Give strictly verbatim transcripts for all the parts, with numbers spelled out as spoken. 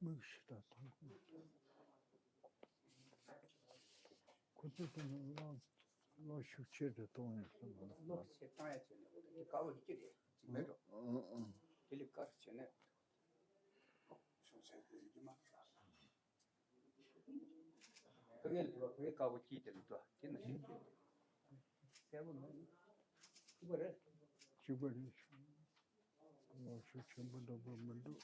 དམིགས་སུ་ད་ཐོག་ཁོ་ཚོ་དེ་ནི་གློག་གློག་ཤུགས་ཆེ་དུ་གཏོང་ཡ་སོང་ང་། གློག་ཆེ་གཏོང་ཡ་ཆེ་ནས་འོ་དེ་དཀའ་བོ་ཡི་གེ་རེད་ཅིག་མེད་འགྲོ། དེ་ལས་དཀར་བྱས་ནས་ཤུགས་ཆེ་དུ་ཡི་གེ་མ་ཁ། ཕ་གི་ལ་ཕ་གི་དཀར་པོ་སྐྱིད་དེ་ལ་འགྲོ་དེ་ན་ཤེས་ཀྱི་གསལ་པོ་མེད་ནི་གཅིག་པ་རེད། གཅིག་པ་རེད། ལོ་ཤུགས་ཆེན་པོ་འདྲ་པོ་མི་འདུག་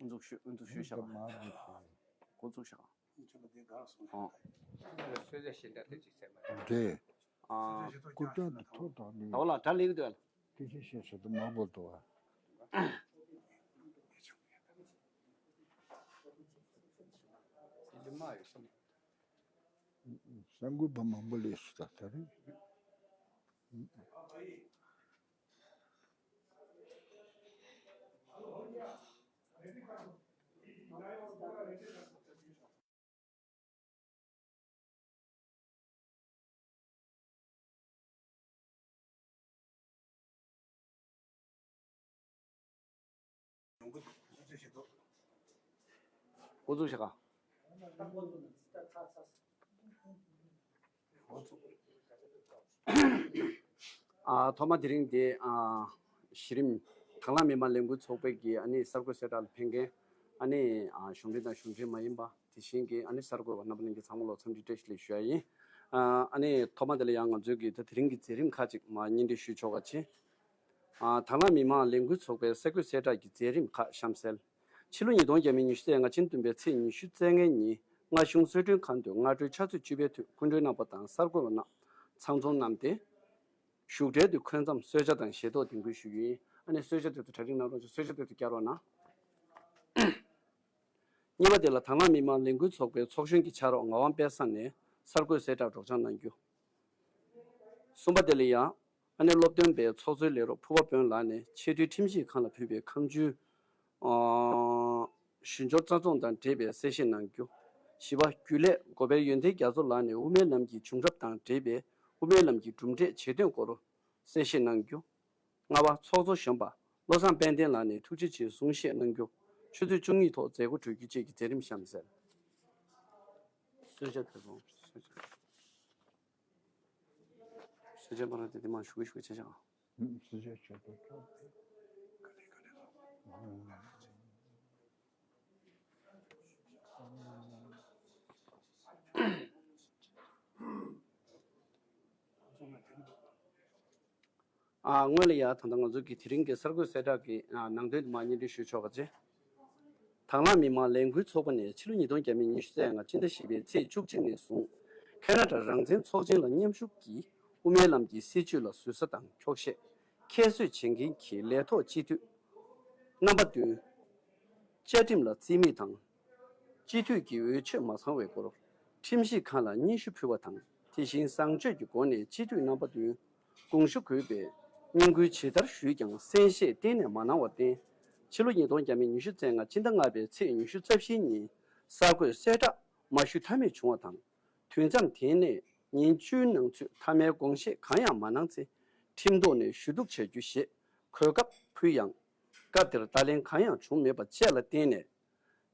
འཛུགས་ཞུ་འཛུགས་ཞུ་བྱ་བ། འགོ་འཛུགས་བྱ་བ། ཨོ། སོས་ཙེ་ཞེ་དྲག་དེ་ཅིག་ཟེར་མ་རེད། འདྲེ། ཨ། ཀུ་ཏ་ནི་ཐོ་དང་ནི། ད་བ་ལ་གྲ་ལེགས་འདུག་ཨ། སྐད་ཆ་བཤད་ས་དུ་མ་བོ་དོ། སྐད་ཆ་མ་ཡོད་སོང་། ས་འགུལ་བ་མང་པོ་ལས་སུ་ད་ད་རེད། འགོ་འཛུགས་བྱ་ག་ཨ། ཐོག་མ་དེ་རིང་འདི་ཨ། གཞི་རིམ་དྭང་བླངས་མི་མང་ལས་འགུལ་ཚོགས་པའི་གི་ཨ་ནི་གསར་འགོད་གསལ་བསྒྲགས་ལ་ཕེབས་མཁན་ཨ་ནི་ཨ། གཞུང་འབྲེལ་དང་གཞུང་འབྲེལ་མ་ཡིན་པ། དེ་བཞིན་གྱི་ཨ་ནི་གསར་འགོད་པ་རྣམ་པ་གཉིས་ཀྱི་ཚང་མ་ལོ་འཚམས་འདྲི་བཀྲ་ཤིས་བདེ་ལེགས་ཞུ་ཡ་ཡིན། ཨ་ནི་ཐོག་མ་དེ་ལ་ཡང་ང་ཚོའི་གི་ད་དེ་རིང་གི་མཛད་རིམ་ཁག་ཅིག་མར་སྙན་སྒྲོན་ཞུས་ཆོག་ག་བྱེད། ཨ། དྭང་བླངས་མི་མང་ལས་འགུལ་ཚོགས་པའི་གསར་འགོད་གསལ་བསྒྲགས་ཀྱི་མཛད་རིམ་ཁག་གཤམ་གསལ། ཕྱི་ལོ་ཉིས་སྟོང་ཉི་ཤུ་རྩ་ལྔ་ཕྱི་ཟླ་བདུན་པའི་ཚེས་ཉི་ཤུ་རྩ་ལྔའི་ཉིན་སྔ་གཞུང་གསོལ་མགྲོན་ཁང་དུ་སྔ་དྲོའི་ཕྱག་ཚོད་བཅུ་པའི་དུས་སྐུ་མགྲོན་རྣམ་པ་དང་གསར་འགོད་པ་རྣམས་ཚང་འཛོམས་གནང་སྟེ། བཞུགས་གྲལ་དུ་འཁོད་མཚམས་གསོལ་ཇ་དང་ཞལ་ཏོག་འདེགས་འབུལ་ཞུ་རྒྱུ་ཡིན། ཨ་ནི་གསོལ་ཇ་དེ་ཚོ་གྲ་སྒྲིག་གནང་རོགས་ཞུ། གསོལ་ཇ་དེ་ཚོ་བསྐྱལ་རོགས་གནང་། གཉིས་པ་དེ་ལ་དྭང་བླངས་མི་མང་ལས་འགུལ་ཚོགས་པའི་ཚོགས་གཞོན་གྱི་ཕྱག་རོགས་ངག་དབང་དཔལ་བཟང་ནས་གསར་འགོད་གསལ་བསྒྲགས་སྒྲོག་སྦྱང་གནང་རྒྱུ། གསུམ་པ་དེ་ལ་ཡང་ཨ་ནེ་སློབ་སྟོན་པའི་ཚོགས་གཙོའི་ལས་རོགས་ཕུར་པ་དཔོན་ལགས་ནས་ཆེས་མཐོའི་ཁྲིམས་ཞིབ་ཁང་ལ་ཕུལ་བའི་ཁ་མཆུའི་ཨ། ཞུ་སྦྱོར་རྩ་རྫོང་དང་འབྲེལ་བའི་གསལ་བཤད་གནང་རྒྱུ། བཞི་པ་རྒྱུན་ལས་སྒོ་པའི་ཡོན་ཏན་རྒྱ་མཚོ་ལགས་ནས་དབུ་མའི་ལམ་གྱི་བྱུང་རབས་དང་འབྲེལ་བའི་དབུ་མའི་ལམ་གྱི་གྲུབ་འབྲས་བྱེད་དོན་སྐོར་གསལ་བཤད་གནང་རྒྱུ། ལྔ་པ་ཚོགས་གཙོ་གཞོན་པ་བློ་བཟང་དཔལ་ལྡན་ལགས་ནས་ཐུགས་རྗེ་ཆེའི་གསུང་བཤད་གནང་རྒྱུ། ཆུ་ཚོད་བཅུ་གཉིས་ཐོག་མཛད་སྒོ་གྲོལ་རྒྱུ་བཅས་ཀྱི་མཛད་རིམ་གཤམ་གསལ། གསོལ་ཇ་ཕེབས་སོང་། གསོལ་ཇ། གསོལ་ཇ་པ་ར་དེ་དེ་མ་ཞུ་གི་ཞུ་གི་ཆེ་ཆེ་ཨ། གསོལ་ཇ་ཆེ་དོ་ཆོག་ཨ། སྔོན་ལ་ཡ་ད་ལྟ་ང་ཚོ་གི་དེ་རིང་གི་གསར་འགོད་གསལ་བསྒྲགས་ཀྱི་ཨ། ནང་དོན་དུ་མ་སྙན་སྒྲོན་ཞུ་ཆོག་ག་ཅེ། དྭང་བླངས་མི་མང་ལས་འགུལ་ཚོགས་པ་ནས་ཕྱི་ལོ་ཉིས་སྟོང་ཉི་ཤུ་རྩ་ལྔ་སྤྱི་ཟླ་བཞི་པའི་ཚེས་བཅུ་གཅིག་ནས་བཟུང་ཁ་ན་ཌ་རང་བཙན་ཚོགས་ཆེན་ལ་མཉམ་ཞུགས་ཀྱིས་དབུ་མའི་ལམ་གྱི་སྲིད་བྱུས་ལ་ཟུར་ཟ་དང་འཁྱོག་བཤད། ཁྱད་གསོད་བྱེད་མཁན་གྱི་ལས་ཐོག་སྤྱི་འཐུས་རྣམ་པ་བདུན། བཅའ་ཁྲིམས་ལ་རྩིས་མེད་དང་། སྤྱི་འཐུས་ཀྱི་འོས་ཆོས་མ་ཚང་བའི་སྐོར་ཁྲིམས་ཞིབ་ཁང་ལ་སྙན་ཞུ་ཕུལ་བ་དང་། དེ་བཞིན་བཟང་སྤྱོད་ཀྱི་སྒོ་ནས་སྤྱི་འཐུས་རྣམ་པ་བདུན་དགོངས་ཞུ་དགོས་པའི་སྙན་སྐུལ་ཇི་ལྟར་ཞུས་ཀྱང་གསན་བཞེས་གཏན་ནས་མ་གནང་བར་བརྟེན། ཕྱི་ལོ་ཉིས་སྟོང་ཉི་ཤུ་རྩ་ལྔ་སྤྱི་ཟླ་ལྔ་པའི་ཚེས་ཉི་ཤུ་རྩ་བཞིའི་ཉིན་གསར་འགོད་གསལ་བསྒྲགས་མ་ཞུ་ཐབས་མེད་བྱུང་བ་དང་། དུས་མཚམས་དེ་ནས་ཉིན་བཅུའི་ནང་ཚུད་མཐའ་མའི་དགོངས་བཞེས་གང་ཡང་མ་གནང་ཚེ་ཁྲིམས་ཐོག་ནས་ཞུ་གཏུག་བྱ་རྒྱུ་ཞེས་གོ་སྐབས་ཕུལ་ཡང་། སྐབས་དེར་བརྡ་ལན་གང་ཡང་བྱུང་མེད་པ་བཅས་ལ་བརྟེན་ནས།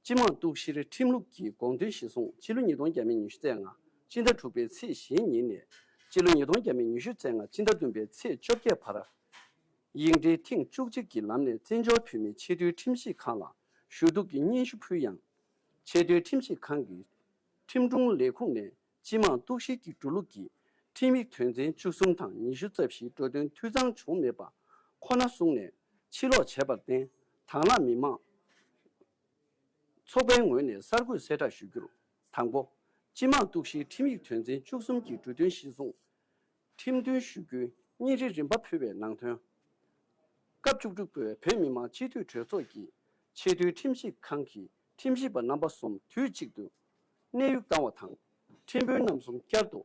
སྤྱི་དམངས་གཏུག་བཤེར་ཁྲིམས་ལུགས་ཀྱི་དགོངས་དོན་གཞིར་བཟུང་ཕྱི་ལོ་ཉིས་སྟོང་ཉི་ཤུ་རྩ་ལྔ་སྤྱི་ཟླ་དྲུག་པའི་ཚེས་བཞིའི་ཉིན་ནས་ཕྱི་ལོ་ཉིས་སྟོང་ཉི་ཤུ་རྩ་ལྔ་སྤྱི་ཟླ་བདུན་པའི་ཚེས་བཅོ་བརྒྱད་བར། ཡིག་འབྲེལ་ཐེངས་བཅུ་གཅིག་གི་ལམ་ནས་བཙན་བྱོལ་བོད་མིའི་ཆེས་མཐོའི་ཁྲིམས་ཞིབ་ཁང་ལ་ཞུ་གཏུག་གི་སྙན་ཞུ་ཕུལ་ཡང་། ཆེས་མཐོའི་ཁྲིམས་ཞིབ་ཁང་གི་ཁྲིམས་དྲུང་ལས་ཁུངས་ནས་སྤྱི་དམངས་གཏུག་བཤེར་གྱི་འགྲོ་ལུགས་ཀྱི་ཁྲིམས་ཡིག་དོན་ཚན་བཅུ་གསུམ་དང་ཉི་ཤུ་རྩ་བཞིའི་འགྲོ་དོན་འཐུས་ཚང་བྱུང་མེད་པ་ཁོ་ན་གསུངས་ནས་ཕྱིར་ལོག་བྱས་པར་བརྟེན། དྭང་བླངས་མི་མང་ཚོགས་པའི་ངོས་ནས་གསར་འགོད་གསལ་བསྒྲགས་ཞུ་རྒྱུར། དང་པོ། སྤྱི་དམངས་གཏུག་བཤེར་ཁྲིམས་ཡིག་དོན་ཚན་བཅུ་གསུམ་གྱི་འབྲུ་དོན་གཞིར་བཟུང་ཁྲིམས་འདོན་ཞུ་རྒྱུའི་སྙན་རིལ་རིམ་པ་ཕུལ་བའི་ནང་དོན། སྐབས་བཅུ་དྲུག་པའི་བོད་མི་མང་སྤྱི་འཐུས་གྲོས་ཚོགས་ཀྱིས་ཆེས་མཐོའི་ཁྲིམས་ཞིབ་ཁང་གི་ཁྲིམས་ཞིབ་པ་རྣམ་པ་གསུམ་དུས་གཅིག་ཏུ་གནས་དབྱུགས་བཏང་བ་དང་། ཁྲིམས་དཔོན་རྣམ་གསུམ་བསྐྱར་དུ་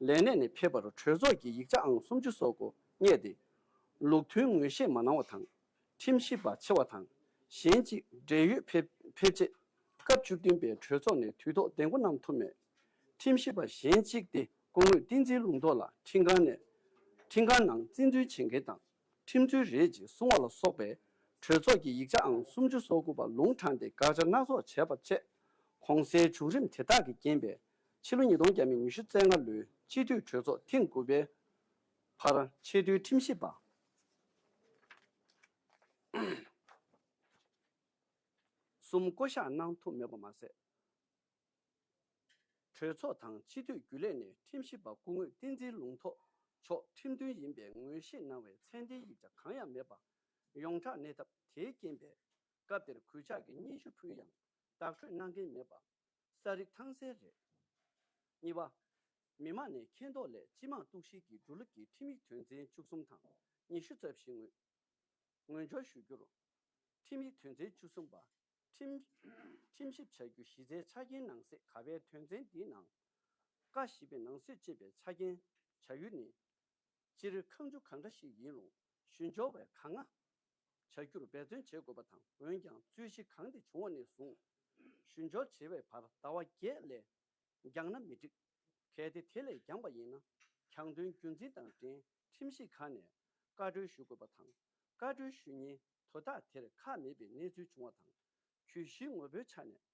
ལས་གནས་ནས་ཕེབས་པར་གྲོས་ཚོགས་ཀྱི་ཡིག་ཆ་ཨང་སུམ་ཅུ་སོ་དགུ་རྙེད་དེ། ལུགས་མཐུན་ངོས་བཞེས་མ་གནང་བ་དང་། ཁྲིམས་ཞིབ་པ་ཆེ་བ་དང་གཞན་གཅིག་འབྲེལ་ཡོད་ཕེབས་ཕེབས་ཆེད་སྐབས་བཅུ་བདུན་པའི་གྲོས་ཚོགས་ནས་དུས་ཐོག་བདེ་འགོད་གནང་ཐུབ་མེད། ཁྲིམས་ཞིབ་པ་གཞན་གཅིག་དེ་སྐུ་ངོ་བསྟན་འཛིན་ལུང་རྟོགས་ལགས་ཁྲིམས་ཁང་ནས་ཁྲིམས་ཁང་ནང་བཙན་འཛུལ་བྱེད་མཁན་དང་ཁྲིམས་རྩོད་རེད་ཅེས་གསུངས་པ་ལ་སོགས་པའི་གྲོས་ཚོགས་ཀྱི་ཡིག་ཆའང་སུམ་ཅུ་སོ་དགུ་པ་ལུང་དྲངས་ཏེ་དགག་བྱ་སྣ་ཚོགས་བྱས་པ་བཅས་གོང་གསལ་བྱུང་རིམ་དེ་དག་གིས་རྐྱེན་པས་ཕྱི་ལོ་ཉིས་སྟོང་བརྒྱ་མེད་ཉི་ཤུ་རྩ་ལྔ་ལོའི་སྤྱི་འཐུས་གྲོས་ཚོགས་ཐེངས་དགུ་པའི་བར་ཆེས་མཐོའི་ཁྲིམས་ཞིབ་པ་གསུམ་བསྐོ་གཞག་གནང་ཐུབ་མེད་པ་མ་ཟད། གྲོས་ཚོགས་དང་སྤྱི་འཐུས་རྒྱུན་ལས་ནས་ཁྲིམས་ཞིབ་པ་སྐུ་ངོ་བསྟན་འཛིན་ལུང་རྟོགས་མཆོག་ཁྲིམས་མཐུན་ཡིན་པའི་ངོས་བཞེས་གནང་བའི་མཚན་ལྡན་ཡིག་ཆ་གང་ཡང་མེད་པ་ཡོངས་གྲགས་གནས་སྟབས་དེའི་རྐྱེན་པས་སྐབས་དེར་གུས་ཕྱག་གི་སྙན་ཞུ་ཕུལ་ཡང་བདག་སྤྲོད་གནང་མཁན་མེད་པ་ས་རིག་ཐང་གསལ་རེད། གཉིས་པ། མི་མང་ནས་མཁྱེན་རྟོགས་སླད་སྤྱི་དམངས་གཏུག་བཤེར་གྱི་འགྲོ་ལུགས་ཀྱི་ཁྲིམས་ཡིག་དོན་ཚན་བཅུ་གསུམ་དང་ཉི་ཤུ་རྩ་བཞི་ངོས་ངོས་སྦྱོར་ཞུ་རྒྱུར། ཁྲིམས་ཡིག་དོན་ཚན་བཅུ་གསུམ་པ། ཁྲིམས་ཁྲིམས་ཞིབ་བྱ་རྒྱུ་གཞི་རྩའི་ཆ་རྐྱེན་ནང་གསེས་ག་པའི་དོན་ཚན་འདིའི་ནང་། ཀ་བཞི་པའི་ནང་གསེས་བཅས་པའི་ཆ་རྐྱེན་བྱ་ཡུལ་ནི། སྤྱིར་ཁང་ཆུང་གང་འདྲ་ཞིག་ཡིན་རུང་ཞུ་སྦྱོར་བས་གང་ང་བྱ་རྒྱུར་འབད་བརྩོན་བྱེད་དགོས་པ་དང་། འོན་ཀྱང་རྩོད་གཞི་གང་དེ་བྱུང་བ་ནས་བཟུང་ཞུ་སྦྱོར་བྱེད་པའི་བར་ཟླ་བ་བརྒྱད་ལས་འགྱངས་ན་མི་འགྲིག་གལ་ཏེ་དེ་ལས་འགྱངས་པ་ཡིན་ན་གྱང་དོན་རྒྱུ་མཚན་དང་འབྲེལ་ཁྲིམས་ཞིབ་ཁང་ནས་བཀའ་འཁྲོལ་ཞུ་དགོས་པ་དང་། བཀའ་འཁྲོལ་ཞུ་ཉིན་དོ་བདག་དེར་ཁག་མེད་པའི་གནས་ཚུལ་བྱུང་བ་དང་། གྱོད་གཞིའི་ངོ་བོའི་ཆ་ནས་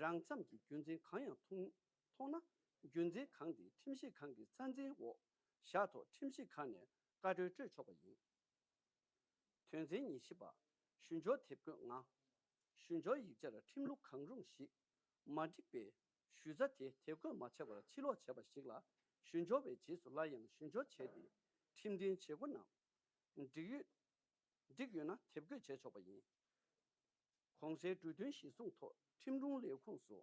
རང་འཚམ་གྱི་རྒྱུ་མཚན་གང་ཡང་མཐོང་མཐོང་ན་རྒྱུ་མཚན་གང་དེ་ཁྲིམས་ཞིབ་ཁང་གི་རྩ་འཛིན་འོག་བཞག་ཐོག་ཁྲིམས་ཞིབ་ཁང་ནས་བཀའ་འཁྲོལ་སྤྲོད་ཆོག་པ་ཡིན། དོན་ཚན་ཉི་ཤུ་པ། ཞུ་སྦྱོར་དེབ་འགོད་ལྔ། ཞུ་སྦྱོར་ཡིག་ཆར་ཁྲིམས་ལུགས་གང་རུང་ཞིག་མ་འགྲིག་པའི་ཞུ་རྩ་དེ་དེབ་འགོད་མ་བྱས་པར་ཕྱིར་སློག་བྱས་པ་ཞིག་ལ་ཞུ་སྦྱོར་བའི་རྗེས་སུ་སླར་ཡང་ཞུ་སྦྱོར་བྱས་ཏེ་ཁྲིམས་མཐུན་བྱེད་སྒོ་རྣམས་འགྲིག་ཡོད་འགྲིག་ཡོད་ན་དེབ་འགོད་བྱས་ཆོག་པ་ཡིན། གོང་གསལ་འབྲུ་དོན་གཞིར་བཟུང་ཐོག་ཁྲིམས་དྲུང་ལས་ཁུངས་སུ་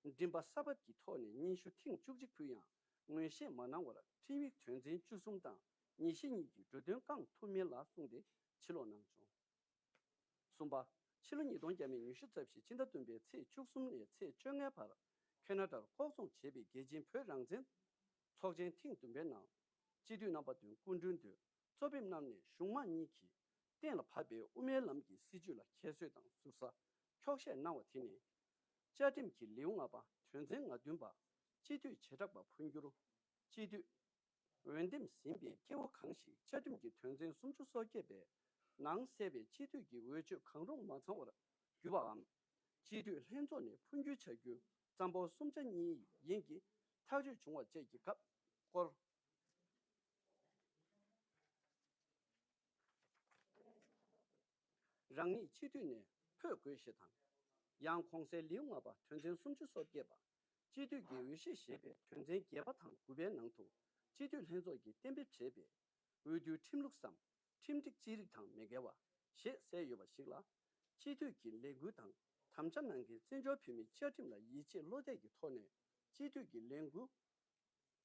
འདྲི་འབག་ས་བབ་ཀྱི་ཐོག་ནས་སྙན་ཞུ་ཐེངས་བཅུ་གཅིག་ཕུལ་ཡང་ངོས་བཞེས་མ་གནང་བར་ཁྲིམས་ཡིག་དོན་ཚན་བཅུ་གསུམ་དང་ཉི་ཤུ་གཉིས་ཀྱི་འབྲུ་དོན་བསྐང་ཐུབ་མིན་ལ་གསུངས་ཏེ་ཕྱིར་སློག་གནང་བྱུང་། གསུམ་པ། ཕྱི་ལོ་ཉིས་སྟོང་བརྒྱ་མེད་ཉི་ཤུ་རྩ་བཞི་ཕྱི་ཟླ་བདུན་པའི་ཚེས་བཅུ་གསུམ་ནས་ཚེས་བཅོ་ལྔའི་བར་ཁེ་ན་ཌར་ལྐོག་ཚོང་བྱས་པའི་རྒྱལ་སྤྱིའི་བོད་རང་བཙན་ཚོགས་ཆེན་ཐེངས་བདུན་པའི་ནང་སྤྱི་འཐུས་རྣམ་པ་དོན་སྐུ་མགྲོན་དུ་གཙོ་ཕེབས་གནང་ནས་གཞུང་མང་གཉིས་ཀྱིས་གཏན་ལ་ཕབ་པའི་དབུ་མའི་ལམ་གྱི་སྲིད་བྱུས་ལ་ཁྱད་གསོད་དང་ཟུར་ཟ་འཁྱོག་བཤད་གནང་བ་དེ་ནི། བཅའ་ཁྲིམས་ཀྱི་ལེའུ་ལྔ་པ་དོན་ཚན་ང་བདུན་པ་སྤྱི་འཐུས་བྱེ་བྲག་པ་འཕོ་འགྱུར། སྤྱི་འཐུས་འོས་འདེམས་ཟིན་པའི་སྐྱེ་བོ་གང་ཞིག་བཅའ་ཁྲིམས་ཀྱི་དོན་ཚན་སུམ་ཅུ་སོ་བརྒྱད་པའི་ནང་གསལ་བའི་སྤྱི་འཐུས་ཀྱི་འོས་ཆོས་གང་རུང་མ་ཚང་བར་གྱུར་པའམ། སྤྱི་འཐུས་ལྷན་ཚོགས་ནས་འཕོ་འགྱུར་བྱ་རྒྱུ་ཙམ་པོ་སུམ་ཆ་གཉིས་ཡན་གྱི་ཐག་གཅོད་བྱུང་བ་བཅས་ཀྱི་སྐབས་སྐོར། རང་ཉིད་སྤྱི་འཐུས་ནས་འཕོ་དགོས་ཞེས་དང་། ཡང་གོང་གསལ་ལེའུ་ལྔ་པ་དོན་ཚན་སུམ་ཅུ་སོ་བརྒྱད་པ། སྤྱི་འཐུས་ཀྱི་འོས་གཞི་ཞེས་པའི་དོན་ཚན་བརྒྱད་པ་དང་དགུ་པའི་ནང་དུ་སྤྱི་འཐུས་ལྷན་ཚོགས་ཀྱིས་གཏན་འབེབས་བྱས་པའི་འོས་བསྡུའི་ཁྲིམས་ལུགས་སམ་ཁྲིམས་སྒྲིག་ཅི་རིགས་དང་མི་འགལ་བ་ཞེས་གསལ་ཡོད་པ་ཞིག་ལ། སྤྱི་འཐུས་ཀྱི་ལས་འགུལ་དང་དམ་བཅའ་གནང་མཁན་བཙན་བྱོལ་བོད་མིའི་བཅའ་ཁྲིམས་ལ་ཡིད་ཆེས་བློ་གཏད་ཀྱི་ཐོག་ནས་སྤྱི་འཐུས་ཀྱི་ལས་འགུལ་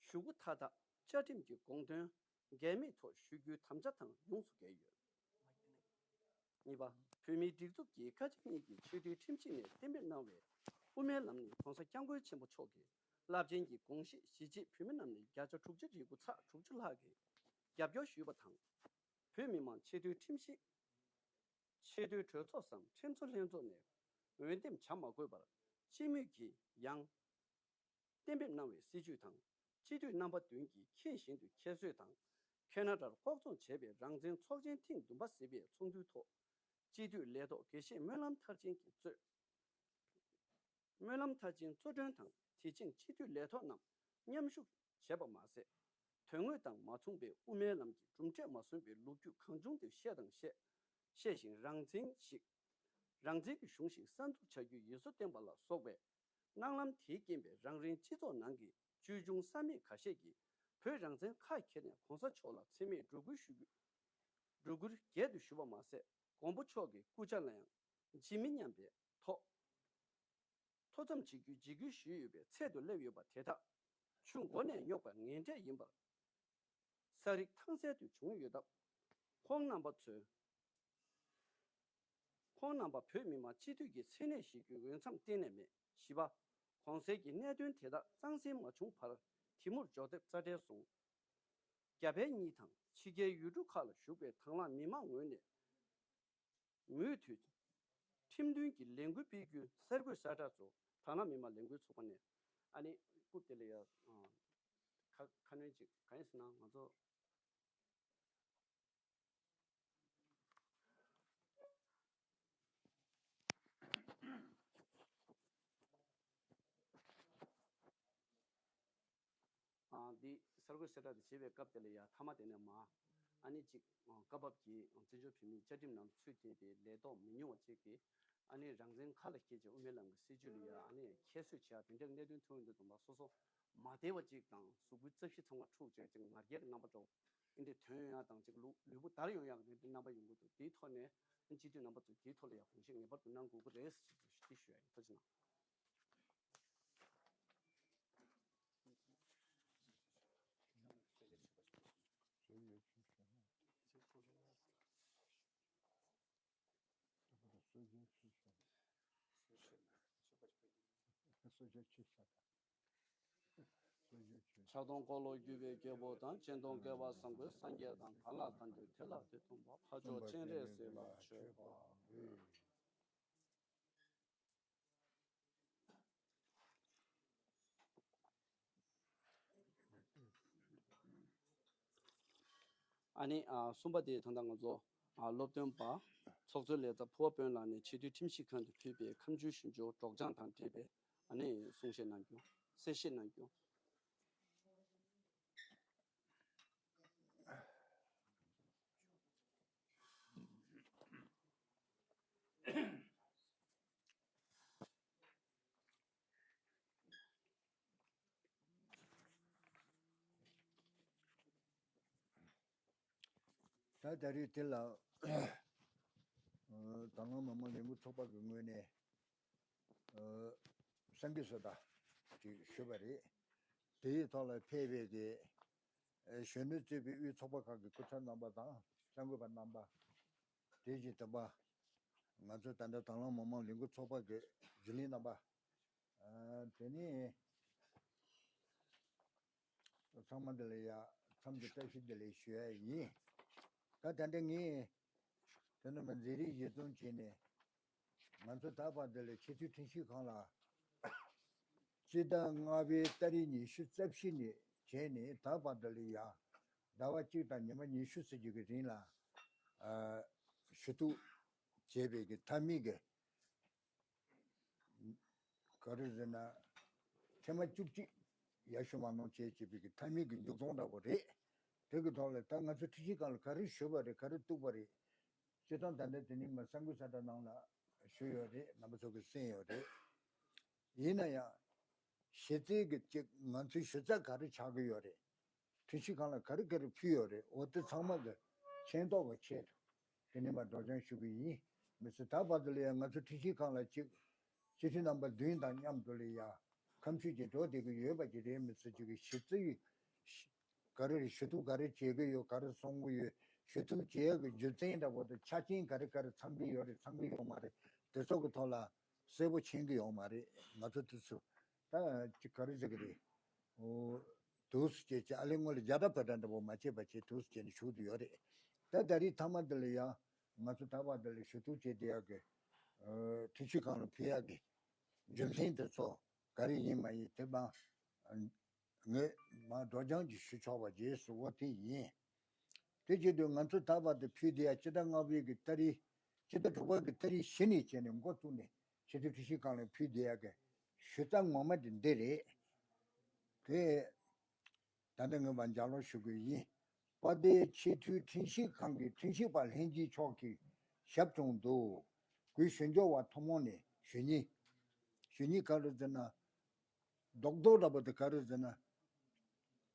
ཞུ་སྒོ་མཐའ་དག་བཅའ་ཁྲིམས་ཀྱི་དགོངས་དོན་འགལ་མེད་ཐོག་ཞུ་རྒྱུའི་དམ་བཅའ་དང་ཡོངས་སུ་འགལ་ཡོད། གཉིས་པ། བོད་མིའི་སྒྲིག་འཛུགས་ཀྱི་བཀའ་སྤྱི་གཉིས་ཀྱི་ཆེས་མཐོའི་ཁྲིམས་ཞིབ་ནས་གཏན་འབེབས་གནང་བའི་དབུ་མའི་ལམ་ནི་༸གོང་ས་༸སྐྱབས་མགོན་ཆེན་པོ་མཆོག་གི་རླབས་ཆེན་གྱི་དགོངས་བཞེད་གཞིས་བྱེས་བོད་མི་རྣམས་ནས་བརྒྱ་ཆ་དྲུག་ཅུ་རེ་དགུ་ཚེག་དྲུག་ཅུ་ལྷག་གིས་རྒྱབ་སྐྱོར་ཞུས་པ་དང་། བོད་མི་མང་ཆེས་མཐོའི་ཁྲིམས་ཞིབ། ཆེས་མཐོའི་གྲོས་ཚོགས་སམ་ཁྲིམས་བཟོ་ལྷན་ཚོགས་ནས་འོས་འདེམས་བྱ་མ་དགོས་པར་སྤྱི་མོས་ཀྱིས་ཡང་གཏན་འབེབས་གནང་བའི་སྲིད་བྱུས་དང་། སྤྱི་འཐུས་རྣམ་པ་བདུན་གྱིས་ཁྱེད་བཞིན་དུ་ཁྱད་གསོད་དང་། ཁེ་ན་ཌར་ལྐོག་ཚོང་བྱས་པའི་རང་བཙན་ཚོགས་ཆེན་ཐེངས་བདུན་པ་ཟེར་བའི་ཚོགས་འདུའི་ཐོག་སྤྱི་འཐུས་ལས་ཐོག་དགེ་བཤེས་སྨོན་ལམ་མཐར་ཕྱིན་གྱིས་གཙོས། སྨོན་ལམ་མཐར་ཕྱིན་གཙོ་མགྲོན་དང་དེ་བཞིན་སྤྱི་འཐུས་ལས་ཐོག་རྣམས་མཉམ་ཞུགས་བྱས་པ་མ་ཟད། དོན་དངོས་དང་མ་མཚུངས་པའི་དབུ་མའི་ལམ་གྱི་གྲུབ་འབྲས་མ་སོན་པའི་ལོ་རྒྱུས་གང་བྱུང་དུ་བཤད་དང་བཤད། བཤད་བཞིན་རང་བཙན་ཞིག་རང་བཙན་གྱི་གཞུང་ཞིག་གསར་འཛུགས་བྱ་རྒྱུའི་ཡིད་གཟུགས་བསྟན་པ་ལ་སོགས་པའི་སྣང་ལམ་དེའི་རྐྱེན་པས་རང་རེའི་སྤྱི་ཚོགས་ནང་གི་ཅོལ་ཆུང་བསམ་མེད་ཁ་ཤས་ཀྱིས་བོད་རང་བཙན་ཁ་འཁྱེར་ནས་༸གོང་ས་མཆོག་ལ་མཚན་སྨད་སྒྲོ་སྐུར་ཞུ་རྒྱུ། སྒྲོ་སྐུར་རྒྱས་དུ་ཞུ་བ་མ་ཟད། མགོན་པོ་མཆོག་གི་སྐུ་ཕྱྭ་ལ་ཡང་ཇི་མི་སྙམ་པའི་ཐོག་ཐོ་འཚམས་བྱེད་རྒྱུའི་འཇིགས་སྐུལ་ཞུས་ཡོད་པའི་ཚད་དུ་སླེབས་ཡོད་པ་དེ་དག་ཆུ་མགོ་ནས་རྙོག་པ་ངན་འབྲས་ཡིན་པར་ས་རིག་ཐང་གསལ་དུ་བྱུང་ཡོད་སྟབས། ཁོང་རྣམ་པ་ཚོས། ཁོང་རྣམ་པ་བོད་མི་མང་སྤྱི་འཐུས་ཀྱི་མཚན་གནས་བཞེས་རྒྱུའི་འོས་འཚམ་གཏན་ནས་མེད། བཞི་པ། གོང་གསལ་གྱི་གནད་དོན་དེ་དག་གཙང་སེལ་མ་བྱུང་བར་དེ་མུར་འཇོག་འདེབས་རྩ་བྲལ་སོང་། རྒྱ་བལ་གཉིས་དང་ཕྱི་རྒྱལ་ཡུལ་གྲུ་ཁག་ལ་བཞུགས་པའི་དང་བླངས་མི་མང་ངོས་ནས། མུ་མཐུད་ཁྲིམས་མཐུན་གྱི་ལས་འགུལ་སྤེལ་རྒྱུའི་གསར་འགོད་གསལ་བསྒྲགས་སུ་དྭགས་ལྷ་མི་མང་ལས་འགུལ་ཚོགས་པ་ནས་ཨ་ནི་རྐུབ་དེ་ལ་ཡ་ཁ་ཁ་སྣོན་ཅིག་གང་ཡིན་ཟེར་ན་ང་ཚོ། ཨ་འདི་གསར་འགོད་གསལ་བསྒྲགས་དེ་བྱེད་པའི་སྐབས་དེ་ལ་ཡ་མཐའ་མ་དེ་ནས་མ་ཨ་ནི་གཅིག་སྐབས་བབ་ཀྱི་བཙན་བྱོལ་བོད་མིའི་བཅའ་ཁྲིམས་ནང་ཚུད་བསྡད་པའི་ལས་ཐོག་མི་ཉུང་བ་ཅིག་གིས་ཨ་ནི་རང་བཙན་ཁ་ལ་འཁྱེར་བྱས་དབུ་མའི་ལམ་གྱི་སྲིད་བྱུས་ལ་ཡ་ཨ་ནི་ཁྱད་གསོད་བྱས་དེ་འདྲའི་གནད་དོན་ཐོན་ཡོང་དུས་ཙམ་པ་སོ་སོ་མ་བདེ་བ་ཅིག་དང་གཟུགས་པོའི་རྩ་བཞི་ཚང་མ་འཁྲུགས་བྱས་ཅིག་ང་རྒྱལ་གྱི་རྣམ་པ་འདྲ་བོ་འདི་འདྲའི་ཐོན་ཡོང་ཡ་དང་ཅིག་ལུས་ལུས་པོ་འདར་ཡོང་ཡ་གི་འདི་འདྲའི་རྣམ་པ་ཡོང་གི་འདུག་དེའི་ཐོག་ནས་སྤྱི་འཐུས་རྣམ་པ་ཚོས་དེའི་ཐོག་ལ་ཡ་དགོངས་བཞེས་ངེས་པར་དུ་གནང་དགོས་ཀྱི་རེད་ཟེར་ཞུ་ཡ་ཡིན། ཐུགས་རྗེ་གནང་། ཕྱག་སྟོང་འཁོར་ལོ་བརྒྱུད་པའི་རྒྱལ་པོ་དང་། སྤྱན་སྟོང་བསྐལ་པ་བཟང་པོའི་སངས་རྒྱས་དང་། གང་ལ་དམ་ཆོས་དེ་ལ་དེ་མཐུན་པ། འཕགས་མཆོག་སྤྱན་རས་གཟིགས་ལ་མཆོད་པ་འབུལ། ཨ་ནི་ཨ་གསུམ་པ་དེ་ད་ལྟ་ང་ཚོ་ཨ་སློབ་སྟོན་པ་ཚོགས་གཙོའི་ལས་ཚབ་ཕུར་པ་དཔོན་ལགས་ནས་སྤྱི་འཐུས་ཁྲིམས་ཞིབ་ཁང་དུ་ཕུལ་བའི་ཁ་མཆུའི་ཞུ་སྦྱོར་སྒྲོག་སྦྱང་དང་འབྲེལ་བའི་ཨ་ནི་གསུང་བཤད་གནང་རྒྱུ། གསལ་བཤད་གནང་རྒྱུ། ད་ད་རེས་དེ་ལ་ཨ་དྭགས་ལྷ་མི་མང་ལས་འགུལ་ཚོགས་པ་གི་ངོས་ནས་ཨ་གསར་འགོད་གསལ་བསྒྲགས་ཅིག་ཞུས་པ་རེད། དེའི་ཐོག་ལ་ཕེབས་པའི་གི་ཨ་གཞོན་ནུ་གཙོས་པའི་དབུས་ཚོགས་པ་ཁག་གི་སྐུ་ཚབ་རྣམ་པ་དང་གསར་འགོད་པ་རྣམ་པ། དེ་བཞིན་དུ་པ་ང་ཚོ་ད་ལྟ་དྭགས་ལྷ་མི་མང་ལས་འགུལ་ཚོགས་པ་གི་རྒྱུན་ལས་རྣམ་པ། ཨ་དེ་ནས་ཚང་མ་འདི་ལ་ཡ་འཚམས་ཀྱི་བཀྲ་ཤིས་བདེ་ལེགས་ཞུ་ཡ་ཡིན། ད་ད་ལྟ་ངས་དེ་ནས་མ་མཛད་རིས་གཞིར་བཟུང་བྱས་ནས་ང་ཚོ་ད་བར་འདི་ལ་ཆེས་མཐོའི་ཁྲིམས་ཞིབ་ཁང་ལ་སྤྱི་ཟླ་ལྔ་པའི་ཏ་རིག་ཉི་ཤུ་རྩ་བཞི་ནས་བྱས་ནས་ད་བར་འདི་ལ་ཡ་ཟླ་བ་གཅིག་དང་ཉི་མ་ཉི་ཤུ་ཙམ་ཅིག་གི་རིང་ལ་ཨ་ཞུ་གཏུག་བྱས་པའི་གི་མཐའ་མའི་གི་ག་རེ་ཟེར་ན། ཐེངས་མ་བཅུ་གཅིག་ཡར་ཞུ་མ་གནང་བྱས་བྱས་པའི་གི་མཐའ་མའི་གི་མཇུག་སྡོམ་འདྲ་པོ་རེད། དེ་གི་ཐོག་ལ་ད་ང་ཚོ་ཁྲིམས་ཞིབ་ཁང་ལ་ག་རེ་ཞུས་པ་རེད། ག་རེ་གཏུགས་པ་རེད། སྤྱིར་བཏང་ད་ལྟ་དེ་ནས་མ་གསར་འགོད་གསལ་བསྒྲགས་ནང་ལ་ཞུས་ཡོད་རེད། རྣམ་པ་ཚོ་གིས་གསན་ཡོད་རེད། ཡིན་ན་ཡང་གཞི་རྩའི་གི་ཅིག་ང་ཚོའི་ཞུ་རྩ་ག་རེ་ཆགས་ཀྱི་ཡོད་རེད། ཁྲིམས་ཞིབ་ཁང་ལ་ག་རེ་ག་རེ་ཕུལ་ཡོད་རེད། འོ་དེ་ཚང་མ་གི་མཁྱེན་རྟོགས་ཀྱི་ཆེད་དུ་དེ་ནས་མར་སྒྲོག་སྦྱང་ཞུ་གི་ཡིན། མི་ཚེ་ད་བར་དུ་ལ་ཡང་ང་ཚོ་ཁྲིམས་ཞིབ་ཁང་ལ་གཅིག་སྤྱི་འཐུས་རྣམ་པ་བདུན་དང་མཉམ་དུ་ལ་ཡང་ཁ་མཆུ་ཅིག་འགྲོ་བསྡད་ཀྱི་ཡོད་པ་ཅིག་རེད། མི་ཚེ་གཅིག་གི་ཞིབ་རྩིས་ག་རེ་རེད། ཞུ་གཏུག་ག་རེ་བྱེད་ཀྱི་ཡོད། ག་རེ་གསུང་གི་ཡོད། ཞུ་གཏུག་བྱེད་ཡག་གི་རྒྱུ་མཚན་འདྲ་པོ་དང་ཆ་རྐྱེན་ག་རེ་ག་རེ་ཚང་གི་ཡོད་རེད། ཚང་གི་ཡོད་མ་རེད། དེ་ཚོ་གི་ཐོག་ལ་གསལ་པོ་མཁྱེན་གི་ཡོད་མ་རེད། ང་ཚོ་དེ་ཚོ་ད་ཅིག་ག་རེ་ཟེར་གི་རེད། འོ། དུས་སུ་བྱས་ཀྱི་ཨ་ལེ་སྔོན་ལ་རྒྱ་གྲྭ་བོད་གྲྭ་འདྲ་པོ་མ་བྱས་པ་བྱས་དུས་སུ་བྱས་ནས་བཞུགས་བསྡད་ཡོད་རེད། ད་ད་རེས་མཐའ་མ་འདི་ལ་ཡང་ང་ཚོ་ད་བར་འདི་ལ་ཞུ་གཏུག་བྱས་བསྡད་ཡག་གི་ཨ་ཁྲིམས་ཞིབ་ཁང་ལ་ཕུལ་ཡག་གི་རྒྱུ་མཚན་དེ་ཚོ་ག་རེ་ཡིན་མ་ཡིན་དེ་མ་ངས་མ་སྒྲོག་སྦྱང་ཅིག་ཞུ་ཆོག་པ་བྱས་སུ་འོ་དེ་ཡིན། དེ་བྱེད་དུས་ང་ཚོ་ད་བར་དུ་ཕུལ་བསྡད་ཡག་སྤྱི་ཟླ་ལྔ་པའི་གི་ཏ་རིག་སྤྱི་ཟླ་དྲུག་པ་གི་ཏ་རིག་བཞི་ནས་བྱས་ནས་འགོ་བཙུགས་ནས་ཆེས་མཐོའི་ཁྲིམས་ཞིབ་ཁང་ལ་ཕུལ་བསྡད་ཡག་གི་ཞུ་རྩ་ངོ་མ་དེ་འདི་རེད། དེ་ད་ལྟ་ངས་མར་ལྗགས་ཀློག་ཞུ་གི་ཡིན། དཔལ་ལྡན་ཆེས་མཐོའི་ཁྲིམས་ཞིབ་ཁང་གི་ཁྲིམས་ཞིབ་པ་ལྷན་རྒྱས་མཆོག་གིས་ཞབས་དྲུང་དུ་གུས་ཞུ་འབྱོར་བ་ཐུན་མོང་ནས་ཞུ་ཉེས། ཞུ་ཉེས་ག་རེ་ཟེར་ན། རྡོག་རྡོག་འདྲ་པོ་དེ་ག་རེ་ཟེར་ན།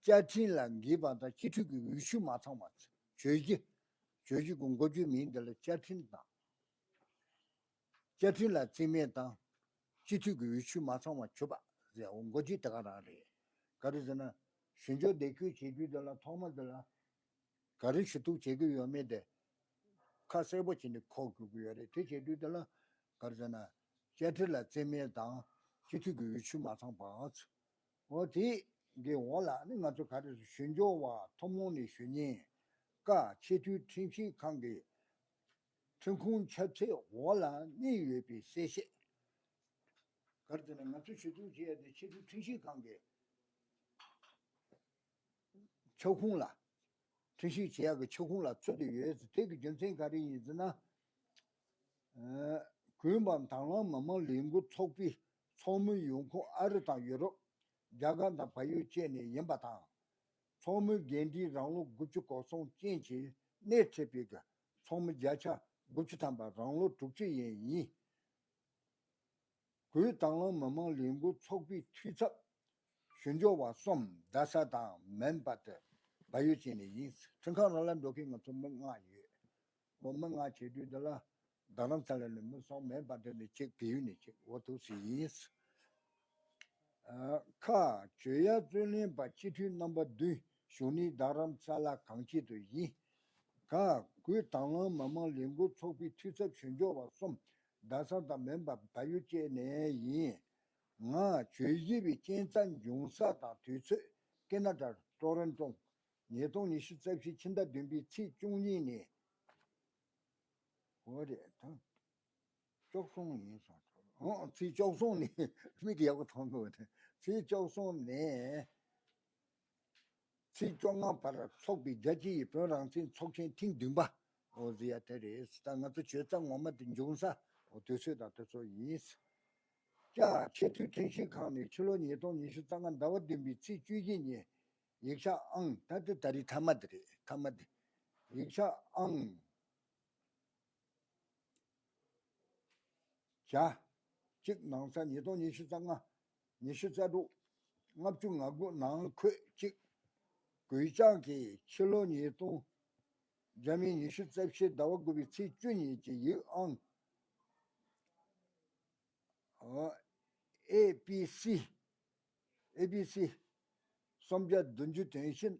བཅའ་ཁྲིམས་ལ་འགལ་བ་དང་སྤྱི་འཐུས་ཀྱི་འོས་ཆོས་མ་ཚང་བ། བཅད་ཁྲིམས། བཅད་ཁྲིམས་ཀྱི་འགོ་བརྗོད་མིང་འདི་ལ་བཅའ་ཁྲིམས་དང་། བཅའ་ཁྲིམས་ལ་བརྩི་མེད་དང་། སྤྱི་འཐུས་ཀྱི་འོས་ཆོས་མ་ཚང་བ་བཅད་པ་ཟེར་འོ་འགོ་བརྗོད་དེ་ག་རང་རེད། ག་རེ་ཟེར་ན། ཞུ་འབྱོར་འདེགས་སྐྱོར་བྱེད་རྒྱུ་འདི་ལ་ཐོག་མ་འདི་ལ། ག་རེ་ཞུ་གཏུག་བྱེད་ཀྱི་ཡོད་མེད་དེ་ཁ་གསལ་པོ་བྱས་ནས་འཁོད་དགོས་ཀྱི་ཡོད་རེད། དེ་བྱེད་དུས་དེ་ལ་ག་རེ་ཟེར་ན། བཅའ་ཁྲིམས་ལ་བརྩི་མེད་དང་སྤྱི་འཐུས་ཀྱི་འོས་ཆོས་མ་ཚང་བ། འོ་དེ་གི་འོག་ལ་ནི་ང་ཚོ་ག་རེ་ཞུ་འབྱོར་བ་ཐུན་མོང་ནས་ཞུ་ཉེས། ཀ་ཆེས་མཐོའི་ཁྲིམས་ཞིབ་ཁང་གི་ ཁྲིམས་ཁང་ཆབ་སྲིད་འོག་ལ་གནས་ཡོད་པའི་གསལ་བཤད། ག་རེ་ཟེར་ན། ང་ཚོས་ཞུ་གཏུག་བྱེད་ཡ་དེ་ཆེས་མཐོའི་ཁྲིམས་ཞིབ་ཁང་གི་ཁྱབ་ཁོངས་ལ། ཁྲིམས་ཞིབ་བྱེད་ཡག་གི་ཁྱབ་ཁོངས་ལ་ཚུད་དེ་ཡོད། དེ་གི་རྒྱུ་མཚན་ག་རེ་ཡིན་ཟེར་ན། ཨ། གུས་པ་དྭང་བླངས་མི་མང་ལས་འགུལ་ཚོགས་པའི་ཚོགས་མི་ཡོང་ཁུངས་ཨ་རི་དང་ཡུ་རོབ། རྒྱ་གར་དང་བལ་ཡུལ་བཅས་ནས་ཡིན་པ་དང་། ཚོགས་མི་འགན་འཁྲི་རང་ལོ་དགུ་བཅུ་གོ་གསུམ་ཅན་གྱི་སྣེ་ཁྲིད་པའི་གི་ཚོགས་མི་བརྒྱ་ཆ་དགུ་བཅུ་ཐམ་པ་རང་ལོ་དྲུག་ཅུ་ཡན་ཡིན། གུས་དྭང་བླངས་མི་མང་ལས་འགུལ་ཚོགས་པའི་འཐུས་ཚབ་ཞུ་འབྱོར་བ་གསུམ་རྡ་ས་དང་མོན་པ་དེ་བལ་ཡུལ་བཅས་ནས་ཡིན། ཁྲིམས་ཁང་རང་ལ་འགྲོ་མཁན་ང་ཚོ་མི་ལྔ་ཡོད། འོ། མི་ལྔ་བྱེད་དུས་འདི་ལ་རྡ་རམ་ས་ལ་ནས་མི་གསུམ། མོན་པ་དེ་ནས་གཅིག་བལ་ཡུལ་ནས་གཅིག་འོ་ཐུག་སི་ཡིན། ཨ། ཁ། གྱོད་ཡ་རྩོད་ལེན་པ་སྤྱི་འཐུས་རྣམ་པ་བདུན་བཞུགས་གནས་རྡ་རམ་ས་ལ་གངས་སྐྱིད་དུ་ཡིན། ག་གུས་དྭང་བླངས་མི་མང་ལས་འགུལ་ཚོགས་པའི་འཐུས་ཚབ་ཞུ་འབྱོར་བ་གསུམ་རྡ་ས་དང་མོན་པ་བལ་ཡུལ་བཅས་ནས་ཡིན། ང་། གྱོད་གཞི་བའི་རྐྱེན་རྩ་འབྱུང་ས་དང་དུས་ཚོད། ཀེ་ན་ཌ་ཊོ་རོན་ཊོ། ཉིས་སྟོང་ཉི་ཤུ་རྩ་བཞི་ཕྱི་ཟླ་བདུན་པའི་ཚེས་བཅུ་གཉིས་ནས། འོ་རེད་ད། བཅུ་གསུམ་ཡིན་སོང་། ཨོ། ཚེས་བཅུ་གསུམ་ནས། མིག་ཡག་པོ་མཐོང་དགོས་ནས། ཚེས་བཅུ་གསུམ་ནས་ཚེས་བཅོ་ལྔ་བར་འཚོགས་པའི་རྒྱལ་སྤྱི་ཡི་བོད་རང་བཙན་ཚོགས་ཆེན་ཐེངས་བདུན་པ། འོ་ཟེར་ཡ་དེ་རེད། ད་ང་ཚོ་གྱོད་རྩ་ངོ་མ་དེ་འབྱུང་ས། འོ། དུས་ཚོད་དང་དེ་ཚོ་ཡིན། ཀྱ། ཆེས་མཐོའི་ཁྲིམས་ཞིབ་ཁང་ནས་ཕྱི་ལོ་ཉིས་སྟོང་ཉི་ཤུ་རྩ་ལྔ་ཟླ་བ་བདུན་པའི་ཚེས་བཅུ་བཞི་ཉིན་ཡིག་ཆ་ཨང་། ད་དེ་ད་རེས་མཐའ་མ་དེ་རེད། མཐའ་མ་དེ། ཡིག་ཆ་ཨང་བརྒྱ་གཅིག་ནང་གསལ། ཉིས་སྟོང་ཉི་ཤུ་རྩ་ལྔ། ཉི་ཤུ་རྩ་དྲུག་ལྔ་བཅུ་ང་དགུ་ནང་འཁོད་གཅིག་གུས་ཕྱག་གིས་ཕྱི་ལོ་ཉིས་སྟོང་རྒྱ་མིའི་ཉི་ཤུ་རྩ་བཞི་ཟླ་བ་དགུ་པའི་ཚེས་བཅུ་ཉིན་གྱི་ཡིག་ཨང་། ཨེ་པི་སི། ཨེ་པི་སི་སུམ་བརྒྱ་བདུན་ཅུ་དོན་བཞི།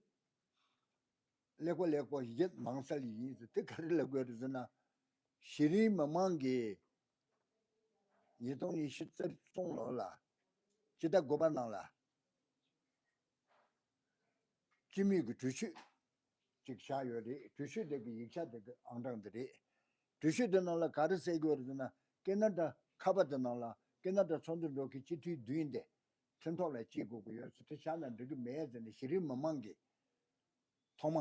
ཀླད་ཀོར་ཀླད་ཀོར་བཞི་ནང་གསལ་ཡིན་ཟེར། དེ་ག་རེ་ལབ་དགོས་རེད་ཟེར་ན། གཞི་རིམ་མི་མང་གིས་ཉིས་སྟོང་ཉི་ཤུ་རྩ་གསུམ་ལོ་ལ། སྤྱི་ཟླ་དགུ་པ་ནང་ལ་སྤྱི་མོས་ཀྱི་གྲོས་ཆོད་ཅིག་བཞག་ཡོད་རེད། གྲོས་ཆོད་དེ་གི་ཡིག་ཆ་དེ་གི་ཨང་གྲངས་འདི་རེད། གྲོས་ཆོད་དེ་ནང་ལ་ག་རེ་གསལ་གྱི་ཡོད་རེད་ཟེར་ན། ཀེ་ན་ཌ་ཁ་པར་དེ་ནང་ལ་ཀེ་ན་ཌ་ཚོགས་འདུར་འགྲོ་མཁན་སྤྱི་འཐུས་བདུན་དེ་ཁྲིམས་ཐོག་ལ་སྐྱེལ་དགོས་ཀྱི་ཡོད་ཟེར། དེ་བཞག་ན་འགྲིག་གི་མེད་ཟེར་ནས་གཞི་རིམ་མི་མང་གིས་ཐོག་མ་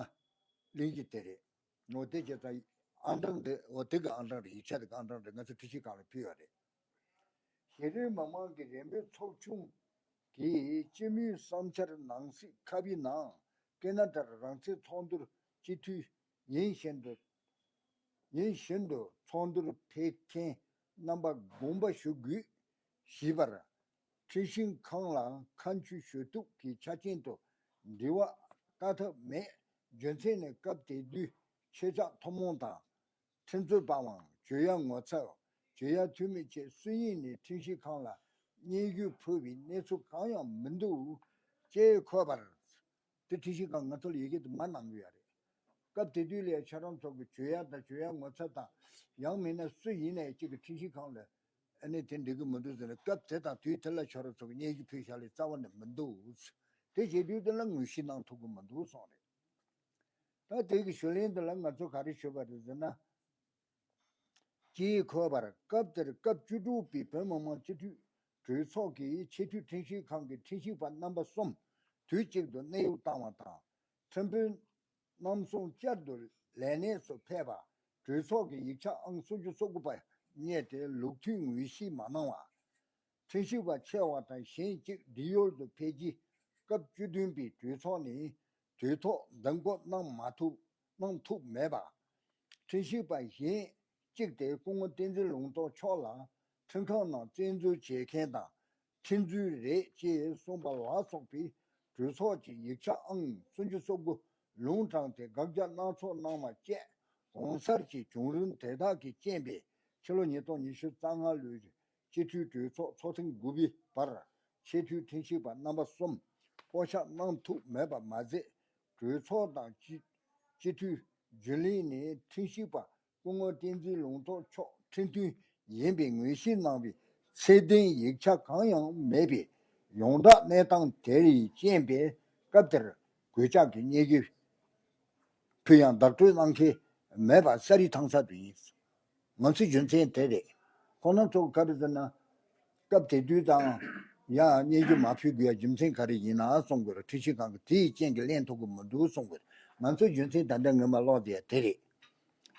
གླེང་གཞི་དེ་རེད། འོ་དེ་བྱས་ཙང་ཨང་གྲངས་དེ། འོ་དེ་གི་ཨང་གྲངས་རེད། ཡིག་ཆ་དེ་གི་ཨང་གྲངས་རེད། ང་ཚོ་ཁྲིམས་ཞིབ་ཁང་ལ་ཕུལ་ཡོད་རེད། གཞི་རིམ་མི་མང་གི་རེ་འབོད་ཚོགས་ཆུང་གིས་སྤྱི་མོས་བསམ་འཆར་ནང་གསེས་ཁ་པའི་ནང་། ཀེ་ན་ཌར་རང་བཙན་ཚོགས་འདུར་སྤྱི་འཐུས་ཉིན་བཞིན་དུ་ཉིན་བཞིན་དུ་ཚོགས་འདུར་ཕེབས་མཁན་རྣམ་པ་དགོངས་པ་ཞུ་དགོས་ཞེས་པར། ཁྲིམས་ཞིབ་ཁང་ལ་ཁ་མཆུ་ཞུ་གཏུག་གི་ཆ་རྐྱེན་དུ་འབྲེལ་བ་བཀག་ཐབས་མེད། རྒྱུ་མཚན་ནི། སྐབས་དེ་དུས་ཆེད་བཅར་ཐུན་མོང་དང་། ཁྲིམས་རྩོད་པའམ་གྱོད་ཡ་ངོ་ཚབ། གྱོད་ཡ་འཐུས་མི་བཅས་སུ་ཡིན་ནས་ཁྲིམས་ཞིབ་ཁང་ལ་སྙན་ཞུ་ཕུལ་བའི་གནས་ཚུལ་གང་ཡང་མི་འདུག་ཅེས་འཁོད་པར། དེ་ཁྲིམས་ཞིབ་ཁང་ང་ཚོ་ལ་ཡི་གེ་དེ་མར་གནང་གི་ཡོད་རེད། སྐབས་དེ་དུས་ལ་ཁྱེད་རང་ཚོ་གི་གྱོད་ཡ་དང་གྱོད་ཡ་ངོ་ཚབ་དང་། ཡང་མིན་ན་སུ་ཡིན་ནའི་གཅིག་གིས་ཁྲིམས་ཞིབ་ཁང་ལ་ཨ་ནི་དེ་འགྲིག་གི་མི་འདུག་ཟེར་ནས། སྐབས་དེ་དང་དུས་དེ་ལ་ཁྱོད་རང་ཚོ་གི་སྙན་ཞུ་ཕུལ་བཞག་ལས་རྩ་བ་ནས་མི་འདུག་དེ་བྱེད་དུས་དེ་ལ་ངོས་བཞེས་གནང་ཐུབ་ཀྱི་མི་འདུག་གསུངས་རེད། ད་དེ་གི་ཞུ་ལན་དེ་ལ་ང་ཚོ་ག་རེ་ཞུས་པ་རེད་ཟེར་ན། ཅེས་འཁོད་པར། སྐབས་དེར་སྐབས་བཅུ་དྲུག་པའི་བོད་མི་མང་སྤྱི་འཐུས་གྲོས་ཚོགས་ཀྱི་ཆེས་མཐོའི་ཁྲིམས་ཞིབ་ཁང་གི་ཁྲིམས་ཞིབ་པ་རྣམ་པ་གསུམ་དུས་གཅིག་ཏུ་གནས་དབྱུང་བཏང་བ་དང་། ཁྲིམས་དཔོན་རྣམ་གསུམ་བསྐྱར་དུ་ལས་གནས་སུ་ཕེབས་པ། གྲོས་ཚོགས་ཀྱི་ཡིག་ཆ་ཨང་སུམ་ཅུ་སོ་དགུ་པ་རྙེད་དེ་ལུགས་མཐུན་ངོས་བཞེས་མ་གནང་བ། ཁྲིམས་ཞིབ་པ་ཆེ་བ་དང་གཞན་གཅིག་བགྲེས་ཡོལ་དུ་ཕེབས་རྗེས། སྐབས་བཅུ་བདུན་པའི་གྲོས་ཚོགས་ནས་དུས་ཐོག་འདེམས་བསྐོ་གནང་མ་ཐུབ། གནང་ཐུབ་མེད་པ། ཁྲིམས་ཞིབ་པ་གཞན་གཅིག་དེ་སྐུ་ངོ་བསྟན་འཛིན་ལུང་རྟོགས་མཆོག་ལ་ཁྲིམས་ཁང་ནང་བཙན་འཛུལ་བྱེད་མཁན་དང་ཁྲིམས་རྩོད་རེད་ཅེས་གསུངས་པ་ལ་སོགས་པའི་གྲོས་ཚོགས་ཀྱི་ཡིག་ཆ་ཨང་སུམ་ཅུ་སོ་དགུ་ལུང་དྲངས་ཏེ་དགག་བྱ་སྣ་ཚོགས་གནང་བ་བཅས། གོང་གསལ་གྱི་བྱུང་རིམ་དེ་དག་གི་རྐྱེན་པས། ཕྱི་ལོ་ཉིས་སྟོང་ཉི་ཤུ་རྩ་ལྔ་ལོའི་སྤྱི་འཐུས་གྲོས་ཚོགས་ཚོགས་ཐེངས་དགུ་པའི་བར་ཆེས་མཐོའི་ཁྲིམས་ཞིབ་པ་རྣམ་པ་གསུམ་བསྐོ་གཞག་གནང་ཐུབ་མེད་པ་མ་ཟད། གྲོས་ཚོགས་དང་སྤྱི་སྤྱི་འཐུས་རྒྱུན་ལས་ནས་ཁྲིམས་ཞིབ་པ་སྐུ་ངོ་བསྟན་འཛིན་ལུང་རྟོགས་མཆོག་ཁྲིམས་མཐུན་ཡིན་པའི་ངོས་བཞེས་གནང་བའི་ཚད་ལྡན་ཡིག་ཆ་གང་ཡང་མེད་པས། ཡོངས་གྲགས་གནས་སྟངས་དེར་རྐྱེན་པས། སྐབས་དེར་གུས་ཕྱག་གི་སྙན་ཞུ་ཕུལ་ཡང་བདག་སྤྲོད་གནང་མཁན་མེད་པ་གསལ་རི་ཐང་གསལ་དུ་ཡིན། ང་ཚོའི་རྒྱུ་མཚན་དེ་རེད། ཁོང་རྣམ་ཚོ་ག་རེ་ཟེར་ན། སྐབས་དེ་དུས་དང་། ཡང་སྙན་ཞུ་མ་ཕུལ་དགོས་ཡ་རྒྱུ་མཚན་ག་རེ་ཡིན་ན་གསུང་དགོས་རེད། ཁྲིམས་ཞིབ་ཁང་གིས་དེའི་རྐྱེན་གྱིས་ལེན་ཐུབ་ཀྱི་མི་འདུག་གསུང་དགོས་རེད། ང་ཚོའི་རྒྱུ་མཚན་ད་ལྟ་ངོ་མ་ཀློག་བསྡད་ཡ་དེ་རེད།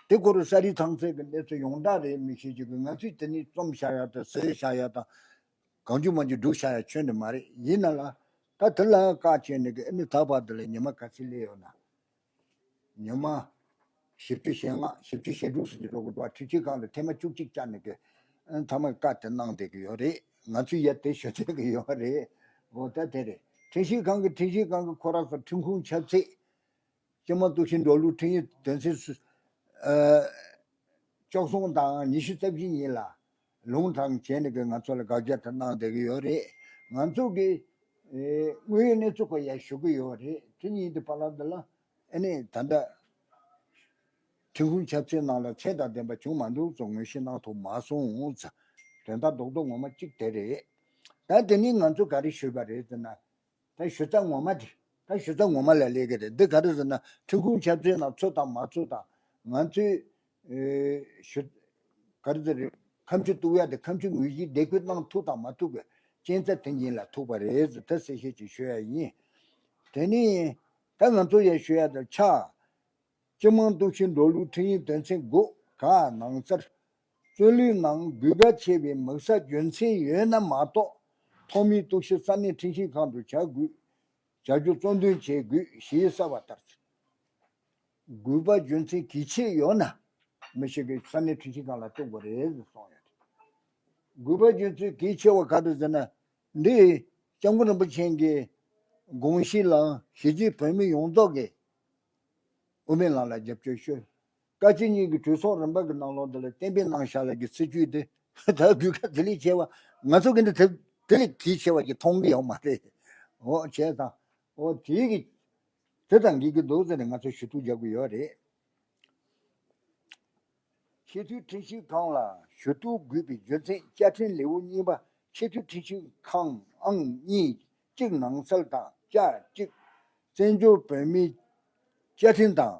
དེ་སྐོར་ས་རི་ཐང་ཚད་ཀྱི་གནས་ཚུལ་ཡོངས་གྲགས་རེད་མི་ཤེས་ཀྱི། ང་ཚོས་དེ་ནས་རྩོམ་བཞག་ཡ་དང་བཟོས་བཞག་ཡ་དང་། གང་བྱུང་མང་བྱུང་སྒྲུག་བཞག་ཡ་ཁྱོན་ནས་མ་རེད། ཡིན་ན་ལ། ད་དེ་ལ་བཀག་བྱས་ནས་ཀྱི་ཨ་ནི་ད་བར་དུ་ལ་ཉི་མ་ག་ཚོད་སླེབས་ཡོད་ན། ཉི་མ་བཞི་བཅུ་ཞེ་ལྔ་བཞི་བཅུ་ཞེ་དྲུག་ཟེར་གྱི་འགྲོ་གི་འདུག་ཁྲིམས་ཞིབ་ཁང་ལ་ཐེངས་མ་བཅུ་གཅིག་བཅར་ནས་ཀྱི་ཨ་ནི་མཐའ་མ་བཀག་དེ་གནང་བསྡད་ཀྱི་ཡོད་རེད། ང་ཚོས་ཡ་དེ་ཞུ་བསྡད་ཀྱི་ཡོད་རེད། འོ་ད་དེ་རེད། ཁྲིམས་ཞིབ་ཁང་གི་ཁྲིམས་ཞིབ་ཁང་གི་ཁོ་རང་ཚོ་ཁྲིམས་ཁང་ཆབ་སྲིད། སྤྱི་དམངས་གཏུག་བཤེར་འགྲོ་ལུགས་ཁྲིམས་ཡིག་དོན་ཚན་སུ། ཨ། བཅུ་གསུམ་དང་ཉི་ཤུ་རྩ་བཞི་གཉིས་ལ་ལུང་དྲངས་བྱས་ནས་ཀྱི་ང་ཚོ་ལ་དགག་བྱ་དེ་གནང་བསྡད་ཀྱི་ཡོད་རེད། ང་ཚོ་གི་ཨེ་དངོས་ཡོད་གནས་ཚུལ་སྐོར་ཡང་ཞུ་གི་ཡོད་རེད། དེ་ཉིད་དུ་བར་ལ་འདི་ལ་ཨ་ནི་ད་ལྟ་ཁྲིམས་ཁང་ཆབ་སྲིད་ནང་ལ་ཚད་དང་ལྡན་པ་བྱུང་མ་འདུག་ཙང་ངོས་བཞེས་གནང་ཐུབ་མ་སོང་ཙང་། དོན་དག་རྡོག་རྡོག་ངོ་མ་གཅིག་དེ་རེད། ད་དེ་ནི་ང་ཚོ་ག་རེ་ཞུས་པ་རེད་ཟེར་ན། ད་ཞུ་རྩ་ངོ་མ་དེ། ད་ཞུ་རྩ་ངོ་མ་ལ་སླེབས་ཀྱི་རེད། འདི་ག་རེ་ཟེར་ན་ཁྲིམས་ཁང་ཆབ་སྲིད་ནང་ཚུད་དང་མ་ཚུད་དང་། ང་ཚོས་ཨེ་ཞུ། ག་རེ་ཟེར་རེད། ཁ་མཆུ་གཏུག་ཡ་དེ་ཁ་མཆུ་ངོས་བཞེས་དེ་ཁུལ་གནང་ཐུབ་དང་མ་ཐུབ་ཀྱི་རྐྱེན་རྩ་དེ་ཉིད་ལ་ཐུག་པ་རེད་ཟེར་ད་གསལ་བཤད་ཅིག་ཞུ་ཡ་ཡིན། དེ་ནས་ད་ང་ཚོ་ཡང་ཞུ་ཡ་དེ་ཆགས། སྤྱི་དམངས་གཏུག་བཤེར་འགྲོ་ལུགས་ཁྲིམས་ཡིག་དོན་ཚན་དགུ་ག་ནང་གསལ། རྩོད་གླེང་ནང་དགོས་གལ་ཆེ་བའི་དམིགས་བསལ་རྒྱུ་མཚན་ཡོད་ན་མ་གཏོགས། ཐོག་མའི་གཏུག་བཤེར་ས་གནས་ཁྲིམས་ཞིབ་ཁང་དུ་བྱ་དགོས། བྱ་རྒྱུ་གཙོ་འདོན་བྱེད་དགོས་ཞེས་གསལ་བ་ལྟར། དགོས་པ་རྒྱུ་མཚན་གལ་ཆེ་ཡོད་ན། མི་ཞིག་གིས་ས་གནས་ཁྲིམས་ཞིབ་ཁང་ལ་གཏུག་དགོས་རེད་ཟེར་གསུངས་ཡོད། དགོས་པ་རྒྱུ་མཚན་གལ་ཆེ་བ་ག་རེ་ཟེར་ན། འདི་སྐྱབས་མགོན་རིན་པོ་ཆེ་གི་དགོངས་གཞི་ལ་གཞིས་བྱེས་བོད་མི་ཡོངས་རྫོགས་ཀྱིས་དབུ་མའི་ལམ་ལ་རྒྱབ་སྐྱོར་ཞུ། བཀའ་སྤྱི་གཉིས་ཀྱི་གྲོས་ཚོགས་རིམ་པ་གི་ནང་ལོགས་འདི་ལ་གཏན་འབེབས་གནང་བཞག་ལ་གི་སྲིད་ཇུས་དེ་ད་དགོས་གལ་དེ་ལས་ཆེ་བ། ང་ཚོ་གི་འདི་དེ་དེ་ལས་གལ་ཆེ་བ་ཞིག་མཐོང་གི་ཡོད་མ་རེད། འོ་བྱས་ཙང་། འོ་དེ་གི་དེ་དང་འགལ་གི་འདུག་ཟེར་ནས་ང་ཚོ་ཞུ་གཏུག་རྒྱག་གི་ཡོད་རེད། ཆེས་མཐོའི་ཁྲིམས་ཞིབ་ཁང་ལ་ཞུ་གཏུག་དགོས་པའི་རྒྱུ་མཚན། བཅའ་ཁྲིམས་ལེའུ་གཉིས་པ། ཆེས་མཐོའི་ཁྲིམས་ཞིབ་ཁང་ཨང་གཉིས་གཅིག་ནང་གསལ་དང་། བཅའ་གཅིག་བཙན་བྱོལ་བོད་མིའི་བཅའ་ཁྲིམས་དང་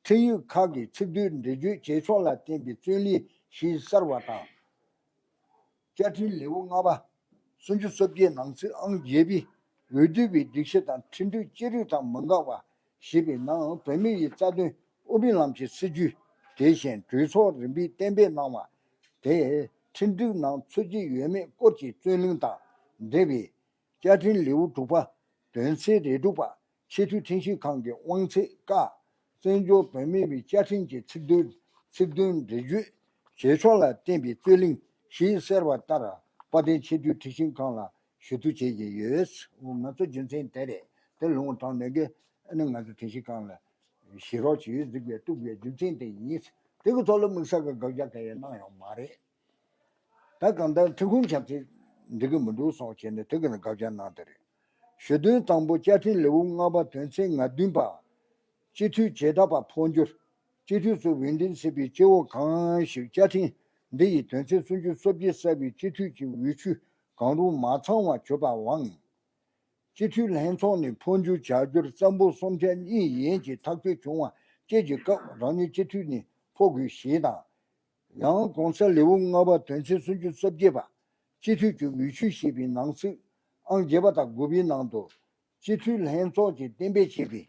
ཁྲིམས་ཡིག་ཁག་གི་ཚིག་དོན་འགྲེལ་བརྗོད་བྱེད་ཕྱོགས་ལ་བརྟེན་པའི་རྩོད་གླེང་ཞེས་གསལ་བ་དང་། བཅའ་ཁྲིམས་ལེའུ་ལྔ་པ། སུམ་ཅུ་སོ་བརྒྱད་ནང་གསེས་ཨང་བརྒྱད་པའི་འོས་བསྡུ་བའི་སྒྲིག་གཞི་དང་ཁྲིམས་སྒྲིག་ཅི་རིགས་དང་མི་འགལ་བ་ཞེས་པའི་ནང་བོད་མི་ཡི་རྩ་དོན་དབུ་མའི་ལམ་གྱི་སྲིད་བྱུས། དེ་བཞིན་གྲོས་ཚོགས་རིམ་པས་གཏན་འབེབས་གནང་བ་དེ་ཁྲིམས་སྒྲིག་ནང་ཚུད་ཀྱི་ཡོད་མེད་སྐོར་གྱི་རྩོད་གླེང་དང་འབྲེལ་བའི་བཅའ་ཁྲིམས་ལེའུ་དྲུག་པ། དོན་ཚན་རེ་དྲུག་པ། ཆེས་མཐོའི་ཁྲིམས་ཞིབ་ཁང་གི་དབང་ཚད་བཀག་བཙན་བྱོལ་བོད་མིའི་བཅའ་ཁྲིམས་ཀྱི་ཚིག་དོན་ཚིག་དོན་འགྲེལ་བརྗོད་བྱེད་ཕྱོགས་ལ་བརྟེན་པའི་རྩོད་གླེང་ཞེས་གསལ་བ་ལྟར། དཔལ་ལྡན་ཆེས་མཐོའི་ཁྲིམས་ཞིབ་ཁང་ལ་ཞུ་གཏུག་བྱེད་བཞིན་ཡོད། འོ་ང་ཚོ་རྒྱུ་མཚན་དེ་རེད། དེ་ལུང་དྲངས་ནས་གི་ཨ་ནི་ང་ཚོ་ཁྲིམས་ཞིབ་ཁང་ལ་ཞུ་རོགས་བྱེད་གཟིགས་པའི་གཏུག་པའི་རྒྱུ་མཚན་དེ་ཡིན། དེ་གི་ཐོག་ལ་དམིགས་བསལ་གྱི་དགག་བྱ་གང་ཡང་གནང་ཡོད་མ་རེད། ད་གང་ལྟར་ཁྲིམས་ཁང་ཆབ་སྲིད་འགྲིག་གི་མི་འདུག་གསུངས་བྱས་ནས་དེ་གི་ནི་དགག་བྱ་གནང་དེ་རེད། ཞུ་དོན་དང་པོ། བཅའ་ཁྲིམས་ལེའུ་ལྔ་པ་དོན་ཚན་ང་བདུན་པ། སྤྱི་འཐུས་བྱེ་བྲག་པ་འཕོ་འགྱུར། སྤྱི་འཐུས་སུ་འོས་འདེམས་བྱས་པའི་སྐྱེ་བོ་གང་ཞིག་བཅའ་ཁྲིམས་འདི་ཡི་དོན་ཚན་སུམ་ཅུ་སོ་བརྒྱད་གསལ་བའི་སྤྱི་འཐུས་ཀྱི་འོས་ཆོས་གང་རུང་མ་ཚང་བར་གྱུར་པའང་། སྤྱི་འཐུས་ལྷན་ཚོགས་ནས་འཕོ་འགྱུར་བྱ་རྒྱུར་རྩ་འབོར་གསུམ་ཆ་གཉིས་ཡན་གྱི་ཐག་གཅོད་བྱུང་བ་བཅས་ཀྱི་སྐབས་རང་ཉིད་སྤྱི་འཐུས་ནས་འཕོ་དགོས་ཞེས་དང་། ཡང་གོང་གསལ་ལེའུ་ལྔ་པ་དོན་ཚན་སུམ་ཅུ་སོ་བརྒྱད་པ། སྤྱི་འཐུས་ཀྱི་འོས་ཆོས་ཞེས་པའི་ནང་གསེས་ཨང་བརྒྱད་པ་དང་དགུ་པའི་ནང་དུ། སྤྱི་འཐུས་ལྷན་ཚོགས་ཀྱིས་གཏན་འབེབས་བྱས་པའི་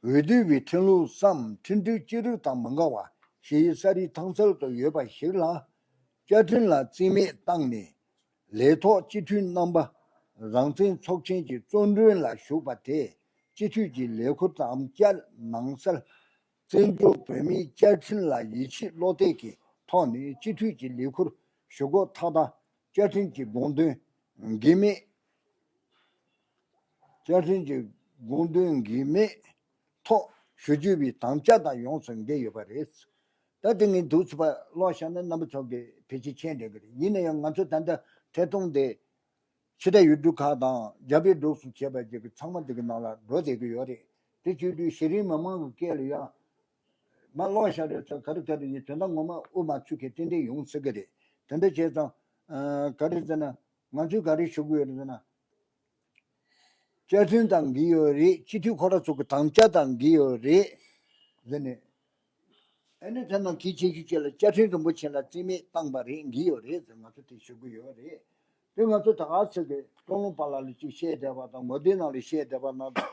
འོས་བསྡུ་བའི་ཁྲིམས་ལུགས་སམ་ཁྲིམས་སྒྲིག་ཅི་རིགས་དང་མི་འགལ་བ་ཞེས་ས་རིས་ཐང་གསལ་དུ་ཡོད་པ་ཞིག་ལ། བཅའ་ཁྲིམས་ལ་རྩིས་མེད་བཏང་ནས། ལས་ཐོག་སྤྱི་འཐུས་རྣམ་པ་རང་བཙན་ཚོགས་ཆེན་གྱི་གཙོ་མགྲོན་ལ་ཞུགས་པ་དེས་སྤྱི་འཐུས་ཀྱི་ལས་ཁུར་དམ་བཅའ་ནང་གསལ། བཙན་བྱོལ་བོད་མིའི་བཅའ་ཁྲིམས་ལ་ཡིད་ཆེས་བློ་གཏད་ཀྱི་ཐོག་ནས་སྤྱི་འཐུས་ཀྱི་ལས་ཁུར་ཞུ་དགོས་ཐོག་མཐའ་བཅའ་ཁྲིམས་ཀྱི་དགོངས་དོན་འགལ་མེད། བཅའ་ཁྲིམས་ཀྱི་དགོངས་དོན་འགལ་མེད་ཐོག་ཞུ་རྒྱུ་བའི་དམ་བཅའ་དང་ཡོངས་སུ་འགལ་ཡོད་པ་རེད། ད་དེ་ངས་འདུག་ཚུགས་པ་ཀློག་བཞག་ན་རྣམ་པ་ཚོ་གི་ཕལ་ཆེར་མཁྱེན་འགྲོ་གི་རེད། ཡིན་ན་ཡང་ང་ཚོ་ད་ལྟ་ཐད་གཏོང་དེ་ཕྱི་དྲག་ཡུལ་གྲུ་ཁག་དང་རྒྱ་བལ་འབྲུག་སུ་བྱས་པ་ཅིག་གི་ཚང་མ་དེ་གི་ནང་ལ་འགྲོ་བསྡད་ཀྱི་ཡོད་རེད། དེ་བྱེད་དུས་གཞི་རིམ་མི་མང་གི་སྐད་ལ་ཡང་མ་ཀློག་བཞག་རེད་ཚོ། ག་རེ་ག་རེ་ཡིན་དོན་དག་ངོ་མ་དབུ་མ་ཚུགས་མཁན་ཏན་ཏན་ཡོང་སྲིད་ཀྱི་རེད། དེ་འདྲ་བྱས་ཙང་། ཨ། ག་རེ་ཟེར་ན། ང་ཚོས་ག་རེ་ཞུ་དགོས་ཡོད་རེད་ཟེར་ན། བཅའ་ཁྲིམས་དང་འགལ་ཡོད་རེད། སྤྱི་འཐུས་ཁོ་རང་ཚོ་གི་དམ་བཅའ་དང་འགལ་ཡོད་རེད་ཟེར་ནས། ཨ་ནི་དེ་ནང་གི་ཆེ་ཤོས་ཅིག་ལ་བཅའ་ཁྲིམས་རིན་པོ་ཆེ་ལ་རྩིས་མེད་བཏང་པ་རེད་འགི་ཡོད་རེད་ཟེར་ང་ཚོ་དེ་ཞུ་གི་ཡོད་རེད། དེ་ང་ཚོ་ད་ག་ཚོད་ཀྱི་སྟོང་ལུང་པ་ལ་ལ་ཅིག་བཤད་བསྡད་པ་དང་ངོ་དེབ་ནང་ལ་བཤད་བསྡད་པ་ནང་དང་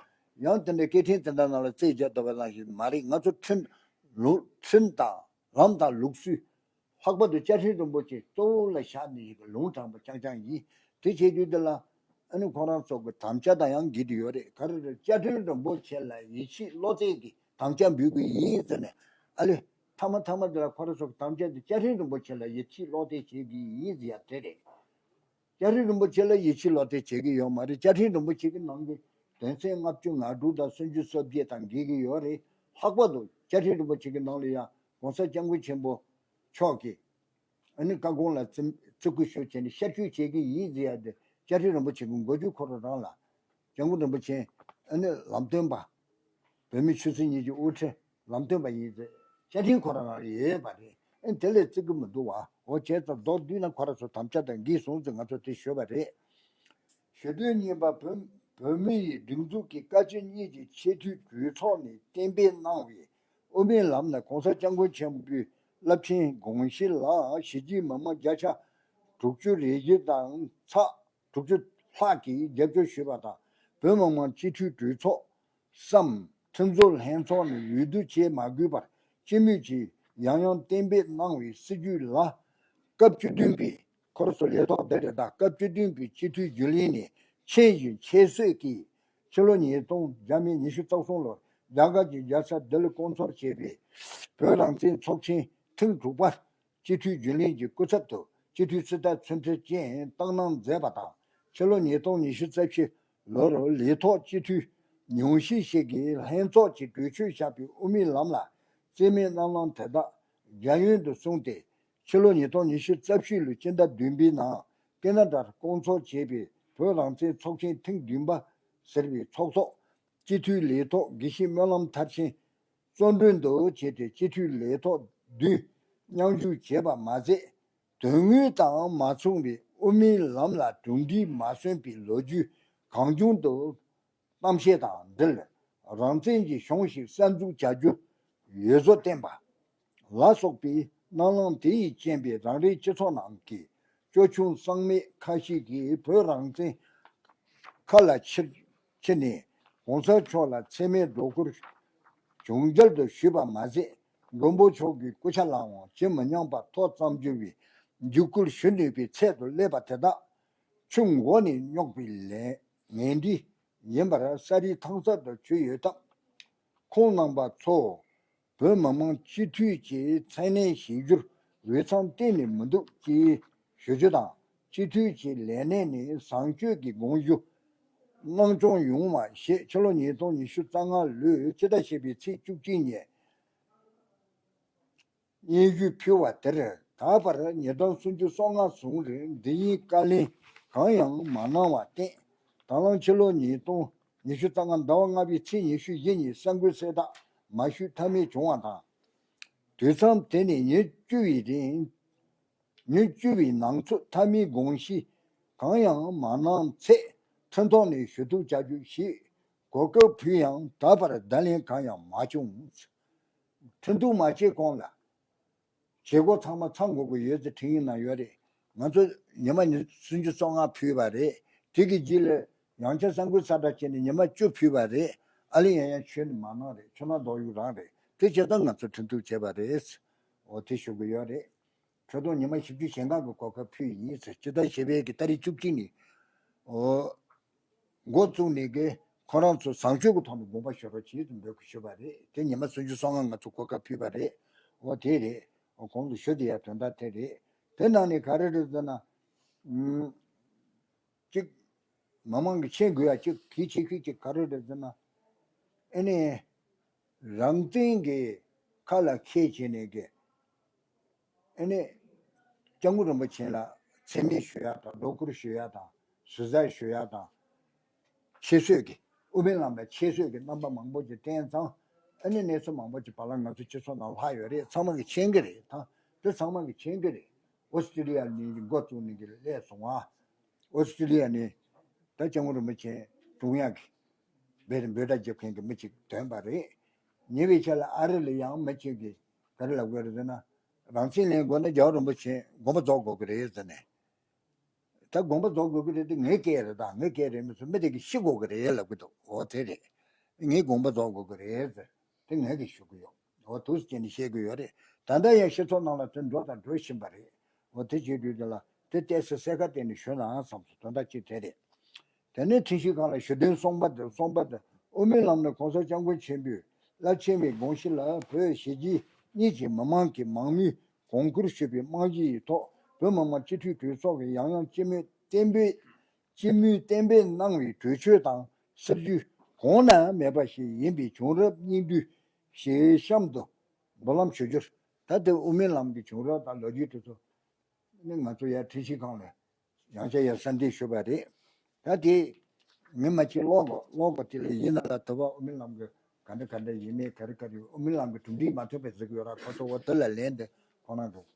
ཡང་དེ་འདྲའི་སྐད་འཕྲིན་དེ་འདྲ་ནང་ལ་རྩིས་བརྒྱབ་བསྡད་པ་ནང་བཞིན་མ་རེད། ང་ཚོ་ཁྲིམས་ལུགས་ཁྲིམས་དང་ལམ་དང་ལུགས་སྲོལ། ལྷག་པར་དུ་བཅའ་ཁྲིམས་རིན་པོ་ཆེ་གཙོ་བོ་ལ་བཞག་ནས་ཡིན་པའི་ལུང་དྲངས་པ་རྐྱང་རྐྱང་ཡིན། དེ་བྱེད་དུས་འདི་ལ་ཨ་ནི་ཁོ་རང་ཚོ་གི་དམ་བཅའ་དང་ཡང་འགལ་དུ་ཡོད་རེད། ག་རེ་རེད། བཅའ་ཁྲིམས་རིན་པོ་ཆེ་ལ་ཡིད་ཆེས་བློ་གཏད་ཀྱི་དམ་བཅའ་འབུལ་དགོས་ཡིན་ཟེར་ནས་ཨ་ལེ། མཐའ་མ་མཐའ་མ་འདི་ལ་ཁོ་རང་ཚོ་གི་དམ་བཅའ་འདི་བཅའ་ཁྲིམས་རིན་པོ་ཆེ་ལ་ཡིད་ཆེས་བློ་གཏད་བྱེད་དགོས་ཡིན་ཟེར་ཡ་དེ་རེད། བཅའ་ཁྲིམས་རིན་པོ་ཆེ་ལ་ཡིད་ཆེས་བློ་གཏད་བྱེད་ཀྱི་ཡོད་མ་རེད། བཅའ་ཁྲིམས་རིན་པོ་ཆེ་གི་ནང་གི་དོན་ཚན་ལྔ་བཅུ་ང་དྲུག་དང་སུམ་ཅུ་སོ་བརྒྱད་དང་འགལ་གྱི་ཡོད་རེད། ལྷག་པར་དུ་བཅའ་ཁྲིམས་རིན་པོ་ཆེ་གི་ནང་ལ་ཡང་༸གོང་ས་༸སྐྱབས་མགོན་ཆེན་པོ་མཆོག་གིས་ཨ་ནི་བཀའ་དགོངས་ལ་བརྩི་བརྩི་བཀུར་ཞུ་བྱས་ནས་ཤར་བསྐྱོད་བྱེད་ཀྱི་ཡིན་ཟེར་ཡ་དེ་བཅའ་ཁྲིམས་རིན་པོ་ཆེ་གི་འགོ་བརྗོད་ཁོ་རང་རང་ལ་༸སྐྱབས་མགོན་རིན་པོ་ཆེ་ཨ་ནི་ལམ་སྟོན་པ། བོད་མི་ཆོས་སྲིད་གཉིས་ཀྱི་དབུ་ཁྲིད་ལམ་སྟོན་པ་ཡིན་ཚེ་བཅའ་ཁྲིམས་ཁོ་རང་ལ་ཡོད་པ་རེད། ཨེ་དེ་ལས་བརྩི་གི་མི་འདུག་བ། འོ་བྱས་ཙང་མདོར་བསྡུས་ན་ཁོ་རང་ཚོ་དམ་བཅའ་དང་འགལ་སོང་ཟེར་ང་ཚོ་དེ་ཞུས་པ་རེད། ཞེ་དྲག་གཉིས་པ་བོད་བོད་མི་ཡི་སྒྲིག་འཛུགས་ཀྱི་བཀའ་སྤྱི་གཉིས་ཀྱི་ཆེས་མཐོའི་གྲོས་ཚོགས་ནས་གཏན་འབེབས་གནང་བའི་དབུ་མའི་ལམ་ལ་༸གོང་ས་༸སྐྱབས་མགོན་ཆེན་པོའི་རླབས་ཆེན་དགོངས་གཞི་ལ་གཞིས་བྱེས་མི་མང་བརྒྱ་ཆ་དྲུག་ཅུ་རེ་བཞི་དང་ཚག་དྲུག་ཅུ་ལྷག་གིས་རྒྱབ་སྐྱོར་ཞུས་པ་དང་། བོད་མི་མང་སྤྱི་འཐུས་གྲོས་ཚོགས་སམ་ཁྲིམས་བཟོ་ལྷན་ཚོགས་ནས་འོས་བསྡུ་བྱེད་མ་དགོས་པར་སྤྱི་མོས་ཀྱིས་ཡང་ཡང་གཏན་འབེབས་གནང་བའི་སྲིད་ཇུས་ལ། སྐབས་བཅུ་བདུན་པའི་ཁོ་རང་ཚོ་ལས་ཐོག་འདི་རེད། ད་སྐབས་བཅུ་བདུན་པའི་སྤྱི་འཐུས་རྒྱུན་ལས་ནས་ཆེད་བཞུགས་ཆེད་གསོལ་གྱིས་ཕྱི་ལོ་ཉིས་སྟོང་ཉི་ཤུ་རྩ་གསུམ་ལོར་རྒྱ་གར་གྱི་རྒྱལ་ས་ལྡི་ལི་སྐོང་ཚོགས་བྱས་པའི་བོད་རང་བཙན་ཚོགས་ཆེན་ཐེངས་དྲུག་པར། སྤྱི་འཐུས་རྒྱུན་ལས་ཀྱི་སྐུ་ཚབ་ཏུ་སྤྱི་འཐུས་ཚོགས་གཙོ་ཚུལ་ཁྲིམས་ཅན་བཏང་གནང་མཛད་པ་དང་། ཕྱི་ལོ་ཉིས་སྟོང་ཉི་ཤུ་རྩ་བཞི་ལོར་ལས་ཐོག་སྤྱི་འཐུས་ཉུང་ཤས་ཤིག་གིས་ལྷན་ཚོགས་ཀྱི་གྲོས་ཆོད་བཞག་པའི་དབུ་མའི་ལམ་ལ་རྩིས་མེད་གནང་གནང་དེ་དག་རྒྱ་ཡན་དུ་སོང་སྟེ། ཕྱི་ལོ་ཉིས་སྟོང་ཉི་ཤུ་རྩ་བཞི་ལོའི་སྤྱི་ཟླ་བདུན་པའི་ནང་ཀེ་ན་ཌར་བསྐོང་ཚོགས་བྱས་པའི་བོད་རང་བཙན་ཚོགས་ཆེན་ཐེངས་བདུན་པ་ཟེར་བའི་ཚོགས་གཙོ་སྤྱི་འཐུས་ལས་ཐོག་དགེ་བཤེས་སྨོན་ལམ་མཐར་ཕྱིན་གཙོ་མགྲོན་དུ་བྱས་ཏེ་སྤྱི་འཐུས་ལས་ཐོག་བདུན་མཉམ་ཞུགས་བྱས་པ་མ་ཟད། དོན་དངོས་དང་མ་མཚུངས་པའི་དབུ་མའི་ལམ་ལ་གྲུབ་འབྲས་མ་སོན་པའི་ལོ་རྒྱུས་གང་བྱུང་དུ་གཏམ་བཤད་དང་འབྲེལ། རང་བཙན་གྱི་གཞུང་ཞིག་གསར་འཛུགས་བྱ་རྒྱུ་འོས་བཟོ་བསྟན་པ་ལ་སོགས་པའི་སྣང་ལམ་དེ་ཡིས་རྐྱེན་པས་རང་རེའི་སྤྱི་ཚོགས་ནང་གི་ཅོལ་ཆུང་གཙང་མ་ཁ་ཤས་ཀྱིས་བོད་རང་བཙན་ཁ་ལ་འཁྱེར་འཁྱེར་ནས་༸གོང་ས་མཆོག་ལ་མཚན་སྨད་སྒྲོ་སྐུར་བྱུང་རྒྱལ་དུ་ཞུས་པ་མ་ཟད། མགོན་པོ་མཆོག་གི་སྐུ་ཕྱྭ་ལའང་ཇི་མི་སྙམ་པར་ཐོག་བརྩམས་བསྒྱུར་བའི་འཇུག་སྐུལ་ཞུ་ནུས་པའི་ཚད་དུ་སླེབས་པ་དེ་དག་ཆུ་མགོ་ནས་སྙོག་པའི་ལས་ངན་འབྲས་ཡིན་པར་ས་རིས་ཐང་གསར་དུ་ཆུད་ཡོད་སྟབས། ཁོང་རྣམ་པ་ཚོ་བོད་མི་མང་སྤྱི་འཐུས་ཀྱི་མཚན་གནས་བཞེས་རྒྱུར་འོས་འཚམ་གཏན་ནས་མི་འདུག་ཅེས་ཞུ་རྒྱུ་དང་། སྤྱི་འཐུས་ཀྱི་ལས་གནས་ནས་བཟང་སྤྱོད་ཀྱི་དགོངས་ཞུ་གནང་སྐྱོང་ཡོང་བ་ཞེས་ཕྱི་ལོ་ཉིས་སྟོང་ཉི་ཤུ་རྩ་ལྔ་ལོའི་སྤྱི་ཟླ་བཞི་པའི་ཚེས་བཅུ་གཅིག་ཉིན་སྙན་ཞུ་ཕུལ་བ་དེར། ད་བར་ཉིས་སྟོང་སུམ་ཅུ་སོ་ལྔ་བཟུང་རིང་འདི་ཡིན་བཀའ་ལན་གང་ཡང་མ་གནང་བར་བརྟེན། ད་ལམ་ཕྱི་ལོ་ཉིས་སྟོང་ཉི་ཤུ་རྩ་ལྔ་ཟླ་བ་ལྔ་པའི་ཚེས་ཉི་ཤུ་བཞི་ཉིན་གསར་འགོད་གསལ་བསྒྲགས་མ་ཞུས་ཐབས་མེད་བྱུང་བ་དང་། དུས་མཚམས་དེ་ནས་ཉིན་བཅུ་བའི་རིང་། ཉིན་བཅུ་བའི་ནང་ཚུད་མཐའ་མའི་དགོངས་གཞི་གང་ཡང་མ་གནང་ཚེ་ཁྲིམས་ཐོག་ནས་ཞུ་གཏུག་བྱ་རྒྱུ་ཞེས་གོ་སྐབས་ཕུལ་ཡང་ད་བར་བརྡ་ལན་གང་ཡང་མ་བྱུང་། ཁྲིམས་གཏུག་མ་བྱས་གོང་ལ་བྱེད་སྒོ་ཚང་མ་ཚང་དགོས་ཀྱི་ཡོད་ཚེ་ཁྲིམས་ཡིག་ནང་ཡོད་རེད། ང་ཚོ་ཉི་མ་ཉི་སུམ་ཅུ་སོ་ལྔ་ཕུལ་བ་རེད། དེ་གི་རྗེས་ལ་ཡང་བསྐྱར་གསར་འགོད་གསལ་བསྒྲགས་བྱས་ནས་ཉི་མ་བཅུ་ཕུལ་བ་རེད། ཨ་ལེ་ཡང་ཡང་ཁྱོན་ནས་མ་གནང་རེད། ཁྱོད་རང་རྡོག་ཡུག་རང་རེད། དེ་བྱས་ཙང་ང་ཚོ་ཁྲིམས་གཏུག་བྱས་པ་རེད། འོ་དེ་ཞུ་གི་ཡོད་རེད། ཁྲི་སྟོང་ཉི་མ་བཞི་བཅུ་ཞེ་ལྔ་གི་གོ་སྐབས་ཕུལ་ཡིན་ཟེར། སྤྱི་ཟླ་བཞི་པའི་གི་ཏ་རིག་བཅུ་གཅིག་ནས་འོ་འགོ་བཙུགས་ནས་གི་ཁོ་རང་ཚོ་བཟང་སྤྱོད་ཀྱི་ཐོག་ནས་དགོངས་པ་ཞུ་རོགས་བྱེད་ཟེར་འབོད་སྐུལ་ཞུས་པ་རེད། དེ་ཉི་མ་སུམ་ཅུ་སོ་ལྔ་ང་ཚོ་གོ་སྐབས་ཕུལ་བ་རེད། འོ་དེ་རེད། འོ་གོང་དུ་ཞུ་དེ་ཡ་དོན་དག་དེ་རེད། དེ་ནང་ནས་ག་རེ་རེད་ཟེར་ན། ཨུམ། གཅིག་མི་མང་གིས་མཁྱེན་དགོས་ཡ་གཅིག་གལ་ཆེ་ཤོས་གཅིག་ག་རེ་རེད་ཟེར་ན། ཨེ་ནས་རང་བཙན་གྱི་ཁ་ལ་འཁྱེར་བྱས་ནས་གི་ཨེ་ནས་སྐྱབས་མགོན་རིན་པོ་ཆེ་ལ་མཚན་སྨད་ཞུ་ཡ་དང་སྒྲོ་སྐུར་ཞུ་ཡ་དང་ཟུར་ཟ་ཞུ་ཡ་དང་། ཁྱད་གསོད་ཀྱི་དབུ་མའི་ལམ་ལ་ཁྱད་གསོད་ཀྱི་རྣམ་པ་མང་པོ་ཅིག་བསྟན་ཙང་ཨ་ནི་གནས་ཚུལ་མང་པོ་ཅིག་བར་ལ་ང་ཚོ་སྤྱི་ཚོགས་ནང་ལྷག་ཡོད་རེད། ཚང་མ་གིས་མཁྱེན་གྱི་རེད་ད། དེ་ཚང་མ་གིས་མཁྱེན་གྱི་རེད། ཨོ་སི་ཀྲི་ལི་ཡ་ནས་འགོ་བཙུགས་ནས་གི་སླེབས་སོང་ང་། ཨོ་སི་ཀྲི་ལི་ཡ་ནས་ད་སྐྱབས་མགོན་རིན་པོ་ཆེ་དྲུང་ཡག་གི་བེད་འབོད་སྒྲ་རྒྱབ་མཁན་གྱི་མི་གཅིག་ཐོན་པ་རེད། ཉེ་བའི་ཆར་ལ་ཨ་རི་ལ་ཡང་མི་གཅིག་གིས་ ག་རེ་ལབ་དགོས་རེད་ཟེར་ན། རང་བཙན་ལེན་དགོས་ན་རྒྱལ་བ་རིན་པོ་ཆེ་དགོངས་པ་རྫོགས་དགོས་ཀྱི་རེད་ཟེར་ནས། ད་དགོངས་པ་རྫོགས་དགོས་ཀྱི་རེད་དེ་ངའི་སྐད་རེད། ད་ངའི་སྐད་རེད་མི་སུ་མི་དེ་གིས་ཤི་དགོས་ཀྱི་རེད་ལབ་ཀྱི་འདུག་འོ་དེ་རེད། ངའི་དགོངས་པ་རྫོགས་དགོས་ཀྱི་རེད་ཟེར། དེ་ངས་གི་ཞུ་གི་ཡོད། འོ་འདུག་སེ་བྱས་ནས་བཤད་གི་ཡོད་རེད། ད་ལྟ་ཡང་སྤྱི་ཚོགས་ནང་ལ་དེ་འགྲོ་དང་འགྲོ་བཞིན་པ་རེད། འོ་དེ་བྱེད་དུས་དེ་ལ་དེ་ཏོག་ཙམ་གསལ་ཁ་བསྟན་ནས་ཞུ་ན་བསམ་སོང་། དོན་དག་གཅིག་དེ་རེད། དེ་ནས་ཁྲིམས་ཞིབ་ཁང་ལ་ཞུ་དོན་གསུངས་པ་དེ་གསུངས་པ་དེ་དབུ་མའི་ལམ་ནི་གོང་ས་སྐྱབས་མགོན་ཆེན་པོའི་རླབས་ཆེན་བའི་དགོངས་གཞི་ལ་བོད་གཞིས་བྱེས་གཉིས་ཀྱི་མི་མང་གིས་མང་མོས་གོང་བཀུར་ཞུས་པའི་རྨང་གཞི་ཡི་ཐོག་བོད་མི་མང་སྤྱི་འཐུས་གྲོས་ཚོགས་ཀྱིས་ཡང་ཡང་སྤྱི་མོས་གཏན་འབེབས། སྤྱི་མོས་གཏན་འབེབས་གནང་བའི་གྲོས་ཆོད་དང་སྲིད་ཇུས་གོང་ན་མེད་པ་ཞིག་ཡིན་པའི་བྱུང་རབས་སྙིང་བསྡུས་ཞལ་གཤམ་དུ་འབུལ་ལམ་ཞུ་རྒྱུར། ད་ལྟའི་དབུ་མའི་ལམ་གྱི་བྱུང་རབས་དང་ལོ་རྒྱུས་དེ་ཚོ་ནི་ང་ཚོ་ཡར་ཁྲིམས་ཞིབ་ཁང་ལ་ཡང་བསྐྱར་ཡར་གསལ་འདེབས་ཞུས་པ་རེད། ད་དེ་ངས་མ་གཅིག་ཀློག་དགོས་ཀློག་དགོས། དེ་ལས་ཡིན་ན་ལ་དུ་བ་དབུ་མའི་ལམ་གྱི་ག་འདྲ་ག་འདྲ་ཡིན་མིན་ག་རེ་ག་རེ་ཡོད། དབུ་མའི་ལམ་གྱི་གྲུབ་འབྲས་མ་ཐོན་པའི་ཟེར་གྱི་ཡོད་ར། ཁོ་ཚོ་འོ་དེ་ལ་ལན་དེ་ཁོ་རང་གིས་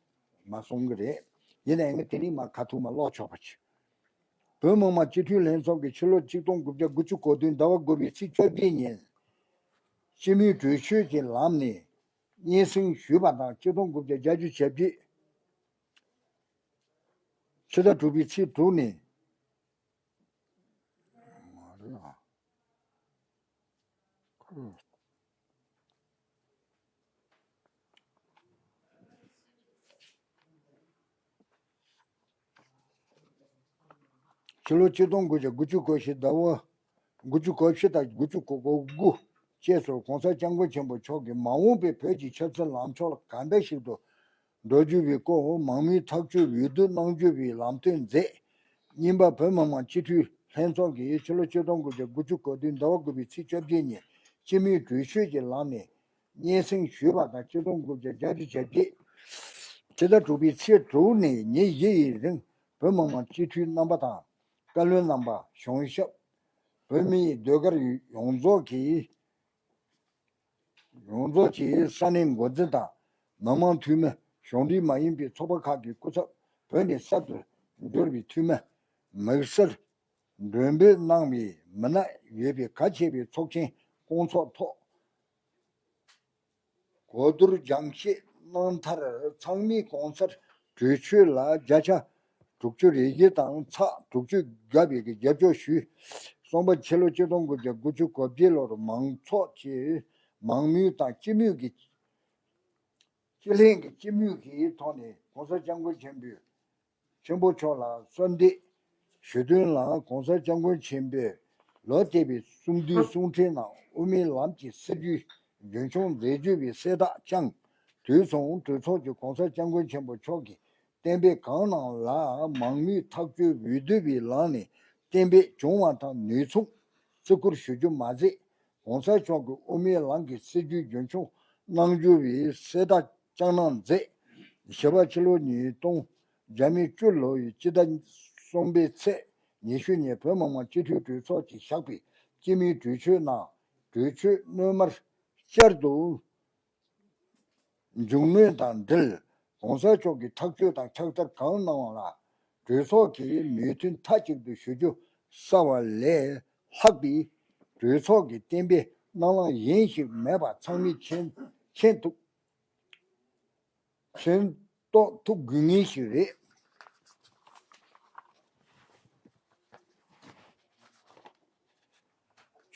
མ་གསུང་གི་རེད། ཡིན་ནའི་ངས་དེ་རིང་མར་ཁ་ཐུག་མར་ཀློག་ཆོག་པ་བྱེད། བོད་མི་མང་སྤྱི་འཐུས་ལྷན་ཚོགས་ཀྱིས་ཕྱི་ལོ་ཆིག་སྟོང་དགུ་བརྒྱ་དགུ་བཅུ་གོ་བདུན་ཟླ་བ་དགུ་པའི་ཚེས་བཅོ་བརྒྱད་ཉིན་སྤྱི་མོས་གྲོས་ཆོད་ཀྱི་ལམ་ནས་སྙན་སེང་ཞུས་པ་དང་། ཆིག་སྟོང་དགུ་བརྒྱ་བརྒྱད་ཅུ་གྱ་བརྒྱད་ཕྱི་ཟླ་དྲུག་པའི་ཚེས་དྲུག་ནས། མ་རེད་ཨ། ཕྱི་ལོ་ཆིག་སྟོང་དགུ་བརྒྱ་དགུ་བཅུ་གོ་བཞི་ཟླ་བ། དགུ་བཅུ་གོ་བཞི་དང་དགུ་བཅུ་གོ་དགུ་བཅས་སུ་༸གོང་ས་༸སྐྱབས་མགོན་ཆེན་པོ་མཆོག་གིས་མ་འོངས་པའི་བོད་ཀྱི་ཆབ་སྲིད་ལངས་ཕྱོགས་ལ་ག་འདྲ་ཞིག་ཏུ་འགྲོ་རྒྱུ་བའི་སྐོར་མང་མོས་ཐག་གཅོད་འོས་བསྡུ་གནང་རྒྱུ་བའི་ལམ་སྟོན་མཛད། གཉིས་པ། བོད་མི་མང་སྤྱི་འཐུས་ལྷན་ཚོགས་ཀྱིས་ཕྱི་ལོ་ཆིག་སྟོང་དགུ་བརྒྱ་དགུ་བཅུ་གོ་བདུན་ཟླ་བ་དགུ་པའི་ཚེས་བཅོ་བརྒྱད་ཉིན་སྤྱི་མོས་གྲོས་ཆོད་ཀྱི་ལམ་ནས་སྙན་སེང་ཞུས་པ་དང་། ཆིག་སྟོང་དགུ་བརྒྱ་བརྒྱད་ཅུ་གྱ་བརྒྱད་ཕྱི་ཟླ་དྲུག་པའི་ཚེས་དྲུག་ནས་ཉིན་བཞི་ཡི་རིང་བོད་མི་མང་སྤྱི་འཐུས་རྣམ་པ་དང་། བཀའ་བློན་རྣམ་པ། གཞུང་ཞབས། བོད་མིའི་ཟློས་གར་ཡོངས་རྫོགས་ཀྱི་ཡོངས་རྫོགས་ཀྱི་ས་གནས་འགོ་འཛིན་དང་། མི་མང་འཐུས་མི། གཞུང་འབྲེལ་མ་ཡིན་པའི་ཚོགས་པ་ཁག་གི་སྐུ་ཚབ། བོད་ནས་གསར་དུ་འབྱོར་བའི་འཐུས་མི། དམིགས་བསལ་མགྲོན་འབོད་གནང་བའི་མི་སྣ་ཡོད་པའི་གལ་ཆེ་བའི་ཚོགས་ཆེན་སྐོང་ཚོགས་ཐོག་གོ་བསྡུར་སྦྱང་བཤད་གནང་མཐར། ཚང་མས་གོང་གསལ་གྲོས་ཆོད་ལ་བརྒྱ་ཆ་དྲུག་ཅུ་རེ་བཞི་དང་ཚེག་དྲུག་ཅུ་བརྒྱབ་པའི་རྒྱབ་སྐྱོར་ཞུས། གསུམ་པ། ཕྱི་ལོ་ཆིག་སྟོང་དགུ་བརྒྱ་དགུ་བཅུ་གོ་བརྒྱད་ལོར་མང་ཚོགས་ཀྱི་མང་མོས་དང་སྤྱི་མོས་ཀྱི་སྤྱི་ལྷན་གྱི་སྤྱི་མོས་ཀྱི་ཐོག་ནས་༸གོང་ས་༸སྐྱབས་མགོན་ཆེན་པོས་ཆེན་པོ་མཆོག་ལ་གསོལ་འདེབས་ཞུ་དོན་ལ། ༸གོང་ས་༸སྐྱབས་མགོན་ཆེན་པོས་ལོ་འདས་པའི་གསུམ་བསྡུས་གསུང་འཕྲིན་ནང་དབུ་མའི་ལམ་གྱི་སྲིད་བྱུས་རྒྱུན་འཁྱོངས་མཛད་རྒྱུ་བའི་གསལ་བསྒྲགས་བསྐྱངས། དུས་མཚུངས་གྲོས་ཚོགས་ཀྱིས་༸གོང་ས་༸སྐྱབས་མགོན་ཆེན་པོ་མཆོག་གི་གཏན་འབེབས་གང་གནང་ལ་མང་མོས་ཐག་གཅོད་འོས་བསྡུ་བའི་ལམ་ནས་གཏན་འབེབས་བྱུང་བ་དང་ནུས་མཚུངས་བརྩི་བཀུར་ཞུ་རྒྱུ་མ་ཟད། ༸གོང་ས་མཆོག་གིས་དབུ་མའི་ལམ་གྱི་སྲིད་བྱུས་རྒྱུན་འཁྱོངས་གནང་རྒྱུ་བའི་གསལ་བསྒྲགས་བསྐྱངས་གནང་མཛད། བཞི་པ། ཕྱི་ལོ་ཉིས་སྟོང་བརྒྱ་མེད་བཅུ་ལོའི་སྤྱི་ཟླ་གསུམ་པའི་ཚེས་ཉི་ཤུ་ཉིན་བོད་མི་མང་སྤྱི་འཐུས་གྲོས་ཚོགས་ཀྱིས་བཞག་པའི་སྤྱི་མོས་གྲོས་ཆོད་ནང་། གྲོས་ཆོད་སྣོལ་མར་བསྐྱར་དུ་མཇུག་གནོན་དང་འབྲེལ། ༸གོང་ས་མཆོག་གིས་ཐག་གཅོད་དང་ཕྱག་བསྟར་གང་གནང་བ་ལ་གྲོས་ཚོགས་ཀྱིས་མོས་མཐུན་མཐའ་གཅིག་ཏུ་ཞུ་རྒྱུ་གསལ་བ་ལས་ལྷག་པའི་གྲོས་ཚོགས་ཀྱི་གཏན་འབེབས་གནང་ལམ་གཞན་ཞིག་མེད་པ་ཚང་མས་མཁྱེན་མཁྱེན་ཐུབ། མཁྱེན་རྟོགས་ཐུབ་དགོས་ངེས་ཤིག་རེད།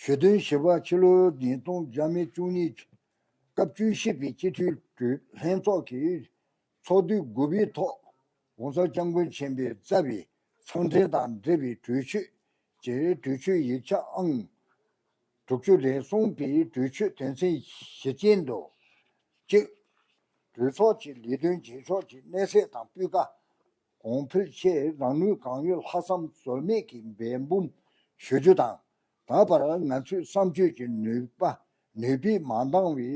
ཞུ་དོན་བཞི་པ། ཕྱི་ལོ་ཉིས་སྟོང་བརྒྱ་མེད་བཅུ་གཉིས་སྐབས་བཅུ་བཞི་པའི་སྤྱི་འཐུས་གྲོས་ལྷན་ཚོགས་ཀྱི་ཚོགས་དུས་དགུ་པའི་ཐོག་༸གོང་ས་༸སྐྱབས་མགོན་ཆེན་པོས་བསྩལ་བའི་གསང་འཕྲིན་དང་འབྲེལ་བའི་གྲོས་ཆོད་ཀྱི་གྲོས་ཆོད་ཡིག་ཆ་ཨང་དྲུག་ཅུ་རེ་གསུམ་པའི་གྲོས་ཆོད་དོན་ཚན་བཞི་ཅན་དུ། གཅིག་གྲོས་ཚོགས་ཀྱི་ལས་དོན་རྗེས་ཕྱོགས་ཀྱི་གནས་ཚད་དང་སྤུས་ཀ་གོང་འཕེལ་ཆེད་རང་ནུས་གང་ཡོད་ལྷག་བསམ་ཟོལ་མེད་ཀྱིས་འབད་འབུངས་ཞུ་རྒྱུ་དང་། ད་བར་ང་ཚོའི་བསམ་སྤྱོད་ཀྱི་ནུས་པ་ནུས་པས་མ་འདང་བའི་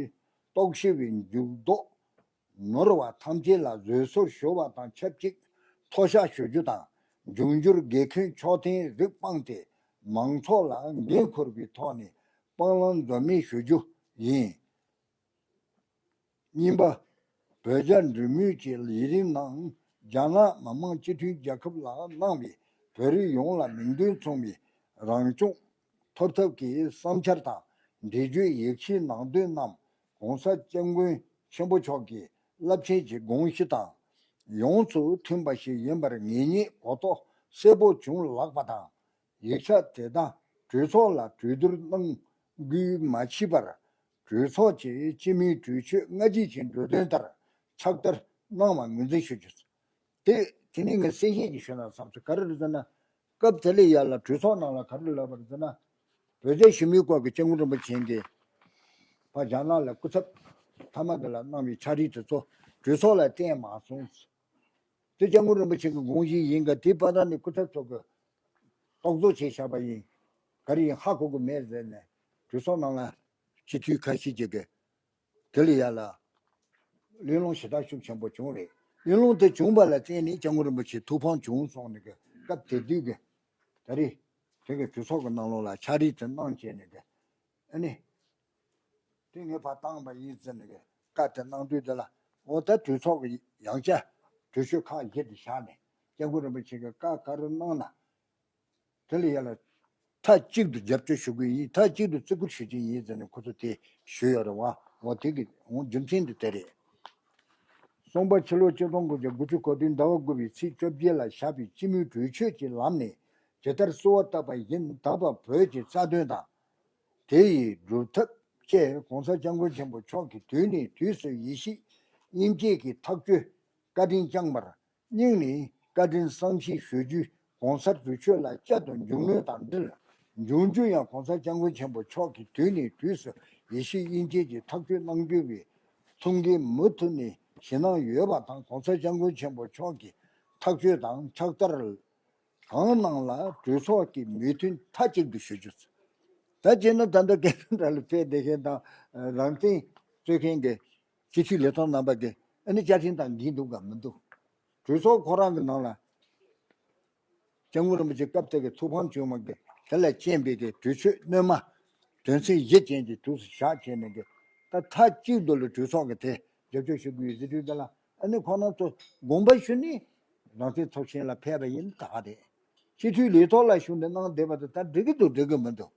རྟོག་ཞིབ་པའི་འཇུག་ལྡོག་ནོར་བ་ཐམས་ཅད་ལ་བཟོད་གསོལ་ཞུ་བ་དང་ཆབས་ཅིག་མཐོལ་བཤགས་ཞུ་རྒྱུ་དང་། འབྱུང་འགྱུར་འགལ་འཁུན་ཕྱོགས་འཐེན་རིགས་སྤངས་ཏེ་མང་ཚོགས་ལ་འགན་འཁུར་བའི་ཐོག་ནས་སྤང་བླང་འཛོལ་མེད་ཞུ་རྒྱུ་ཡིན། གཉིས་པ། བོད་རྒྱ་འབྲེལ་མོལ་གྱི་ལས་རིམ་ནང་རྒྱ་ནག་མི་དམངས་སྤྱི་མཐུན་རྒྱལ་ཁབ་ལ་གནང་བའི་བོད་རིགས་ཡོངས་ལ་མིང་དོན་མཚུངས་པའི་རང་སྐྱོང་ཐོབ་ཐབས་ཀྱི་བསམ་འཆར་དང་འགྲེལ་བརྗོད་ཡིག་ཆའི་ནང་དོན་རྣམས་༸གོང་ས་༸སྐྱབས་མགོན་ ཆེན་པོ་མཆོག་གི་རླབས་ཆེན་གྱི་དགོངས་གཞི་དང་ཡོངས་སུ་མཐུན་པ་ཞིག་ཡིན་པར་ངེས་རྙེད་གོ་རྟོགས་གསལ་པོ་བྱུང་ལགས་པ་དང་། ཡིག་ཆ་དེ་དག་གྲོས་ཚོགས་ལ་གྲོས་བསྡུར་གནང་དགོས་མ་མཆིས་པར། གྲོས་ཚོགས་ཀྱི་སྤྱི་མོས་གྲོས་ཆོད་སྔ་རྗེས་ཀྱི་འབྲུ་དོན་ལྟར་ཕྱག་བསྟར་གནང་བ་ངོས་འཛིན་ཞུ་རྒྱུ། དེ་དེ་ནས་ངས་གསལ་བཤད་ཅིག་ཞུས་ན་བསམ་སོང་། ག་རེ་རེད་ཟེར་ན། སྐབས་དེ་ལ་ཡར་ལ་གྲོས་ཚོགས་ནང་ལ་ག་རེ་ལབ་པ་རེད་ཟེར་ན། བོད་རྒྱ་ཞི་མོལ་སྐོར་གྱི་སྐྱབས་མགོན་རིན་པོ་ཆེ་གིས་ཕར་རྒྱ་ནག་ལ་སྐུ་ཚབ་མཐའ་མ་དེ་ལ་གནང་བའི་ཕྱག་བྲིས་དེ་ཚོ་གྲོས་ཚོགས་ལ་བསྟན་མ་སོང་། དེ་སྐྱབས་མགོན་རིན་པོ་ཆེ་གི་དགོངས་གཞི་ཡིན་ག་དེ་བར་ནས་སྐུ་ཚབ་ཚོ་གིས་རྟོག་བཟོ་བྱས་བཞག་པ་ཡིན། ག་རེ་ཡིན་ཧ་གོ་གི་མེད་ཟེར་ནས་གྲོས་ཚོགས་ནང་ལ་སྤྱི་འཐུས་ཁ་ཤས་ཅིག་གིས་དེ་ལ་ཡར་ལ་གླེང་སློང་ཞེ་དྲག་ཤུགས་ཆེན་པོ་བྱུང་རེད། གླེང་སློང་དེ་བྱུང་བ་ལ་བརྟེན་ནས་སྐྱབས་མགོན་རིན་པོ་ཆེ་ཐུགས་ཕམ་བྱུང་སོང་ནས་གི་སྐབས་དེ་དུས་ཀྱི་ད་རེས་དེ་གི་གྲོས་ཚོགས་ཀྱི་ནང་ལོགས་ལ་ཕྱག་བྲིས་དེ་གནང་བྱས་ནས་གི་ཨ་ནི་དེ་ངས་ཕར་བཏང་བ་ཡིན་ཟེར་ནས་གི་བཀའ་དེ་གནང་དུས་དེ་ལ། འོ་ད་གྲོས་ཚོགས་ཀྱི་ཡང་བསྐྱར་གྲོས་ཆོད་ཁག་བཞི་དེ་བཞག་ནས་སྐྱབས་མགོན་རིན་པོ་ཆེ་གི་བཀའ་ག་རེ་གནང་ན། དེ་ལ་ཡར་ལ་མཐའ་གཅིག་ཏུ་རྒྱབ་སྐྱོར་ཞུ་གི་ཡིན། མཐའ་གཅིག་ཏུ་བརྩི་བཀུར་ཞུ་གི་ཡིན་ཟེར་ནས་ཁོ་ཚོ་དེ་ཞུས་ཡོད་རེད་བ། འོ་དེ་གི་འོ་རྒྱུ་མཚན་དེ་དེ་རེད། གསུམ་པ། ཕྱི་ལོ་ཆིག་སྟོང་དགུ་བརྒྱ་དགུ་བཅུ་གོ་བདུན་ཟླ་བ་དགུ་པའི་ཚེས་བཅོ་བརྒྱད་ལ་བཞག་པའི་སྤྱི་མོས་གྲོས་ཆོད་ཀྱི་ལམ་ནས་ཇི་ལྟར་གསོལ་བ་བཏབ་པ་བཞིན་ད་བར་བོད་ཀྱི་རྩ་དོན་དང་། དེ་ཡི་སྒྲུབ་ཐབས་བཅས་༸གོང་ས་༸སྐྱབས་མགོན་ཆེན་པོ་མཆོག་གིས་དུས་ནས་དུས་སུ་ཡེ་ཤེས་དབྱིངས་དཀྱིལ་གྱི་ཐག་གཅོད་བཀའ་དྲིན་བསྐྱངས་པར་སྙིང་ནས་བཀའ་དྲིན་བསམ་ཤེས་ཞུ་རྒྱུའི་༸གོང་ས་དུས་མཆོད་ལ་བསྐྱར་དུ་མཇུག་གནོན་དང་འབྲེལ། འབྱུང་འགྱུར་ཡང་༸གོང་ས་༸སྐྱབས་མགོན་ཆེན་པོ་མཆོག་གིས་དུས་ནས་དུས་སུ་ཡེ་ཤེས་དབྱིངས་དཀྱིལ་གྱི་ཐག་གཅོད་གནང་རྒྱུ་བའི་ཐུགས་འགན་མུ་མཐུད་ནས་བཞེས་གནང་ཡོད་པ་དང་། ༸གོང་ས་༸སྐྱབས་མགོན་ཆེན་པོ་མཆོག་གི་ཐག་གཅོད་དང་ཕྱག་བསྟར་གང་གནང་ལ་གྲོས་ཚོགས་ཀྱི་མོས་མཐུན་མཐའ་གཅིག་ཏུ་ཞུ་རྒྱུ། ད་བྱས་ན་ད་ལྟ་སྐད་འཕྲིན་དྲ་ལ་ཕེབས་བསྡད་མཁན་དང་རང་བཙན་རྩོད་མཁན་གྱི་སྤྱི་འཐུས་ལས་ཐོག་རྣམ་པ་གིས་ཨ་ནི་བཅའ་ཁྲིམས་དང་འགལ་འདུག་གམ་མི་འདུག་གྲོས་ཚོགས་ཁོ་རང་གི་ནང་ལ་སྐྱབས་མགོན་རིན་པོ་ཆེ་སྐབས་དེ་གི་ཐུགས་ཕམ་བྱུང་བ་གི་དེ་ལ་རྐྱེན་པས་གི་གྲོས་ཆོད་སྣོན་མ་དོན་ཚན་བཞི་ཅན་གྱི་དུས་སུ་བཞག་བྱས་ནས་གི་ད་མཐའ་གཅིག་ཏུ་ལ་གྲོས་ཚོགས་ཀྱི་དེ་རྒྱབ་སྐྱོར་ཞུ་དགོས་ཡོད་ཟེར་དུས་དེ་ལ་ཨ་ནི་ཁོ་རང་ཚོ་དགོངས་པ་ཞུ་ནས་རང་བཙན་ཚོགས་ཆེན་ལ་ཕེབས་པ་ཡིན་ད་ག་རེད། སྤྱི་འཐུས་ལས་ཐོག་ལ་ཞུགས་ནས་གནང་བསྡད་པ་དེ་ད་འགྲིག་གི་འདུག་འགྲིག་གི་མི་འདུག་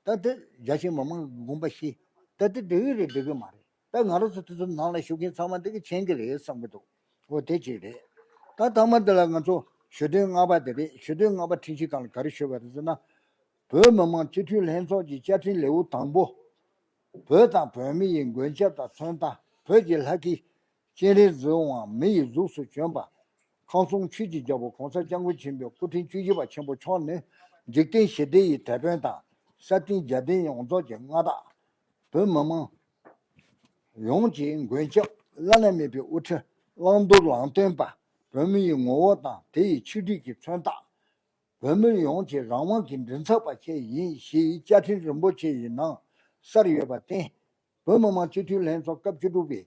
ད་དེ་རྒྱ་ཆེ་མི་མང་གི་དགོངས་པ་བཞེས། ད་དེ་འགྲིག་གི་རེད་འགྲིག་གི་མ་རེད། ད་ང་རང་ཚོ་དེ་ཚོ་ནང་ལ་ཞུགས་མཁན་ཚང་མ་འདི་གི་མཁྱེན་གི་རེད་བསམ་གི་འདུག་འོ་དེ་གཅིག་རེད། ད་ཐ་མ་འདི་ལ་ང་ཚོ་ཞུ་དོན་ལྔ་པ་དེ་རེད། ཞུ་དོན་ལྔ་པ་ཁྲིམས་ཞིབ་ཁང་ལ་ག་རེ་ཞུས་པ་རེད་ཟེར་ན། བོད་མི་མང་སྤྱི་འཐུས་ལྷན་ཚོགས་ཀྱི་བཅའ་ཁྲིམས་ལེའུ་དང་པོ། བོད་དང་བོད་མི་ཡི་མགོན་སྐྱབས་དང་མཚོན་རྟགས། བོད་ཀྱི་ལྷ་སྐལ་སྤྱན་རས་གཟིགས་དབང་མི་ཡི་གཟུགས་སུ་བྱོན་པ། ཁམས་གསུམ་ཆོས་ཀྱི་རྒྱལ་པོ་༸གོང་ས་༸སྐྱབས་མགོན་ཆེན་པོའི་སྐུ་ཕྲེང་བཅུ་བཞི་པ་ཆེན་པོ་མཆོག་ནི་འཇིག་རྟེན་ཞི་བདེ་ཡི་དེད་དཔོན་དང་། ས་སྟེང་རྒྱལ་བསྟན་ཡོངས་རྫོགས་ཀྱི་མངའ་བདག་བོད་མི་མང་ཡོངས་ཀྱི་མགོན་སྐྱབས། བླ་ན་མེད་པའི་དབུ་ཁྲིད་བླང་དོར་ལམ་སྟོན་པ། བོད་མི་ཡི་ངོ་བོ་དང་དེ་ཡི་ཆིག་སྒྲིལ་གྱི་མཚོན་རྟགས། བོད་མི་ཡོངས་ཀྱི་རང་དབང་གི་མགྲིན་ཚབ་པ་བཅས་ཡིན་ཞེས་བཅའ་ཁྲིམས་རིན་པོ་ཆེ་ཡི་ནང་གསལ་ཡོད་པར་བརྟེན། བོད་མི་མང་སྤྱི་འཐུས་ལྷན་ཚོགས་སྐབས་བཅུ་དྲུག་པའི་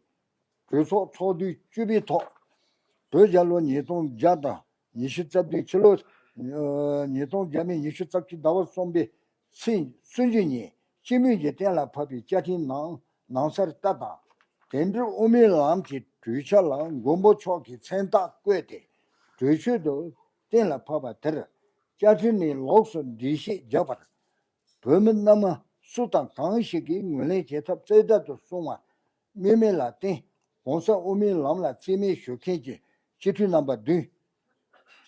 གྲོས་ཚོགས་ཚོགས་དུས་བཅུ་པའི་ཐོག་བོད་རྒྱལ་ལོ་ཉིས་སྟོང་བརྒྱ་དང་ཉི་ཤུ་རྩ་བདུན། ཕྱི་ལོ་ཉིས་སྟོང་བརྒྱ་མེད་ཉི་ཤུ་རྩ་གཅིག་ཟླ་བ་གསུམ་པའི་ཚེས་སུམ་ཅུ་ཉིན་སྤྱི་མོས་ཀྱིས་གཏན་ལ་ཕབ་པའི་བཅའ་ཁྲིམས་ནང་ནང་གསལ་ལྟར་དང་། དེ་འབྲེལ་དབུ་མའི་ལམ་གྱི་གྲོས་འཆར་ལ་མགོན་པོ་མཆོག་གི་མཚན་རྟགས་བཀོད་དེ་གྲོས་ཆོད་དུ་གཏན་ལ་ཕབ་པ་དེར་བཅའ་ཁྲིམས་ནས་ལོགས་སུ་འགྲེལ་བཤད་བརྒྱབ་པར། བོད་མི་རྣམས་སུ་དང་གང་ཞིག་གིས་ངོས་ལེན་བྱེད་ཐབས་རྩེ་གྲལ་དུ་སོང་བ་སྨོས་མེད་ལ་བརྟེན། ༸གོང་ས་དབུ་མའི་ལམ་ལ་རྩིས་མེད་ཞུ་མཁན་གྱི་སྤྱི་འཐུས་རྣམ་པ་བདུན།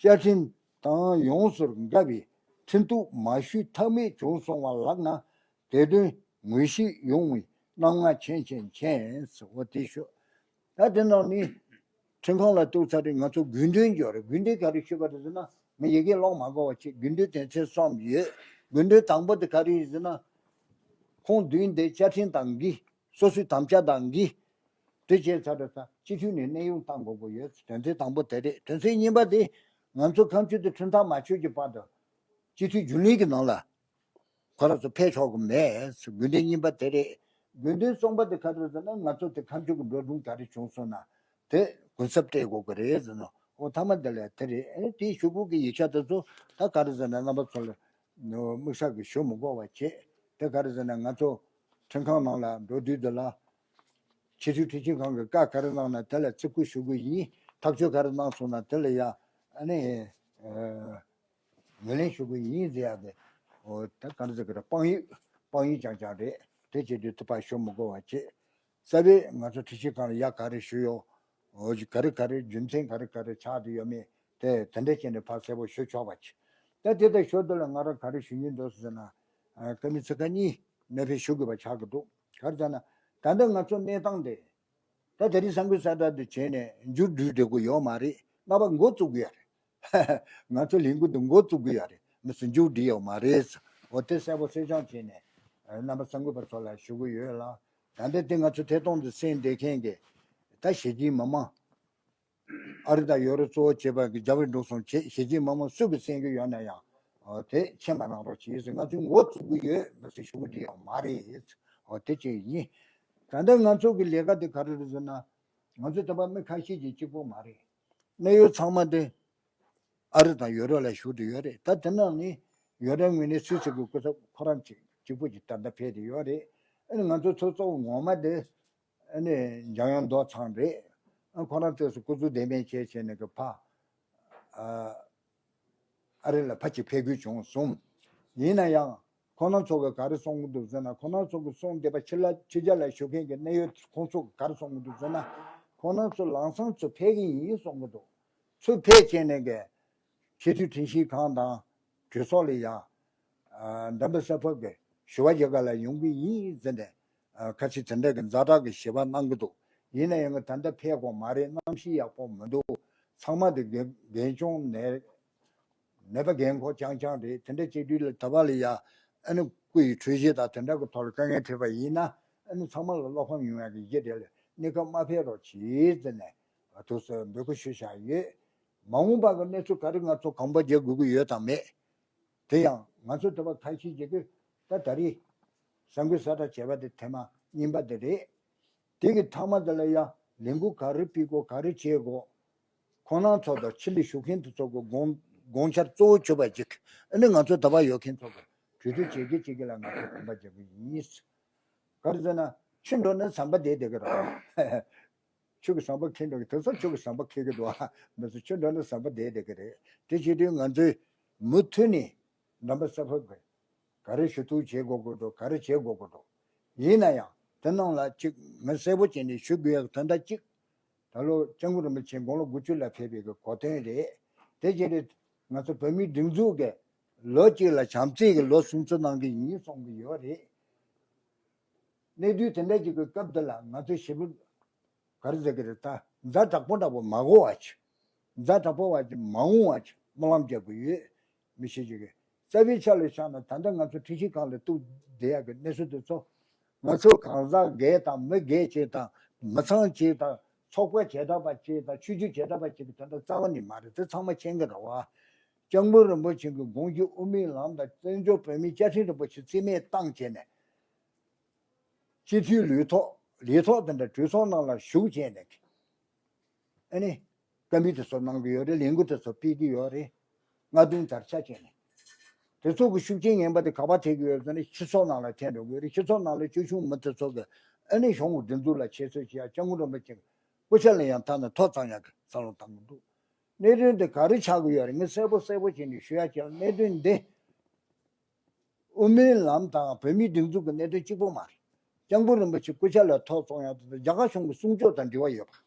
བཅའ་ཁྲིམས་དང་ཡོངས་སུ་འགལ་བའི་ཁྲིམས་གཏུག་མ་ཞུས་ཐབས་མེད་བྱུང་སོང་བ་ལགས་ན། དེ་དོན་ངོས་བཞེས་ཡོང་བའི་རྣམ་ལྔ་མཁྱེན་མཁྱེན་མཁྱེན་ཟེར་བ་དེ་ཞུ། ད་དེ་ནང་ནི་ཁྲིམས་ཁང་ལ་གཏུགས་ཚར་རེད། ང་ཚོ་དགོས་འདུན་འབྱོར་རེད། དགོས་འདུན་ག་རེ་ཞུས་པ་རེད་ཟེར་ན། ངས་ཡི་གེ་ཀློག་མ་དགོས་པ་བྱས། དགོས་འདུན་དོན་ཚན་གསུམ་ཡོད། དགོས་འདུན་དང་པོ་དེ་ག་རེ་ཡིན་ཟེར་ན། ཁོང་བདུན་དེ་བཅའ་ཁྲིམས་དང་འགལ། སོ་སོའི་དམ་བཅའ་དང་འགལ། དེ་བྱས་ཚར་རེད་ད། སྤྱི་འཐུས་ནས་གནས་དབྱུང་བཏང་དགོས་ཀྱི་ཡོད། དོན་ཚན་དང་པོ་དེ་རེད། དོན་ཚན་གཉིས་པ་དེ་ང་ཚོ་ཁམས་ཆོས་དེ་ཁྲིམས་ཐག་མ་ཆོད་ཀྱི་བར་དུ་སྤྱི་འཐུས་རྒྱུན་ལས་ཀྱི་ནང་ལ་ཁོ་རང་ཚོ་ཕེབས་ཆོག་གི་མེད། དགོས་འདུན་གཉིས་པ་དེ་རེད། དགོས་འདུན་གསུམ་པ་དེ་ག་རེ་རེད་ཟེར་ན། ང་ཚོ་དེ་ཁམས་ཆོས་ཀྱི་འགྲོ་གྲོན་ག་རེ་བྱུང་སོང་ན་དེ་གུན་གསབ་སྤྲད་དགོས་ཀྱི་རེད་ཟེར་ནོ། འོ་མཐའ་མ་དེ་ལ་དེ་རེད། ཨ་ནི་དེའི་ཞུ་སྒོ་གི་ཡིག་ཆ་དེ་ཚོ་ད་ག་རེ་ཟེར་ན། རྣམ་པ་ཚོ་ལ་དམིགས་བསལ་གྱི་ཞུ་མི་དགོས་པ་བྱས། དེ་ག་རེ་ཟེར་ན། ང་ཚོ་ཁྲིམས་ཁང་ནང་ལ་འགྲོ་དུས་དེ་ལ་ཕྱི་དྲིལ་ཁྲིམས་ཞིབ་ཁང་གི་བཀའ་ག་རེ་གནང་ན་དེ་ལ་བརྩི་བཀུར་ཞུ་གི་ཡིན། ཐག་གཅོད་ག་རེ་གནང་སོང་ན་དེ་ལ་ཡ་ཨ་ནི་ཨ་ངོས་ལེན་ཞུ་གི་ཡིན་ཟེར་ཡ་དེ། འོ་ད་ག་རེ་ཟེར་གི་རེད། དཔང་ཡིག་དཔང་ཡིག་རྐྱང་རྐྱང་རེད། དེ་བྱེད་དུས་དེ་ཕར་ཞུ་མི་དགོས་པ་བྱས། རྩ་བའི་ང་ཚོ་དྲི་ཞིབ་ཁང་ལ་ཡ་ག་རེ་ཞུ་ཡོད། འོ་ག་རེ་ག་རེ་རྒྱུ་མཚན་ག་རེ་ག་རེ་ཆགས་བསྡད་ཡོད་མེད་དེ་དེ་འདྲ་བྱས་ནས་ཕར་གསལ་པོ་ཞུ་ཆོག་པ་ཅིག་ད་དེ་ལྟར་ཞུ་དུས་ལ་ང་རང་ག་རེ་ཞུ་སྙིང་འདོད་ཟེར་ན། ཨ་སྐར་མ་ཚིག་ཁ་གཉིས་གནད་འཕིགས་ཞུ་དགོས་པ་ཆགས་ཀྱི་འདུག་ག་རེ་ཟེར་ན། ད་ལྟ་ང་ཚོ་གནས་སྟངས་དེ། ད་དེ་རིང་གསར་འགོད་གསལ་བསྒྲགས་དེ་བྱས་ནས་མཇུག་བསྒྲིལ་བསྡད་དགོས་ཡོད་མ་རེད། ང་པ་འགོ་བཙུགས་དགོས་ཡ་རེད། ང་ཚོ་ལས་འགུལ་འདི་འགོ་བཙུགས་དགོས་ཡ་རེད། མི་སྲིད་མཇུག་སྒྲིལ་ཡོད་མ་རེད། འོ་དེ་གསལ་པོ་གསལ་རྐྱང་བྱས་ནས་རྣམ་པ་གསར་འགོད་པ་ཚོ་ལ་ཞུ་གི་ཡོད་ལ། ད་ལྟ་དེ་ང་ཚོ་ཐད་གཏོང་དུ་གསན་བསྡད་མཁན་གྱི་ད་གཞིས་བྱེས་མི་མང་། ཨ་རི་དང་ཡོ་རོབ་གཙོ་བོ་བྱས་པ་གི་རྒྱ་བལ་འབྲུག་གསུམ་བྱས་གཞིས་བྱེས་མི་མང་སུ་གིས་གསན་གྱི་ཡོད་ན་ཡང་། འོ་དེ་མཁྱེན་པ་གནང་རོགས་གྱིས་ཟེར། ང་ཚོས་འགོ་བཙུགས་ཀྱི་ཡོད་མི་སྲིད་ཞུ་གི་འདི་ཡང་མ་རེད། འོ་དེ་གཅིག་ཡིན། ད་ལྟ་ང་ཚོ་གི་ལས་ཀ་དེ་ག་རེ་རེད་ཟེར་ན། ང་ཚོ་ད་བར་མི་ཁ་ཤས་ཀྱིས་གཅིག་པོ་མ་རེད། གནད་ཡོད་ཚང་མ་དེ་ཨ་རི་དང་ཡོ་རོབ་ལ་བཞུགས་བསྡད་ཡོད་རེད། ད་དེ་ནང་ནས་ཡོ་རོབ་ངོས་ནས་སུད་སི་གི་སྐུ་ཚབ་ཁོ་རང་གཅིག་གཅིག་པོ་གཅིག་ད་ལྟ་ཕེབས་བསྡད་ཡོད་རེད། ཨ་ནི་ང་ཚོ་ཚོགས་གཙོ་ངོ་མ་དེ། ཨ་ནི་འཇམ་དབྱངས་རྡོ་ཚང་རེད། ཨ་ཁོ་རང་ཚོས་སུ་སྐུ་གཟུགས་བདེ་མེད་བྱས་བྱས་ནས་གི་ཕ། ཨ་ཨ་རི་ལ་ཕ་གཅིག་ཕེབས་དགོས་བྱུང་སོང་། ཡིན་ན་ཡང་ཁོ་རང་ཚོ་གི་ག་རེ་གསུང་གི་འདུག་ཟེར་ན། ཁོ་རང་ཚོ་གི་གསུང་བསྡད་པ་ཕྱི་ལ་ཕྱི་རྒྱལ་ལ་བཞུགས་མཁན་གྱི་གནད་ཡོད་ཁོང་ཚོ་གི་ག་རེ་གསུང་གི་འདུག་ཟེར་ན། ཁོ་རང་ཚོ་ལམ་སང་ཚུར་ཕེབས་ཀྱི་ཡིན་གསུང་གི་འདུག་ཚུར་ཕེབས་བྱས་ནས་གི་སྤྱི་འཐུས་ཁྲིམས་ཞིབ་ཁང་དང་གྲོས་ཚོགས་ལ་ཡང་། ཨ་འདམ་བུ་ས་ཕབ་ཀྱི་ཞུ་བ་རྒྱག་ག་ལ་ཡོང་གི་ཡིན་ཟེར་ནས། ཨ་ཁ་ཤས་དེ་འདྲ་གི་ཛ་དྲག་གི་ཞེད་པ་གནང་གི་འདུག་ཡིན་ན་ཡང་ད་ལྟ་ཕེབས་དགོས་མ་རེད། གནམ་གཤིས་ཡག་པོ་མི་འདུག་ཚང་མ་དེ་རྒན་རྒན་གཞོན་ནད་ནད་པ་རྒན་འཁོགས་རྐྱང་རྐྱང་རེད། དེ་འདྲ་བྱེད་དུས་ལ་ད་བར་ལ་ཡ་ཨ་ནི་སྐུ་ཡི་འཕྲོད་བཞེས་དང་དེ་འདྲ་གི་ཐོག་ལ་དཀའ་ངལ་འཕྲད་པ་ཡིན་ན། ཨ་ནི་ཚང་མ་ལ་བློ་ཕམ་ཡོང་ཡག་གི་གཞི་དེ་ལ་གནས་སྐབས་མ་ཕེབས་རོགས་གྱིས་ཟེར་ནས་ཐུགས་སུ་འབོད་སྐུལ་ཞུ་བཞག་ཡོད། མ་འོངས་པ་གི་གནས་ཚུལ་ག་རེ་ང་ཚོ་གོམ་པ་རྒྱག་དགོས་ཀྱི་ཡོད་དམ་མེད། དེ་ཡང་ང་ཚོ་དེ་བ་ཁ་ཤས་ཀྱིས་ད་ད་རེས་གསར་འགོད་གསལ་བསྒྲགས་བྱས་པ་དེ་ཐེངས་མ་གཉིས་པ་དེ་རེད། དེ་གི་མཐའ་མ་དེ་ལ་ཡང་ལས་འགུལ་ག་རེ་སྤེལ་དགོས་ག་རེ་བྱེད་དགོས། ཁོང་རྣམ་ཚོ་དང་ཕྱི་ལ་བཞུགས་མཁན་དེ་ཚོ་གི་དགོངས་དགོངས་འཆར་གཙོ་བོ་བྱས་པ་ཅིག་ཨ་ནི་ང་ཚོ་ད་བ་ཡོད་མཁན་ཚོ་གི་གྲོས་བསྡུར་བྱེད་ཀྱི་བྱེད་ཀྱི་ལ་ང་ཚོ་གོམ་པ་རྒྱག་གི་ཡིན། ག་རེ་ཟེར་ན་ཆུ་འགྲོ་ན་ཟམ་པ་བསྡད་བསྡད་ཀྱི་རེད། ཆུ་གི་ཟམ་པ་འཁེལ་འགྲོ་གི། དེང་སང་ཆུ་གི་ཟམ་པ་འཁེལ་གི་འདུག་ཨ། མི་ཚོ་ཆུ་འགྲོ་ན་ཟམ་པ་བསྡད་བསྡད་ཀྱི་རེད། དེ་བྱེད་དུས་ང་ཚོས་མུ་མཐུད་ནས་འགྲམ་པ་ས་ཕབ་གི་ག་རེ་ཞུ་གཏུག་བྱེད་དགོས་ཀྱི་འདུག་ག་རེ་བྱེད་དགོས་ཀྱི་འདུག་ཡིན་ན་ཡང་དེ་ནང་ལ་གཅིག་ངས་གསལ་པོ་བྱས་ནས་ཞུ་དགོས་ཡག་དོན་དག་གཅིག་ད་ལོ་སྐྱབས་མགོན་རིན་པོ་ཆེ་དགུང་ལོ་དགུ་བཅུ་ལ་ཕེབས་པའི་གི་གོ་སྟོན་རེད། དེ་བྱས་ཏེ་ང་ཚོ་བོད་མིའི་སྒྲིག་འཛུགས་ཀྱི་ལོ་གཅིག་ལ་བྱམས་བརྩེ་གི་ལོ་སྲུང་བརྩི་གནང་གི་ཡིན་གསུང་གི་ཡོད་རེད། གནས་དུས་དེ་འདྲ་ཅིག་གི་སྐབས་འདི་ལ་ང་ཚོས་ཞེ་པོ་ག་རེ་ཟེར་གི་རེད། ད་ཛ་དྲག་པོ་འདྲ་པོ་མ་དགོས་པ་ཅིག་ཛ་དྲག་པོ་བ་ཅིག་མ་འོང་བ་ཅིག་སྨོན་ལམ་རྒྱག་གི་ཡོད། མི་ཤེས་ཅིག་གི་རྩ་བའི་ཆ་ལ་བཞག་ན་ད་ལྟ་ང་ཚོ་ཁྲིམས་ཞིབ་ཁང་ལ་གཏུགས་བསྡད་ཡག་གི་གནས་ཚུལ་དེ་ཚོ་ང་ཚོ་གང་ཟག་སྒེར་དང་མི་སྒེར་བཅས་དང་མི་ཚང་བཅས་དང་ཚོགས་པ་བྱེ་བྲག་པ་བཅས་དང་ཆོས་བརྒྱུད་བྱེ་བྲག་པ་བཅས་ཀྱི་དོན་དག་རྩ་བ་ནས་མ་རེད། དེ་ཚང་མ་མཁྱེན་གི་རེད་བ། སྐྱབས་མགོན་རིན་པོ་ཆེ་གི་དགོངས་གཞི་དབུ་མའི་ལམ་དང་བཙན་བྱོལ་བོད་མིའི་བཅའ་ཁྲིམས་རིན་པོ་ཆེ་རྩིས་མེད་བཏང་བྱས་ནས། སྤྱི་འཐུས་ལས་ཐོག་ལས་ཐོག་དེ་འདྲ་གྲོས་ཚོགས་ནང་ལ་ཞུགས་བྱས་ནས། ཨ་ནི། བཀའ་མོལ་དེ་ཚོ་གནང་གི་ཡོད་རེད། ལས་འགུལ་དེ་ཚོ་སྤེལ་གྱི་ཡོད་རེད། སྔ་རྡུང་དར་ཆ་བྱས་ནས། དེ་ཚོ་གི་ཤུགས་རྐྱེན་ངན་པ་དེ་ག་པར་ཐེབས་ཀྱི་ཡོད་ཟེར་ན་སྤྱི་ཚོགས་ནང་ལ་ཐེབས་འགྲོ་གི་ཡོད་རེད། སྤྱི་ཚོགས་ནང་ལ་སྐྱོ་ཆུང་མི་དེ་ཚོ་གི་ཨ་ནི་གཞུང་གི་སྒྲིག་འཛུགས་ལ་ཆེ་བསྟོད་བྱེད་ཡ། སྐྱབས་མགོན་རིན་པོ་ཆེ་གི་སྐུ་ཕྱྭ་ལ་ཡང་ཐ་ན་ཐོ་བཙོང་ཡ་གི་བསམ་བློ་བཏང་གི་འདུག་གནད་དོན་དེ་ག་རེ་ཆགས་ཀྱི་ཡོད་རེད། ངས་གསལ་པོ་གསལ་པོ་བྱས་ནས་ཞུ་ཡ་བྱས། གནད་དོན་འདི། དབུ་མའི་ལམ་དང་བོད་མིའི་སྒྲིག་འཛུགས་ཀྱི་གནད་དོན་གཅིག་པོ་མ་རེད། སྐྱབས་མགོན་རིན་པོ་ཆེ་སྐུ་ཕྱྭ་ལ་ཐོ་བཙོང་ཡག་དེ་རྒྱ་གར་གཞུང་གི་སྲུང་སྐྱོབ་དང་འབྲེལ་བ་ཡོད་པ།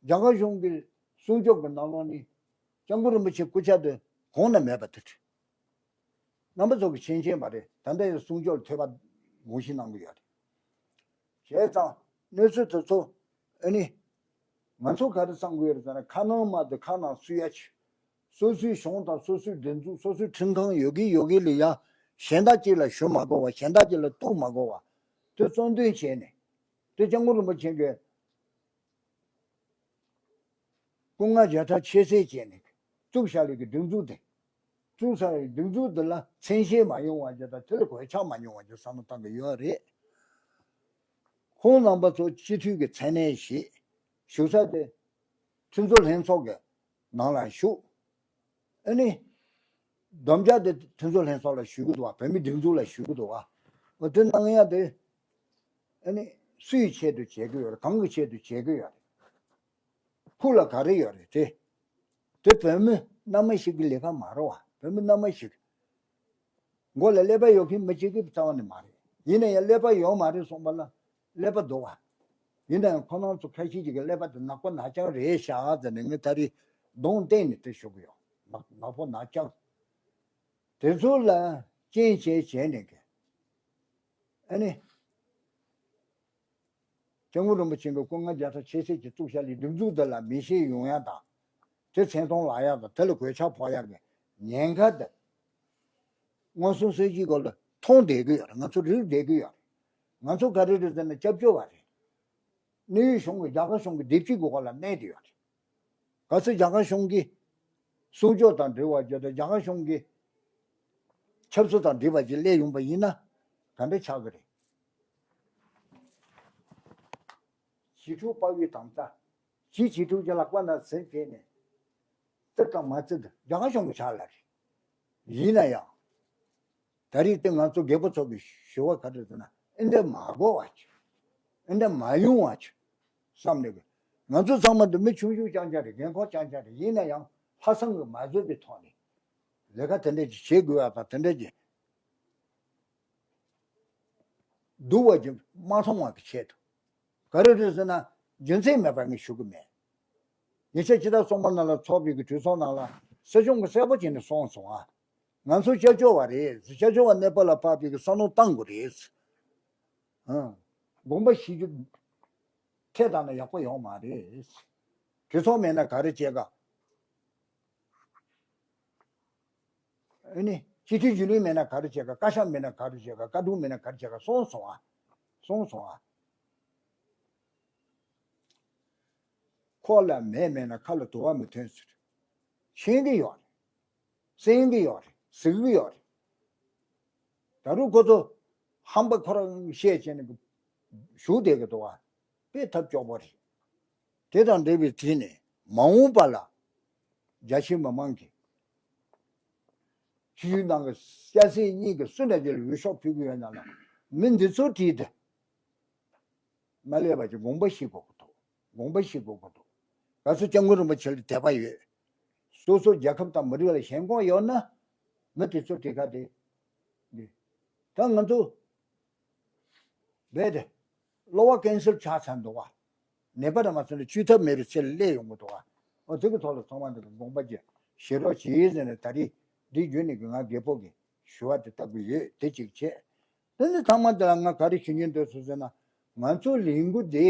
རྒྱ་གར་གཞུང་གི་སྲུང་སྐྱོབ་ཀྱི་ནང་ལོགས་ནས་སྐྱབས་མགོན་རིན་པོ་ཆེ་སྐུ་ཕྱྭ་དེ་གོང་ན་མེད་པ་དེ་རེད། རྣམ་པ་ཚོ་གི་མཁྱེན་མཁྱེན་པ་རེད། ད་ལྟ་ཡང་སྲུང་སྐྱོབ་ལ་ཐོས་པ་དགོངས་ཞེན་གནང་གི་ཡོད་རེད། བྱས་ཙང་གནས་ཚུལ་དེ་ཚོ་ཨ་ནི་ང་ཚོ་ག་རེ་བསམ་གི་ཡོད་རེད་ཟེར་ན། ཁ་ནང་མ་དེ་ཁ་ནང་སུ་ཡ་ཆེ། སོ་སོའི་གཞུང་དང་སོ་སོའི་སྒྲིག་འཛུགས། སོ་སོའི་ཁྲིམས་ཁང་ཡོད་གི་ཡོད་གི་ལ་ཡ་གཞན་དག་ཅིག་ལ་ཞུ་མ་དགོས་པ། གཞན་དག་ཅིག་ལ་གཏུག་མ་དགོས་པ། དེ་གཙོ་འདོན་བྱས་ནས་དེ་སྐྱབས་མགོན་རིན་པོ་ཆེ་གི་སྐུ་ལྔ་བརྒྱ་ཕྲག་ཆེ་སེ་བྱས་ནས་བཙུགས་བཞག་ལས་ཀྱི་སྒྲིག་འཛུགས་དེ། བཙུགས་ས་ཡི་སྒྲིག་འཛུགས་འདི་ལ་མཚན་ཤས་མ་ཡོང་བ་ཅིག་དང་། དེ་ལ་གོད་ཆག་མ་ཡོང་བ་ཅིག་བསམ་བློ་བཏང་གི་ཡོད་རེད། ཁོང་རྣམ་པ་ཚོ་སྤྱི་འཐུས་ཀྱི་མཚན་གནས་བཞེས། བཞུགས་ས་དེ་ཁྲིམས་བཟོ་ལྷན་ཚོགས་ཀྱི་ནང་ལ་བཞུགས། ཨ་ནི། བསྡོམས་རྒྱ་དེ་ཁྲིམས་བཟོ་ལྷན་ཚོགས་ལ་ཞུ་གི་འདུག་བ། བོད་མིའི་སྒྲིག་འཛུགས་ལ་ཞུ་གི་འདུག་བ། འོ་དེ་གནང་ཡ་དེ། ཨ་ནི། སུའི་ཆེད་དུ་བྱེད་ཀྱི་ཡོད་རེད། གང་གི་ཆེད་དུ་བྱེད་ཀྱི་ཡོད་རེད། ཁུག་ལ་ག་རེ་ཡོད་རེད་དེ། དེ་བོད་མི་རྣལ་མ་ཞིག་གི་ལས་ཀ་མ་རེད་བ། བོད་མི་རྣལ་མ་ཞིག་མགོ་ལ་ཀླད་པ་ཡོད་མཁན་མི་གཅིག་གིས་རྩ་བ་ནས་མ་རེད། ཡིན་ན་ཡང་ཀླད་པ་ཡོད་མ་རེད་གསུངས་པ་ལ་ཀླད་པ་འདུག་བ། ཡིན་ནའང་ཁོ་རང་ཚོ་ཁ་ཤས་ཅིག་གི་ཀླད་པ་དེ་ནག་པོ་ནག་རྐྱང་རེད་ཤག་ཟེར་ནས་ངས་ད་རེས་གདོང་བསྟན་ནས་དེ་ཞུ་གི་ཡོད། ནག་ནག་པོ་ནག་རྐྱང་། དེ་ཚོ་ལ་རྐྱེན་བྱས་བྱས་ནས་གི། ཨ་ནི། སྐྱབས་མགོན་རིན་པོ་ཆེ་གི་སྐུ་ལྔ་བརྒྱ་ཕྲག་ཕྱེད་ཕྱེད་ཀྱི་གཙུག་ཞབས་ལས་སྒྲུབ་འཛུགས་འདི་ལ་མེ་ཤེད་ཡོང་ཡ་དང་། དེ་མཚན་མཐོང་ལག་ཡ་དང་དེ་ལ་གོད་ཆག་ཕོག་ཡ་གི་ཉེན་ཁ་དེ། མངོན་སུམ་གསལ་བྱེད་སྐོར་ལ་མཐོང་བསྡད་ཀྱི་ཡོད་རེད། ང་ཚོ་རིག་བསྡད་ཀྱི་ཡོད་རེད། ང་ཚོ་ག་རེ་རེད་ཟེར་ན་སྐྱབས་བཅོལ་བ་རེད། གནས་ཡུལ་གཞུང་གི་རྒྱ་གར་གཞུང་གི་སྡེབ་སྤྱོད་ཀྱི་འོག་ལ་གནས་བསྡད་ཡོད་རེད། གལ་སྲིད་རྒྱ་གར་གཞུང་གིས་སྲུང་སྐྱོབ་དང་འབྲེལ་བ་བརྒྱབ་དང་རྒྱ་གར་གཞུང་གིས་ཆབ་སྲིད་དང་འབྲེལ་བ་ཅིག་སླེབས་ཡོང་པ་ཡིན་ན་ག་འདྲ་ཆགས་ཀྱི་རེད། བྱི་ཕྲུག་དཔའ་བོའི་དམ་བཅའ། བྱིས་བྱིས་ཕྲུག་ཅིག་ལག་པ་ན་ཟིན་བྱས་ནས་རྩེད་དང་མ་རྩེད་དུ་རྒྱ་གར་གཞུང་གི་ཕྱག་ལ་རེད། ཡིན་ན་ཡང་། ད་རེས་དེ་ང་ཚོ་རྒད་པོ་ཚོ་གི་ཞུ་བ་ག་རེ་ཟེར་ན་ཨེ་འདྲ་མ་གོ་བ་ཅིག་ཨེ་འདྲ་མ་ཡོང་བ་ཅིག་བསམ་ནས་གི། ང་ཚོ་ཚང་མ་འདི་མི་ཆུང་ཆུང་རྐྱང་རྐྱང་རེད། རྒན་འཁོགས་རྐྱང་རྐྱང་རེད། ཡིན་ན་ཡང་ལྷག་བསམ་གི་མ་བཟོད་པའི་ཐོག་ནས་ལས་ཀ་དེ་འདྲ་ཅིག་བྱེད་དགོས་པ་དང་དེ་འདྲ་ཅིག་སྡུག་པ་ཅིག་མ་མཐོང་བ་གི་ཆེད་དུ། ག་རེ་རེད་ཟེར་ན་རྒྱུ་མཚན་མེད་པ་ངས་ཞུ་གི་མེད། ཉེ་ཆར་ཕྱི་ཟླ་གསུམ་པ་ནང་ལ་ཚོགས་པའི་གི་གྲོས་ཚོགས་ནང་ལ་སྲིད་སྐྱོང་གིས་གསལ་པོ་བྱས་ནས་གསུངས་སོང་ཨ། ང་ཚོ་སྐྱབས་བཅོལ་བ་རེད། སྐྱབས་བཅོལ་བ་ནེ་པ་ལ་ཕབ་པའི་གི་བསམ་བློ་བཏང་དགོས་རེད། ཨང་། དགོངས་པ་བཞེས་རྒྱུ་ཁས་བླངས་ན་ཡག་པོ་ཡོང་མ་རེད། གྲོས་ཚོགས་མེད་ན་ག་རེ་བྱེད་ག་ཨ་ནི་སྤྱི་འཐུས་རྒྱུན་ལས་མེད་ན་ག་རེ་བྱེད་ག་བཀའ་ཤག་མེད་ན་ག་རེ་བྱེད་ག་བཀའ་དྲུང་མེད་ན་ག་རེ་བྱེད་ག་གསུངས་སོང་ཨ། གསུངས་སོང་ཨ། ཁོག་ལ་མེ་མེད་ན་ཁ་ལ་དུ་བ་མི་ཐོན་ཟེར། ཤེས་ཀྱི་ཡོད་རེད། གསན་གྱི་ཡོད་རེད། གཟིགས་ཀྱི་ཡོད་རེད། ད་རུང་ཁོ་ཚོ་ཧམ་པ་ཁོ་རང་བཤད་བྱས་ནས་བཞུགས་བསྡད་ཀྱི་འདུག་བ། དཔེ་ཐབས་སྐྱོ་པོ་རེད། དེ་དང་འབྲེལ་བའི་དུས་ནས་མ་འོངས་པ་ལ་རྒྱ་ཆེ་མི་མང་གིས་སྤྱི་ཡོངས་ནང་གི་སྐྱ་སེར་གཉིས་ཀྱི་སུ་འདྲ་ཅིག་ལ་འོས་ཤོག་ཕུལ་གྱི་ཡོད་ན་ལ་མི་འདི་ཚོ་བྲིས་ཏེ། མ་སླེབས་པ་ཅིག་དགོངས་པ་བཞེས་དགོས་ཀྱི་འདུག་དགོངས་པ་བཞེས་དགོས་ཀྱི་འདུག་ང་ཚོ་སྐྱབས་མགོན་རིན་པོ་ཆེ་ལ་དད་པ་ཡོད། སོ་སོ་རྒྱལ་ཁབ་དང་མི་རིགས་ལ་ཞེན་ཁོག་ཡོད་ན། མི་དེ་ཚོ་དེ་ག་དེ། འདི། ད་ང་ཚོ། རྦད་དེ། གློ་བ་ཀན་སར་ཆགས་ཚར་འདུག་བ། ནད་པ་ར་མ་སོང་ན་བཅོས་ཐབས་མེད་པའི་ཚད་ལ་སླེབས་ཡོང་གི་འདུག་བ། འོ་དེ་གི་ཐོག་ལ་ཚང་མ་འདི་གི་དགོངས་པ་བཞེས་རོགས་གྱིས་ཟེར་ནས་ད་རེས་འདི་བརྒྱུད་ནས་གི་ང་རྒད་པོ་གི་ཞུ་བ་དེ་བཏབ་གི་ཡོད་དེ་གཅིག་བྱས། དེ་ནི་ཚང་མ་འདི་ལ་ང་ག་རེ་ཞུ་སྙིང་འདོད་སོང་ཟེར་ན། ང་ཚོ་ལས་འགུལ་འདི་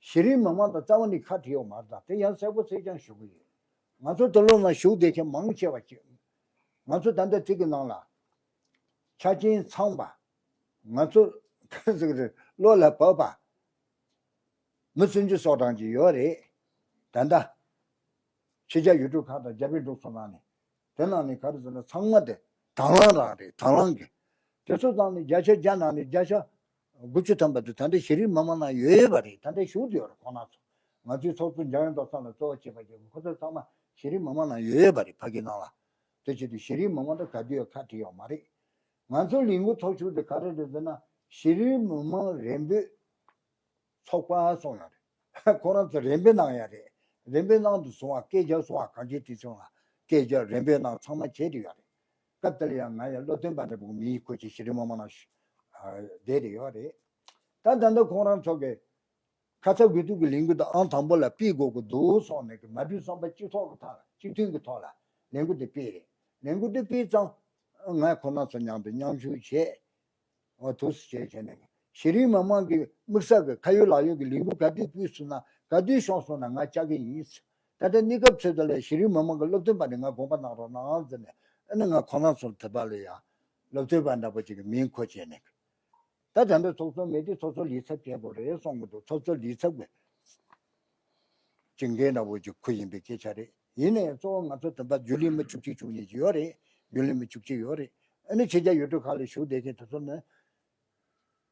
གཞི་རིམ་མི་མང་དང་རྩ་བ་ནས་ཁ་བྲལ་ཡོད་མ་རེད། ད་དེ་ཡང་གསལ་པོ་གསལ་རྐྱང་ཞུ་གི་ཡོད། ང་ཚོ་དུ་ལོ་ནང་ཞུགས་བསྡད་མཁན་མང་ཆེ་བ་ཅིག་ང་ཚོ་ད་ལྟ་དེ་གི་ནང་ལ་ཆ་རྐྱེན་ཚང་པ། ང་ཚོ་ག་ཟེར་གི་རེད། བློ་ལ་བབས་པ། མི་སུམ་ཅུ་སོ་གྲངས་ཅིག་ཡོད་རེད། ད་ལྟ་ཕྱི་རྒྱལ་ཡུལ་གྲུ་ཁག་དང་རྒྱ་བལ་འབྲུག་གསུམ་ནང་ནས། དེ་ནང་ནས་ག་རེ་ཟེར་ན་ཚང་མ་དེ་དང་བླངས་རང་རེད། དང་བླངས་ཀྱི། དེ་ཚོ་ཚང་ནས་བརྒྱ་ཆ་བརྒྱ་ནང་ནས་བརྒྱ་ཆ་དགུ་བཅུ་ཐམ་པ་དེ་ད་ལྟ་གཞི་རིམ་མི་མང་ནང་ཡོད་ཡོད་པ་རེད། ད་ལྟ་ཞུགས་བསྡད་ཡོད་རེད་ཁོང་རྣམ་ཚོ། ང་ཚོའི་ཚོགས་གཙོ་འཇམ་དབྱངས་སྟོབས་བཟང་ལ་གཙོ་བོ་བྱས་པ་བརྒྱུད་ཁོ་ཚོ་ཚང་མ་གཞི་རིམ་མི་མང་ནང་ཡོད་ཡོད་པ་རེད། ཕ་གི་ནང་ལ། དེ་བྱེད་དུས་གཞི་རིམ་མི་མང་དང་ག་དུས་ཡང་ཁ་བྲལ་ཡོད་མ་རེད། ང་ཚོའི་ལས་འགུལ་ཚོགས་ཆུང་དེ་ག་རེ་རེད་ཟེར་ན་གཞི་རིམ་མི་མང་རེ་འབོད་ཚོགས་པ་སོང་ཡོད་རེད། ཁོ་རང་ཚོ་རེ་འབོད་གནང་ཡོད་རེད། རེ་འབོད་གནང་དུ་སོང་བ་སྐད་ཆ་སོང་བ་གང་ཅིའི་དུས་ཚོད་ལ་སྐད་ཆ་རེ་འབོད་གནང་ཚང་མ་བྱས་ཏེ་ཡོད་རེད། སྐབས་དེར་ཡང་ང་ཡང་སློབ་སྟོན་པ་འདྲ་པོ་མིའི་ཁོ་ཅིག་གཞི་རིམ་མི་མང་ནང་བསྡད་དེ་ཡོད་རེད། ད་ད་ལྟ་ཁོང་རང་ཚོ་གི་ཁ་ཚ་དགོས་གཏུག་གི་ལས་འགུལ་དེ་ཨང་དང་པོ་ལ་སྤེལ་དགོས་ཀྱི་འདུག་སོང་ནས་གི་མ་གྲོས་བསམ་པ་གཅིག་ཐོག་གི་ཐོག་ལ་གཅིག་མཐུན་གྱི་ཐོག་ལ་ལས་འགུལ་དེ་སྤེལ་རེད། ལས་འགུལ་དེ་སྤེལ་ཙང་ང་ཁོ་རང་ཚོ་མཉམ་དུ་མཉམ་ཞུགས་བྱས། འོ་ཐུགས་སུ་བྱས་བྱས་ནས་གཞི་རིམ་མི་མང་གི་དམིགས་བསལ་གྱི་ཁ་ཡོད་ལག་ཡོད་ཀྱི་ལས་འགུལ་ག་དུས་སྤེལ་སོང་ན་ག་དུས་ཤོང་སོང་ན་ང་བཅར་གྱི་ཡིན། ད་ལྟ་གནས་སྐབས་ཚོད་དུ་ལ་གཞི་རིམ་མི་མང་གི་སློབ་སྟོན་པ་ནས་ང་དགོངས་པ་གནང་རོགས་གནང་ཟེར་ནས་ཨ་ནི་ང་ཁོ་རང་ཚོར་དེ་བ་ལ་ཡང་སློབ་སྟོན་པ་འདྲ་པོ་ཅིག་གི་མིང་འཁོད་བྱས་ནས། ད་ད་ལྟ་ཚོགས་གཙོ་མེད་དུས་ཚོགས་གཙོ་ལས་ཚབ་བྱེད་དགོས་རེད་གསུང་གི་འདུག་ཚོགས་གཙོ་ལས་ཚབ་ཀྱི་ཇུས་འགན་འདྲ་པོ་ཅིག་འཁུར་བཞིན་པའི་སྐད་ཆ་རེད། ཡིན་ནའི་གཙོ་བོ་ང་ཚོ་དེ་འབའ་རྒྱུན་ལས་མི་བཅུ་གཅིག་བཅུ་གཉིས་ཅིག་ཡོད་རེད། རྒྱུན་ལས་མི་བཅུ་གཅིག་ཡོད་རེད། ཨ་ནི་ཕྱི་རྒྱལ་ཡུལ་གྲུ་ཁག་ལ་བཞུགས་བསྡད་མཁན་དེ་ཚོ་ནི་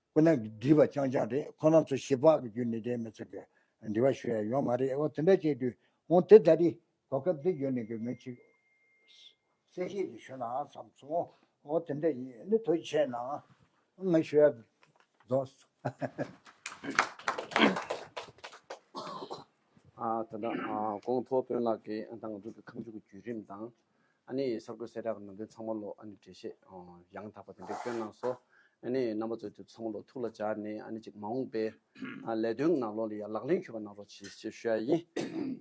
སྐུ་ན་བགྲེས་པ་རྐྱང་རྐྱང་རེད། ཁོ་རང་ཚོ་ཞི་བག་གི་བརྒྱུད་ནས་བསྡད་མི་ཚོ་གི་འབྲེལ་བ་ཞུ་ཡ་ཡོད་མ་རེད། འོ་དེ་འདྲ་བྱས་དུས་འོ་དེ་ད་རེས་གོ་སྐབས་འདི་བརྒྱུད་ནས་གི་ངས་ཅིག་གསལ་བཤད་ཅིག་ཞུ་ན་བསམ་སོང་། འོ་དེ་འདྲ་ཡིན། ནི་ཐུགས་རྗེ་ཆེ་གནང་། ང་ཞུ་ཡ་རྫོགས་སོང་། ཨ་ད་ལྟ་ཨ་གོང་ཐོག་དཔོན་ལགས་ཀྱིས་ཨ་ད་ང་ཚོ་གི་ཁ་མཆུ་གི་བརྒྱུད་རིམ་དང་ཨ་ནི་གསར་འགོད་གསལ་བསྒྲགས་ཀྱི་ནང་དོན་ཚང་མ་ལོ་ཨ་ནི་འགྲེལ་བཤད་ཨ་ཡང་དག་པ་དེ་འདྲ་བསྐྱོན་གནང་སོང་། ཨ་ ཨ་ནི་རྣམ་པ་ཚོས་དེ་ཚོ་ཚང་མ་ལ་ཐུགས་ལ་འཇགས་ནས། ཨ་ནི་ཅིག་མ་འོངས་པའི་ཨ་ལས་དོན་ནང་ལོགས་ལ་ཡ་ལག་ལེན་འཁྱོལ་བ་གནང་རོགས་ཞེས་ཞུ་ཡ་ཡིན།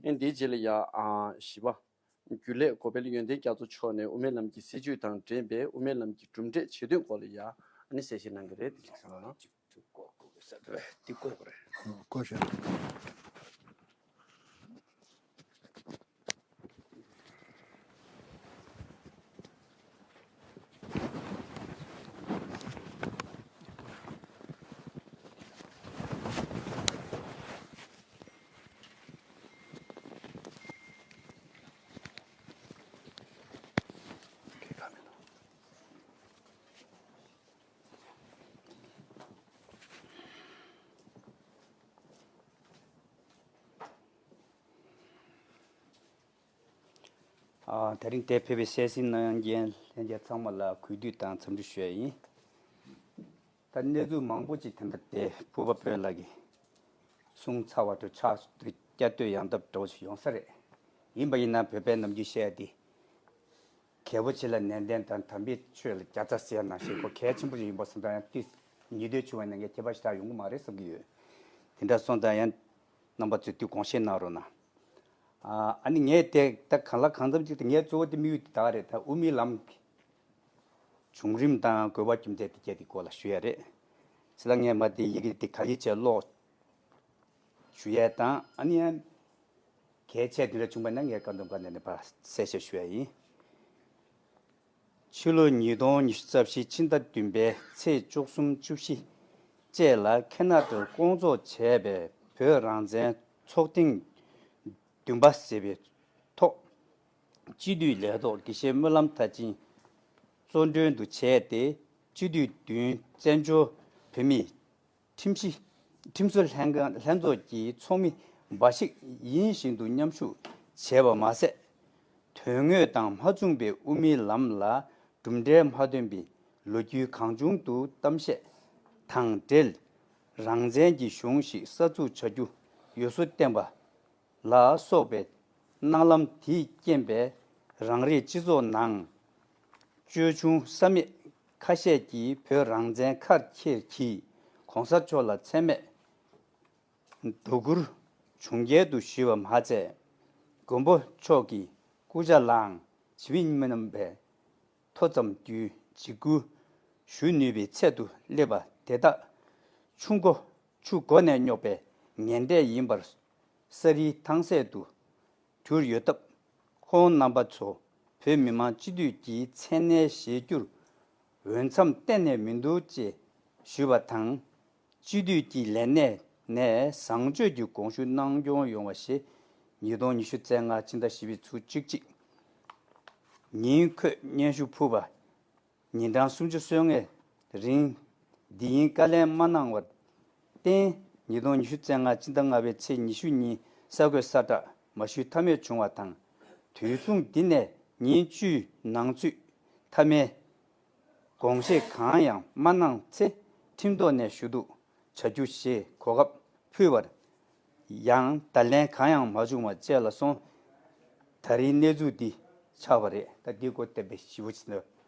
ཨ་ནི་དེའི་རྗེས་ལ་ཡ་ཨ་བཞི་པ། རྒྱུན་ལས་གོ་པལ་ཡོན་ཏན་རྒྱ་མཚོ་མཆོག་ནས་དབུ་མའི་ལམ་གྱི་སྲིད་བྱུས་དང་འབྲེལ་བའི་དབུ་མའི་ལམ་གྱི་གྲུབ་འབྲས་ཆེ་འདོན་སྐོར་ལ་ཡ་ཨ་ནི་གསལ་བཤད་གནང་གི་རེད། དེ་གཅིག་གསན་རོགས་གནང་། འདི་བཀོད་དགོས་རེད། ཨ། དེ་རིང་འདིར་ཕེབས་པའི་གསན་གཟིགས་གནང་མཁན་ལྷན་རྒྱས་ཚང་མ་ལ་གུས་འདུད་དང་འཚམས་འདྲི་ཞུ་ཡ་ཡིན། ད་གནས་ཚུལ་མང་པོ་ཅིག་དེ་འདྲ་དེ་ཕུར་པ་དཔོན་ལགས་ཀྱིས་གསུངས་ཚར་བ་འདྲ། ཕྱག་བསྐྱར་ཟློས་ཡང་འདབ་འདྲ་བོ་ཞིག་ཡོང་ས་རེད། ཡིན་པ་ཡིན་ན་བོད་པའི་ནམ་རྒྱུན་བཤད་ཡ་དེ། རྒྱལ་པོ་ཆེ་ལ་ནན་ཏན་དང་དམ་པའི་ཆོས་ལ་རྒྱ་ཚ་ཟེར་ཡ་ནང་བཞིན་ཁོ་གལ་ཆེན་པོ་ཞིག་ཡིན་པ་སོང་ཙང་ཡང་དེ་ཉེས་འདོད་བྱུང་བ་ཡིན་ན་ངས་ཁྱད་པར་ཞེ་དྲག་ཡོང་གི་མ་རེད་བསམ་གྱི་ཡོད། དེ་འདྲ་སོང་ཙང་ཡང་རྣམ་པ་ཚོས་དེ་དགོངས་བཞེས་གནང་རོགས་གནང་། ཨ་ཨ་ནི་ངས་དེ་ད་གང་ལ་གང་འཚམ་ཅིག་ད་ངའི་གཙོ་བོ་དེ་དམིགས་ཡུལ་དེ་ད་ག་རེད། ད་དབུ་མའི་ལམ་གྱི་བྱུང་རིམ་དང་དགོས་པ་རྒྱུ་མཚན་དེ་གྱད་དེ་སྐོར་ལ་ཞུ་ཡ་རེད། ཟེར་ལ་ངས་མ་དེ་ཡི་གེ་དེ་ག་ལེར་བྱས་ཀློག་ཞུ་ཡས་དང་། ཨ་ནི་ཡང་གལ་ཆེ་དེ་འདྲ་བྱུང་བ་ན་ངས་བཀའ་འདོམས་ཁང་ནས་ནས་ཕར་གསལ་བཤད་ཞུ་ཡ་ཡིན། ཕྱི་ལོ་ཉིས་སྟོང་ཉི་ཤུ་རྩ་བཞི་ཕྱི་ཟླ་བདུན་པའི་ཚེས་བཅུ་གསུམ་བཅུ་བཞི་བཅས་ལ་ཁེ་ན་ཌར་བསྐོང་ཚོགས་བྱས་པའི་བོད་རང་བཙན་ཚོགས་ཐེངས་བདུན་པ་ཟེར་བའི་ཐོག་སྤྱི་འཐུས་ལས་ཐོག་དགེ་བཤེས་སྨོན་ལམ་མཐར་ཕྱིན་གཙོ་མགྲོན་དུ་བྱས་ཏེ། སྤྱི་འཐུས་བདུན། བཙན་བྱོལ་བོད་མིའི་ཁྲིམས་གཞི་ཁྲིམས་བཟོ་ལྷན་ཁང་ལྷན་ཚོགས་ཀྱི་ཚོགས་མི་འབའ་ཞིག་ཡིད་བཞིན་དུ་མཉམ་ཞུགས་བྱས་པ་མ་ཟད། དོན་དངོས་དང་མ་མཚུངས་པའི་དབུ་མའི་ལམ་ལ་གྲུབ་འབྲས་མ་ཐོན་པའི་ལོ་རྒྱུས་གང་བྱུང་དུ་གཏམ་བཤད་དང་འབྲེལ། རང་བཙན་གྱི་གཞུང་ཞིག་གསར་འཛུགས་བྱ་རྒྱུ་ཡོད་བཟོ་བསྟན་པ་ལ་སོགས་པའི་སྣང་ལམ་དེས་རྐྱེན་པས། རང་རེའི་སྤྱི་ཚོགས་ནང་ཅོལ་ཆུང་བསམ་མེད་ཁ་ཤས་ཀྱིས་བོད་རང་བཙན་ཁ་འཁྱེར་གྱིས་གོང་ས་མཆོག་ལ་མཚན་སྨད་དོ་ཁུར་བྱུང་རྒྱལ་དུ་ཞུས་པ་མ་ཚད། མགོན་པོ་མཆོག་གི་སྐུ་ཕྱྭ་ལའང་ཇི་བཞིན་མི་རྣམ་པའི་ཐོ་ཙམ་རྒྱུའི་འཇིགས་སྐུལ་ཞུ་ནུས་པའི་ཚད་དུ་སླེབས་པ་དེ་དག་ཆུ་མགོ་ཆུ་མགོ་ནས་སྙོག་པའི་ངན་འབྲས་ཡིན་པར་ས་རིའི་ཐང་གསེབ་ཏུ་གྱུར་ཡོད་སྟབས། ཁོང་རྣམ་པ་ཚོ་བོད་མི་མང་སྤྱི་འཐུས་ཀྱི་མཚན་གནས་བཞེས་རྒྱུར་འོས་འཚམ་གཏན་ནས་མི་འདུག་ཅེས་ཞུས་པ་དང་། སྤྱི་འཐུས་ཀྱི་ལས་གནས་ནས་བཟང་སྤྱོད་ཀྱི་དགོངས་ཞུ་གནང་སྐྱོང་ཡོང་བ་ཞེས་ཉིས་སྟོང་ཉི་ཤུ་རྩ་ལྔ་ཕྱི་ཟླ་བཞི་པའི་ཚེས་བཅུ་གཅིག་ཉིན་འཁོད་སྙན་ཞུ་ཕུལ་བ། ཉིན་གྲངས་སུམ་ཅུ་སོ་ལྔའི་རིང་འདི་ཡིན་བཀའ་ལན་མ་གནང་བར་བརྟེན། ཉིས་སྟོང་ཉི་ཤུ་རྩ་ལྔ་ཕྱི་ཟླ་ལྔ་པའི་ཚེས་ཉི་ཤུ་ཉིན་གསར་འགོད་གསལ་བསྒྲགས་མ་ཞུས་ཐབས་མེད་བྱུང་བ་དང་། དུས་མཚུངས་འདི་ནས་ཉིན་བཅུའི་ནང་ཚུད་མཐའ་མའི་དགོངས་བཞེས་གང་ཡང་མ་གནང་ཚེ་ཁྲིམས་ཐོག་ནས་ཞུ་གཏུག་བྱ་རྒྱུ་ཞེས་གོ་སྐབས་ཕུལ་བར་ཡང་བརྡ་ལན་གང་ཡང་མ་བྱུང་བ་བཅས་ལ་སོང་། ད་རིང་གནས་ཚུལ་འདི་ཆགས་པ་རེད། ད་འདི་སྐོར་བསྟན་པའི་ཞིབ་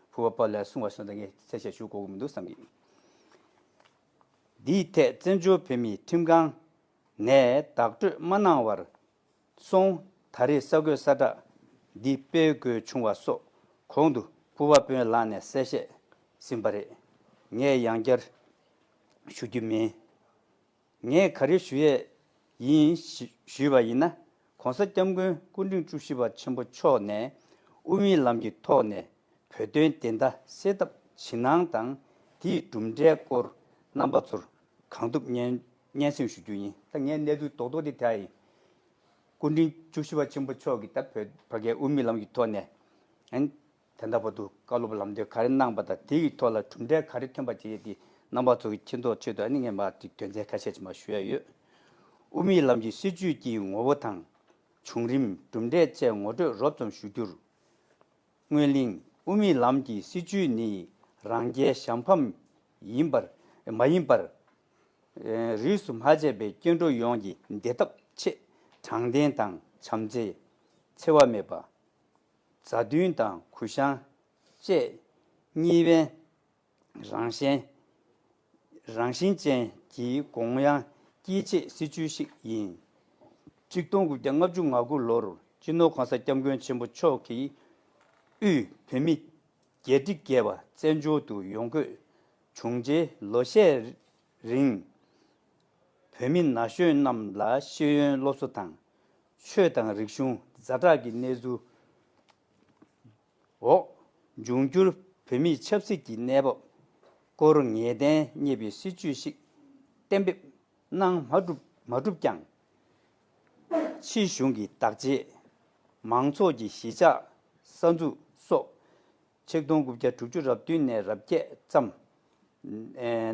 པོ་ཕུར་པ་པ་ལགས་གསུངས་པ་སོང་ཙང་ངས་གསལ་བཤད་ཞུ་དགོས་ཀྱི་མི་འདུག་བསམ་གྱི། འདིའི་ཐད་བཙན་བྱོལ་བོད་མིའི་ཁྲིམས་ཁང་ནས་བདག་སྤྲོད་མ་གནང་བར་སོང་། ད་རེས་གསར་འགོད་གསལ་བསྒྲགས་འདི་སྤེལ་དགོས་བྱུང་བ་སོགས་གོང་དུ་ཕུར་པ་དཔོན་ལགས་ནས་གསལ་བཤད་ཟིན་པ་རེད། ངས་ཡང་བསྐྱར་ཞུ་རྒྱུ་མིན། ངས་ག་རེ་ཞུ་ཡས་ཡིན་ཞུས་པ་ཡིན་ན། ༸གོང་ས་༸སྐྱབས་མགོན་སྐུ་ཕྲེང་བཅུ་བཞི་པ་ཆེན་པོ་མཆོག་ནས་དབུ་མའི་ལམ་གྱི་ཐོག་ནས་བོད་དོན་བདེན་མཐའ་གསལ་ཐབས་ཇི་གནང་དང་། དེའི་གྲུབ་འབྲས་སྐོར་རྣམ་པ་ཚོར་གང་ཐུབ་སྙན་སྙན་སེང་ཞུ་རྒྱུ་ཡིན། ད་ངས་གནས་ཚུལ་རྡོག་རྡོག་དེ་དེ་ཡིན། སྐུ་ཕྲེང་བཅུ་བཞི་པ་ཆེན་པོ་མཆོག་གིས་ད་བོད་ཕ་གིའི་དབུ་མའི་ལམ་གྱི་ཐོག་ནས་ཨན། ད་ལྟ་བར་དུ་བཀའ་སློབ་ལམ་སྟོན་ག་རེ་གནང་པ་དང་། དེ་ཡི་ཐོག་ལ་གྲུབ་འབྲས་ག་རེ་ཐོན་པ་བྱེད་ཡས་དེ་རྣམ་པ་ཚོ་གི་མཁྱེན་རྟོགས་ཆེད་དུ་ཨ་ནི་ངས་མར་ཅིག་དོན་ཚན་ཁ་ཤས་ཅིག་མར་ཞུ་ཡ་ཡོད། དབུ་མའི་ལམ་གྱི་སྲིད་བྱུས་ཀྱི་ངོ་བོ་དང་། བྱུང་རིམ། གྲུབ་འབྲས་བཅས་ངོ་སྤྲོད་རོབ་ཙམ་ཞུ་རྒྱུར། སྔོན་གླེང་། དབུ་མའི་ལམ་གྱི་སྲིད་བྱུས་ནི་རང་རྒྱལ་གཞན་ཕམ་ཡིན་པར་མ་ཡིན་པར། རིས་སུ་མ་ཆད་པའི་སྐྱེ་འགྲོ་ཡོངས་ཀྱི་བདེ་ཐབས་ཆེད་དྲང་བདེན་དང་བྱམས་བརྩེ། འཚེ་བ་མེད་པ། མཛའ་མཐུན་དང་གུས་ཞབས་བཅས་གཉིས་ཕན་རང་གཞན་ རང་བཞིན་ཅན་གྱི་དགོངས་ཡངས་དཀྱིལ་ཆེ་སྲིད་བྱུས་ཤིག་ཡིན། ཆིག་སྟོང་དགུ་བརྒྱ་ལྔ་བཅུ་ང་དགུ་ལོར་སྤྱི་ནོར་གོང་ས་སྐྱབས་མགོན་ཆེན་པོ་མཆོག་གིས་དབུས་བོད་མི་བརྒྱད་ཁྲི་བརྒལ་བ་བཙན་བྱོལ་དུ་ཡོང་སྒོས་བྱུང་རྗེས་ལོ་ཤས་རིང་བོད་མི་ན་གཞོན་རྣམས་ལ་ཤེས་ཡོན་སློབ་གསོ་དང་ཆོས་དང་རིག་གཞུང་ཛ་དྲག་གི་གནས་ཚུལ་འོག་འབྱུང་འགྱུར་བོད་མིའི་ཆབ་སྲིད་ཀྱི་གནས་བབ་སྐོར་ངེས་གཏན་རྙེད་པའི་སྲིད་བྱུས་ཤིག་གཏན་འབེབས་གནང་མ་གྲུབ་མ་གྲུབ་ཀྱང་། ཕྱིའི་གཞུང་གི་བདག་གཅེས། མང་ཚོགས་ཀྱི་གཞིས་ཆགས་གསར་འཛུགས་སོགས་ཆིག་སྟོང་དགུ་བརྒྱ་དྲུག་ཅུ་རེ་བདུན་ནས་རེ་བརྒྱད་ཙམ་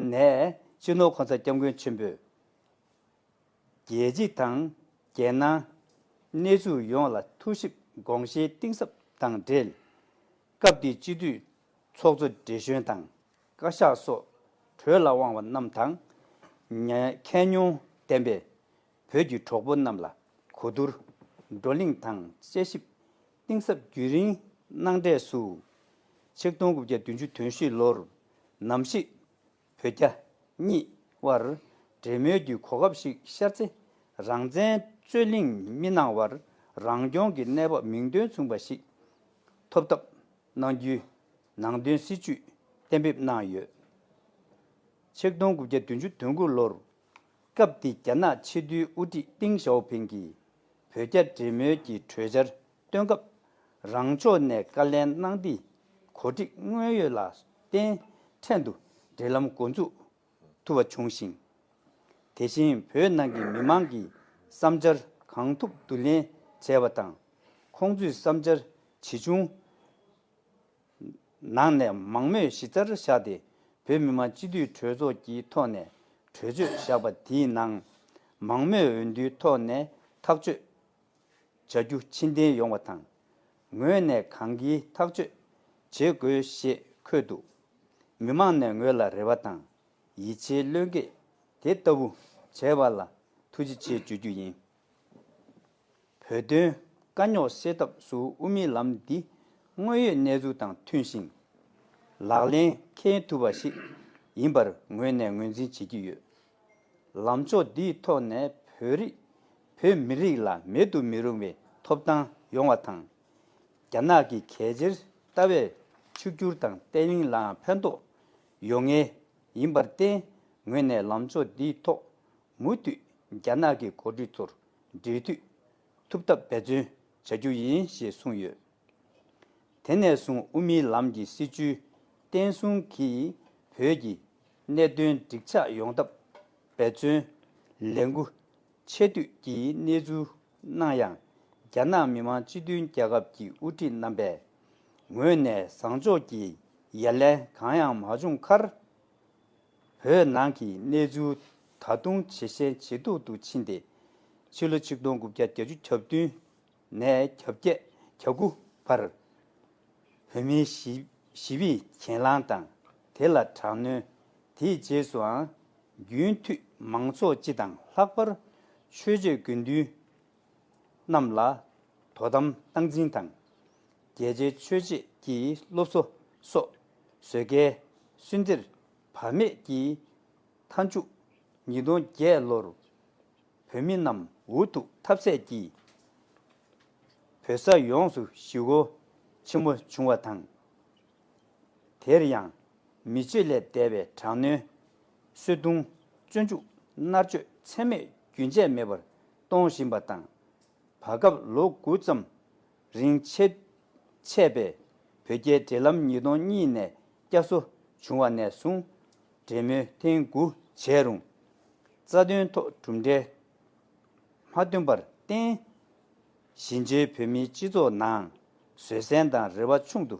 ནས་སྤྱི་ནོར་གོང་ས་སྐྱབས་མགོན་ཆེན་པོས་རྒྱལ་སྤྱི་དང་རྒྱལ་ནང་གནས་ཚུལ་ཡོངས་ལ་ཐུགས་ཞིབ་དགོངས་བཞེས་གཏིང་ཟབ་དང་འབྲེལ། སྐབས་དེའི་སྤྱི་འཐུས་ཚོགས་གཙོ་བགྲེས་གཞོན་དང་བཀའ་ཤག་སོགས་གྲོས་ལ་དབང་བ་རྣམས་དང་། ཉ- མཁས་མྱོང་ལྡན་པའི་བོད་ཀྱི་གྲོགས་པོ་རྣམས་ལ་གོ་བསྡུར་བགྲོ་གླེང་དང་དཔྱད་ཞིབ་གཏིང་ཟབ་རྒྱུན་རིང་གནང་འབྲས་སུ། ཆིག་སྟོང་དགུ་བརྒྱ་བདུན་ཅུ་དོན་བཞི་ལོར་ནམ་ཞིག་བོད་རྒྱ་གཉིས་དབར་འབྲེལ་མོལ་གྱི་གོ་སྐབས་ཤིག་ཤར་ཚེ་རང་བཙན་རྩོད་གླེང་མི་གནང་བར་རང་སྐྱོང་གི་གནས་བབ་མིང་དོན་མཚུངས་པ་ཞིག་ཐོབ་ཐབས་གནང་རྒྱུའི་ནང་དོན་སྲིད་བྱུས་གཏན་འབེབས་གནང་ཡོད། ཆིག་སྟོང་དགུ་བརྒྱ་བདུན་ཅུ་དོན་དགུ་ལོར་སྐབས་དེའི་རྒྱ་ནག་ཕྱི་དྲིལ་དབུ་ཁྲིད་ཏིང་ཞའོ་ཕིང་གིས་བོད་རྒྱ་འབྲེལ་མོལ་གྱི་གྲོས་འཆར་བཏོན་སྐབས་རང་ཕྱོགས་ནས་བཀའ་ལན་གནང་སྟེ་གོ་སྒྲིག་དངོས་ཡོད་ལ་བརྟེན་ཕྲན་དུ་འབྲེལ་ལམ་འགོ་འཛུགས་ཐུབ་པ་བྱུང་ཞིང་། དེ་བཞིན་བོད་ནང་གི་མི་མང་གི་བསམ་འཆར་གང་ཐུབ་བསྡུ་ལེན་བྱས་པ་དང་། ཁོང་ཚོའི་བསམ་འཆར་ཇི་བྱུང་ནང་ནས་མང་མོས་གཞི་རྩར་བཞག་སྟེ་བོད་མི་མང་སྤྱི་འཐུས་གྲོས་ཚོགས་ཀྱི་ཐོག་ནས་གྲོས་ཆོད་བཞག་པ་དེའི་ནང་མང་མོས་འོས་བསྡུའི་ཐོག་ནས་ཐག་གཅོད་བྱ་རྒྱུ་ཕྱིར་འཐེན་ཡོང་བ་དང་། ངོས་ནས་གང་གིས་ཐག་གཅོད་བྱེད་དགོས་ཞེས་འཁོད་འདུག། མི་མང་ནས་ངོས་ལ་རེ་བ་དང་ཡིད་ཆེས་བློས་འགེལ་དེ་ལྟ་བུ་བྱས་པ་ལ་ཐུགས་རྗེ་ཆེ་ཞུ་རྒྱུ་ཡིན། བོད་དོན་དཀའ་རྙོག་སེལ་ཐབས་སུ་དབུ་མའི་ལམ་འདི་དངོས་ཡོད་གནས་ཚུལ་དང་མཐུན་ཞིང་། ལག་ལེན་འཁེལ་ཐུབ་པ་ཞིག་ཡིན་པར་ངོས་ནས་ངོས་འཛིན་བྱེད་ཀྱི་ཡོད། ལམ་ཕྱོགས་འདིའི་ཐོག་ནས་བོད་རིགས་བོད་མི་རིགས་ལ་མེད་དུ་མི་རུང་བའི་ཐོབ་ཐང་ཡོང་བ་དང་། རྒྱ་ནག་གི་གལ་ཆེར་ལྟ་བའི་ཕྱུག་འགྱུར་དང་བརྟན་ལྷིང་ལའང་ཕན་ཐོགས་ཡོང་ངེས་ཡིན་པར་བརྟེན། ངོས་ནས་ལམ་ཕྱོགས་འདིའི་ཐོག་མུ་མཐུད་རྒྱ་ནག་གི་འགོ་ཁྲིད་ཚོར་འབྲེལ་མཐུད་ཐུབ་ཐབས་འབད་བརྩོན་བྱ་རྒྱུ་ཡིན་ཞེས་གསུངས་ཡོད། དེ་ནས་བཟུང་དབུ་མའི་ལམ་གྱི་སྲིད་བྱུས་བརྟན་སྲུང་གིས་བོད་ཀྱི་གནད་དོན་འགྲིག་ཆགས་ཡོང་ཐབས་འབད་བརྩོན་ལས་འགུལ་ཆེ་བསྟོད་ཀྱི་གནས་ཚུལ་གནང་ཡང་། རྒྱ་ནག་མི་དམངས་སྤྱི་མཐུན་རྒྱལ་ཁབ་ཀྱི་དབུ་ཁྲིད་རྣམ་པས་ངོས་ནས་བཟང་ཕྱོགས་ཀྱི་ཡ་ལན་གང་ཡང་མ་བྱུང་ཁར། བོད་ནང་གི་གནས་ཚུལ་ད་དུང་ཇེ་ཞན་ཇེ་སྡུག་ཏུ་ཕྱིན་ཏེ། ཕྱི་ལོ་ཆིག་སྟོང་དགུ་བརྒྱ་བརྒྱད་ཅུ་གྱ་བདུན་ནས་གྱ་བརྒྱད་གྱ་དགུ་བར་བོད་མིའི་ཞི- ཞི་བའི་གྱེན་ལངས་དང་དེ་ལ་དྲག་གནོན། དེའི་རྗེས་སུའང་རྒྱུན་མཐུད་མང་ཚོགས་སྤྱི་དང་ལྷག་པར་ཆོས་བྱེད་དགེ་འདུན་རྣམས་ལ་དོ་དམ་སྟངས་འཛིན་དང་། རྒྱལ་སྤྱིའི་ཆོས་བྱེད་ཀྱི་སློབ་གསོ་སོགས་བཟོད་དཀའི་སུན་གཙེར་བར་མེད་ཀྱི་མཐའ་མཇུག་ཉིས་སྟོང་བརྒྱད་ལོར་བོད་མི་རྣམས་འུ་ཐུག་ཐབས་ཟད་ཀྱིས་བོད་ས་ཡོངས་སུ་ཞི་རྒོལ་ཆེན་མོ་བྱུང་བ་དང་། དེར་ཡང་མི་སྤྱོད་ལས་འདས་པའི་དྲག་གནོན། གསོད་རྡུང་། བཙོན་འཇུག་མནར་གཅོད་ཚད་མེད་རྒྱུན་ཆད་མེད་པར་གཏོང་བཞིན་པ་དང་། བར་སྐབས་ལོ་དགུ་ཙམ་རིང་ཆད- ཆད་པའི་བོད་རྒྱའི་འབྲེལ་ལམ་ཉིས་སྟོང་གཉིས་ནས་བསྐྱར་གསོ་བྱུང་བ་ནས་བཟུང་འབྲེལ་མོལ་ཐེངས་དགུ་བྱས་རུང་། རྩ་དོན་ཐོག་གྲུབ་འབྲས་མ་ཐོན་པར་བརྟེན། གཞིས་བྱེས་བོད་མིའི་སྤྱི་ཚོགས་ནང་བཟོད་བསྲན་དང་རེ་བ་ཆུང་དུ་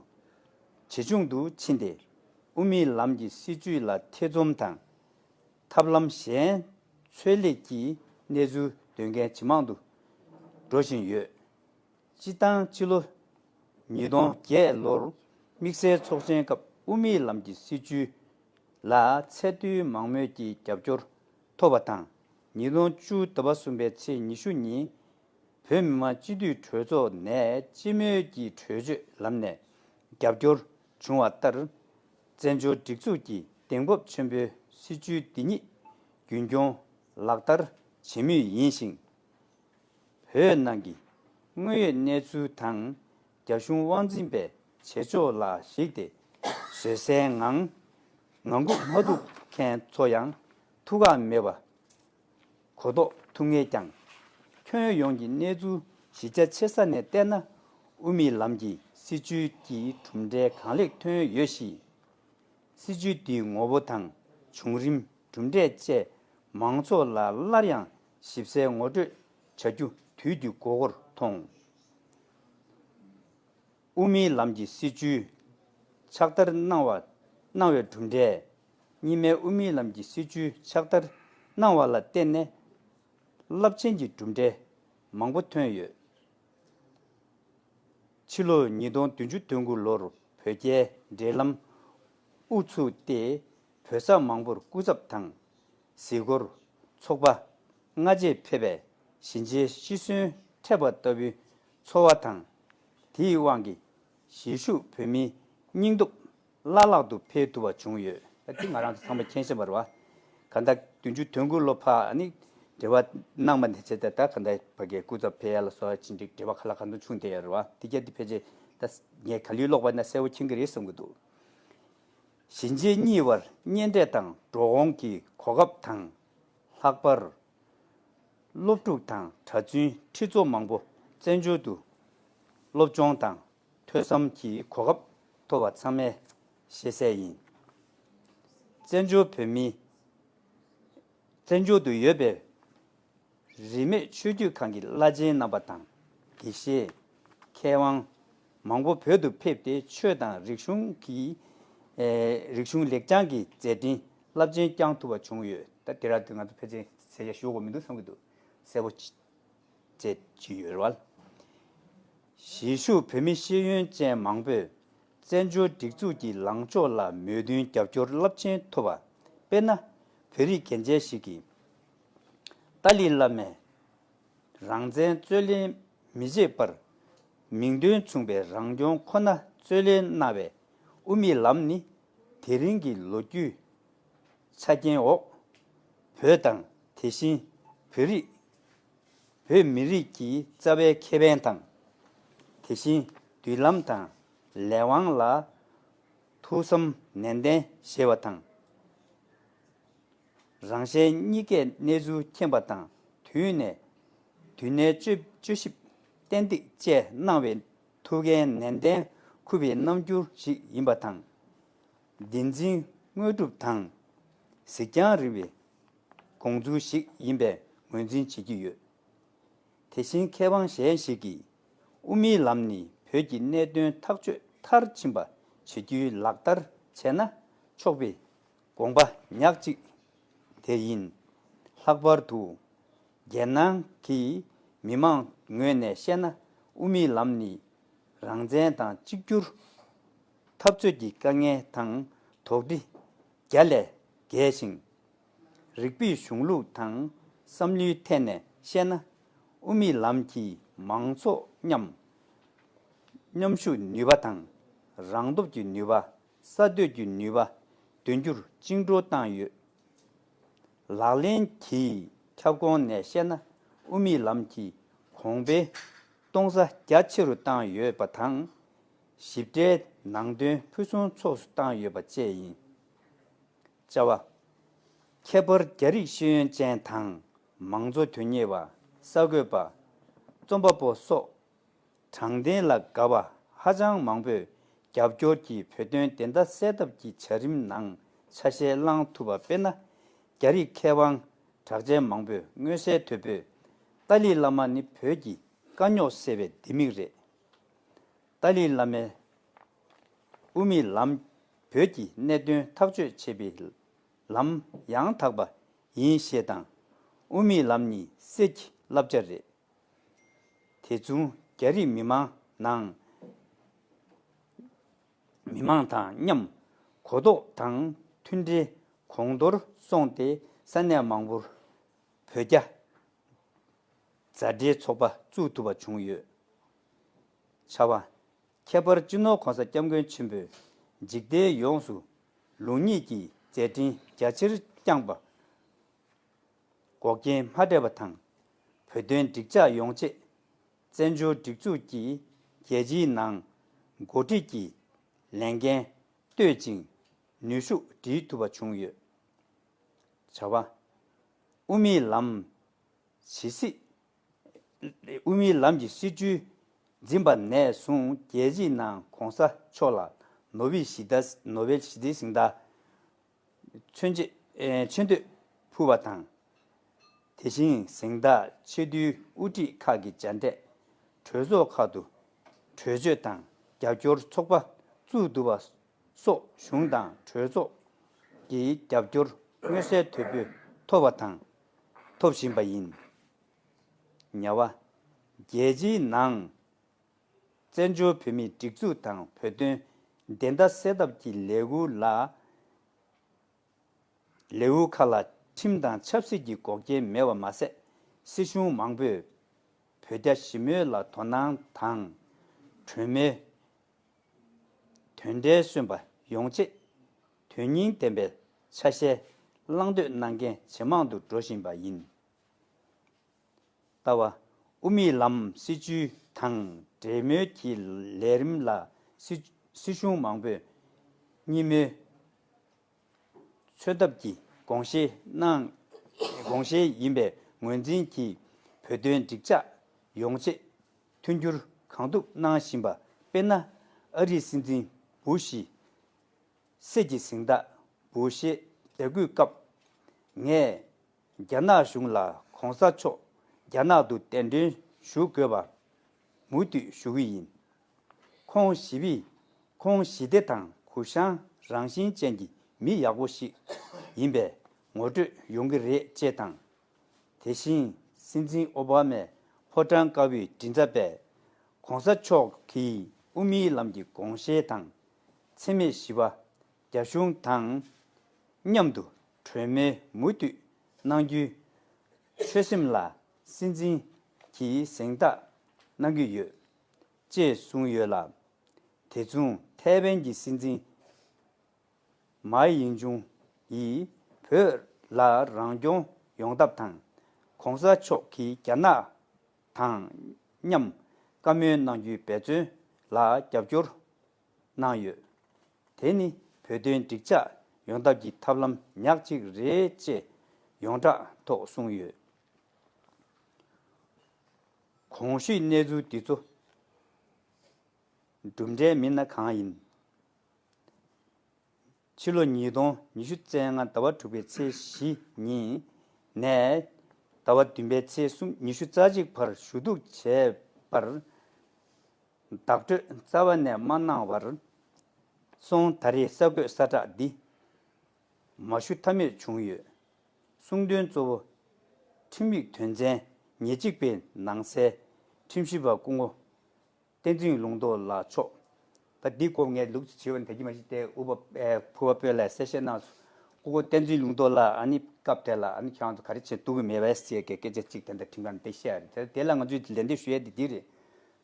ཇེ་ཆུང་དུ་ཕྱིན་ཏེ། དབུ་མའི་ལམ་གྱི་སྲིད་བྱུས་ལ་ཐེ་ཚོམ་དང་། ཐབས་ལམ་གཞན་འཚོལ་སླད་ཀྱི་གནས་ཚུལ་འདོན་མཁན་ཇེ་མང་དུ་འགྲོ་བཞིན་ཡོད། སྤྱིར་བཏང་ཕྱི་ལོ་ཉིས་སྟོང་བརྒྱད་ལོར་དམིགས་བསལ་ཚོགས་ཆེན་སྐབས་དབུ་མའི་ལམ་གྱི་སྲིད་བྱུས་ལ་ཚད་མཐོའི་མང་མོས་ཀྱི་རྒྱབ་སྐྱོར་ཐོབ་པ་དང་། ཉིས་སྟོང་བཅུ་ཟླ་བ་གསུམ་པའི་ཚེས་ཉི་ཤུ་ཉིན་བོད་མི་མང་སྤྱི་འཐུས་གྲོས་ཚོགས་ནས་སྤྱི་མོས་ཀྱི་གྲོས་ཆོད་ལམ་ནས་རྒྱབ་སྐྱོར་བྱུང་བ་ལྟར། བཙན་བྱོལ་སྒྲིག་འཛུགས་ཀྱི་གདེང་སྤོབས་ཆེན་པོའི་ སྲིད་བྱུས་འདི་ཉིད་རྒྱུན་འཁྱོངས་ལག་བསྟར་བྱེད་མུས་ཡིན་ཞིང་། བོད་ནང་གི་དངོས་ཡོད་གནས་ཚུལ་དང་། རྒྱ་གཞུང་དབང་འཛིན་པའི་བྱེད་ཕྱོགས་ལ་གཞིགས་ཏེ། བཟོད་བསྲན་ངང་ངང་སྒུག་མ་ཐུབ་མཁན་ཚོ་ཡང་ཐུགས་ཁག་མེད་པ་གོ་རྟོགས་ཐུབ་ངེས་ཀྱང་། ཁྱོན་ཡོངས་ཀྱི་གནས་ཚུལ་གཞི་རྒྱ་ཆེ་ས་ནས་བལྟས་ན། དབུ་མའི་ལམ་གྱི་སྲིད་བྱུས་ཀྱི་གྲུབ་འབྲས་གང་ལེགས་ཐོན་ཡོད་གཤིས། སྲིད་བྱུས་འདིའི་ངོ་བོ་དང་བྱུང་རིམ། གྲུབ་འབྲས་བཅས་མང་ཚོགས་ལ་སླར་ཡང་ཞིབ་གསལ་ངོ་སྤྲོད་བྱ་རྒྱུ་དུས་ཀྱི་དགོས་མཁོར་མཐོང་། དབུ་མའི་ལམ་གྱི་སྲིད་བྱུས་ཕྱག་བསྟར་གནང་བ། གནང་བའི་གྲུབ་འབྲས། གཉིས་སྨན་དབུ་མའི་ལམ་གྱི་སྲིད་བྱུས་ཕྱག་བསྟར་གནང་བ་ལ་བརྟེན་ནས་རླབས་ཆེན་གྱི་གྲུབ་འབྲས་མང་པོ་ཐོན་ཡོད། ཕྱི་ལོ་ཉིས་སྟོང་བདུན་ཅུ་དོན་དགུ་ལོར་བོད་རྒྱའི་འབྲེལ་ལམ་དབུ་ཚུགས་ཏེ། བོད་ས་མང་པོར་སྐུ་ཚབ་དང་། གཟིགས་སྐོར། ཚོགས་པ་སྔ་རྗེས་ཕེབས་པས་གཞིས་བྱེས་ཤི་གསོན་འཕྲད་པ་ལྟ་བུའི་ཚོར་བ་དང་། དེའི་དབང་གིས་གཞིས་བཞུགས་བོད་མིའི་སྙིང་སྟོབས་བླ་ལྷག་ཏུ་འཕེལ་ཐུབ་པ་བྱུང་ཡོད། ད་དེ་ང་རང་ཚོ་ཚང་མ་མཁྱེན་གསལ་བ་རེད་བ། གང་ལྟར་བདུན་ཅུ་དོན་དགུ་ལོ་ཕར་ནི་འབྲེལ་བ་གནང་བ་འདི་བྱས་ཏེ། ད་གང་ལྟར་ཕ་གིའི་སྐུ་ཚབ་ཕེབས་ཡ་ལ་སོགས་ཅི་འདྲའི་འབྲེལ་བ་ག་ལ་གང་འཚམ་བྱུང་བསྡད་ཡོད་རེད་བ། དེ་ག་དེ་ཕལ་ཆེར་ད་ངས་ག་ལེར་ཀློག་པ་ན་གསལ་པོ་མཁྱེན་གྱི་རེད་བསམ་གྱི་འདུག། གཞིས་བྱེས་གཉིས་བར་གཉེན་འཕྲད་དང་འགྲོ་འོང་གི་གོ་སྐབས་དང་། ལྷག་པར་སློབ་ཕྲུག་དང་གྲྭ་བཙུན་ཁྲི་ཚོ་མང་པོ་བཙན་བྱོལ་དུ་སློབ་སྦྱོང་དང་ཐོས་བསམ་གྱི་གོ་སྐབས་ཐོབ་པ་ཚང་མས་ཤེས་གསལ་ཡིན། བཙན་བྱོལ་བོད་མི། བཙན་བྱོལ་དུ་ཡོད་པའི་རིས་མེད་ཆོས་བརྒྱུད་ཁག་གི་བླ་ཆེན་རྣམ་པ་དང་། དགེ་བཤེས། མཁས་དབང་མང་པོ་བོད་དུ་ཕེབས་ཏེ། ཆོས་དང་རིག་གཞུང་གི། ཨེ། རིག་གཞུང་ལེགས་བྱང་གི་མཛད་འཕྲིན་རླབས་ཆེན་བསྐྱངས་ཐུབ་པ་བྱུང་ཡོད། ད་དེ་ར་དུས་ང་ཚོ་ཕལ་ཆེར་ཟེར་ཡ་ཞུ་དགོས་མི་འདུག་བསམ་གྱི་འདུག། གསལ་པོ་བྱས་ཅིག་ཡོད་རེད་བ། གཞིས་བཞུགས་བོད་མི་ཤེས་ཡོན་ཅན་མང་པོས་བཙན་བྱོལ་སྒྲིག་འཛུགས་ཀྱི་ལངས་ཕྱོགས་ལ་མོས་མཐུན་རྒྱབ་སྐྱོར་རླབས་ཆེན་ཐོབ་པ། དཔེར་ན། བོད་རིགས་རྒན་རྒྱས་ཤིག་གིས་ཏཱ་ལའི་བླ་མས་རང་བཙན་རྩོད་ལེན་མི་བྱེད་པར། མིང་དོན་མཚུངས་པའི་རང་སྐྱོང་ཁོ་ན་རྩོད་ལེན་གནང་བའི་དབུ་མའི་ལམ་ནི། དེ་རིང་གི་ལོ་རྒྱུས་ཆ་རྐྱེན་འོག་བོད་དང་། དེ་བཞིན་བོད་རིགས། བོད་མི་རིགས་ཀྱི་རྩ་བའི་ཁེ་ཕན་དང་། དེ་བཞིན་མདུན་ལམ་དང་ལས་དབང་ལ་ཐུགས་བསམ་ནན་ཏན་བཞེས་པ་དང་། རང་གཞན་གཉིས་ཀས་གནས་ཚུལ་མཁྱེན་པ་དང་། དུས་ནས། དུས་ནས་དཔྱོད། དཔྱོད་ཞིབ་ཏན་ཏིག་བཅས་གནང་བའི་ཐུགས་འགན་ནན་ཏན་འཁུར་བའི་རྣམ་འགྱུར་ཞིག་ཡིན་པ་དང་། བདེན་འཛིན་དངོས་གྲུབ་དང་གཟིགས་རྒྱང་རིང་བའི་དགོངས་ཚུལ་ཞིག་ཡིན་པའི་ངོས་འཛིན་བྱེད་ཀྱི་ཡོད། དེ་བཞིན་མཁས་དབང་གཞན་ཞིག་གིས། དབུ་མའི་ལམ་ནི་བོད་ཀྱི་གནད་དོན་ཐག་གཅོད་མཐར་ཕྱིན་པ་བྱེད་རྒྱུའི་ལག་བསྟར་བྱས་ན་ཆོག་པའི་དགོངས་པ་ཉག་གཅིག་དེ་ཡིན། ལྷག་པར་དུ། རྒྱལ་ནང་གི་མི་མང་ངོས་ནས་བཤད་ན། དབུ་མའི་ལམ་ནི་རང་བཙན་དང་གཅིག་གྱུར་འཐབ་རྩོད་ཀྱི་དཀའ་ངལ་དང་དོགས་འདྲི་རྒྱ་ལས་བརྒལ་ཞིང་། རིགས་པའི་གཞུང་ལུགས་དང་བསམ་བློའི་ཐད་ནས་བཤད་ན། དབུ་མའི་ལམ་གྱིས་མང་ཚོགས་མཉམ། མཉམ་ཞུགས་ནུས་པ་དང་། རང་སྟོབས་ཀྱི་ནུས་པ། གསར་གཏོད་ཀྱི་ནུས་པ་འདོན་རྒྱུར་བཅིངས་འགྲོལ་བཏང་ཡོད། ལག་ལེན་གྱི་ཁྱབ་ཁོངས་ནས་བཤད་ན། དབུ་མའི་ལམ་གྱིས་གོང་འཕེལ་གཏོང་ས་རྒྱ་ཆེ་རུ་བཏང་ཡོད་པ་དང་། ཞིབ་ཕྲའི་ནང་དོན་ཕུན་སུམ་ཚོགས་སུ་བཏང་ཡོད་པ་བཅས་ཡིན། བཅའ་བ། ཁྱད་པར་རྒྱ་རིགས་ཤེས་ཡོན་ཅན་དང་། མང་གཙོ་དོན་གཉེར་བ། གསར་འགོད་པ། རྩོམ་པ་པོ་སོགས་དྲང་བདེན་ལ་དགའ་བ་ཧ་ཅང་མང་པོས་རྒྱབ་སྐྱོར་གྱིས་བོད་དོན་བདེན་མཐའ་གསལ་ཐབས་ཀྱི་བྱ་རིམ་ནང་ཆ་ཤས་བླངས་ཐུབ་པ། དཔེར་ན། རྒྱ་རིགས་མཁས་དབང་གྲགས་ཅན་མང་པོས་མངོན་གསལ་དོད་པོས་ཏཱ་ལའི་བླ་མ་ནི་བོད་ཀྱི་དཀའ་རྙོག་སེལ་བའི་ལྡེ་མིག་རེད། ཏཱ་ལའི་བླ་མས་དབུ་མའི་ལམ་བོད་ཀྱི་གནད་དོན་ཐག་གཅོད་བྱེད་པའི་ལམ་ཡང་དག་པ་ཡིན་ཞེས་དང་། དབུ་མའི་ལམ་ནི་གསེར་གྱི་བསླབ་བྱ་རེད། དེ་མཚུངས་རྒྱ་རིགས་མི་མང་ནང་། མི་མང་དང་མཉམ་གོ་རྟོགས་དང་མཐུན་སྒྲིལ་གོང་མཐོར་སོང་སྟེ། ས་གནས་མང་པོར་བོད་རྒྱ་མཛའ་འབྲེལ་ཚོགས་པ་བཙུགས་ཐུབ་པ་བྱུང་ཡོད། བཅའ་བ། ཁྱད་པར་སྤྱི་ནོར་༸གོང་ས་༸སྐྱབས་མགོན་ཆེན་པོས་འཇིག་རྟེན་ཡོངས་སུ་ལུགས་གཉིས་ཀྱི་ མཛད་འཕྲིན་རྒྱ་ཆེར་བསྐྱངས་པ་འགོག་རྐྱེན་མ་འཕྲད་པ་དང་། བོད་དོན་འགྲིག་འཇགས་ཡོང་ཆེད་བཙན་བྱོལ་སྒྲིག་འཛུགས་ཀྱིས་རྒྱལ་སྤྱིའི་ནང་འགོ་ཁྲིད་ཀྱི་ལས་འགན་གཏོད་ཅིང་ནུས་ཤུགས་སྒྲིལ་ཐུབ་པ་བྱུང་ཡོད། བྱ་བ། དབུ་མའི་ལམ་ཇི་སྲིད། དབུ་མའི་ལམ་གྱི་སྲིད་བྱུས་འཛིན་པ་ནས་བཟུང་རྒྱལ་སྤྱིའི་ནང་གོང་ས་མཆོག་ལ་ནོ་བེལ་ཞི་བདེ་ནོ་བེལ་ཞི་བདེའི་གཟེངས་རྟགས་མཚོན་ཆེད་མཚོན་དུས་ཕུལ་བ་དང་། དེ་བཞིན་གཟེངས་རྟགས་ཆེས་མཐོའི་དབུ་ཁྲིད་ཁག་གི་མཇལ་འཕྲད་གྲོས་ཚོགས་ཁག་ཏུ་གྲོས་ཆོད་དང་རྒྱབ་སྐྱོར་ཚོགས་པ་བཙུགས་ཐུབ་པ་སོགས་གཞུང་དང་གྲོས་ཚོགས་ཀྱི་རྒྱབ་སྐྱོར་མངོན་གསལ་དོད་པོས་ཐོབ་པ་དང་ཐོབ་བཞིན་པ་ཡིན། ཉ་བ། རྒྱལ་སྤྱིའི་ནང་བཙན་བྱོལ་བོད་མིའི་སྒྲིག་འཛུགས་དང་བོད་དོན་བདེན་མཐའ་གསལ་ཐབས་ཀྱི་ལས་འགུལ་ལ། ལེའུ་ཁག་ལ་ཁྲིམས་དང་ཆབ་སྲིད་ཀྱི་འགོག་རྐྱེན་མེད་པ་མ་ཟད། སྲིད་གཞུང་མང་པོས་བོད་རྒྱ་ཞི་མོལ་ལ་དོ་སྣང་དང་། གྲོས་མོལ་དོན་འབྲས་སོན་པ་ཡོང་ཆེད་དོན་སྙིང་ལྡན་པའི་ཆ་ཤས་བླང་འདོད་གནང་མཁན་ཇེ་མང་དུ་འགྲོ་བཞིན་པ་ཡིན། ལྟ་བ། དབུ་མའི་ལམ་སྲིད་བྱུས་དང་འབྲེལ་མོལ་གྱི་ལས་རིམ་ལ་སྲིད་སྲིད་གཞུང་མང་པོས་གཉིས་མོལ་འཚོལ་ཐབས་ཀྱི་དགོངས་བཞེས་གནང་དགོངས་བཞེས་ཡིན་པའི་ངོས་འཛིན་གྱིས་བོད་དོན་འགྲིག་འཇགས་ཡོང་ཆེད་མཐུན་འགྱུར་གང་ཐུབ་གནང་བཞིན་པ། དཔེར་ན། ཨ་རིའི་སྲིད་འཛིན་བུ་ཤི་སྲིད་ཀྱི་གཟེངས་རྟགས་འབུལ་བཞེས་མཛད་སྒོའི་སྐབས། ངས་རྒྱ་ནག་གཞུང་ལ་གོང་ས་མཆོག་རྒྱ་ནག་ཏུ་གདན་འདྲེན་ཞུ་དགོས་པ་མུ་མཐུད་ཞུ་གི་ཡིན། ཁོང་ཞི་བདེ་ཁོང་ཞི་བདེ་དང་གུ་ཡངས་རང་བཞིན་ཅན་གྱི་མི་ཡག་པོ་ཞིག་ཡིན་པའི་ངོ་སྤྲོད་ཡོང་གི་རེད་ཅེས་དང་། དེ་བཞིན་སྲིད་འཛིན་ཨོ་བྷ་མས་ཕོ་བྲང་དཀར་པོའི་མགྲིན་ཚབ་པས་གོང་ས་མཆོག་གིས་དབུ་མའི་ལམ་གྱི་དགོངས་བཞེད་དང་། འཚེ་མེད་ཞི་བ། རྒྱ་གཞུང་དང་མཉམ་དུ་གྲོས་མོལ་མུ་མཐུད་གནང་རྒྱུའི་ཆོད་སེམས་ལ་སྲིད་འཛིན་གྱིས་གཟེངས་རྟགས་གནང་གི་ཡོད་ཅེས་གསུངས་ཡོད་ལ། དེ་མཚུངས་ཐའེ་ཝན་གྱི་སྲིད་འཛིན་མའེ་ཡིང་ཅུང་ཡིས་བོད་ལ་རང་སྐྱོང་ཡོང་ཐབས་དང་། གོང་ས་མཆོག་གིས་རྒྱ་ནག་དང་མཉམ་བཀའ་མོལ་གནང་རྒྱུའི་འབད་བརྩོན་ལ་རྒྱབ་སྐྱོར་གནང་ཡོད། དེ་ནི་བོད་དོན་འགྲིག་འཇགས་ཡོང་ཐབས་ཀྱི་ཐབས་ལམ་ཉག་གཅིག་རེད་ཅེས་ཡོངས་གྲགས་ཐོག་གསུངས་ཡོད། གོང་ཞུས་གནས་ཚུལ་འདི་ཚོ་གྲུབ་འབྲས་མིན་ན་གང་ཡིན། ཕྱི་ལོ་ཉིས་སྟོང་ཉི་ཤུ་རྩ་ལྔ་ཟླ་བ་དྲུག་པའི་ཚེས་བཞི་ཉིན་ནས་ཟླ་བ་བདུན་པའི་ཚེས་གསུམ་ཉི་ཤུ་རྩ་གཅིག་བར་ཞུ་གཏུག་བྱས་པར། བདག་སྤྲོད་རྩ་བ་ནས་མ་གནང་བར་སོང་། ད་རེས་གསར་འགོད་གསལ་བསྒྲགས་འདི་མ་ཞུ་ཐབས་མེད་བྱུང་ཡོད། གསུང་དོན་གཙོ་བོ། ཁྲིམས་ཡིག་དོན་ཚན་ཉེར་གཅིག་པའི་ནང་གསལ་ཁྲིམས་ཞིབ་པ་སྐུ་ངོ་བསྟན་འཛིན་ལུང་རྟོགས་ལགས་མཆོག་ད་འདི་སྐོར་ངས་ལུགས་ཀྱི་བྱིས་པ་འདི་གི་མ་གཞི་དེ་ཨུ་པ་ཨེ་ཕུ་བ་དཔོན་ལ་གསལ་བཤད་གནང་སོང་། སྐུ་ངོ་བསྟན་འཛིན་ལུང་རྟོགས་ལགས། ཨ་ནི་སྐབས་དེ་ལ་ཨ་ནི་ཁྱེད་རང་ཚོ་ག་རེ་བྱེད་ཐུབ་ཀྱི་མེད་པས་ཟེར་གྱི་སྐད་ཆ་གཅིག་དེ་འདྲ་ཁྲིམས་ཁང་དེ་བཤད་རེད། དེ་དེ་ལ་ང་ཚོས་ལན་འདེབས་ཞུ་ཡས་དེ་འདི་རེད།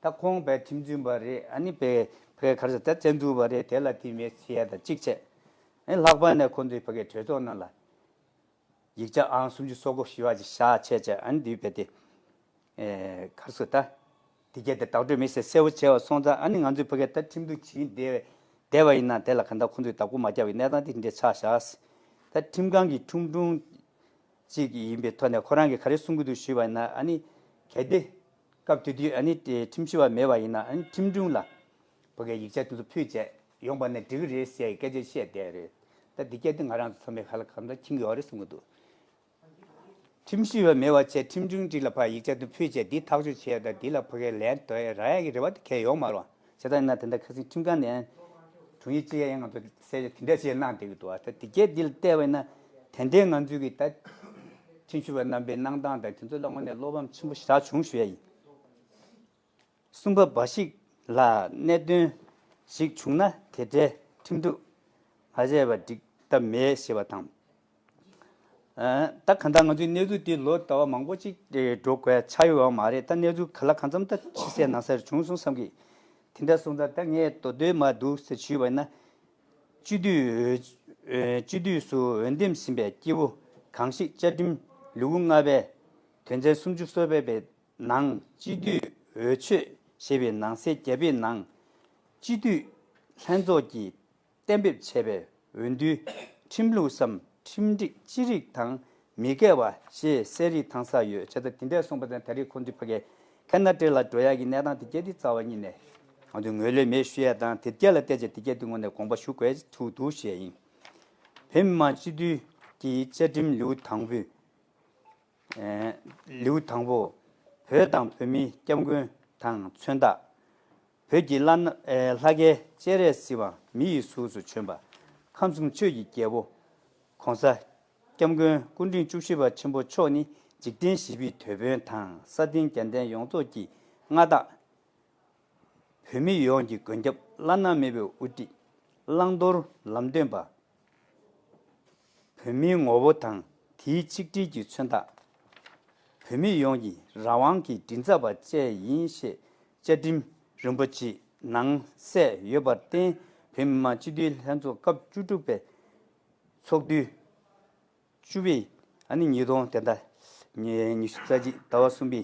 ད་ཁོང་བས་ཁྲིམས་རྫུན་པ་རེད། ཨ་ནི་བས་ཕ་གི་ག་རེ་ཟེར་ད་བཙན་འཛུལ་བ་རེད། དེ་ལ་དེ་མེད་ཟེར་ཡས་དང་གཅིག་བྱས། ཨ་ནི་ལྷག་པར་ནས་ཁོང་ཚོས་ཕ་གི་གྲོས་ཚོགས་ནང་ལ། ཡིག་ཆ་ཨང་སུམ་ཅུ་སོ་དགུ་བཞི་པ་ཅིག་བཞག་བྱས་བྱས། ཨ་ནི་འདིའི་བས་དེ། ཨེ་ག་རེ་ཟེར་ད། འདི་གས་དེ་བདག་སྤྲོད་མི་བྱེད་གསལ་པོ་བྱས་པ་སོང་ཙང་། ཨ་ནི་ང་ཚོས་ཕ་གིར་ད་ཁྲིམས་གཏུག་བྱེད་བསྡད་བསྡད་པ་ཡིན་ན། དེ་ལ་གང་ལྟར་ཁོང་ཚོས་བདག་པོ་མ་བརྒྱབ་པའི་གནས་སྟངས་དེ་འདི་འདྲས་ཆགས་བཞག་ད་ཁྲིམས་ཁང་གི་ཁྲིམས་དྲུང་གཅིག་ཡིན་པའི་ཐོག་ནས་ཁོ་རང་གིས་ག་རེ་གསུང་གི་འདུག་ཞུས་པ་ཡིན་ན། ཨ་ནི་གལ་ཏེ་སྐབས་དེ་དུས་ཨ་ནི་ཁྲིམས་ཞིབ་པ་མེད་པ་ཡིན་ན། ཨ་ནི་ཁྲིམས་དྲུང་ལ་ཕ་གིའི་ཡིག་ཆ་དེ་ཚོ་ཕུལ་བྱས་ཡོང་པ་ནས་འགྲིག་གི་རེད་ཟེར་ཡའི་སྐད་ཆ་བཤད་བསྡད་རེད། ད་འདི་སྐད་དེ་ང་རང་ཚོ་ཚང་མས་ག་ལ་གང་འདྲ་མཁྱེན་གྱི་ཡོད་རེད་གསུང་གི་འདུག་ཁྲིམས་ཞིབ་པ་མེད་པ་བྱས་ཁྲིམས་དྲུང་གཅིག་ལ་ཕར་ཡིག་ཆ་དེ་ཕུལ་བྱས་འདི་ཐག་གཅོད་བྱས། ད་འདི་ལ་ཕ་གིའི་ལན་འདེབས་རག་ཡག་གི་རེ་བ་དེ་གས་ཡོད་མ་རེད་བ། བྱས་ཙང་ཡིན་ན་དེ་འདྲ་ཁ་སང་ཁྲིམས་ཁང་ནས་དྲུང་ཡིག་ཅིག་ཡང་ང་ཚོ་གསལ་བཤད་དེ་འདྲ་ཞིག་གནང་བསྡད་ཀྱི་འདུག་བ། ད་དེ་གས་འདི་ལ་བལྟས་པ་ཡིན་ན་དེ་འདྲའི་ང་ཚོའི་གི་ད་ཁྲིམས་ཞིབ་པ་རྣམ་པའི་གནང་སྟངས་དང་དེ་ཚོ་ལ་དངོས་གནས་བློ་ཕམ་ཆེན་པོ་ཞེ་དྲག་བྱུང་ཞུ་ཡ་ཡིན། གསུམ་པ། འབའ་ཞིག་ལ་གནད་དོན་ཞིག་བྱུང་ན་དེ་འབྲེལ་ཁྲིམས་གཏུག་མ་བྱས་པ་འགྲིག་ཐབས་མེད་ཞེས་པ་དང་། ཨ་ད་གང་ལྟར་ང་ཚོའི་གནས་ཚུལ་འདི་ལོ་ཟླ་བ་མང་པོ་ཅིག་འགྲོ་དགོས་ཆགས་ཡོད་པ་མ་རེད། ད་གནས་ཚུལ་ག་ལ་གང་འཚམ་ད་ཕྱི་གསལ་ནང་གསལ་བྱུང་སོང་བསམ་གི། དེ་འདྲ་སོང་ཙང་ད་ངས་མདོ་དོན་མ་འདུག་ཟེར་ཞུས་པ་ཡིན་ན། སྤྱི་འཐུས་ སྤྱི་འཐུས་སུ་འོས་འདེམས་ཟིན་པའི་སྐྱེ་བོ་གང་ཞིག་བཅའ་ཁྲིམས་ལེའུ་ལྔ་པའི་དོན་ཚན་སུམ་ཅུ་སོ་པའི་ནང་སྤྱི་འཐུས་འོས་ཆོས་ཞེས་པའི་ནང་གསེས་བརྒྱད་པའི་ནང་སྤྱི་འཐུས་ལྷན་ཚོགས་ཀྱིས་གཏན་འབེབས་བྱས་པའི་འོས་བསྡུའི་ཁྲིམས་ལུགས་སམ་ཁྲིམས་སྒྲིག་ཅི་རིགས་དང་མི་འགལ་བ་ཞེས་གསལ་བསྒྲགས་བཏང་ས་ཡོད། བྱས་ཙང་དེ་འདྲས་གསུངས་པ་དང་ད་རེས་ཁོང་ཚོས་ཕ་གིའི་ཁེ་ན་ཌ་ལ་འགྲོ་ཡག་གི་གནས་སྟངས་དེ་གྱད་དེ་རྩ་བ་ཉིད་ནས་ང་ཚོས་ངོས་ལེན་མེད་ཞུ་ཡ་དང་། དེ་གྱད་ལ་བལྟས་ཚེ་དེ་གྱད་དེ་ངོས་ནས་དགོངས་པ་ཞུ་དགོས་ཐུག་འདུག་ཞུ་ཡ་ཡིན། བོད་མི་མང་སྤྱི་འཐུས་ཀྱི་བཅའ་ཁྲིམས་ལེའུ་དང་པོའི་ལེའུ་དང་པོ། བོད་དང་བོད་མིའི་སྐྱབས་མགོན་དང་མཚོན་རྟགས། བོད་ཀྱི་བླ་ན་ལྷ་སྐལ་སྤྱན་རས་གཟིགས་དབང་མི་ཡི་གཟུགས་སུ་བྱོན་པ། ཁམས་གསུམ་ཆོས་ཀྱི་རྒྱལ་པོ་༸གོང་ས་༸སྐྱབས་མགོན་སྐུ་ཕྲེང་བཅུ་བཞི་པ་ཆེན་པོ་མཆོག་ནི་འཇིག་རྟེན་ཞི་བདེའི་དེད་དཔོན་དང་ས་སྟེང་རྒྱལ་བསྟན་ཡོངས་རྫོགས་ཀྱི་མངའ་བདག་བོད་མི་ཡོངས་ཀྱི་མགོན་སྐྱབས་བླ་ན་མེད་པའི་དབུ་ཁྲིད་བླང་དོར་ལམ་སྟོན་པ། བོད་མིའི་ངོ་བོ་དང་དེའི་ཆིག་སྒྲིལ་གྱི་མཚོན་རྟགས། བོད་མི་ཡོངས་ཀྱི་རང་དབང་གི་མགྲིན་ཚབ་པ་བཅས་ཡིན་ཞེས་བཅའ་ཁྲིམས་རིན་པོ་ཆེའི་ནང་གསལ་ཡོད་པར་བརྟེན། བོད་མི་མང་སྤྱི་འཐུས་ལྷན་ཚོགས་སྐབས་བཅུ་དྲུག་པའི་ཚོགས་དུས་བཅུ་པའི་ཨ་ནི་ཉིས་སྟོང་དེ་ཟླ་ཉི་ཉི་ཤུ་རྩ་གཅིག་ཟླ་བ་གསུམ་པའི་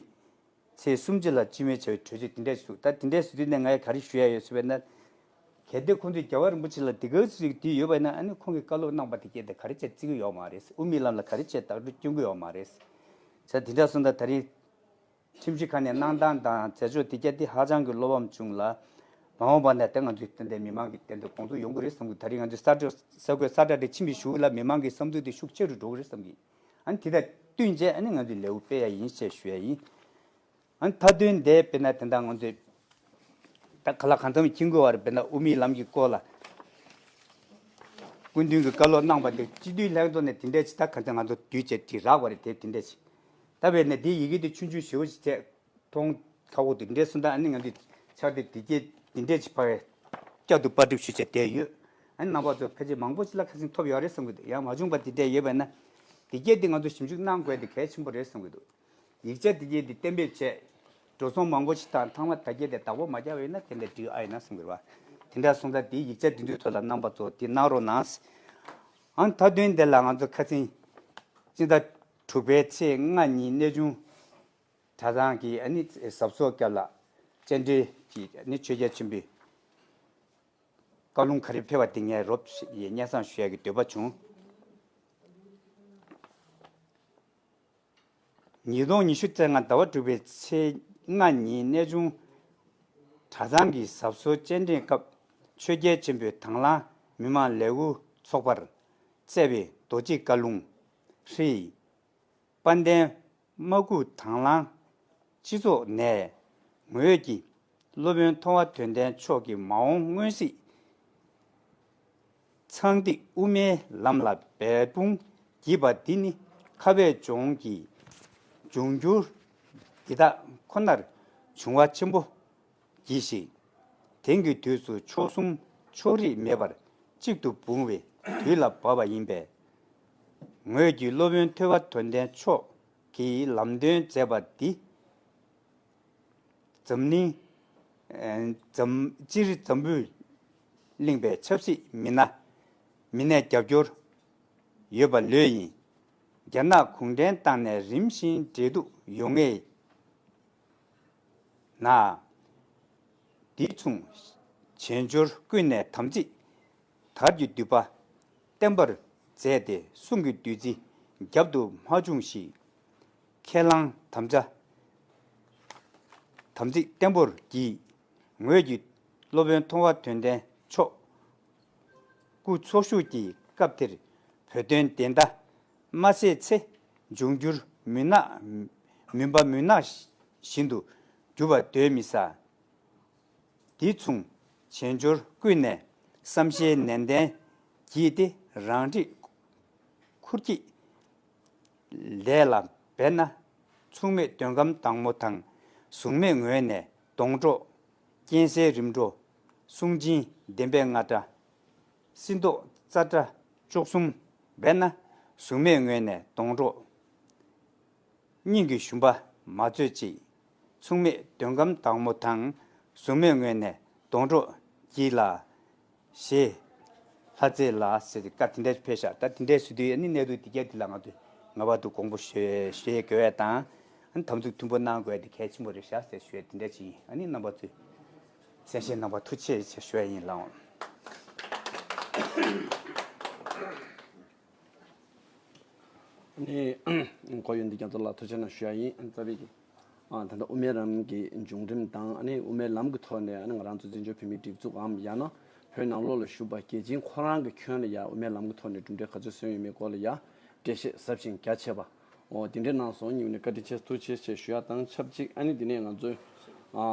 ཚེས་སུམ་ཅུ་ལ་སྤྱི་མོས་བྱ་བའི་གྲོས་ཆོད་དེ་འདྲ་ཞིག་འདུག་ད་དེ་འདྲ་ཞིག་དུས་ནས་ངས་ག་རེ་ཞུ་ཡ་ཡོད་ཟེར་བས་ན། གལ་ཏེ་ཁོང་ཚོས་རྒྱལ་བ་རིན་པོ་ཆེ་ལ་དེ་ག་ཟིག་དུས་ཡོད་པ་ཡིན་ན། ཨ་ནི་ཁོང་གིས་བཀའ་སློབ་གནང་པ་དེ་གྱད་དེ་ག་རེ་བྱས་བརྩི་གི་ཡོད་མ་རེད། དབུ་མའི་ལམ་ལ་ག་རེ་བྱས་རྟག་ཏུ་སྐྱོན་གི་ཡོད་མ་རེད། ཟེར་དེ་འདྲ་སོང་ཙང་ད་རེས་ཁྲིམས་ཞིབ་ཁང་ནས་གནང་སྟངས་དང་མཛད་ཕྱོགས་དེ་གྱད་དེ་ཧ་ཅང་གི་བློ་ཕམ་བྱུང་ལ། མ་འོངས་པ་ན་ད་ང་ཚོའི་ཏན་ཏན་མི་མང་གི་སྟེང་དུ་དགོངས་ཚུལ་ཡོང་གི་རེད་བསམ་གི། ད་རེས་ང་ཚོའི་གསར་གཏོད་གསར་འགོད་གསལ་བསྒྲགས་དེ་ཕྱིན་པའི་གཞུག་ལ་མི་མང་གི་བསམ་ཚུལ་དེ་ཤུགས་ཆེ་རུ་འགྲོ་གི་རེད་བསམ་གི། ཨ་ནི་དེ་དང་བསྟུན་བྱས་ཨ་ནི་ང་ཚོས་ལེའུ་སྤེལ་ཡ་ཡིན་ཞེས་ཞུ་ཡ་ཡིན། ཨ་ནི་མཐའ་དོན་དེ་དཔེར་ན་དེ་འདྲ་ང་ཚོས་ད་ག་ལ་གང་འཚམ་མཁྱེན་དགོས་པ་རེད། དཔེར་ན་དབུ་མའི་ལམ་གྱི་སྐོར་ལ་སྐུ་མདུན་གྱིས་བཀའ་སློབ་གནང་བ་དེ་སྤྱི་འཐུས་ལྷན་ཚོགས་ནས་དེ་འདྲ་ཅིག་ད་ག་ཚོད་ང་ཚོ་དུས་བཅད་དེ་རག་པ་རེད། དེ་དེ་འདྲ་ཅིག་ད་བས་ནས་དེའི་ཡི་གེ་དེ་ཆུང་ཆུང་ཞེ་པོ་ཞིག་བྱས་མཐོང་ཁག་པོ་འདུག། འདྲ་སོང་ཙང་ཨ་ནི་ང་ཚོས་ཕྱག་དེབ་དེ་གྱད་དེ་འདྲ་ཅིག་ཕར་བསྐྱར་དུ་པར་སྐྲུན་ཞུས་བྱས་བསྡད་ཡོད། ཨ་ནི་རྣམ་པ་ཚོ་ཕལ་ཆེར་མང་པོ་ཞིག་ལ་ཁ་སང་ཐོབ་ཡོད་རེད་བསམ་གི་འདུག། ཡང་མ་བྱུང་པ་དེ་འདྲ་ཡོད་པ་ན་དེ་གྱད་དེ་ང་ཚོ་ཞིབ་འཇུག་གནང་དགོས་དེ་གལ་ཆེན་པོ་རེད་བསམ་གི་འདུག། ཡིག་ཆ་དེ་གྱད་དེ་གཏན་འབེབས་བྱས་འགྲོ་སོང་མང་པོ་ཞིག་དང་ཐང་མ་ད་གྱད་དེ་བདག་པོ་མ་རྒྱག་པ་ཡིན་ན་དེ་འདྲ་འགྲིག་ཨ་ཡིན་ན་བསམ་གི་རེད་བ། དེ་འདྲ་སོང་ཙང་དེའི་ཡིག་ཆ་དེ་ཚོའི་ཐོག་ལ་རྣམ་པ་ཚོ་དེ་གནང་རོགས་གནང་། ཨ་ནི་མཐའ་དོན་དེ་ལ་ང་ཚོ་ཁ་སང་སྤྱི་ཟླ་དྲུག་པའི་ཚེས་ལྔ་ཉིན་གནས་ཆུང་གྲྭ་ཚང་གི་ཨ་ནི་གཟབ་གཟབ་སྐབས་ལ་སྤྱན་འདྲེན་གྱི་ཨ་ནི་ཆོས་རྒྱལ་ཆེན་པོའི་བཀའ་ལུང་ག་རེ་ཕེབས་པ་དེ་ངས་རོབ་ཡེ་སྙན་སེང་ཞུ་ཡ་གི་འདོད་པ་བྱུང་། ཉིས་སྟོང་ཉི་ཤུ་རྩ་ལྔ་ཟླ་བ་དྲུག་པའི་ཚེས་ལྔ་ཉིན་གནས་ཆུང་གྲྭ་ཚང་གི་གཟབ་གཟབ་སྤྱན་འདྲེན་སྐབས་ཆོས་རྒྱལ་ཆེན་པོས་དང་བླངས་མི་མང་ལས་འགུལ་ཚོགས་པར་སྩལ་བའི་རྡོ་རྗེ་བཀའ་ལུང་ཧྲཱིཿདཔལ་ལྡན་མ་སྐུ་དང་བླངས་སྤྱི་ཚོགས་ནས་ངོས་ཀྱིས་སློབ་དཔོན་ཐོག་པ་དོན་ལྡན་མཆོག་གི་མ་འོངས་སྔོན་གཟིགས་ཚངས་ཐིག་དབུ་མའི་ལམ་ལ་འབད་འབུངས་བགྱིས་པ་འདི་ནི་ཁ་བས་ལྗོངས་ཀྱི་འབྱུང་འགྱུར་འདི་དག་ཁོ་ནར་འབྱུང་བ་ཆེན་པོ་གྱིས་ཤིག། དེང་གི་དུས་སུ་མཆོག་གསུམ་ཕྱོགས་རིས་མེད་པར་གཅིག་ཏུ་འབུང་བའི་དུས་ལ་བབ་པ་ཡིན་པས། ངོས་ཀྱིས་སློབ་དཔོན་ཐོས་པ་དོན་ལྡན་མཆོག་གིས་ལམ་སྟོན་མཛད་པ་འདི་འཛམ་གླིང་། འཛམ་སྤྱིར་འཛམ་བུ་གླིང་པའི་ཆབ་སྲིད་མི་སྣ་མི་སྣས་རྒྱབ་སྐྱོར་ཡོད་པ་ལོས་ཡིན། རྒྱ་ནག་གུང་ཁྲན་ཏང་ནས་རིམ་བཞིན་འབྲེལ་གཏུག་ཡོང་ངེས་ན། འདི་མཚུངས་བྱེས་འབྱོར་ཀུན་ནས་དམ་ཚིག་དར་གྱི་མདུད་པ་བརྟན་པར་མཛད་དེ་གསུང་གི་བདུད་རྩི་རྒྱབ་ཏུ་མ་ཕྱུང་ཞིག། ཁས་བླངས་དམ་བཅའ་དམ་ཚིག་བརྟན་པོར་གྱིས། ངོས་ཀྱིས་སློབ་དཔོན་ཐོག་པ་དོན་ལྡན་མཆོག་སྐུ་འཚོ་བཞུགས་ཀྱི་སྐབས་དེར་བོད་དོན་བདེན་མཐའ་མ་གསལ་ཚེ་འབྱུང་འགྱུར་མུན་ནག་མུན་པ་མུན་ནག་བཞིན་དུ་གྱུར་པར་གདོན་མི་ཟ། འདི་མཚུངས་བྱེས་འབྱོར་ཀུན་ནས་བསམ་ཤེས་ནན་ཏན་བགྱིས་ཏེ་རང་འཁྲི་ཁུར་གྱིས་ལས་ལ་འབད་ན། མཚུངས་མེད་འདོད་ཁམས་དྭངས་མོ་དང་། གཟུགས་མེད་ངོས་ནས་སྡོང་གྲོགས། རྐྱེན་སེལ་རིམ་གྲོ། གསུང་སྦྱིན་བདེན་པའི་རྔ་སྒྲ། སྲིད་མདོ་ཙཀྲ་བཅུ་གསུམ་འབད་ན། གཟུགས་མེད་ངོས་ནས་སྡོང་གྲོགས། སྙིང་གི་ཞུམ་པ་མ་བཟོད་ཅིག། མཚུངས་མེད་འདོད་ཁམས་དྭངས་མོ་དང་། གཟུགས་མེད་ངོས་ནས་སྡོང་གྲོགས་བགྱིས་ལ། ཞེས་ ལྷ་རྩེ་ལ་ཟེར་ཏེ་བཀའ་དེ་འདྲ་ཕེབས་ཤག་ད་དེ་འདྲ་ཟེར་དུས་ཨ་ནི་གནས་ཚུལ་དེ་ག་དེ་ལ་ང་ཚོས་ངེས་པར་དུ་དགོངས་པ་བཞེས་བཞེས་དགོས་ཡ་དང་། ཨ་ནི་དམ་ཚིག་མཐུན་པོ་གནང་དགོས་ཡ་དེ་གལ་ཆེན་པོ་རེད་ཤག་ཟེར་ཞུ་ཡ་དེ་འདྲ་ཅིག་ཡིན། ཨ་ནི་རྣམ་པ་ཚོས་གསན་བཞེས་གནང་བར་ཐུགས་རྗེ་ཆེ་ཞུ་ཡ་ཡིན་ལགས། ནས་ཁོ་ཡོན་ཏན་རྒྱ་མཚོ་ལགས་ཐུགས་རྗེ་གནང་ཞུ་ཡ་ཡིན། རྩ་བའི་གི་ཨ་ད་ལྟ་དབུ་མའི་ལམ་གྱི་བྱུང་རིམ་དང་། ཨ་ནི་དབུ་མའི་ལམ་གྱི་ཐོག་ནས་ཨ་ནི་ང་རང་ཚོ་བཙན་བྱོལ་བོད་མིའི་སྒྲིག་འཛུགས་འམ་ཡང་ན་བོད་ནང་ལོགས་ལ་བཞུགས་པ་རྒྱལ་སྤྱིའི་ཁོ་རང་གི་ཁྱོན་ལ་ཡ་དབུ་མའི་ལམ་གྱི་ཐོག་ནས་གྲུབ་འབྲས་ག་ཚོད་སོན་ཡོད་མེད་སྐོར་ལ་ཡ་འགྲེལ་བཤད་ཟབ་ཅིང་རྒྱ་ཆེ་བ། འོ་དེ་འདྲའི་གནང་སོང་། སྙིང་ནས་བཀའ་དྲིན་ཆེ་ཐུགས་རྗེ་ཆེ་ཞུ་ཡ་དང་ཆབས་ཅིག་ཨ་ནི་དེ་ནས་ང་ཚོའི་ཨ་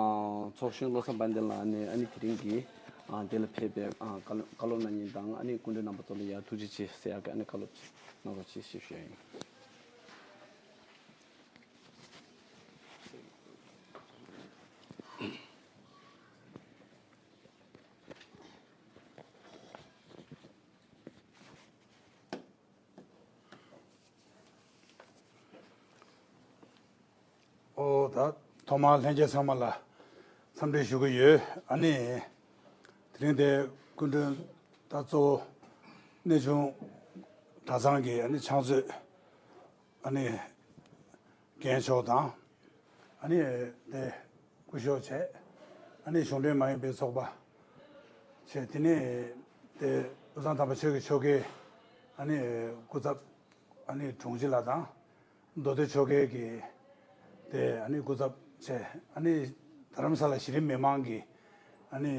ཚོགས་གཞོན་བློ་བཟང་དཔལ་ལྡན་ལགས་ནས་ཨ་ནི་དེ་རིང་གི་ཨ་འདི་ལ་ཕེབས་པའི་ཨ་བཀའ་སློབ་བཀའ་སློབ་གནང་མཁན་དང་། ཨ་ནི་སྐུ་མགྲོན་རྣམ་པ་ཚོ་ལ་ཡ་ཐུགས་རྗེ་ཆེ་ཟེར་ཡག་གི་ཨ་ནི་བཀའ་སློབ་ཅིག་གནང་རོགས་ཞེས་ཞུ་ཡ་ཡིན། ཨོ་ད་ཐོག་མར་ལྷན་རྒྱས་ཚང་མ་ལ་འཚམས་འདྲི་ཞུ་གི་ཡོད། ཨ་ནི་དེ་རིང་དེ་སྐུ་མགྲོན་ད་གཙོ་བོ་གནས་ཆུང་གྲྭ་ཚང་གི་ཨ་ནི་ཕྱག་མཛོད་ཨ་ནི་རྒན་མཆོག་དང་། ཨ་ནི་དེ་སྐུ་ཞབས་བྱས། ཨ་ནི་གཞུང་འབྲེལ་མ་ཡིན་པའི་ཚོགས་པ་བྱས། དེ་ནས་དེ་བློ་བཟང་དམ་པ་ཆོས་ཀྱི་ཆོལ་ཁའི་ཨ་ནི་སྐུ་ཚབ་ཨ་ནི་དྲུང་ཆེ་ལགས་དང་། མདོ་སྟོད་ཆོལ་ཁའི་གི་དེ་ཨ་ནི་སྐུ་ཚབ་བྱས། ཨ་ནི་རྡ་རམ་ས་ལ་གཞི་རིམ་མི་མང་གི་ཨ་ནི་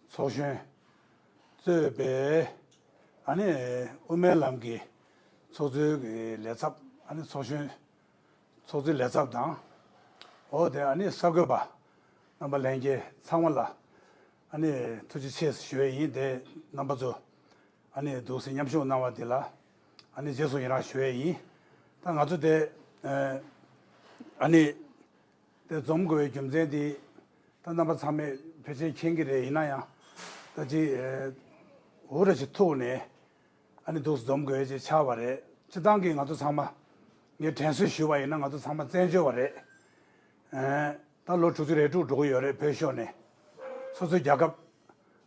ཚོགས་གཞོན་གཙོས་པའི་ཨ་ནི་དབུ་མའི་ལམ་གྱི་ཚོགས་གཙོའི་གི་ལས་ཚབ། ཨ་ནི་ཚོགས་གཞོན་ཚོགས་གཙོའི་ལས་ཚབ་དང་། འོ་དེ་ཨ་ནི་གསར་འགོད་པ་རྣམ་པ་ལྷན་རྒྱས་ཚང་མ་ལ་ཨ་ནི་ཐུགས་རྗེ་ཆེ་ཞུ་ཡས་ཡིན། དེ་རྣམ་པ་ཚོ་ཨ་ནི་འདུག་སེ་མཉམ་ཞུགས་གནང་བ་འདི་ལ་ཨ་ནི་རྗེས་སུ་ཡི་རང་ཞུ་ཡས་ཡིན། ད་ང་ཚོ་དེ་ཨ་ནི་དེ་འཛོམས་དགོས་པའི་རྒྱུ་མཚན་དེ་ད་རྣམ་པ་ཚང་མས་ཕལ་ཆེར་མཁྱེན་གྱི་རེད། ཡིན་ན་ཡང་ད་ཅིག་འུར་ར་ཅིག་ཐུག་ནས་ཨ་ནི་འདུག་སེ་འཛོམས་དགོས་ཅིག་ཆགས་པ་རེད། སྤྱིར་བཏང་གི་ང་ཚོ་ཚང་མ་ངས་དྲན་གསོ་ཞུས་པ་ཡིན་ན་ང་ཚོ་ཚང་མ་བཙན་བྱོལ་བ་རེད། ཨེ། ད་ལོ་དྲུག་ཅུ་རེ་དྲུག་འགྲོ་གི་ཡོད་རེད། བོད་ཤོར་ནས་སོ་སོའི་རྒྱལ་ཁབ་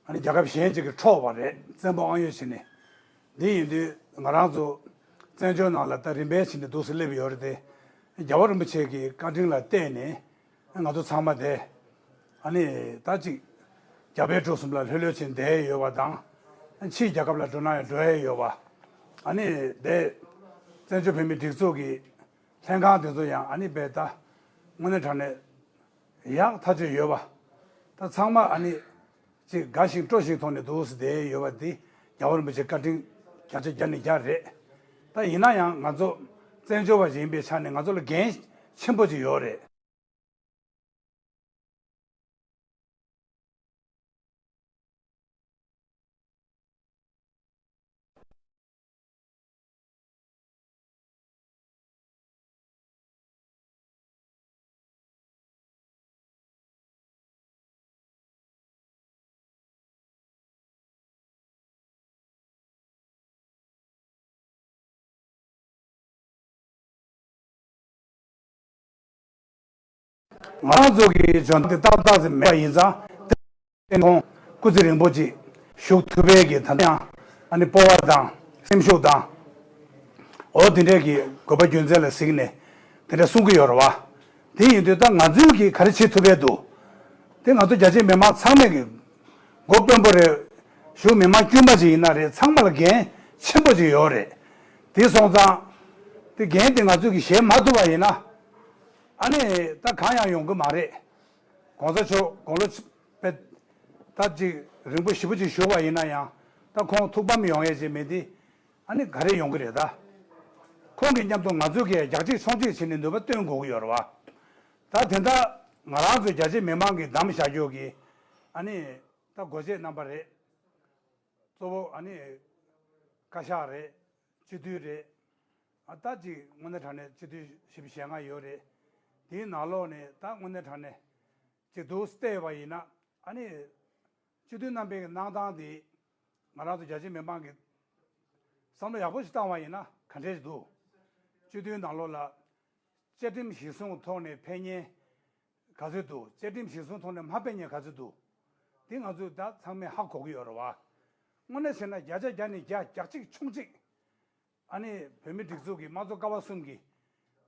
ཨ་ནི་རྒྱལ་ཁབ་གཞན་ཅིག་གིས་འཕྲོག་པ་རེད། བཙན་པོ་དབང་ཡོད་བྱས་ནས། འདི་ཡིན་དུས་ང་རང་ཚོ་བཙན་བྱོལ་ནང་ལ་ད་རིམ་པས་བྱས་ནས་འདུག་སེ་སླེབས་ཡོད་རེད་དེ། རྒྱལ་བ་རིན་པོ་ཆེ་གི་བཀའ་དྲིན་ལ་བརྟེན་ནས་ང་ཚོ་ཚང་མ་དེ་ཨ་ནི་ད་ཅིག་རྒྱ་བལ་འབྲུག་གསུམ་ལ་ལྷོད་ལྷོད་བྱས་བསྡད་ཡོད་པ་དང་། ཕྱིའི་རྒྱལ་ཁབ་ལ་འགྲོ་ན་ཡང་འགྲོ་ཡས་ཡོད་པ། ཨ་ནི་དེ་བཙན་བྱོལ་བོད་མིའི་སྒྲིག་འཛུགས་ཀྱི་ལྷན་ཁང་དེ་ཚོ་ཡང་ཨ་ནི་དཔེ་ད་དངོས་གནས་དྲང་གནས་ཡག་ཐག་ཆོད་ཡོད་པ། ད་ཚང་མ་ཨ་ནི་ཅིག་དགའ་ཞིང་སྤྲོ་ཞིང་ཐོག་ནས་འདུག་སེ་བསྡད་ཡོད་པ་འདི་རྒྱལ་བ་རིན་པོ་ཆེ་བཀའ་དྲིན་བརྒྱ་ཆ་བརྒྱ་ནས་བརྒྱ་རེད། ད་ཡིན་ན་ཡང་ང་ཚོ་བཙན་བྱོལ་བ་ཞིག་ཡིན་པའི་ཆ་ནས་ང་ཚོ་ལ་འགན་ཆེན་པོ་ཅིག་ཡོད་རེད། ང་རང་ཚོ་གི་འཇོན་ཐང་དེ་ཏག་ཏག་ཙམ་མེད་པ་ཡིན་ཙང་། ཁོང་སྐུ་ཚེ་རིང་པོ་ཅིག་བཞུགས་ཐུབ་པའི་གི་ད་ལྟ་ཡང་ཨ་ནི་སྤོབས་པ་དང་སེམས་ཤུགས་དང་། འོ་དེ་འདྲའི་གི་དགོས་པ་རྒྱུ་མཚན་ལ་གཟིགས་ནས་དེ་འདྲ་གསུང་གི་ཡོད་རེད་བ། དེ་ཡིན་དུས་ད་ང་ཚོས་གི་ག་རེ་བྱེད་ཐུབ་པས་འདུག་དེ་ང་ཚོ་རྒྱ་ཆེའི་མི་མང་ཚང་མས་གི་མགོ་དཔོན་པོ་རེད། གཞུག་མི་མང་དཀྱུས་མ་ཅིག་ཡིན་ན་རེད། ཚང་མ་ལ་འགན་ཆེན་པོ་ཅིག་ཡོད་རེད། དེ་སོང་ཙང་དེ་འགན་དེ་ང་ཚོས་གི་བཞེས་མ་ཐུབ་པ་ཡིན་ན་ཨ་ནི་ད་གང་ཡང་ཡོང་གི་མ་རེད། གོང་ས་མཆོག་དགུང་ལོ་ཆ་པའི་ད་ཅིག་རིང་པོ་ཞེ་པོ་ཅིག་བཞུགས་པ་ཡིན་ན་ཡང་ད་ཁོང་ཐུགས་ཕམ་ཡོང་ཡས་ཅིག་མེད་དེ། ཨ་ནི་ག་རེ་ཡོང་གི་རེད་ད། ཁོང་གི་མཉམ་དུ་ང་ཚོས་གི་རྒྱག་གཅིག་མཆོང་གཅིག་བྱས་ནས་ནུས་པ་བཏོན་དགོས་ཀྱི་ཡོད་རེད་བ། ད་དེ་འདྲ་ང་རང་ཚོ་རྒྱ་ཆེ་མི་མང་གིས་བདམས་བཞག་རྒྱུ་གི་ཨ་ནི་ད་འགོ་བྱེད་རྣམ་པ་རེད། གཙོ་བོ་ཨ་ནི་བཀའ་ཤག་རེད། སྤྱི་འཐུས་རེད། ཨ་ད་ཅིག་དངོས་གནས་དྲང་གནས་སྤྱི་འཐུས་བཞི་བཅུ་ཞེ་ལྔ་ཡོད་རེད། དེའི་ནང་ལོགས་ནས་ད་དངོས་གནས་དྲང་གནས་ཅིག་འདུག་བལྟས་པ་ཡིན་ན་ཨ་ནི་སྤྱི་འཐུས་རྣམ་པའི་གནང་སྟངས་དེ་ང་རང་ཚོ་རྒྱ་ཆེ་མི་མང་གིས་བསམ་བློ་ཡག་པོ་ཞིག་བཏང་བ་ཡིན་ན་ག་འདྲས་ཞིག་འདུག་སྤྱི་འཐུས་ནང་ལོགས་ལ་བཅའ་ཁྲིམས་གཞིར་བཟུང་ཐོག་ནས་ཕེབས་མཁན་ག་ཚོད་འདུག་བཅའ་ཁྲིམས་གཞིར་བཟུང་ཐོག་ནས་མ་ཕེབས་མཁན་ག་ཚོད་འདུག་དེ་ང་ཚོས་ད་ཚང་མས་ཧ་གོ་གི་ཡོད་རེད་བ། དངོས་གནས་བྱས་ན་བརྒྱ་ཆ་བརྒྱ་ནས་བརྒྱ་བརྒྱ་གཅིག་མཆོང་གཅིག་ཨ་ནི་བོད་མི་སྒྲིག་འཛུགས་ཀྱི་དམངས་གཙོ་ཀ་བ་གསུམ་གྱི་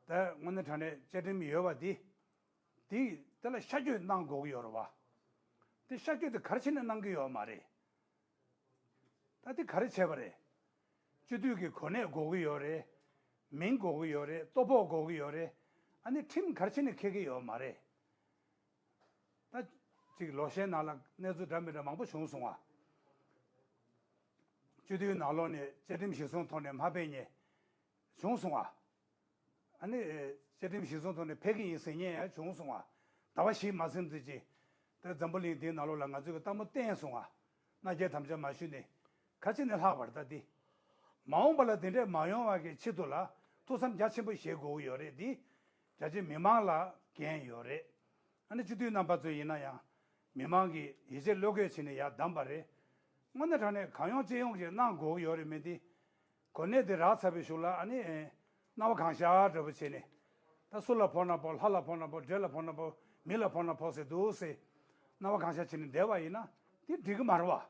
ད་དངོས་གནས་དྲང་གནས་བཅའ་ཁྲིམས་ཡོད་པ་འདི། འདི་དེ་ལ་ཤར་བསྐྱོད་གནང་དགོས་ཀྱི་ཡོད་རེད་བ། དེ་ཤར་བསྐྱོད་དེ་ག་རེ་བྱས་ནས་གནང་གི་ཡོད་མ་རེད། ད་དེ་ག་རེ་བྱས་པ་རེད། སྤྱི་འཐུས་ཀྱི་གོ་གནས་དགོས་ཀྱི་ཡོད་རེད། མིང་དགོས་ཀྱི་ཡོད་རེད། ལྟོ་ཕོགས་དགོས་ཀྱི་ཡོད་རེད། ཨ་ནི་ཁྲིམས་ག་རེ་བྱས་ནས་འཁེལ་གྱི་ཡོད་མ་རེད། ད་ཅིག་ལོ་ཤས་ནང་ལ་གནས་ཚུལ་འདྲ་མི་འདྲ་མང་པོ་བྱུང་སོང་ང་། སྤྱི་འཐུས་ནང་ལོགས་ནས་བཅའ་ཁྲིམས་གཞིར་བཟུང་ཐོག་ནས་མ་ཕེབས་མཁན་བྱུང་སོང་ང་། ཨ་ནི་བཅའ་ཁྲིམས་གཞིར་བཟུང་ཐོག་ནས་ཕེབས་ཀྱི་ཡིན་ཟེར་མཁན་ཡང་བྱུང་སོང་ང་། ཟླ་བ་བཞི་མ་ཟིན་ཙམ་ཅིག་ད་འཛམ་བུ་གླིང་འདིའི་ནང་ལོགས་ལ་ང་ཚོས་ཀྱི་ལྟད་མོ་བསྟན་སོང་ང་། མནའ་སྐྱེལ་དམ་བཅའ་མ་ཞུས་ནས་ག་ཅི་ནས་ལྷག་པར་ད་འདི། མ་འོངས་པ་ལ་འདི་འདྲས་མ་ཡོང་བ་གི་ཆེད་དུ་ལ་ཐུགས་བསམ་རྒྱ་ཆེན་པོ་བཞེས་དགོས་ཀྱི་ཡོད་རེད། འདི་རྒྱ་ཆེ་མི་མང་ལ་འགན་ཡོད་རེད། ཨ་ནི་སྤྱི་འཐུས་རྣམ་པ་ཚོ་ཡིན་ན་ཡང་མི་མང་གིས་ཡིད་ཆེས་བློ་འགེལ་བྱས་ནས་ཡར་བདམས་པ་རེད། དངོས་གནས་དྲང་གནས་གང་ཡོང་ཅི་ཡོང་གིས་གནང་དགོས་ཀྱི་ཡོད་རེད་མི་འདི། གོ་གནས་འདི་རག་ཚར་བའི་གཞུག་ལ་ཨ་ནི་ཨེ། སྣང་བ་གང་ཤར་འདྲ་པོ་བྱས་ནས། ད་སུ་ལ་ཕོག་ན་ཕོག་ལྷ་ལ་ཕོག་ན་ཕོག་འདྲེ་ལ་ཕོག་ན་ཕོག་མི་ལ་ཕོག་ན་ཕོག་ཟེར་འདུག་ཟེར། སྣང་བ་གང་ཤར་བྱས་ནས་བསྡད་པ་ཡིན་ན་དེ་འགྲིག་གི་མ་རེད་བ།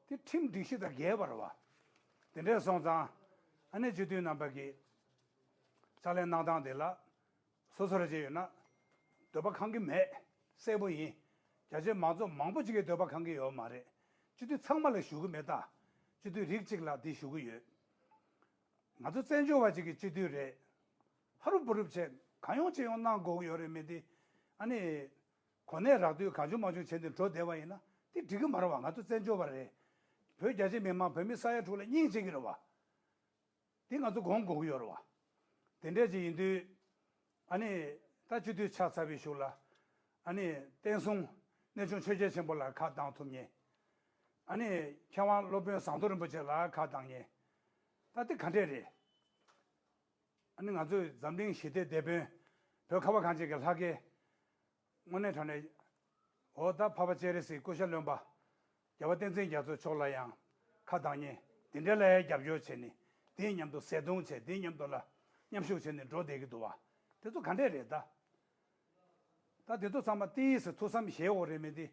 དེ་ཁྲིམས་སྒྲིག་གཞི་དང་འགལ་བ་རེད་བ། དེ་འདྲས་སོང་ཙང་ཨ་ནི་སྤྱི་འཐུས་རྣམ་པ་གིས་ཕྱག་ལས་གནང་སྟངས་དེ་ལ། སོ་སོ་རེ་བྱས་ཡོད་ན། འདོད་པ་ཁེངས་ཀྱི་མེད། གསལ་པོ་ཡིན། རྒྱ་ཆེ་མང་ཚོགས་མང་པོ་ཅིག་གིས་འདོད་པ་ཁེངས་ཀྱི་ཡོད་མ་རེད། སྤྱི་འཐུས་ཚང་མ་ལ་ཞུ་གི་མེད་ད། སྤྱི་འཐུས་རིགས་གཅིག་ལ་འདི་ཞུ་གི་ཡོད། ང་ཚོ་བཙན་བྱོལ་བ་ཅིག་གི་སྤྱི་འཐུས་རེད། ཧ་རུབ་བུ་རུབ་བྱས་གང་ཡོང་ཅི་ཡོང་གནང་དགོས་ཀྱི་ཡོད་རེད་མི་འདི། ཨ་ནི། གོ་གནས་རག་དུས་གང་བྱུང་མང་བྱུང་བྱས་ཏེ་འགྲོ་བསྡད་པ་ཡིན་ན་དེ་འགྲིག་གི་མ་རེད་བ། ང་ཚོ་བཙན་བྱོལ་བ་རེད། བོད་རྒྱ་ཆེ་མི་མང་བོད་མི་ས་ཡ་དྲུག་ལ་སྙིང་རྗེ་གི་རེད་བ། དེ་ང་ཚོ་དགོངས་དགོས་ཀྱི་ཡོད་རེད་བ། དེ་འདྲས་ཅིག་ཡིན་དུས། ཨ་ནི། ད་སྤྱི་འཐུས་ཆགས་ཚར་བའི་གཞུག་ལ། ཨ་ནི། བསྟན་སྲུང་། གནས་ཆུང་ཆོས་རྒྱལ་ཆེན་པོ་ལ་ཁ་གདངས་ཐུབ་མཁན། ཨ་ནི། མཁས་དབང་སློབ་དཔོན་ཟངས་མདོག་རིན་པོ་ཆེ་ལ་ཁ་གདངས་མཁན། ད་དེ་ག་འདྲས་རེད། ཨ་ནི་ང་ཚོས་འཛམ་གླིང་ཞི་བདེའི་དེད་དཔོན། བོད་ཁ་བ་གངས་ཅན་གྱི་ལྷ་སྐལ། དངོས་གནས་དྲང་གནས། འོ་ད་འཕགས་པ་སྤྱན་རས་གཟིགས་སྐུ་ཤ་རློན་པ། རྒྱལ་བ་བསྟན་འཛིན་རྒྱ་མཚོ་མཆོག་ལ་ཡང་ཁ་གདངས་མཁན། དེ་འདྲ་ལ་ཡང་རྒྱབ་སྐྱོར་བྱས་ནས་དེའི་མཉམ་དུ་ཟས་བརྡུང་བྱས། དེའི་མཉམ་དུ་ལ་མཉམ་ཞུགས་བྱས་ནས་འགྲོ་བསྡད་ཀྱི་འདུག་བ། དེ་ཚོ་ག་འདྲས་རེད་ད། ད་དེ་ཚོ་ཚང་མ་ཏིས་ཐུགས་བསམ་བཞེས་འོ་རེད་མི་འདི།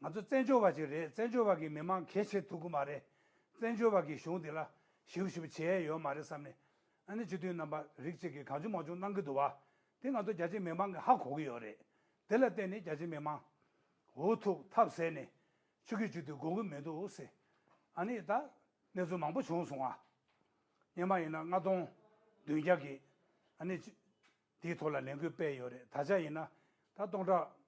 ང་ཚོ་བཙན་བྱོལ་བ་ཅིག་རེད། བཙན་བྱོལ་བ་གི་མི་མང་གལ་ཆེ་ཐུབ་ཀྱི་མ་རེད། བཙན་བྱོལ་བ་གི་གཞུང་འདི་ལ་ཞིབ་ཞིབ་བྱས་ཡོད་མ་རེད་བསམ་ནས། ཨ་ནི་སྤྱི་འཐུས་རྣམ་པ་རིགས་གཅིག་གིས་གང་བྱུང་མང་བྱུང་གནང་གི་འདུག་བ། དེ་ང་ཚོ་རྒྱ་ཆེ་མི་མང་གིས་ཧ་གོ་གི་ཡོད་རེད། དེ་ལ་བརྟེན་ནས་རྒྱ་ཆེ་མི་མང་འུ་ཐུག་ཐབས་ཟད་ནས་ཆོས་བརྒྱུད་སྤྱི་འཐུས་དགོས་ཀྱི་མི་འདུག་ཟེར། ཨ་ནི་ད་གནས་ཚུལ་མང་པོ་བྱུང་སོང་ང་། སྔོན་མ་ཡིན་ན་ལྔ་སྟོང་བདུན་བརྒྱ་གི་ཨ་ནི་དེའི་ཐོག་ལ་ལས་འགུལ་སྤེལ་ཡོད་རེད། ད་ཆ་ཡིན་ན་ད་སྟོང་ཕྲག་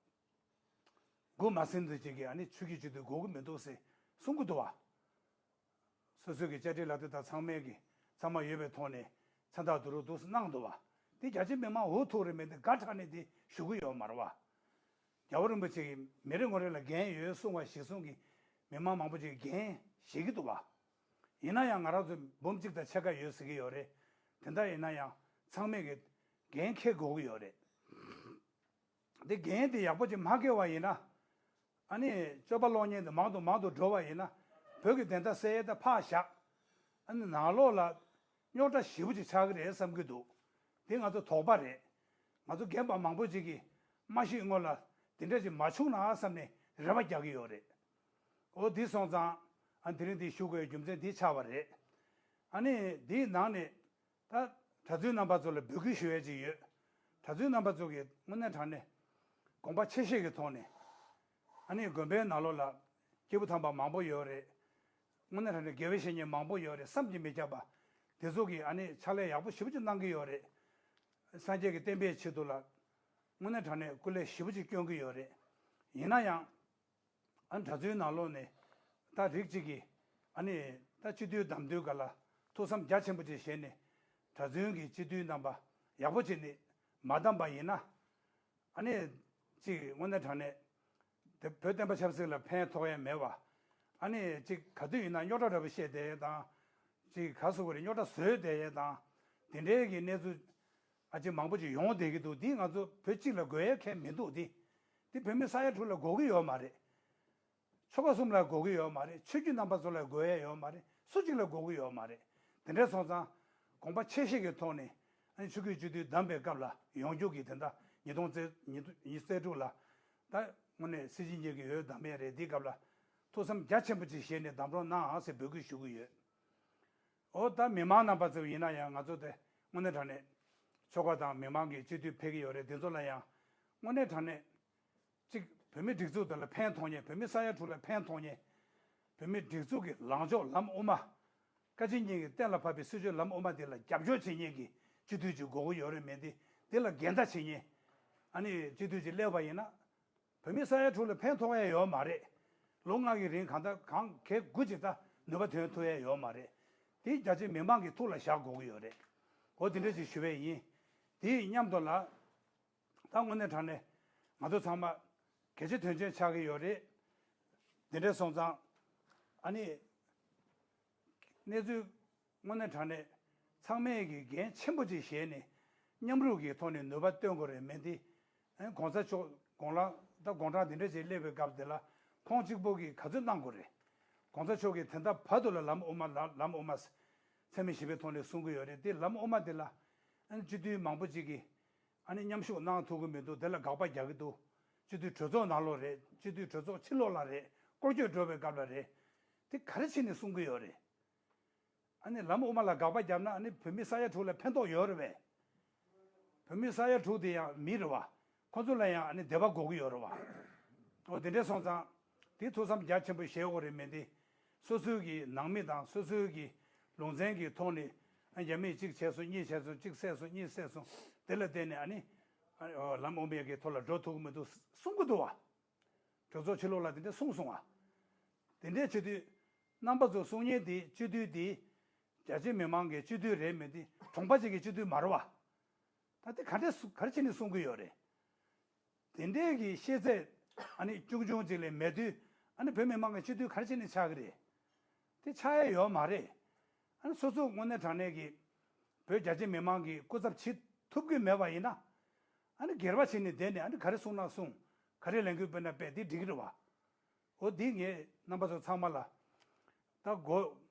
དགུ་མ་ཟིན་ཙམ་ཅིག་གིས་ཨ་ནི་ཆོས་བརྒྱུད་སྤྱི་འཐུས་དགོས་ཀྱི་མི་འདུག་ཟེར་གསུང་གི་འདུག་བ། སོ་སོའི་གི་བཅའ་ཁྲིམས་ལག་དེབ་དང་ཚང་མའི་གི་ཚང་མ་ཡོད་པའི་ཐོག་ནས་མཚན་རྟགས་བསྡུ་རུབ་འདུག་སེ་གནང་འདུག་བ། དེ་རྒྱ་ཆེ་མི་མང་འུ་ཐུག་རེད་མེད་དེ་དགའ་དྲགས་ནས་དེ་ཞུ་གི་ཡོད་མ་རེད་བ། རྒྱལ་བ་རིན་པོ་ཆེ་གིས་མི་རེ་ངོ་རེ་ལ་འགན་ཡོད་གསུང་བ་གཞིར་བཟུང་གིས་མི་མང་མང་པོ་ཅིག་གིས་འགན་བཞེས་ཀྱི་འདུག་བ། ཡིན་ན་ཡང་ང་རང་ཚོ་འབུམ་གཅིག་དང་ཕྱེད་ཀ་ཡོད་ཟེར་གྱི་ཡོད་རེད། དེ་འདྲ་ཡིན་ན་ཡང་ཚང་མས་གི་འགན་འཁྱེར་དགོས་ཀྱི་ཡོད་རེད། འདི་འགན་དེ་ཡག་པོ་ཅིག་མ་འཁྱེར་བ་ཡིན་ན། ཨ་ནི་སྤྱོད་པ་ཀློག་མཁན་དེ་མང་དུ་མང་དུ་འགྲོ་བ་ཡིན་ན། བོད་ཀྱི་བདེན་མཐའ་གསལ་ཡས་དེ་ཕར་བཞག་ཨ་ནི་ནང་ལོགས་ལ་རྙོག་དྲ་ཞེ་པོ་ཅིག་ཆགས་ཀྱི་རེད་བསམ་གྱི་འདུག་དེ་ང་ཚོ་དོགས་པ་རེད། ང་ཚོ་རྒན་པ་མང་པོ་ཅིག་གིས་མ་ཤི་སྔོན་ལ་དེ་འདྲ་ཅིག་མ་བྱུང་ན་བསམ་ནས་རེ་བ་རྒྱག་གི་ཡོད་རེད། འོ་དེ་སོང་ཙང་ཨ་དེ་རིང་འདི་ཞུ་དགོས་རྒྱུ་མཚན་འདི་ཆགས་པ་རེད། ཨ་ནི་དེའི་ནང་ནས། ད་གྲྭ་བཙུན་རྣམ་པ་ཚོ་ལ་འབོད་སྐུལ་ཞུ་ཡས་ཅིག་ཡོད། གྲྭ་བཙུན་རྣམ་པ་ཚོ་གིས་དངོས་གནས་དྲང་གནས་དགོངས་པ་ཆེ་བཞེས་ཀྱི་ཐོག་ནས། ཨ་ནི་དགོན་པའི་ནང་ལོགས་ལ་སྐྱེས་བུ་དམ་པ་མང་པོ་ཡོད་རེད། དངོས་གནས་དྲང་གནས་དགེ་བའི་བཤེས་གཉེན་མང་པོ་ཡོད་རེད། བསམ་གྱིས་མི་ཁྱབ་པ། དེ་ཚོ་གིས་ཨ་ནི་ཕྱག་ལས་ཡག་པོ་ཞེ་པོ་ཅིག་གནང་གི་ཡོད་རེད། སངས་རྒྱས་ཀྱི་བསྟན་པའི་ཆེད་དུ་ལ། དངོས་གནས་དྲང་གནས་སྐུ་ལས་ཞེ་པོ་ཅིག་སྐྱོན་གྱི་ཡོད་རེད། ཡིན་ན་ཡང་། ཨ་ནི་གྲྭ་བཙུན་ནང་ལོགས་ནས་ད་རིགས་གཅིག་གིས་ཨ་ནི་ད་སྤྱི་འཐུས་བདམས་དུས་ག་ལ་ཐུགས་བསམ་རྒྱ་ཆེན་པོ་ཅིག་བཞེས་ནས་གྲྭ་བཙུན་གྱི་སྤྱི་འཐུས་རྣམ་པ་ཡག་པོ་བྱས་ནས་མ་བདམས་པ་ཡིན་ན། ཨ་ནི་གཅིག་དངོས་གནས་དྲང་གནས་དེ་བོད་བསྟན་པ་ཆབ་སྲིད་ལ་ཕན་ཐོགས་ཡ་མེད་པ། ཨ་ནི་གཅིག་ག་དུས་ཡིན་ན་རྙོག་དྲ་འདྲ་པོ་བཤད་བསྡད་ཡས་དང་། གཅིག་ག་ཟེར་དགོས་རེད། རྙོག་དྲ་བཟོས་བསྡད་ཡས་དང་། དེ་འདྲའི་གི་གནས་ཚུལ། ཨ་ཅེ་མང་པོ་ཅིག་ཡོང་བསྡད་ཀྱི་འདུག་འདི་ང་ཚོ་བོད་གཅིག་ལ་དགོས་ཡ་གང་ཡང་མི་འདུག་འདི། འདི་བོད་མི་ས་ཡ་དྲུག་ལ་དགོས་ཀྱི་ཡོད་མ་རེད། ཆོལ་ཁ་གསུམ་ལ་དགོས་ཀྱི་ཡོད་མ་རེད། ཆོས་བརྒྱུད་རྣམ་པ་ཚོ་ལ་དགོས་ཡ་ཡོད་མ་རེད། སུ་གཅིག་ལ་དགོས་ཀྱི་ཡོད་མ་རེད། དེ་འདྲ་སོང་ཙང་དགོངས་པ་ཆེ་བཞེས་ཀྱི་ཐོག་ནས་ཨ་ནི་ཆོས་བརྒྱུད་སྤྱི་འཐུས་བདམས་པའི་སྐབས་ལ་ཡོང་རྒྱུ་གི་དེ་འདྲ་ཉིས་སྟོང་ཉི་ཤུ་རྩ་དྲུག་ལ་ད་དངོས་གནས་སྲིད་སྤྱི་གཉིས་ཀྱི་འོས་བདམས་ཡས་རེད། འདིའི་སྐབས་ལ། ཐུགས་བསམ་རྒྱ་ཆེན་པོ་ཅིག་བཞེས་ནས་གདམ་རོགས་གནང་ཟེར་འབོད་སྐུལ་ཞུ་གི་ཡོད། འོ་ད་མི་མང་རྣམ་པ་ཚོ་ཡིན་ན་ཡང་ང་ཚོ་དེ་དངོས་གནས་དྲང་གནས་ཆོལ་ཁ་དང་མི་མང་གི་སྤྱི་འཐུས་ཕེབས་ཀྱི་ཡོད་རེད། དེ་ཚོ་ལ་ཡང་དངོས་གནས་དྲང་གནས་གཅིག་བོད་མི་སྒྲིག་འཛུགས་དེ་ལ་ཕན་ཐོགས་མཁན། བོད་མི་ས་ཡ་དྲུག་ལ་ཕན་ཐོགས་མཁན། བོད་མི་སྒྲིག་འཛུགས་ཀྱི་ལངས་ཕྱོགས་ལམ་དབུ་མ། བཀའ་སྤྱི་གཉིས་ཀྱིས་གཏན་ལ་ཕབ་པའི་སྲིད་བྱུས་ལམ་དབུ་མ་དེ་ལ་རྒྱབ་སྐྱོར་བྱེད་མཁན་གྱི་སྤྱི་འཐུས་ཅིག་དགོས་ཀྱི་ཡོད་རེད། མེད་དེ་དེ་ལ་འགལ་ཟླ་བྱེད་མཁན་ཨ་ནི་སྤྱི་འཐུས་ཅིག་སླེབས་པ་ཡིན་ན། བོད་མི་ས་ཡ་དྲུག་ལ་ཕན་ཐོགས་ཡ་ཡོད་མ་རེད། ལོ་ལྔ་གི་རིང་གང་ལྟར་གང་གལ་དགུ་ཅིག་ད་ནུས་པ་ཐོན་ཐུབ་ཡ་ཡོད་མ་རེད། དེ་རྒྱ་ཆེ་མི་མང་གི་ཐུགས་ལ་བཞག་དགོས་ཀྱི་ཡོད་རེད། འོ་དེ་འདྲ་ཅིག་ཞུ་བས་ཡིན། དེའི་མཉམ་དུ་ལ་ད་དངོས་གནས་དྲང་གནས་ང་ཚོ་ཚང་མ་གལ་ཆེ་དོན་ཆེན་ཆགས་ཀྱི་ཡོད་རེད། དེ་འདྲ་སོང་ཙང་ཨ་ནི་གནས་ཚུལ་དངོས་གནས་དྲང་གནས་ཚང་མས་ཀྱི་འགན་ཆེན་པོ་ཅིག་བཞེས་ནས་མཉམ་རུབ་ཀྱི་ཐོག་ནས་ནུས་པ་བཏོན་དགོས་རེད། མེད་དེ་ཨ་གོང་ས་མཆོག་དགོང་ལ་ད་དགོང་གྲངས་དེ་འདྲ་ཅིག་སླེབས་པའི་སྐབས་དེ་ལ་ཁོང་གཅིག་པོ་གིས་ག་ཚོད་གནང་དགོས་རེད། གོང་ས་མཆོག་གིས་དེ་འདྲ་བར་དུ་ལ་ལམ་དབུ་མ་ལ་ལམ་དབུ་མ་ཚད་མེད་བཞི་པའི་ཐོག་ནས་གསུང་གི་ཡོད་རེད། དེ་ལམ་དབུ་མ་དེ་ལ་ཨ་ནི་སྤྱི་འཐུས་མང་པོ་ཅིག་གིས་ཨ་ནི་མཉམ་ཞུགས་གནང་ཐུབ་ཀྱི་མི་འདུག་དེ་ལ་དགག་པ་རྒྱག་གི་འདུག་སྤྱི་འཐུས་གྲོས་ཚོགས་ནང་ལོགས་རེད། སྤྱི་འཐུས་གྲོས་ཚོགས་ཕྱི་ལོགས་ལ་རེད། སྐོར་སྐྱོད་འགྲོ་བའི་སྐབས་ལ་རེད། དེ་ག་རེ་བྱས་ནས་གསུང་གི་ཡོད་རེད། ཨ་ནི་ལམ་དབུ་མ་ལ་དགག་པ་བརྒྱབ་ན་ཨ་ནི་བོད་མི་ས་ཡ་དྲུག་ལ་ཕན་ཐོགས་ཡོད་རེད་པས། བོད་མི་ས་ཡ་དྲུག་དེ་ཡང་མི་རེད་བ། ཁོ་ཚོ་ལ་ཡང་ཨ་ནི་བདེ་བ་དགོས་ཀྱི་ཡོད་རེད་བ། འོ་དེ་འདྲས་སོང་ཙང་དེ་ཐུགས་བསམ་རྒྱ་ཆེན་པོ་བཞེས་དགོས་རེད། མེད་དེ་སོ་སོའི་གི་ནང་མི་དང་སོ་སོའི་གི་ལུང་ཚན་གྱི་ཐོག་ནས་ཨ་རྒྱ་མིས་གཅིག་བྱས་སོང་། གཉིས་བྱས་སོང་། གཅིག་བསད་སོང་། གཉིས་བསད་སོང་། དེ་ལ་བརྟེན་ནས་ཨ་ནི་ཨ་འོ་ལམ་དབུ་མའི་གི་ཐོག་ལ་འགྲོ་ཐུབ་ཀྱི་མི་འདུག་གསུང་གི་འདུག་བ། གྲོས་ཚོགས་ཕྱི་ལོགས་ལ་དེ་འདྲས་གསུངས་སོང་བ། དེ་འདྲས་བྱེད་དུས་རྣམ་པ་ཚོ་གསུང་མཁན་དེ་སྤྱི་འཐུས་དེ་རྒྱ་ཆེ་མི་མང་གི་སྤྱི་འཐུས་རེད། མེད་དེ་གྲོང་པ་ཅིག་གི་སྤྱི་འཐུས་མ་རེད་བ། ད་དེ་ག་འདྲས་ག་རེ་བྱས་ནས་གསུང་གི་ཡོད་རེད། དེ་འདྲས་ཀྱི་ཤེས་ཚད་ཨ་ནི་ཆུང་ཆུང་ཅིག་ལས་མེད་དུས་ཨ་ནི་བོད་མི་མང་གི་སྤྱི་འཐུས་ག་རེ་བྱས་ནས་ཆགས་ཀྱི་རེད། དེ་ཆགས་ཡ་ཡོད་མ་རེད། ཨ་ནི་སོ་སོ་དངོས་གནས་དྲང་གནས་ཀྱི་བོད་རྒྱ་ཆེ་མི་མང་གི་སྐུ་ཚབ་བྱེད་ཐུབ་ཀྱི་མེད་པ་ཡིན་ན། ཨ་ནི་སྒེར་བ་བྱས་ནས་བསྡད་ནས་ཨ་ནི་ག་རེ་གསུང་ན་གསུང་། ག་རེ་ལས་འགུལ་སྤེལ་ན་སྤེལ། དེ་འགྲིག་གི་རེད་བ། འོ་འདི་ངས་རྣམ་པ་ཚོ་ཚང་མ་ལ་ད་མགོ་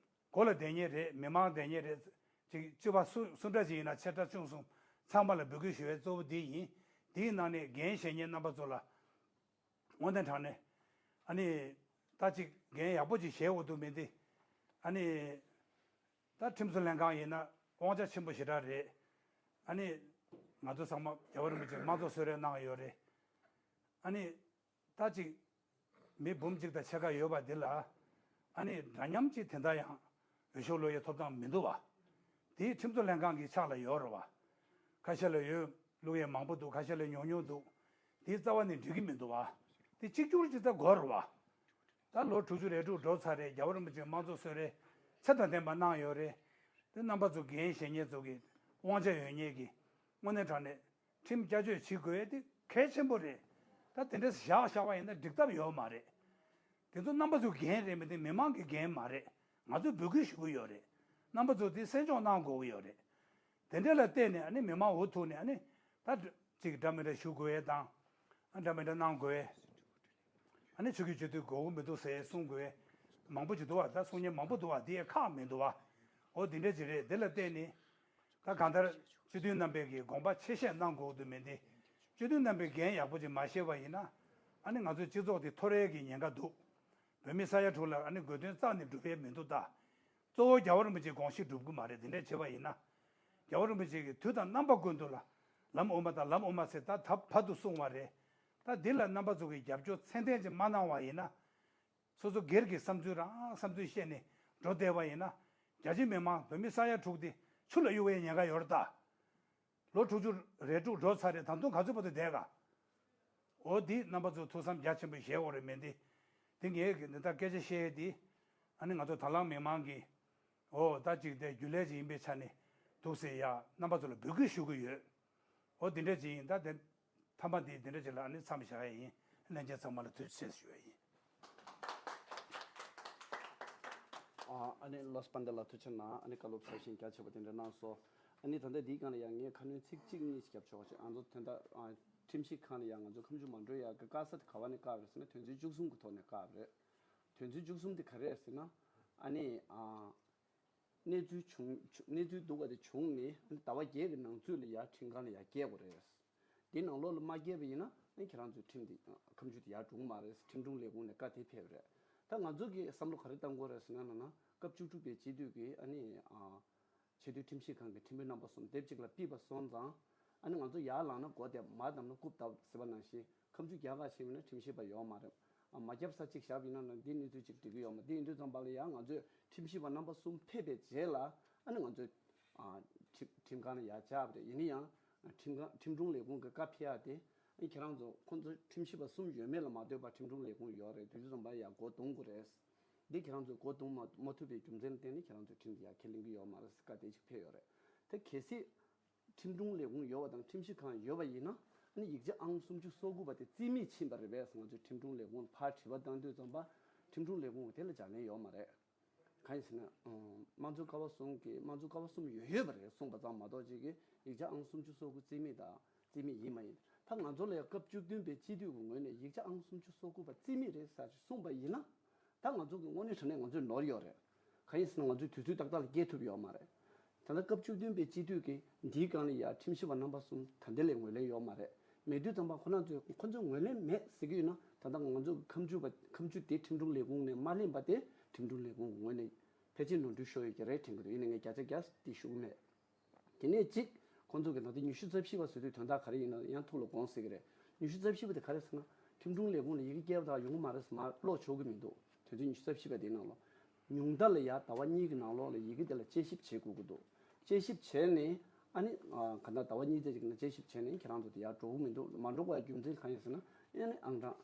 མགོ་ལ་བསྡད་མཁན་རེད། མི་མང་བསྡད་མཁན་རེད། ཅིག་སྤྱི་པ་སུ་སུ་འདྲ་ཅིག་ཡིན་ན་ཆེ་ཕྲ་ཆུང་གསུམ་ཚང་མ་ལ་འབོད་སྐུལ་ཞུ་བའི་གཙོ་བོ་འདི་ཡིན། འདིའི་ནང་ནས་འགན་བཞེས་མཁན་རྣམ་པ་ཚོ་ལ་དངོས་གནས་དྲང་གནས་ཨ་ནི་ད་ཅིག་འགན་ཡག་པོ་ཅིག་བཞེས་དགོས་འདུག་མི་འདི་ཨ་ནི་ད་ཁྲིམས་བཟོ་ལྷན་ཁང་ཡིན་ན་དབང་ཆ་ཆེན་པོ་ཞེ་དྲག་རེད། ཨ་ནི་ང་ཚོ་ཚང་མ་རྒྱལ་བ་རིན་པོ་ཆེ་དམངས་གཙོ་གསོལ་རས་གནང་ཡོད་རེད། ཨ་ནི། ད་ཅིག་མི་འབུམ་གཅིག་དང་ཕྱེད་ཀ་ཡོད་པ་འདི་ལ་ཨ་ནི་འདྲ་མཉམ་གཅིག་དེ་འདྲ་ཡང་འོས་ཤོག་བླུག་ཡའི་ཐོབ་ཐང་མི་འདུག་བ། དེའི་ཁྲིམས་བཟོ་ལྷན་ཁང་གི་ཕྱག་ལ་ཡོད་རེད་བ། ཁ་ཤས་ལ་ཡོད་བླུག་ཡས་མང་པོ་འདུག་ཁ་ཤས་ལ་ཉུང་ཉུང་འདུག་དེའི་རྩ་བ་ནས་འགྲིག་གི་མི་འདུག་བ། དེ་གཅིག་གྱུར་གྱི་ད་དགོས་རེད་བ། ད་ལོ་དྲུག་ཅུ་རེ་དྲུག་འགྲོ་ཚར་རེད། རྒྱལ་བ་རིན་པོ་ཆེས་དམངས་གཙོ་གསོལ་རས་ཚད་དང་ལྡན་པ་གནང་ཡོད་རེད། དེ་རྣམ་པ་ཚོ་འགན་བཞེས་མཁན་ཚོ་གི་དབང་ཆ་ཡོད་མཁན་གི་དངོས་གནས་དྲང་གནས་ཁྲིམས་བསྐྱར་བཅོས་བྱེད་དགོས་དེ་གལ་ཆེན་པོ་རེད། ད་དེ་འདྲ་བཞག་བཞག་པ་ཡིན་ན་འགྲིག་ཐབས་ཡོད་མ་རེད། དེ་ཚོ་རྣམ་པ་ཚོའི་འགན་རེད། མི་དེ་མི་མང་གི་འགན་མ་རེད། ང་ཚོས་འབོད་སྐུལ་ཞུ་གི་ཡོད་རེད། རྣམ་པ་ཚོ་དེ་གསན་འཇོག་གནང་དགོས་ཀྱི་ཡོད་རེད། དེ་འདྲ་ལ་བརྟེན་ནས་ཨ་ནི་མི་མང་འུ་ཐུག་ནས་ཨ་ནི་ད་ཅིག་འདྲ་མི་འདྲ་ཞུ་དགོས་ཡས་དང་། ཨ་འདྲ་མི་འདྲ་གནང་དགོས་ཡས། ཨ་ནི་ཆོས་བརྒྱུད་སྤྱི་འཐུས་དགོས་ཀྱི་མི་འདུག་ཟེར་གསུང་དགོས་ཡས་མང་པོ་ཅིག་འདུག་བ། ད་གསུང་མཁན་མང་པོ་འདུག་བ། དེ་ཡས་ཁག་མི་འདུག་བ། འོ་དེ་འདྲ་ཅིག་རེད། དེ་ལ་བརྟེན་ནས། ད་གང་ལྟར་སྤྱི་འཐུས་རྣམ་པས་ཀྱི་དགོངས་པ་ཆེ་བཞེས་གནང་དགོས་འདུག་མིན་ཏེ། སྤྱི་འཐུས་རྣམ་པས་འགན་ཡག་པོ་ཅིག་མ་བཞེས་པ་ཡིན་ན། ཨ་ནི་ང་ཚོའི་སྤྱི་ཚོགས་དེ་འཐོར་ཡས་ཀྱི་ཉེན་ཁ་འདུག་བོད་མི་ས་ཡ་དྲུག་ལ་ཨ་ནི་དགོས་དོན་རྩ་ནས་འགྲུབ་ཡས་མི་འདུག་ད་གཙོ་བོ་རྒྱལ་བ་རིན་པོ་ཆེའི་དགོངས་གཞི་འགྲུབ་ཀྱི་མ་རེད། དེ་འདྲས་བྱས་པ་ཡིན་ན། རྒྱལ་བ་རིན་པོ་ཆེ་གིས་དུས་དང་རྣམ་པ་ཀུན་ཏུ་ལ་ལམ་དབུ་མ་དང་ལམ་དབུ་མ་ཟེར་ད་ད་བར་དུ་གསུངས་པ་རེད། ད་འདི་ལ་རྣམ་པ་ཚོ་གིས་རྒྱབ་སྐྱོར་ཚད་ལྡན་ཅིག་མ་གནང་བ་ཡིན་ན། སོ་སོ་སྒེར་གྱི་བསམ་ཚུལ་རང་བསམ་ཚུལ་བཤད་ནས་འགྲོ་བསྡད་པ་ཡིན་ན། རྒྱ་ཆེ་མི་མང་བོད་མི་ས་ཡ་དྲུག་དེ་ཆུ་ལ་གཡུག་པའི་ཉེན་ཁ་ཡོད་རེད་ད། ལོ་དྲུག་ཅུ་རེ་དྲུག་འགྲོ་ཚར་རེད། ད་དུང་ག་ཚོད་བར་དུ་བསྡད་ག་འོ་འདི་རྣམ་པ་ཚོ་ཐུགས་བསམ་རྒྱ་ཆེན་པོ་བཞེས་དགོས་རེད། མིན་ཏེ། འདི་ངས་འདི་ལྟར་སྐད་ཆ་བཤད་ཡས་འདི། ཨ་ནི་ང་ཚོ་དང་བླངས་མི་མང་གིས། འོ་ད་ཅིག་དེ་རྒྱུན་ལས་ཅིག་ཡིན་པའི་ཆ་ནས་འདུག་ཟེར་ཡ་རྣམ་པ་ཚོ་ལ་འབོད་སྐུལ་ཞུ་གི་ཡོད། འོ་འདི་འདྲ་ཅིག་ཡིན། ད་དེ་མཐའ་མ་འདི་འདི་འདྲ་ཅིག་ལ་ཨ་ནི་མཚམས་བཞག་ཡ་ཡིན། ལྷན་རྒྱས་ཚང་མ་ལ་ཐུགས་རྗེ་ཆེ་ཞུ་ཡ་ཡིན། ཨ་ནི་ལོ་སྤན་ཟླ་ལ་ཐུགས་རྗེ་གནང་། ཨ་ནི་བཀའ་སློབ་ཚར་ཤིང་རྒྱ་ཆེ་བ་དེ་འདྲ་གནང་སོང་། ཨ་ནི་ད་ལྟ་འདིའི་སྒང་ལ་ཡང་ངས་ཁ་སྣོན་ཚིག་གཅིག་གཉིས་ཤིག་རྒྱབ་ཆོག་ཅིག་ང་ཚོ་དོན་དག་ཁྲིམས་ཞིབ་ཁང་ལ་ཡང་ང་ཚོ་ཁ་མཆུ་མ་འགྲོ་ཡ་གི་དཀའ་ས་དེ་ག་བ་ནས་བཀག་རེད་ཟེར་ན། དོན་ཚན་བཅུ་གསུམ་གི་ཐོག་ནས་བཀག་རེད། དོན་ཚན་བཅུ་གསུམ་དེ་ག་རེ་རེད་ཟེར་ན། ཨ་ནི་ཨ། གནས་ཚུལ་བྱུང་གནས་ཚུལ་སྡུག་པ་དེ་བྱུང་ནས་ཟླ་བ་བརྒྱད་ཀྱི་ནང་ཚུད་ལ་ཡར་ཁྲིམས་ཁང་ལ་ཡར་སྐྱེལ་དགོས་རེད། དེ་ནང་ལོགས་ལ་མ་སྐྱེལ་བ་ཡིན་ན་ཨ་ཁྱེད་རང་ཚོའི་ཁྲིམས་དེ་ཁ་མཆུ་དེ་ཡར་འགྲོ་གི་མ་རེད། ཁྲིམས་དྲུང་ལས་ཁུངས་ནས་བཀའ་དེ་ཕེབས་རེད། ད་ ད་ང་ཚོ་གིས་བསམ་བློ་ག་རེ་བཏང་དགོས་རེད་ཟེར་ན་ན་ན་སྐབས་བཅུ་དྲུག་པའི་སྤྱི་འཐུས་ཀྱི་ཨ་ནི་ཨ་ཆེས་མཐོའི་ཁྲིམས་ཞིབ་ཁང་གི་ཁྲིམས་དཔོན་རྣམ་པ་གསུམ་དེབ་གཅིག་ལ་ཕུད་པ་སོང་ཙང་། ཨ་ནི་ང་ཚོ་ཡར་ལངས་ན་མགོ་བསྡད། མར་བསྡམས་ན་རྐུབ་བརྡབ་ཟེར་བ་ནང་བཞིན། ཁ་མཆུ་རྒྱག་ག་ཕྱིན་ན་ཁྲིམས་ཞིབ་པ་ཡོད་མ་རེད། ཨ་མ་རྒྱབ་ས་གཅིག་བཞག་པ་ཡིན་ན་ན་འདི་གནས་ཚུལ་གཅིག་འགྲིག་གི་ཡོད་མ་རེད། འདི་ཡིན་དུས་ཙམ་པ་ལ་ཡང་ང་ཚོས་ཁྲིམས་ཞིབ་པ་རྣམ་པ་གསུམ་ཕེབས་པའི་རྗེས་ལ་ཨ་ནི་ང་ཚོས་ཨ་ཁྲིམས་ཁྲིམས་ཁང་ལ་ཡར་བཅར་བ་རེད། ཡིན་ན་ཡང་ཁྲིམས་ཁང་ཁྲིམས་དྲུང་ལས་ཁུངས་ཀྱི་བཀའ་ཕེབས་ཡག་དེ་ཨ་ཁྱེད་རང་ཚོ་ཁོང་ཚོ་ཁྲིམས་ཞིབ་པ་གསུམ་ཡོད་མེད་ལ་མ་ལྟོས་པར་ཁྲིམས་དྲུང་ལས་ཁུངས་ཡོད་རེད། དུས་ཚོད་ཙམ་པ་ལ་ཡར་སྒོ་རྡུང་དགོས་རེད། འདི་ཁྱེད་རང་ཚོས་སྒོ་རྡུང་མ་མ་ཐུབ་པའི་རྒྱུ་མཚན་ལ་བརྟེན་ནས་ཁྱེད་རང་ཚོས་ཁྲིམས་འདི་ཡར་ཁས་ལེན་གྱི་ཡོད་མ་རེད་ཟེར་བཀའ་དེ་ཅིག་ཕེབས་ཡོད་རེད། དེ་གལ་སྲིད་ཁྲིམས་དྲུང་ལས་ཁུངས་ཡོད་པ་དང་ཁྲིམས་ཞིབ་ཁང་ཡོད་པ་ཡིན་ན། ཨ་ནི་ཡིག་ཆ་ཨང་སུམ་ཅུ་སོ་དགུ་པ་དེ་རྩིས་མེད་ཕྱིན་པ་རེད་པས། ང་ཚོས་ཁྲིམས་དྲུང་ལས་ཁུངས་ལ་ཕར་དྲི་བ་བཏང་དུས་ཙམ་པ་ཁྲིམས་དྲུང་ལས་ཁུངས་དེ་ལ་ལྗགས་ལན་ཡོད་མ་རེད། གང་ཡིན་ཟེར་ན་ཨང་། དམངས་གཙོའི་ཀ་བ་གསུམ་གྱི་དམངས་གཙོའི་ཀ་བ་གསུམ་ཡོད་ཡོད་པ་རེད་གསུངས་པ་ཙམ་མ་གཏོགས་ཅིག་གིས་ཡིག་ཆ་ཨང་སུམ་ཅུ་སོ་དགུ་རྩིས་མེད་དང་རྩིས་མེད་ཡིན་མ་ཡིན། ད་ང་ཚོ་ལ་ཡང་སྐབས་བཅུ་བདུན་པའི་སྤྱི་འཐུས་ཀྱི་ངོས་ནས་ཡིག་ཆ་ཨང་སུམ་ཅུ་སོ་དགུ་པ་རྩིས་མེད་རེད་ཟེར་ཅིག་གསུངས་པ་ཡིན་ན། ད་ང་ཚོ་གི་དངོས་གནས་དྲང་གནས་ང་ཚོས་ནོར་ཡོད་རེད། གང་ཡིན་ཟེར་ན་ང་ཚོས་དུས་ཚོད་ཏག་ཏག་ལ་སྐྱེལ་ཐུབ་ཡོད་མ་རེད། ད་ལྟ་སྐབས་བཅུ་བདུན་པའི་སྤྱི་འཐུས་ཀྱིས་འདིའི་སྒང་ལ་ཡ་ཁྲིམས་ཞིབ་པ་རྣམ་པ་གསུམ་ད་ལྟ་ལས་ངོས་ལེན་ཡོད་མ་རེད། མེད་དུས་ཙམ་པ་ཁོ་རང་ཚོས་ཁོ་ཚོས་ངོས་ལེན་མེད་ཟེར་གྱི་ཡོད་ན། ད་ལྟ་ང་ཚོ་གི་ཁ་མཆུ་པ་ཁ་མཆུ་དེ་ཁྲིམས་དྲུང་ལས་ཁུངས་ནས་མ་ལེན་པ་དེ་ཁྲིམས་དྲུང་ལས་ཁུངས་ཀྱི་ངོས་ནས་ཕལ་ཆེར་ནོར་འཁྲུལ་ཤོར་ཡོད་ཀྱི་རེད་དྲན་གྱི་འདུག་ཡིན་ནའི་ངས་བརྒྱ་ཆ་བརྒྱ་དེ་ཞུ་གི་མེད། དེ་ནས་གཅིག་ཁོང་ཚོ་གི་ད་ལྟ་ཉི་ཤུ་རྩ་བཞི་པ་ཟེར་དུས་དོན་དག་ག་རེ་ཡིན་ན་ཡང་ཐུགས་ལ་དགོངས་ཟེར་གི་རེད། ཉི་ཤུ་རྩ་བཞི་པ་དེ་ག་རེ་ཟེར་ན་ཁྲིམས་དྲུང་ལས་ཁུངས་ལ་ཡི་གེ་སྐྱེལ་བ་དག་ཡོང་གི་མ་རེད་ཟེར་མ་ཀློག་ཆོག་གི་མི་འདུག་དོན་ཚན་ཉི་ཤུ་རྩ་བཞི་པ་དེའི་ནང་ལོགས། ཉུང་མཐའ་ལ་ཡ་ཟླ་བ་གཉིས་ཀྱི་ནང་ལོགས་ལ་ཡི་གེ་དེ་ལ་དཔྱད་ཞིབ་བྱེད་དགོས་ཀྱི་འདུག་དཔྱད་ཞིབ་བྱས་ནས་ཨ་ནི་ག་ད་ཟླ་བ་གཉིས་ཙམ་ཅིག་ནང་དཔྱད་ཞིབ་བྱས་ནས་ཁྱེད་རང་ཚོ་དེ་ཡར་འགྲོ་གི་མི་འདུག་མ་འགྲོ་བའི་རྒྱུ་མཚན་གང་ཡིན་ཟེར་ན་ཨ་ནི་ཨང་གྲངས་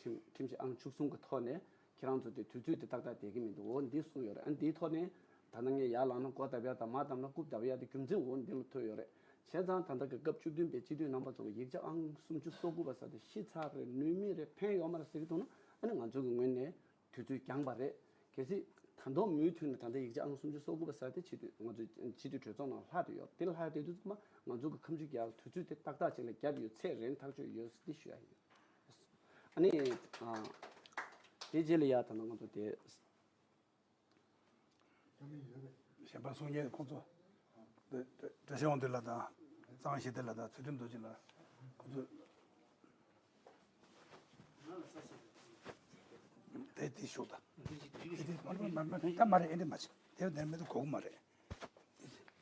ཁྲིམས་ཁྲིམས་ཞིབ་ཨང་བཅུ་གསུམ་གྱི་ཐོག་ནས། ཁྱེད་རང་ཚོ་དེ་དུས་ཚོད་དེ་ཏག་ཏག་བསྡད་ཀྱི་མི་འདུག་འོ་འདི་གསུངས་ཡོད་རེད། ཨ་འདིའི་ཐོག་ནས་ད་ལྟ་ངས་ཡར་ལངས་ན་སྒོ་བརྡབ་ཡག་དང་མར་བརྡབ་ན་རྐུབ་བརྡབ་ཡག་དེ་རྒྱུ་མཚན་འོ་འདི་ལ་ཐུག་ཡོད་རེད། བྱས་ཙང་ད་ལྟ་གི་སྐབས་བཅུ་བདུན་པའི་སྤྱི་འཐུས་རྣམ་པ་ཚོ་གི་ཡིག་ཆ་ཨང་སུམ་ཅུ་སོ་དགུ་པ་ཟེར་དེ་ཤི་ཚར་རེད། ནུས་མེད་རེད། ཕན་ཡོད་མ་རེད་ཟེར་གྱི་འདུག་ན། ཨ་ནི་ང་ཚོ་གི་ངོས་ནས་དུས་ཚོད་འགྱངས་པ་རེད། གལ་སྲིད་ད་དུང་མུ་མཐུད་ནས་ད་ལྟ་ཡིག་ཆ་ཨང་སུམ་ཅུ་སོ་དགུ་པ་ཟེར་དེ་སྤྱི་འཐུས་ང་ཚོའི་སྤྱི་འཐུས་གྲོས་ཚོགས་ནང་ལྷག་བསྡད་ཡོད། དེ་ལྷག་བསྡད་དུས་ཙམ་པ་ང་ཚོ་གི་ཁ་མཆུ་རྒྱག་དུས་ཚོད་དེ་ཏག་ཏག་ཅིག་ལ་བརྒྱབ་ཡོད་ཚད་རན་ཐག་ཆོད་ཡོད་ཟེར་འདི་ཞུ་ཡ་ཡིན། ཨ་ནི། ཨ། དེ་རྗེས་ལ་ཡ་ད་ནང་ང་ཚོ་དེ། གཞན་པ་གསུང་མཁན་ཁོང་ཚོ། བཀྲ་ཤིས་དབང་འདུས་ལགས་དང་། གཙང་ཞི་བདེ་ལགས་དང་ཚུལ་ཁྲིམས་རྡོ་རྗེ་ལགས། ཁོང་ཚོ། དེ་དེ་ཤོག་ད། དེ་དེ་མ་མ་མ་མ་ད་མ་རེད། ཨེ་འདྲ་མ་བྱེད། དེ་དེ་མེད་དུ་གོ་གི་མ་རེད།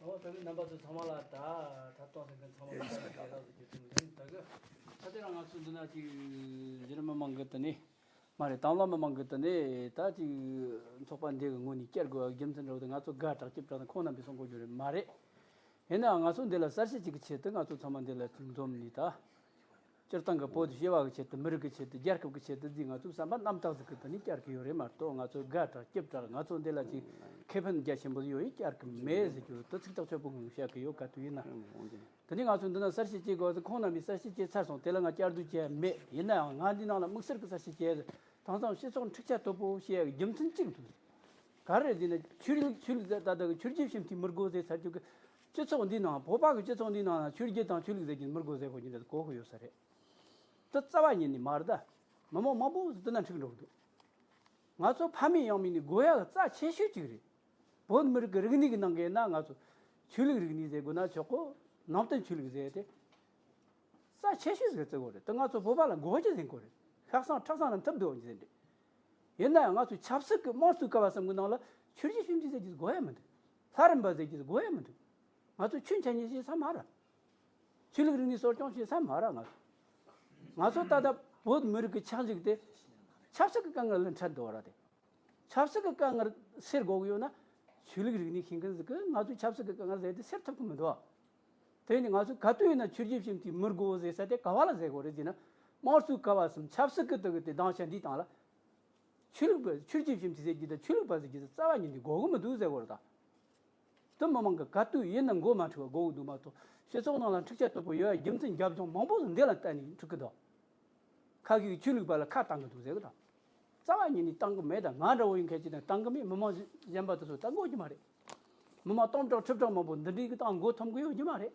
ཨོ་ད་གི་རྣམ་པ་ཚོ་ཚང་མ་ལ་ད་ད་གཏོང་ཟིན་མཁན་ཚང་མ་ལ་ད་རྒྱལ་ལགས་སུ་རྒྱུ་མཚན་ཡིན། ད་གི་ད་དེ་རང་ང་ཚོ་འདི་ན་ཅིག་གཞི་རིམ་མི་མང་གི་དེ་ནས་མ་རེད། དང་བླངས་མི་མང་གི་དེ་ནས་ད་ཅིག་ཚོགས་པ་འདི་གི་ངོས་ནས་བསྐྱར་དགོས་པའི་རྒྱུ་མཚན་འདྲ་བོ་དེ་ང་ཚོ་དགའ་དྲགས་སྐྱིད་དྲགས་དང་ཁོང་རྣམ་པས་གསུང་དགོས་རྒྱུ་རེད་མ་རེད། ཡིན་ནའང་ང་ཚོ་འདི་ལ་གསལ་བཤད་ཅིག་གི་ཆེད་དུ་ང་ཚོ་ཚང་མ་འདི་ལ་འཛོམས་ནས་ད། སྤྱིར་བཏང་གི་བོད་དུ་སྐྱེ་བ་གི་ཆེད་དུ་མི་རིགས་ཀྱི་ཆེད་དུ་རྒྱལ་ཁབ་ཀྱི་ཆེད་དུ་ཟིག་ང་ཚོའི་བསམ་པ་རྣམ་དག་ཟིག་གི་དེ་ནི་བསྐྱར་གི་ཡོད་རེད་མ་གཏོགས། ང་ཚོ་དགའ་དྲགས་སྐྱིད་དྲགས་ང་ཚོ་འདི་ལ་ཅིག་ཁེ་ཕན་རྒྱ་ཆེན་པོ་ཡོད་ཡིན་བསྐྱར་གི་མེད་ཟེར་རྒྱུ་དེ་ཚིག་ཐག་ཆོད་པོ་ངང་བཤད་གི་ཡོད། ག་དུས་ཡིན་ན། དེ་ནི་ང་ཚོ་འདི་ན་གསལ་བཤད་བྱེད་དགོས་ཟེར་ཁོང་རྣམ་པས་གསལ་བཤད་བྱས་ཚར་སོང་། དེ་ལ་ང་བསྐྱར་ཟློས་བྱས་མེད། ཡིན་ནའང་ང་འདི་ནང་ལ་དམིགས་བསལ་གྱི་གསལ་བཤད་བྱས་ཟེར། དེང་སང་སྤྱི་ཚོགས་འཁྲུག་ཆ་དོད་པོ་བྱེད་ཡག་རྒྱུ་མཚན་གཅིག་འདུག་ག་རེ་རེད་ཟེར་ན་ཆོས་ལུགས་ཆོས་ལུགས་ཟེར་ད་ལྟ་གི་ཆོས་བརྒྱུད་ཞིབ་མཐུན་མི་དགོས་ཟེར་ཚར་རྒྱུ་གི། སྤྱི་ཚོགས་འདི་ནང་བོད་པ་གི་སྤྱི་ཚོགས་འདི་ནང་ན་ཆོས་བརྒྱུད་དང་ཆོས་ལུགས་ཟེར་གྱི་མི་དགོས་ཟེར་གོ་རྒྱུ་འདི་གོ་གི་ཡོད་ས་རེད། དེ་རྩ་བ་ཉིད་ནས་མ་རེད་ད། མི་མང་མང་པོ་ཟིག་དེ་ན་འཁྲུག་འགྲོ་གི་འདུག་ང་ཚོ་ཕ་མེས་ཡང་མེས་ནས་དགོས་ཡག་རྩ་ཆེ་ཤོས་གཅིག་རེད། བོད་མི་རིགས་ཀྱི་རིག་གནས་ཀྱི་ནང་གི་ན་ང་ཚོ་ཆོས་ལུགས་རིག་གནས་ཟེར་དགོས་ན་ཆོག་གོ། ནང་བསྟན་ཆོས་ལུགས་ཟེར་ཏེ། རྩ་ཆེ་ཤོས་ཟིག་བརྩི་དགོས་རེད། དེ་ང་ཚོ་བོད་པ་ལ་དགོས་རྒྱུ་ཟིན་དགོས་རེད། ཤ་ཚང་ཁྲག་ཚང་ལ་མཐུན་འདུག་ཟིན་རེད། ཡིན་ན་ཡང་ང་ཚོ་ཆབ་སྲིད་ཀྱི་དམངས་གཙོའི་སྐབས་བསམ་གི་ནང་ལ་ཆོས་བརྒྱུད་ཞིབ་མཐུན་ཟེར་རྒྱུ་དགོས་ཡ་མི་འདུག་ལྷ་རམས་པ་ཟེར་རྒྱུ་དགོས་ཡ་མི་འདུག་ང་ཚོ་ཆོས་འཆད་ཉན་བྱེད་ས་མ་རེད། ཆོས་ལུགས་རིག་གནས་གསོ་སྐྱོང་བྱེད་ས་མ་རེད། ང་ཚོ་ང་ཚོ་ད་ལྟ་བོད་མི་རིགས་ཀྱི་ཆགས་འཇིག་དེ་ཆབ་སྲིད་ཀྱི་དཀའ་ངལ་ལ་འཕྲད་འདུག་ར་དེ། ཆབ་སྲིད་ཀྱི་དཀའ་ངལ་སེལ་དགོས་ཀྱི་ཡོད་ན་ཆོས་ལུགས་རིག་གནས་ཤེས་མཁན་ཟིག་གིས་ང་ཚོའི་ཆབ་སྲིད་ཀྱི་དཀའ་ངལ་ཟེར་དེ་སེལ་ཐུབ་ཀྱི་མི་འདུག་དེ་ནི་ང་ཚོས་ག་དུས་ཡིན་ན་ཆོས་བརྒྱུད་ཞིབ་མཐུན་མི་དགོས་ཟེར་ས་དེ་ག་བ་ལ་ཟེར་དགོས་རེད་ཟེར་ན། དམངས་གཙོའི་སྐབས་བ་གསུམ་ཆབ་སྲིད་ཀྱི་དུ་གི་དེ་སྡང་ཆ་འདི་དང་ལ། ཆོས་ལུགས་པ་ཆོས་བརྒྱུད་ཞིབ་མཐུན་ཟེར་རྒྱུ་དང་ཆོས་ལུགས་པ་ཟེར་རྒྱུ་དེ་རྩ་བ་ཉིད་ནས་དགོས་གི་མི་འདུག་ཟེར་དགོས་རེད་ད། དེ་མི་མང་གི་ག་དུས་ཡིན་ན་མགོ་མ་འཁྲུག་པ་དགོས་གི་འདུག་མ་གཏོགས་སྤྱི་ཚོགས་ནང་ལ་འཁྲུག་ཆ་དོད་པོ་ཡོད་ཡ་རྒྱུ་མཚན་རྒྱབ་ལྗོངས་མང་པོ་ཟིག་འདི་ལ་བལྟས་ནས་འཁྲུག་གི་འདུག་ཁ་ཤས་ཀྱིས་ཆོས་ལུགས་པ་ལ་ཁ་བཏང་གི་འདུག་ཟེར་གི་དང་། རྩ་བ་ཉིད་ནས་བཏང་གི་མེད། ད་ང་འདྲ་བོ་ཡིན་མཁན་ཅིག་དང་བཏང་གི་མེད། མི་མང་གཞན་པ་དེ་ཚོ་བཏང་གི་ཡོད་ཀྱི་མ་རེད། མི་མང་སྟོང་ཕྲག་ཁྲི་ཕྲག་མང་པོ་འདི་འདྲའི་གི་དང་མགོ་འཐོམ་གི་ཡོད་ཀྱི་མ་རེད།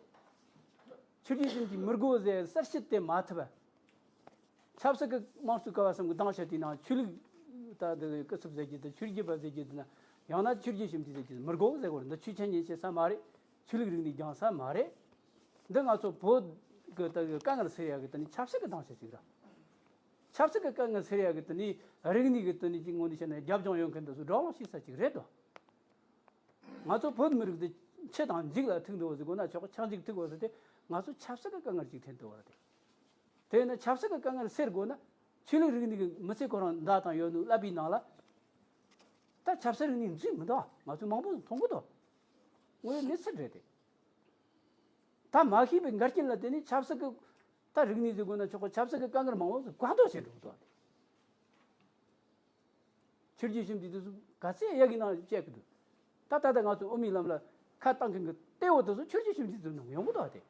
ཆོས་བརྒྱུད་ཞིབ་མཐུན་མི་དགོས་ཟེར་གསལ་བཤད་དེ་མ་ཐུབ་པ། ཆབ་སྲིད་ཀྱི་དམངས་གཙོའི་སྐབས་བ་གསུམ་གྱི་སྡང་ཆ་དེའི་ནང་ཆོས་ལུགས་ད་འདི་སྐུ་ཚབ་ཟེར་རྒྱུ་དང་ཆོས་བརྒྱུད་པ་ཟེར་རྒྱུ་དེ་ན་ཡང་ན་ཆོས་བརྒྱུད་ཞིབ་མཐུན་ཟེར་རྒྱུ་དེ་མི་དགོས་ཟེར་དགོས་རེད། འདི་ཆོས་འཆད་ཉན་བྱེད་ས་མ་རེད། ཆོས་ལུགས་རིག་གནས་སྦྱང་ས་མ་རེད། འདི་ང་ཚོ་བོད་ཀྱི་ད་གི་དཀའ་ངལ་སེལ་ཡག་གི་ད་ནི་ཆབ་སྲིད་ཀྱི་སྡང་ཆ་ཞིག་རེད། ཆབ་སྲིད་ཀྱི་དཀའ་ངལ་སེལ་ཡག་གི་དེ་ནི་རིག་གནས་ཀྱི་དེ་ནི་ཅིག་ངོས་ནས་བཤད་ན་རྒྱབ་ལྗོངས་ཡོད་མཁན་དེ་ཚོ་བགྲོ་གླེང་བྱེད་ས་ཅིག་རེད་དོ། ང་ཚོ་བོད་མི་རིགས་དེ་ཆུ་དང་འཇིག་ལ་ཐུག་འདུག་ཟེར་དགོས་ན་ཆོག་གི། ཆག་འཇིག་ཐུག་དགོས་ཟེར་ཏེ་ང་ཚོ་ཆབ་སྲིད་ཀྱི་དཀའ་ངལ་ཅིག་འཐེན་འདུག་བ་རེད། དེ་ཡིན་ན་ཆབ་སྲིད་ཀྱི་དཀའ་ངལ་སེལ་དགོས་ན་ཆོས་ལུགས་རིག་གནས་ཀྱི་མི་ཚེ་ཁོ་རང་མདའ་དང་ཡོད་ནོ་ཀླད་པའི་ནང་ལ་ད་ཆབ་སྲིད་རིག་གནས་འཛུལ་མི་འདུག་ང་ཚོས་མང་པོ་མཐོང་གི་འདུག་དངོས་ཡོད་གནས་ཚུལ་རེད་དེ། ད་མ་ཤེས་པའི་འགལ་རྐྱེན་ལ་བརྟེན་ནས་ཆབ་སྲིད་ཀྱི་ད་རིག་གནས་ཟེར་དགོས་ན་ཆོག་གི། ཆབ་སྲིད་ཀྱི་དཀའ་ངལ་མང་པོ་ཟིག་གང་ཐུབ་བྱེད་འགྲོ་གི་འདུག་སྟེ། ཆོས་བརྒྱུད་ཞིབ་འཇུག་དེ་ཚོ་ག་ཚད་ཡག་གི་ནང་བཤད་གི་འདུག་ད་ད་ལྟ་ང་ཚོ་དབུ་མའི་ལམ་ལ་ཁ་བཏང་མཁན་གྱི་གཏེ་བོ་དེ་ཚོ་ཆོས་བརྒྱུད་ཞིབ་འཇུག་ཚོའི་ནང་ཡོང་གི་འདུག་སྟེ།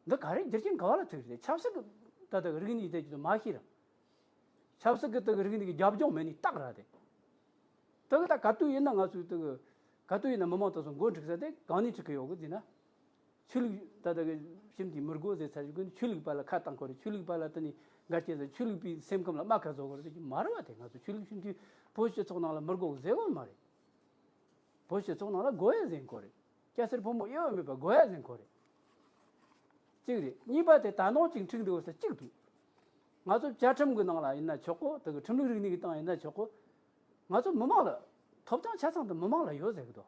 འདི་ག་རེ་རྒྱུ་རྐྱེན་ག་བ་ལ་ཐུག་རེད། ཆབ་སྲིད་ཀྱི་ད་ལྟ་རིག་གནས་དེ་ཚོ་མ་ཤེས་ར། ཆབ་སྲིད་ཀྱི་ད་རིག་གནས་ཀྱི་རྒྱབ་ལྗོངས་མེད་ནི་རྟགས་ར་དེ། དེ་གི་ད་ག་དུས་ཡིན་ན་ང་ཚོའི་དེ་གི་ག་དུས་ཡིན་ན་མི་མང་དེ་ཚོ་འགོ་འཁྲིད་ས་དེ་གང་ནས་འཁྲིད་གི་ཡོད་གི་ཟེར་ན། ཆོས་ལུགས་ད་ལྟ་གི་ཞིབ་འཇུག་མི་དགོས་ཟེར་ཚར་གི། ཆོས་ལུགས་པ་ལ་ཁ་བཏང་དགོས་རེད། ཆོས་ལུགས་པ་ལ་དེ་ནི་འགལ་རྐྱེན་ཟེར། ཆོས་ལུགས་པའི་སེམས་ཁམས་ལ་རྨ་ཁ་བཟོ་དགོས་རེད་ཟེར་གི་མ་རེད་བ། དེ་ང་ཚོ་ཆོས་ལུགས་ཞིབ་འཇུག་བོད་སྤྱི་ཚོགས་ནང་ལ་མི་དགོས་ཟེར་གོ་མ་རེད། བོད་སྤྱི་ཚོགས་ནང་ལ་དགོས་ཡ་ཟེར་གོ་རེད། སྐྱ་སེར་ཕོ་མོ་དབྱེ་བ་མེད་པ་དགོས་ཡ་ཟེར་གོ་རེད། གཅིག་རེད། གཉིས་པ་དེ་ད་ནང་གཅིག་འཁྲུག་འདུག་ཟེར་གཅིག་འདུག་ང་ཚོ་བཅའ་ཁྲིམས་ཀྱི་ནང་ལ་ཡིན་ན་ཆོག་གོ། དེ་གི་ཁྲིམས་ལུགས་རིག་གནས་ཀྱི་སྟེང་ཡིན་ན་ཆོག་གོ། ང་ཚོ་མི་མང་ལ་ཐོབ་ཐང་ཆ་ཚང་དེ་མི་མང་ལ་ཡོད་ཟེར་གི་འདུག་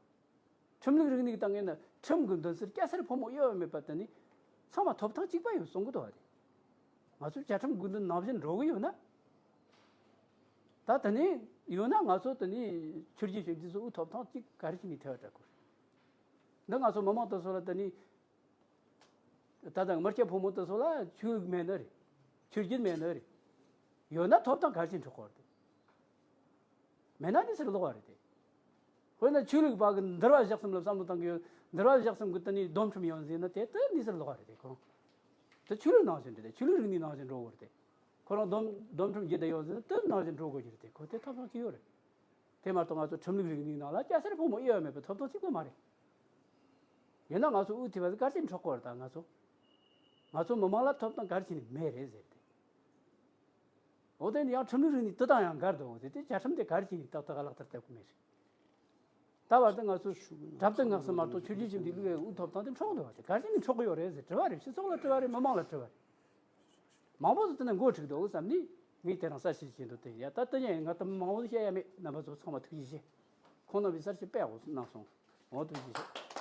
ཁྲིམས་ལུགས་རིག་གནས་ཀྱི་སྟེང་ཡིན་ན་ཁྲིམས་ཀྱི་མདུན་སར་སྐྱ་སེར་ཕོ་མོ་དབྱེ་བ་མེད་པ་དེ་ནི་ཚང་མ་ཐོབ་ཐང་གཅིག་པ་ཡོད་གསུང་གི་འདུག་བ་དེ། ང་ཚོ་བཅའ་ཁྲིམས་དགོས་འདུན་ནང་བཞིན་འགྲོ་གི་ཡོད་ན། ད་དེ་ནས་ཡོད་ན་ང་ཚོ་དེ་ནས་ཆོས་བརྒྱུད་ཞིབ་འཇུག་ཚོའི་ཐོབ་ཐང་གཅིག་ག་རེ་བྱས་ནས་ཐེ་བ་དྲག་གོ། འདི་ང་ཚོ་མི་མང་དེ་ཚོ་ལ་དེ་ནས་ད་ལྟ་མི་སྐྱ་ཕོ་མོ་དེ་ཚོ་ལ་ཆོས་ལུགས་མེད་ནི་རེད། ཆོས་བརྒྱུད་མེད་ནི་རེད། ཡོད་ན་ཐོབ་ཐང་ག་རེ་བྱས་འཕྲོག་གོ་རེད། མེད་ན་གནས་ཚུལ་ལོག་པ་རེད་དེ། དཔེར་ན་ཆོས་ལུགས་པ་གི་འདུལ་བ་ཞག་གསུམ་ལ་བསམ་བློ་བཏང་གི་ཡོད། འདུལ་བ་ཞག་གསུམ་གི་དེ་ནས་སྡོམ་ཁྲིམས་ཡོད་ཟེར་ན་དེ་དེ་གནས་ཚུལ་ལོག་པ་རེད་དེ། ཁོང་དེ་ཆོས་ལུགས་ནང་བཞིན་རེད་དེ། ཆོས་ལུགས་རིག་གནས་ནང་བཞིན་འགྲོ་དགོས་རེད་དེ། ཁོ་རང་སྡོམ་སྡོམ་ཁྲིམས་བརྒྱུད་དེ་ཡོད་ཟེར་ན་དེ་ནང་བཞིན་འགྲོ་དགོས་ཀྱི་རེད་དེ། ཁོ་དེ་ཐོབ་ཐང་གཅིག་ཡོད་རེད། དེ་མ་གཏོགས་ང་ཚོ་ཁྲིམས་ལུགས་རིག་གནས་ནང་ལ་སྐྱ་སེར་ཕོ་མོ་དབྱེ་བ་མེད་པའི་ཐོབ་ཐང་གཅིག་པོ་མ་རེད། ཡིན་ན་ང་ཚོ་དབུ་ཐེ་བ་ཟེར་ག་རེ་བྱས་འཕྲོག་གོ་རེད། ད་ང་ཚོ་ང་ཚོ་མི་མང་ལ་ཐོབ་ཐང་ག་རེ་བྱས་ནས་མེད་རེད་ཟེར་ཏེ། འོ་དེ་ནི་ཡང་ཁྲིམས་ལུགས་རིག་གནས་དེ་དང་ཡང་འགལ་འདུག་ཟེར་ཏེ། བཅའ་ཁྲིམས་དེ་ག་རེ་བྱས་ནས་ཏག་ཏག་ལག་བསྟར་བཏབ་ཀྱི་མེད་རེད། ད་བར་དུ་ང་ཚོ་གྲབས་ཏུ་ངག་སུ་མ་གཏོགས་ཆོས་བརྒྱུད་ཞིབ་འཇུག་ལུགས་ཡའི་དབུ་ཐོབ་ཐང་དེ་འཕྲོག་འདུག་བ་དེ་ག་རེ་བྱས་ནས་འཕྲོག་གི་ཡོད་རེད་ཟེར་དྲི་བ་རེད། སྤྱི་ཚོགས་ལ་དྲི་བ་རེད། མི་མང་ལ་དྲི་བ་རེད། མང་པོ་ཟིག་དེ་ནས་འགོ་ཁྲིད་འདུག་བསམ་ནས་ངས་དེ་རིང་གསལ་བཤད་བྱེད་འདུག་སྟེ། ཡ་ད་དེ་ཡང་ང་དེ་མང་པོ་བཤད་ཡ་མེད། རྣམ་པ་ཚོ་ཚང་མ་ཐུགས་རྗེ་ཆེ། ཁོང་རྣམ་པས་གསལ་བཤད་དཔེ་ཡག་པོ་གནང་སོང་། འོ་ཐུགས་རྗེ་ཆེ།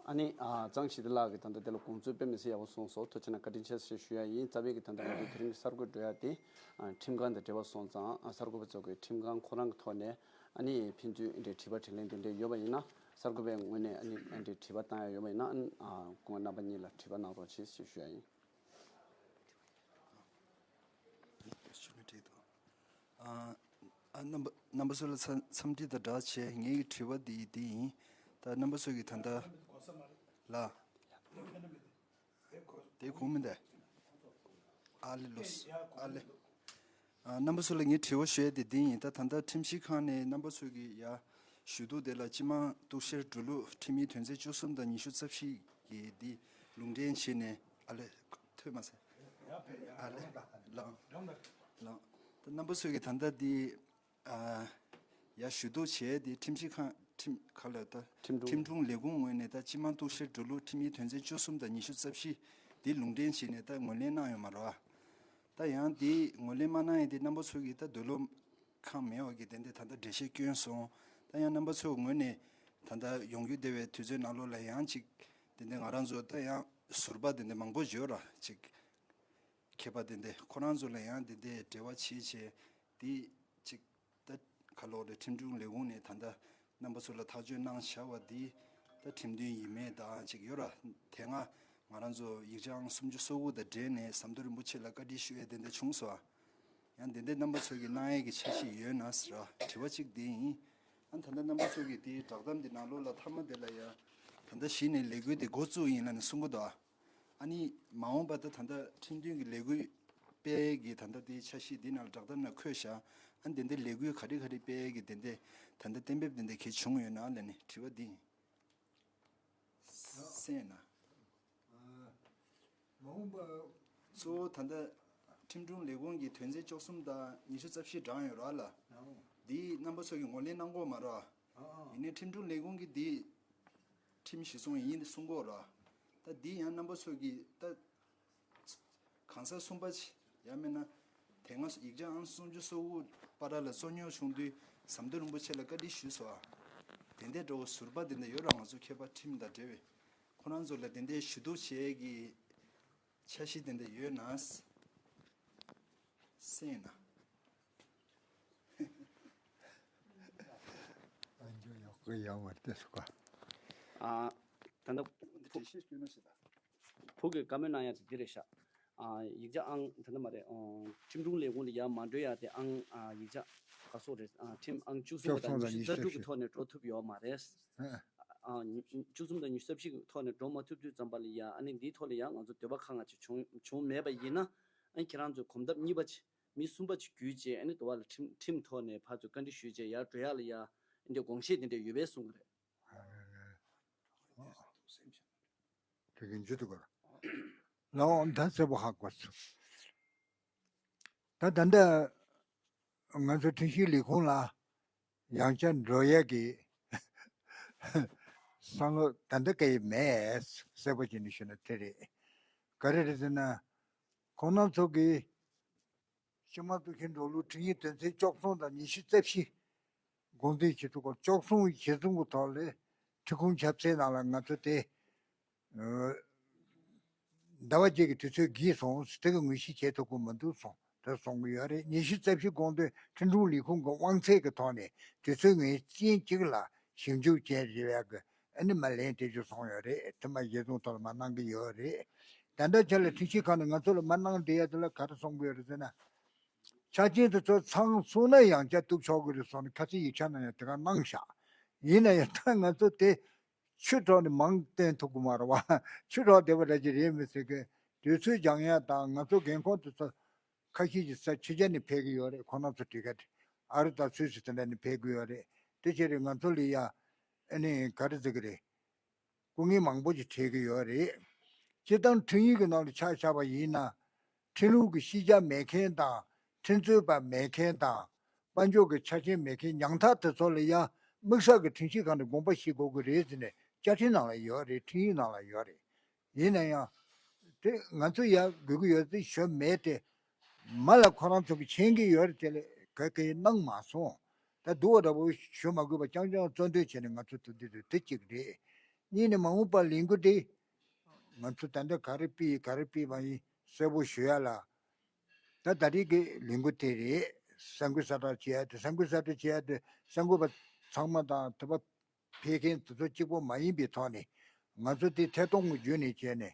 ཨ་ནི་ཨ་གཙང་ཞི་བདེ་ལགས་ཀྱིས་ད་ལྟ་དེ་ལ་དགོངས་ཚུལ་དཔེ་མི་སྲིད་ཡག་པོ་གསུངས་སོང་། ཐུགས་རྗེ་གནང་། བཀའ་དྲིན་ཆེ་ཞེས་ཞུ་ཡ་ཡིན། རྩ་བའི་གི་ད་ལྟ་ང་ཚོ་དེ་རིང་གི་གསར་འགོད་འགྲོ་ཡ་དེ་ཨ་ཁྲིམས་ཁང་དང་འབྲེལ་བ་སོང་ཙང་། ཨ་གསར་འགོད་པ་ཚོ་གིས་ཁྲིམས་ཁང་ཁོ་རང་གི་ཐོག་ནས་ཨ་ནི་ཕན་ཚུན་འདྲའི་དྲི་བ་དྲིས་ལན་དེ་འདྲ་ཡོད་པ་ཡིན་ན། གསར་འགོད་པའི་ངོས་ནས་ཨ་ནི་འདྲའི་དྲི་བ་བཏང་ཡ་ཡོད་པ་ཡིན་ན། ཨ་སྐུ་ངོ་རྣམ་པ་གཉིས་ལ་དྲི་བ་གནང་རོགས་བྱེད་ཞེས་ཞུ་ཡ་ཡིན། ཞུ་ན་འགྲིག་འདུག་ཨ་ཨ་རྣམ་པ་རྣམ་པ་ཚོ་ལ་འཚམས་འཚམས་འདྲི་དང་སྦྲགས་བྱས། ངའི་དྲི་བ་འདི་འདི་ཡིན། ད་རྣམ་པ་ཚོ་གིས་ད་ལྟ་ལ། དེ་གོ་མི་འདུག་ཨ་ལེ་ལོས། ཨ་ལེ། ཨ་རྣམ་པ་ཚོ་ལ་ངའི་དྲི་བ་ཞུ་ཡ་དེ་འདི་ཡིན། ད་ད་ལྟ་ཁྲིམས་ཞིབ་ཁང་ནས་རྣམ་པ་ཚོ་གི་ཡ་ཞུ་གཏུག་དེ་ལ་སྤྱི་དམངས་གཏུག་བཤེར་འགྲོ་ལུགས་ཁྲིམས་ཡིག་དོན་ཚན་བཅུ་གསུམ་དང་ཉི་ཤུ་རྩ་བཞི་གི་འདི་ལུང་འདྲེན་བྱས་ནས། ཨ་ལེ། ཐོས་མ་སོང་། ཨ་ལེ། ལགས། ལགས། ད་རྣམ་པ་ཚོ་གི་ད་ལྟ་འདི་ཨ་ཡ་ཞུ་གཏུག་བྱས་ཏེ་ཁྲིམས་ཞིབ་ཁང་། ཁྲིམས་ཁ་ལ་ད་ཁྲིམས་དྲུང་ཁྲིམས་དྲུང་ལས་ཁུངས་ངོས་ནས་ད་སྤྱི་དམངས་གཏུག་བཤེར་འགྲོ་ལུགས་ཁྲིམས་ཡིག་དོན་ཚན་བཅུ་གསུམ་དང་ཉི་ཤུ་རྩ་བཞི་འདི་ལུང་འདྲེན་བྱས་ནས་ད་ངོས་ལེན་གནང་ཡོད་མ་རེད་བ། ད་ཡང་འདི་ངོས་ལེན་མ་གནང་ཡས་དེ་རྣམ་པ་ཚོ་གིས་ད་འདོད་བློ་ཁེངས་མེད་པ་གི་དེ་འདྲ་ད་ལྟ་འགྲེལ་བཤད་བསྐྱོན་སོང་། ད་ཡང་རྣམ་པ་ཚོའི་ངོས་ནས་ད་ལྟ་ཡོང་རྒྱུ་བསྡད་པའི་དུས་ཚོད་ནང་ལོགས་ལ་ཡང་ཅིག་དེ་འདྲ་ང་རང་ཚོ་ད་ཡང་ཟུར་པ་དེ་འདྲ་མང་པོ་ཡོད་ར། ཅིག་མཁས་པ་དེ་འདྲ་ཁོ་རང་ཚོ་ལ་ཡང་དེ་འདྲའི་འབྲེལ་བ་བྱེད་བྱས་དེ་ཅིག་ད་ག་ལོག་རེད། ཁྲིམས་དྲུང་ལས་ཁུངས་ནས་ད་ལྟ་རྣམ་པ་ཚོ་ལ་ཐག་གཅོད་གནང་བཞག་པ་འདི་ད་ཁྲིམས་མཐུན་ཡིན་མེད་ད་ཅིག་ཡོད་ར། དེ་སྔ་ང་རང་ཚོ་ཡིག་ཆ་ཨང་སུམ་ཅུ་སོ་དགུ་དང་འབྲེལ་ནས་ཟམ་གདོང་རིན་པོ་ཆེ་ལ་བཀའ་འདྲི་ཞུ་ཡས་དེ་འདྲ་བྱུང་སོང་། ཡང་དེ་འདྲ་རྣམ་པ་ཚོ་གིས་གནང་ཡས་ཀྱི་འཆར་གཞི་ཡོད་ན་ཟེར་ར། དྲི་བ་གཅིག་དེ་ཡིན། ཨ་ད་ལྟ་རྣམ་པ་ཚོ་གིས་དེའི་བསྒྲགས་གཏམ་འདི་ནང་ལོགས་ལ་མཐའ་མ་དེ་ལ་ཡང་ད་ལྟ་གཞི་ནས་ལས་འགུལ་དེ་འགོ་བཙུགས་ཡིན་ལབ་ནས་གསུང་གི་འདུག་ཨ་ནི་མ་འོངས་པ་ད་ད་ལྟ་ཁྲིམས་མཐུན་གྱི་ལས་འགུལ་སྤེལ་གྱི་ད་ལྟ་དེའི་འཆར་གཞི་འདི་ནང་ལ་བསྒྲགས་གཏམ་ནང་འཁོད་བཞག་ཨ་འདི་འདི་ལས་འགུལ་ག་རེ་ག་རེ་སྤེལ་གྱི་དེ་འདི་ད་ལྟ་གཏན་འབེབས་དེ་འདི་གལ་བྱུང་ཡོད་ན་ལབ་ནས་དྲི་བ་འདི་ཡིན། གསན་ན། མ་འོངས་པ། གཙོ་བོ་ད་ལྟ་ཁྲིམས་དྲུང་ལས་ཁུངས་ཀྱི་དོན་ཚན་བཅུ་གསུམ་དང་ཉི་ཤུ་རྩ་བཞི་དྲངས་ཡོད་ར་ལ། འདི་རྣམ་པ་ཚོ་གིས་ངོས་ལེན་གནང་གི་ཡོད་མ་རེད། ཡིན་ནའི་ཁྲིམས་དྲུང་ལས་ཁུངས་ཀྱིས་འདི་ ཁྲིམས་གཞི་བཟུང་ཡིན་གསུང་གི་ཡོད་རེད། ད་འདི་ཡང་རྣམ་པ་ཚོ་གིས་ད་གང་ཟག་གསུམ་པ་ཅིག་ཡང་མིན་ན་དེ་སྔ་ཡིག་ཆ་ཨང་སུམ་ཅུ་སོ་དགུ་པ་ར་ལ་རྩོད་རྙོག་བྱུང་དུས་ཟམ་གདོང་རིན་པོ་ཆེ་ལ་བཀའ་འདྲི་ཞུས་སོང་ཨ། དེ་འདྲའི་འགྲོ་བ་ཟུར་པ་དེ་འདྲ་ཡོད་ར། ང་ཚོ་མཁས་པ་ཁྲིམས་དང་འབྲེལ་བའི་ཁོ་རང་ཚོ་ལ་དེ་འདྲའི་ཞུ་གཏུག་བྱེད་ཀྱི་འཆར་གཞི་དེ་འདྲ་ཡོད་ན་གསན་ན། ཨ་འཇོ་ཡག་པོ་ཡོང་བར་ཏེ་སུ་ག་ཨ། ད་ལྟ་འདི་འགྲེལ་བཤད་སྐྱོན་ན་ཞེ་ད། བུ་གི་བཀའ་མོལ་གནང་ཡ་དེ་འདི་རེད་ཤག་ཨ། ཡིག་ཆ་ཨང་ད་ལྟ་མ་རེད། ཨོ། ཁྲིམས་དྲུང་ལས་ཁུངས་ལ་ཡར་མ་འགྲོ་ཡ་དེ་ཨང་། ཨ། ཡིག་ཆ་ག་སོགས་རེད། ཨ། ཁྲིམས་ཨང་བཅུ་གསུམ་དང་ཉི་ཤུ་རྩ་དྲུག་གི་ཐོག་ནས་འགྲོ་ཐུབ་ཡོད་མ་རེད། ཨ། ཉི་བཅུ་གསུམ་དང་ཉི་ཤུ་རྩ་བཞི་གི་ཐོག་ནས་འགྲོ་མ་ཐུབ་དུས་ཙམ་པ་ལ་ཡ། ཨ་ནི་འདིའི་ཐོག་ལ་ཡ་ང་ཚོ་འདོད་པ་ཁ་ང་ཅིག་བྱུང་བྱུང་མེད་པ་ཡིན་ན། ཨ་ནི་ཁྱེད་རང་ཚོས་གོམ་སྟབས་གཉིས་པ་ཅིག་མི་གསུམ་པ་ཅིག་བརྒྱུད་བྱས། ཨ་ནི་དུ་བ་ལ་ཁྲིམས་ཁྲིམས་ཐོག་ནས་ཕར་ཚུར་བཀའ་འདྲི་ཞུས་བྱས་ཡར་འགྲོ་ཡག་ལ་ཡ། ཨ་ནི་དགོངས་བཞེས་དེ་འདྲ་ཡོད་པའི་གསུང་གི་རེད། དེ་གི་འཇུ་ཐུབ་ག་ལའོ་ད་གསལ་པོ་ཧ་གོ་སོང་། ད་ད་ལྟ་ང་ཚོ་ཁྲིམས་ཞིབ་ལས་ཁུངས་ལ་ཡང་བསྐྱར་འགྲོ་ཡས་ཀྱི་བསམ་བློ་ད་ལྟ་ག་ཡི་མེད། གསལ་པོ་བྱས་ནས་ཞུ་ན་དེ་རེད། ག་རེ་རེད་ཟེར་ན། ཁོང་རྣམ་ཚོ་གིས་སྤྱི་དམངས་ཐོབ་ཤེས་འགྲོ་ལུགས་ཁྲིམས་ཡིག་དོན་ཚན་བཅུ་གསུམ་དང་ཉི་ཤུ་རྩ་བཞི་དགོངས་དོན་གྱི་ཐོག་བཅུ་གསུམ་གཞིར་བཟུང་གི་ཐོག་ལས་ཁྲིམས་ཁང་ཆབ་སྲིད་ནང་ལ་ང་ཚོ་དེ་ཟླ་བ་བརྒྱད་ཀྱི་དུས་ཚོད་བགྱིས་སོང་། དེ་གི་ངོས་བཞེས་བྱེད་ཐུབ་ཀྱི་མི་འདུག་གསུངས་དེ་གསུང་གི་ཡོད་རེད། ཉི་ཤུ་རྩ་བཞི་དགོངས་དོན་ཁྲིམས་དྲུང་ལས་ཁུངས་ཀྱི་དབང་ཚད་ཀྱི་ཐོག་ནས་དུས་ཚོད་ངེས་ཅན་གཅིག་ལ་ཞིབ་འཇུག་བྱས་རེད་ཡག་གི་ཨ་ནི་མ་ལན་དེ་ཚོ་སོང་ཡོད་རེད། དེ་མ་གཞི་བཟུང་ཐོག་ལ་མ་གནང་གི་ཡོད་རེད། ད་ལྟ་ཆ་ལ་ཁྲིམས་ཞིབ་ཁང་ནས་ང་ཚོ་ལ་མ་གནང་བསྡད་ཡ་དེ་ལ་ག་རེ་གསུང་གི་ཡོད་རེད་ཟེར་ན། ཆ་རྐྱེན་དེ་ཚོ་ཚང་སོང་ན་ཡང་བསྐྱར་གཏུག་ཆོག་གི་རེད་གསུངས་ནས་ཁ་སང་ཡིག་ཆ་ནང་ཡང་དེ་ག་གནང་བཞག་ཡིན་ན་ཡང་ད་ང་ཚོ་དེ་ཆུ་གྲོགས་ནས་མང་བསྟན་ཐུབ་ཀྱི་མ་རེད་བ། ཆུ་གྲོགས་བསྡད་པ་འདྲ་ཅིག་རེད་མི་སྲིད་གི་དུས་ཚོད་འགྱངས་ཡ་དང་ང་ཚོ་རྒན་ཁོག་དེ་ཚོ་ཁ་ཤས་ཀྱི་ས་ཕྱི་རྒྱལ་ནས་ཕེབས་ཀྱི་ཡོད་རེད། ཁོང་རྣམ་ཚོ་དེ་ག་དེ་ཨ་རི་དང་སུད་སི་དེ་འདྲ་ནས་ཕེབས་ཀྱི་ཡོད་རེད། དེ་བྱས་རེད་ང་ཚོ་ལ་ཡ་ཨ་ནི་ག་རེ་ཟེར་གི་རེད། སྐུ་ངལ་མང་པོ་ཞིག་འཕྲད་ཀྱི་ཡོད་རེད། སྤྱིར་བཏང་ཁྲིམས་ཡིག་གི་ནང་ལ་ཆ་བཞག་པ་ཡིན་ན། ཁྲིམས་ལུགས་ཀྱི་ཤེས་བྱ་མེད་མཁན་དང་། ཁྲིམས་རྩོད་པ་མེད་མཁན་དང་། དཔལ་འབྱོར་གྱི་ཆ་རྐྱེན་མེད་མཁན་ཉམ་ཐག་དེ་ཚོ་ལ་ཡང་དམིགས་བསལ་གྱི་ཁྲིམས་ཞིབ་ཁང་ནས་དགོངས་པ་བཞེས་དགོས་ཀྱི་རེད་ཟེར་ནས་བཅའ་ཁྲིམས་ནང་ལ་ཡོད་རེད། ཁྲིམས་ཡིག་ནང་ལ་ཡོད་རེད། ཡིན་ན་ཡང་། དེ་ང་ཚོ་ཡར་དགོས་ཀྱི་ཡོད་ཚུལ་ཞུ་མེད་དེ། མ་ལ་ཁོ་རང་ཚོ་གི་མཁྱེན་གྱི་ཡོད་རེད། དེ་ལས་ག་གེ་གནང་མ་སོང་། ད་སྡུག་པ་འདྲ་པོ་ཞུ་མ་དགོས་པ་རྐྱང་རྐྱང་གཙོ་འདོན་བྱས་ནས་ང་ཚོ་ཐུག་འདི་དུ་དེ་གཅིག་རེད། གཉིས་ནས་མ་འོངས་པར་ལས་འགུལ་དེ་ང་ཚོ་ད་ལྟ་ག་རེ་སྤེལ་ག་རེ་སྤེལ་བ་ཡིན་གསལ་པོ་ཞུ་ཡ་ལ། ད་ད་རེས་ཀྱི་ལས་འགུལ་དེ་རེད། གསར་འགོད་གསལ་བསྒྲགས་བྱེད་ཡ་དེ་གསར་འགོད་གསལ་བསྒྲགས་བྱེད་ཡ་དེ་གསར་འགོད་པ་ཚང་མ་དང་དེ་པ་ཕེབས་མཁན་དེ་ཚོ་གཅིག་པོ་མ་ཡིན་པའི་ཐོག་ནས་ང་ཚོ་དེ་ཐད་གཏོང་གི་བརྒྱུད་ནས་བྱས་ནས་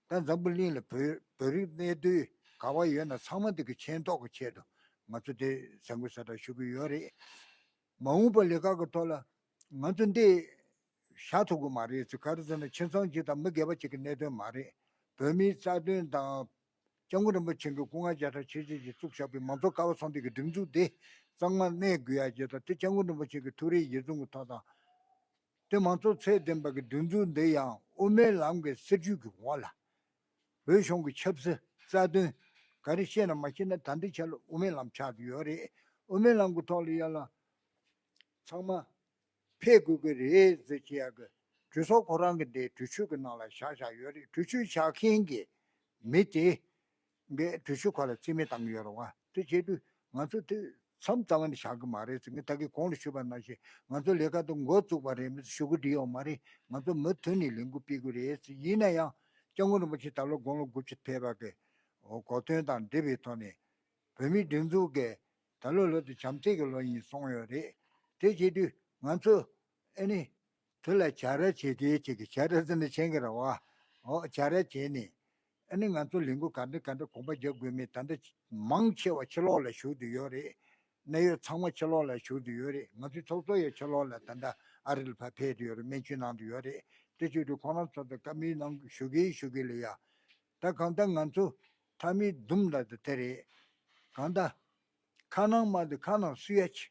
ད་འཛམ་བུ་གླིང་ལ་བོད་བོད་རིགས་གནས་སྡོད་ག་བ་ཡོད་ན་ཚང་མ་དེ་གི་མཁྱེན་རྟོགས་ཀྱི་ཆེད་དུ་ང་ཚོ་དེ་གསར་འགོད་གསལ་བསྒྲགས་ཞུ་གི་ཡོད་རེད། མ་འོངས་པ་ལས་ཀ་གི་ཐོག་ལ་ང་ཚོ་འདི་བཞག་ཐུབ་ཀྱི་མ་རེད་ཟེར། ག་རེ་ཟེར་ན་ཁྱིམ་ཚང་གཅིག་དང་མི་སྒེར་པ་གཅིག་གི་གནད་དོན་མ་རེད། བོད་མིའི་རྩ་དོན་དང་སྐྱབས་མགོན་རིན་པོ་ཆེ་གི་སྐུ་ངལ་བརྒྱ་ཕྲག་ཆེ་ཆེ་ཞིག་བཙུགས་བཞག་པའི་མང་གཙོ་ཀ་བ་ཚོང་སྡེ་གི་སྒྲིག་འཛུགས་དེ་གཙང་མ་གནས་དགོས་ཡ་བཅས་དང་། དེ་སྐྱབས་མགོན་རིན་པོ་ཆེ་གི་ཐུགས་རེ་ཡིད་བཟུང་གི་ཐོག་དང་། དེ་མང་གཙོ་ཚད་ལྡན་པ་གི་སྒྲིག་འཛུགས་འདི་ཡང་དབུ་མའི་ལམ་གྱི་སྲིད་བྱུས་ཀྱི་འོག་ལ། བོད་གཞུང་གི་ཆབ་སྲིད་རྩ་དོན་ག་རེ་བཤད་ན་མ་བཤད་ན་ད་ལྟའི་ཆ་ལ་དབུ་མའི་ལམ་ཆགས་ཀྱི་ཡོད་རེད། དབུ་མའི་ལམ་གྱི་ཐོག་ལ་ཡ་ལ་ཚང་མ་ཕེབས་དགོས་ཀྱི་རེད་ཟེར་བྱེད་ཡག་གི་གྲོས་ཚོགས་ཁོ་རང་གི་འདི་གྲོས་ཆོད་ཀྱི་ནང་ལ་བཞག་བཞག་ཡོད་རེད། གྲོས་ཆོད་བཞག་མཁན་གྱི་མི་དེ་གི་གྲོས་ཆོད་ཁོ་ལ་རྩིས་མེད་བཏང་གི་ཡོད་རེད་བ། དེ་བྱེད་དུས་ང་ཚོ་དེ་མཚམས་རྩ་བ་ནས་བཞག་གི་མ་རེད་ཟེར། ངས་ད་གིན་གོང་ལ་ཞུས་པ་ནང་བཞིན་ང་ཚོ་ལས་ཀ་དེ་འགོ་བཙུགས་པ་རེད་མི་ཞུ་གི་འདྲི་ཡོད་མ་རེད། ང་ཚོ་མུ་མཐུད་ནས་ལས་འགུལ་སྤེལ་དགོས་རེད་ཟེར། ཡིན་ན་ཡང་སྐྱབས་མགོན་རིན་པོ་ཆེ་ད་ལོ་དགུང་ལོ་དགུ་བཅུ་ཕེབས་པ་གི་གོ་སྟོན་དང་འབྲེལ་བའི་ཐོག་ནས་བོད་མིའི་སྒྲིག་འཛུགས་ཀྱི་ད་ལོ་ལོ་དེ་བྱམས་བརྩེ་གི་ལོ་ཡིན་གསུངས་ཡོད་རེད། དེ་བྱེད་དུས་ང་ཚོ་ཨ་ནི་དེ་ལ་བྱ་ར་བྱེད་མཁན་ཅིག་གི་བྱ་ར་ཟེར་ན་མཁྱེན་གི་རེད་བ། འོ་བྱ་ར་བྱས་ནས་ཨ་ནི་ང་ཚོ་ལས་འགུལ་ག་འདྲ་ག་འདྲ་གོམ་པ་རྒྱག་དགོས་མིན་ད་ལྟ་མང་ཆེ་བ་ཕྱི་ལོགས་ལ་བཞུགས་བསྡད་ཡོད་རེད། གནད་ཡོད་ཚང་མ་ཕྱི་ལོགས་ལ་བཞུགས་བསྡད་ཡོད་རེད། ང་ཚོའི་ཚོགས་གཙོ་ཡང་ཕྱི་ལོགས་ལ་ད་ལྟ་ཨ་རི་ལ་ཕར་ཕེབས་བསྡད་ཡོད་རེད། སྨན་བཅོས་གནང་བསྡད་ཡོད་རེད། དེ་བྱེད་དུས་ཁོང་རང་ཚོ་དང་བཀའ་མོལ་གནང་ཞུ་གི་ཞུ་གི་ལ་ཡ། ད་གང་ལྟར་ང་ཚོ་མཐའ་མའི་འདུམ་ལ་དེ་དེ་རེད། གང་ལྟར། ཁ་ནང་མ་དེ་ཁ་ནང་སུ་ཡ་ཆེ།